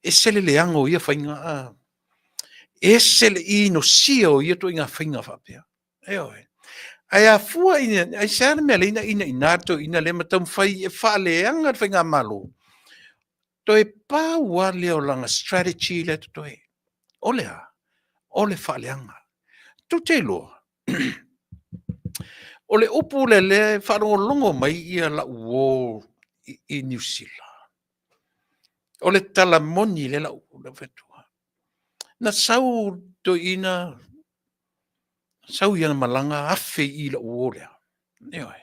Ese le leaga o ia faiga. Ah. Ese le inosia o ia ituaiga faiga faapea. Ioe. Ae afua i aisea le mea lea ina ina ina toeaina lea ma taumafai e faaleaga le faigamalo. Toe pau lava lea o lana strategy lea totoe. O le a? O le faaleaga. Tou te iloa, o le upu lea lea e faalogologo mai ia lau uo i Niu Sila. O le tala moni lea lau fai atu. Na sau toeaina sau i ana malaga afe i lau uo lea. Ioe.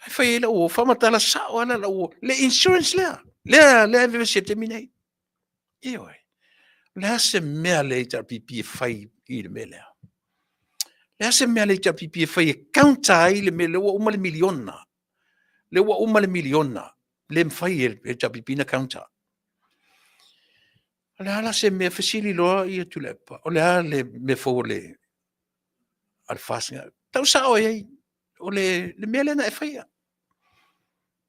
Ae fai ai lau uo, faamatala sao lava lau uo, le insurance lea, lea, lea e vevesi ai i le taimi nei. Ioe. O le a se mea a le HRPP e fai i le mea lea? O le a se mea a le HRPP e fai e counter ai le mea lea ua uma le miliona? Lea ua uma le miliona, le mafai e le HRPP na counter. O le a la se mea, fesili loa ia Tuilaepa, o le a le mea fou a le a le FAST? Tau sao i ai, o le, le mea lea na e faia.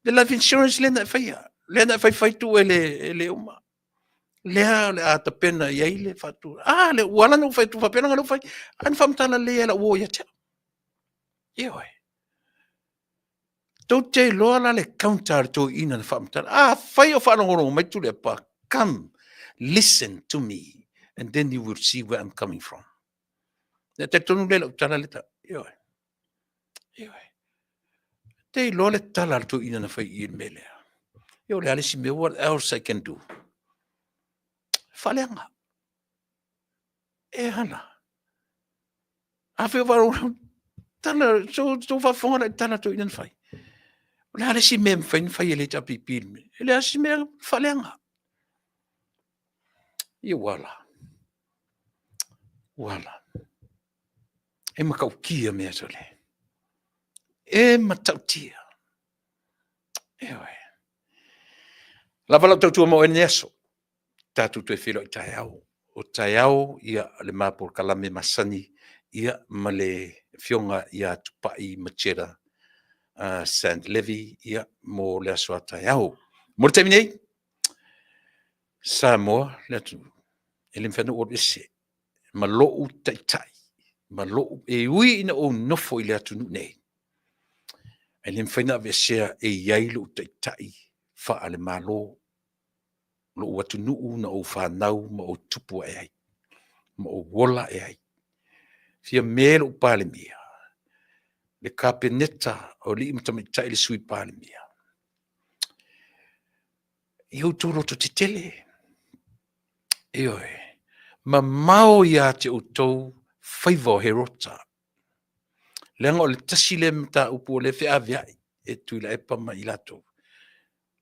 Le life insurance lea na e faia. Lea na e faifai tu e le, e le uma. Lea o le a tapena i ai le faatu. Ah, le ua ala na ou fai atu faapea leaga lea ua fai. A na faamatala lelei e lau uo ia te au. Ioe. Tou te iloa la le counter a le toeaina na faamatala. Afai o faalogologo mai Tuilaepa, come, listen to me and then you will see where I'm coming from. Ia talitonu lea i lau tala lea, ioe. Ioe. Te iloa le tala a le toeaina na fai i i le mea lea. Ia o le a le isi mea, what else I can do? Faaleaga. E ana. A fai o faalogo, tala, so, so faafofoga la i tala toeaina na fai. O le a le isi mea e mafai ona fai e le HRPP le mea? E leai se mea faaleaga. Ia ua ala. Ua ala. E matautia mea sole. E matautia. Ioe. Lava lau tautua mo oe lenei aso. Tatou toe feiloai taeao. O taeao ia le ma polokalame masani ia ma le afioga ia Tupai Macheta Sand Levy ia mo le aso a taeao. Mo le taimi nei, Samoa le atunuu, e le mafai ona ou alu ese ma lou taitai, ma lou, e ui ina ou nofo i le atunuu nei, ae le mafai ona aveesea e i ai lou taitai faale-Malo, lou atunuu na ou fanau ma ou tupu ae ai, ma ou ola ae ai. Fiame lou Palemia, le Kapeneta o alii ma tamaitai le Sui Palemia, i outou loto tetele, ioe, mamao ia te outou faiva o Herota, leaga o le tasi lea mataupu o lea e feaveai e Tuilaepa ma i latou,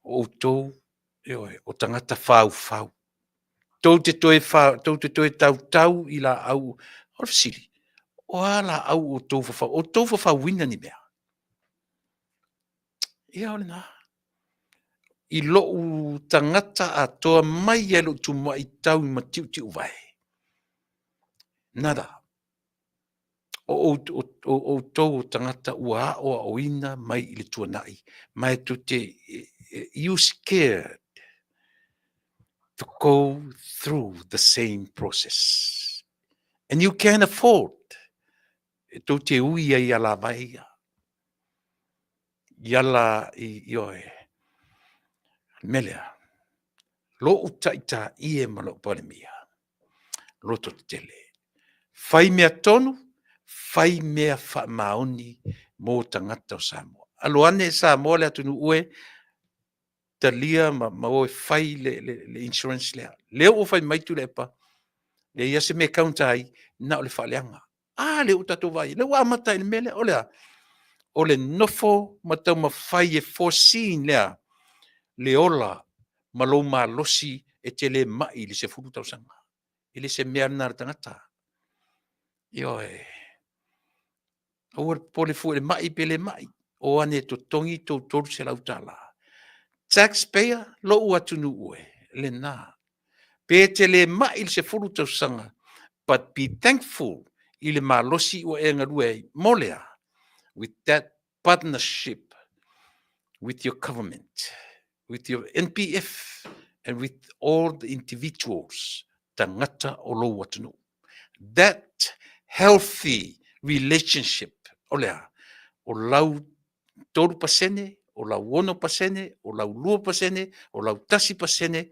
o outou, ioe, o tagata faufau. Tou te toe, fa, tou te toe tautau i laau. O le fesili, o a laau o outou fafau? O outou fafauina ni mea? Ia o lena. I lou tagata atoa mai ai lou tumuai tau i matiutiuvae. Nada. O outou o tagata ua aoaoina mai i le tuanai, ma e tou te, you scared to go through the same process. And you can afford e tou te ui ai i alavae ia. I ala i, ioe. Le mea lea, lou taitaie ma lou Palemia, loto tetele. Fai mea tonu, fai mea faamaoni mo tagata o Samoa. Alo ane Samoa le atunuu e, talia ma, ma o e fai le, le, le insurance lea. Lea ua fai mai Tuilaepa, leai lava se mea e counter ai, na o le faaleaga. A lea ua tatou vaai, lea ua amata i le mea lea, o le a? O le nofo ma taumafai e foreseen lea le ola ma lou malosi e te le mai i le 10 tausaga. E le se mea lena a le tagata. Ioe. Aua le popole fua i le mai pe le mai. O ane e totogi tou $300. Taxpayer, lou atunuu e, lena. Pe te le mai i le 10 tausaga, but be thankful i le malosi ua e galue ai. Mo le a? With that partnership with your government, with your NPF and with all the individuals, tagata o lou atunuu. That healthy relationship, o le a? O lau 3%, o lau 6%, o lau 2%, o lau 1%,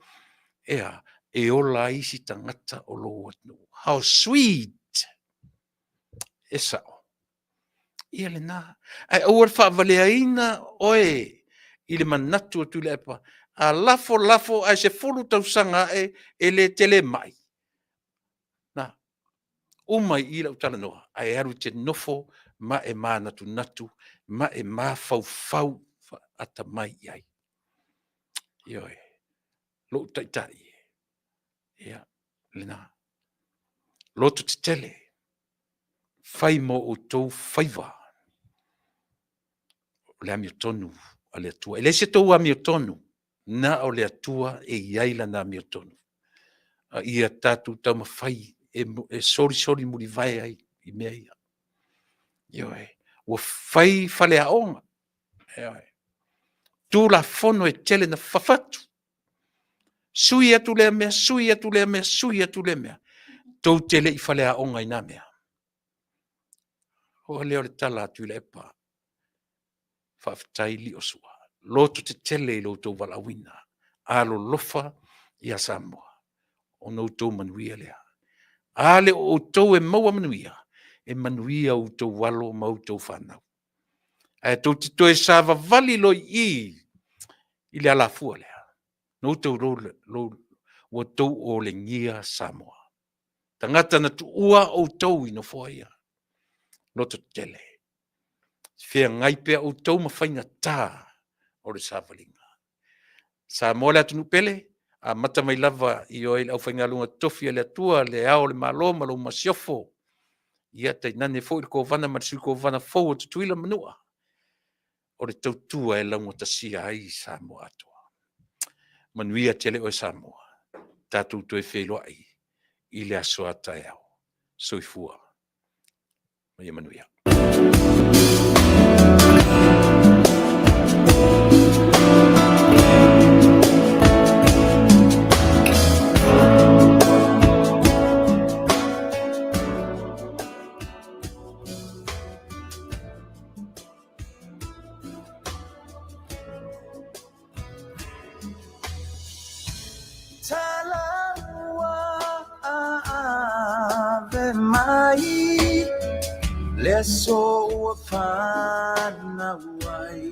e a? E ola ai isi tagata o lou atunuu. How sweet! E sao. Ia lena. Ae aua le faavaleaina oe i le manatu o Tuilaepa, a lafo lafo ae 10 tausaga ae e le tele mai. Na, uma i i lau talanoa, ae alu e te nofo ma e manatunatu ma e mafaufau atamai i ai. Ioe, lou taitai, ia, lena. Loto tetele, fai mo outou faiva o le amiotonu a le Atua. E leai se tou amiotonu, na o le Atua e i ai lana amiotonu. A ia tatou taumafai e, e solisoli mulivae ai i mea ia. Ioe, ua fai faleaoga. Ioe. Tulafono e tele na fafatu. Sui atu lea mea, sui atu lea mea, sui atu lea mea. Tou te le i faleaoga i nā mea. O lea o le tala a Tuilaepa. Faafetai Liosua. Loto tetele i lo outou valaauina. Alolofa ia Samoa. Ona outou manuia lea. A le o outou e maua manuia, e manuia outou alo ma outou fanau. Ae tou te toe savavali loa i i i le alafua lea, na outou lo, ua tou olegia Samoa. Tagata na tuua outou i nofoa ia. Loto tetele. Feagai pea outou ma faigata o le savaliga. Samoa le atunuu pele, amata mai lava i oe le aufaigaluega totofi a le Atua, le Ao o le Malo ma lou masiofo, ia tainane foi le Kovana ma le Sui Kovana fou o Tutuila ma Manua, o le tautua e laugatasia ai Samoa atoa. Manuia tele oe Samoa, tatou toe feiloai i le aso a taeao. Soifua ma ia manuia. Mai le aso ua fanau ai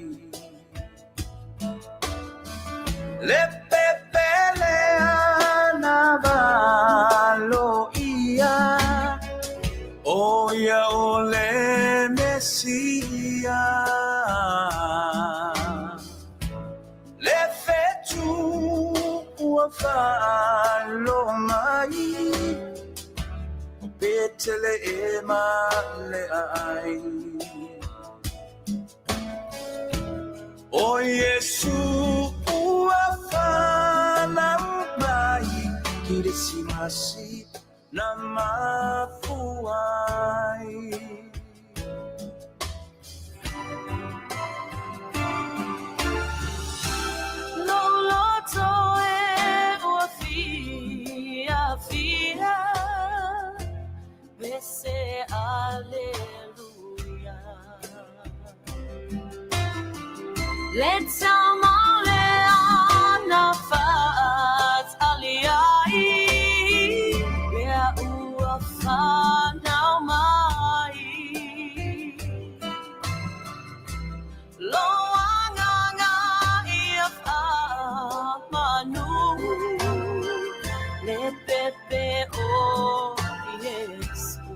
le pepele ana valo ia o ia o le Mesia le fetu ua falo mai o Petele e male ai o Iesu ua fanau mai Kirisimasi na mafua ai. Loloto e ua fia fia, pese aleluia. Le taumale ana faatali ai, lea ua fanau mai. Lo agaga ia faamanu, le pepe o Iesu.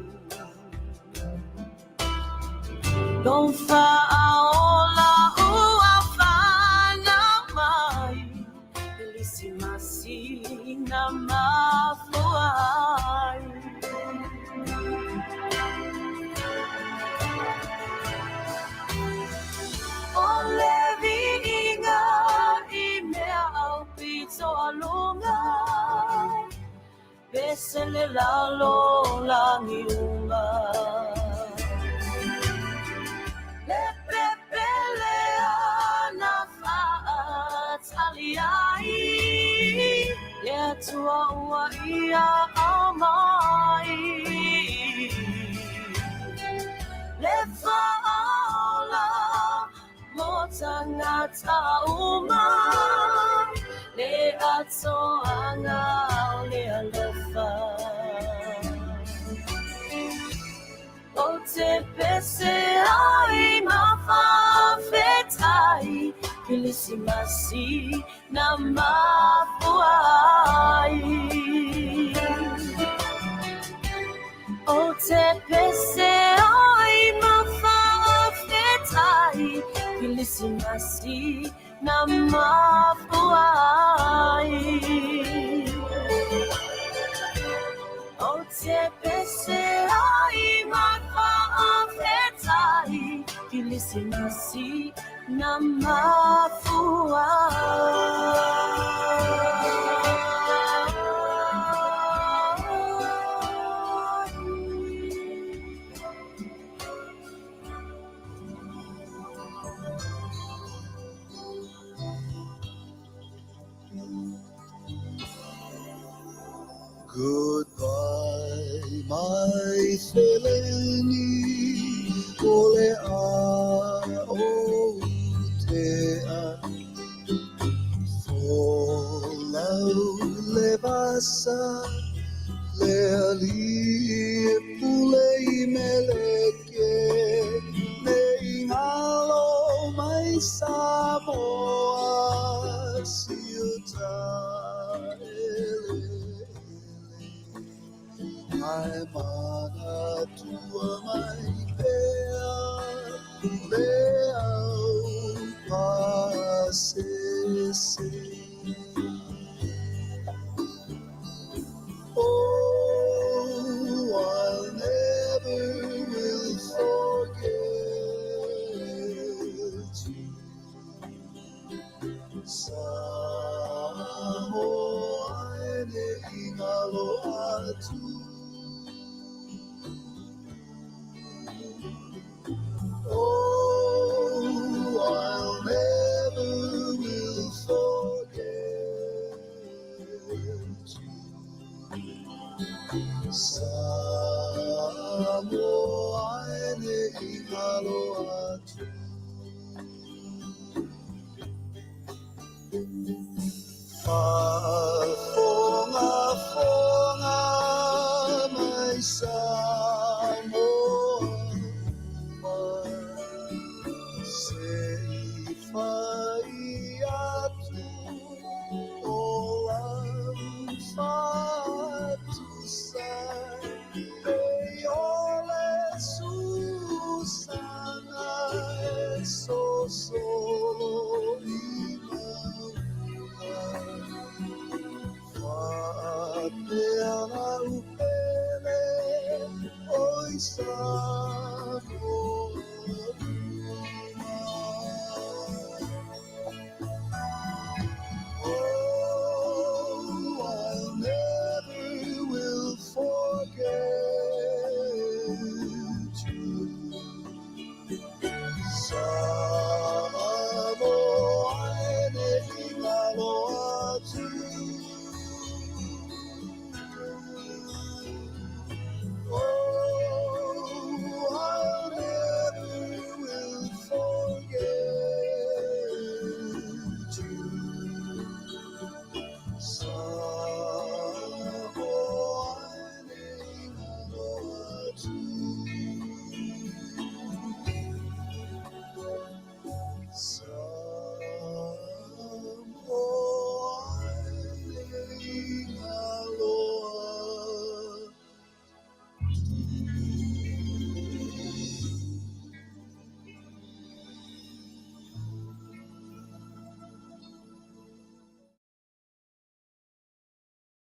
Lo faaola ua fanau mai, Kerisimasi na mafua ai. O le viiga i mea au pito aluga, pese le lalo lagi uma. Le pepele ana faatali ai, le Atua ua ia aumai. Le faaola mo tagata uma, le atoaga o le alofa. O te pese ai ma faafetai, Kerisimasi na mafua ai. O te pese ai ma faafetai, Kerisimasi na mafua ai. O te pese ai ma faafetai, Kerisimasi na mafua ai. Goodbye, my seleni, o le a o tua mai pea le au pasese. Oh, I'll never will forget you. Samoa e ne ingalo atu. Oh, I'll never will forget you. Samoa e ne ingalo atu.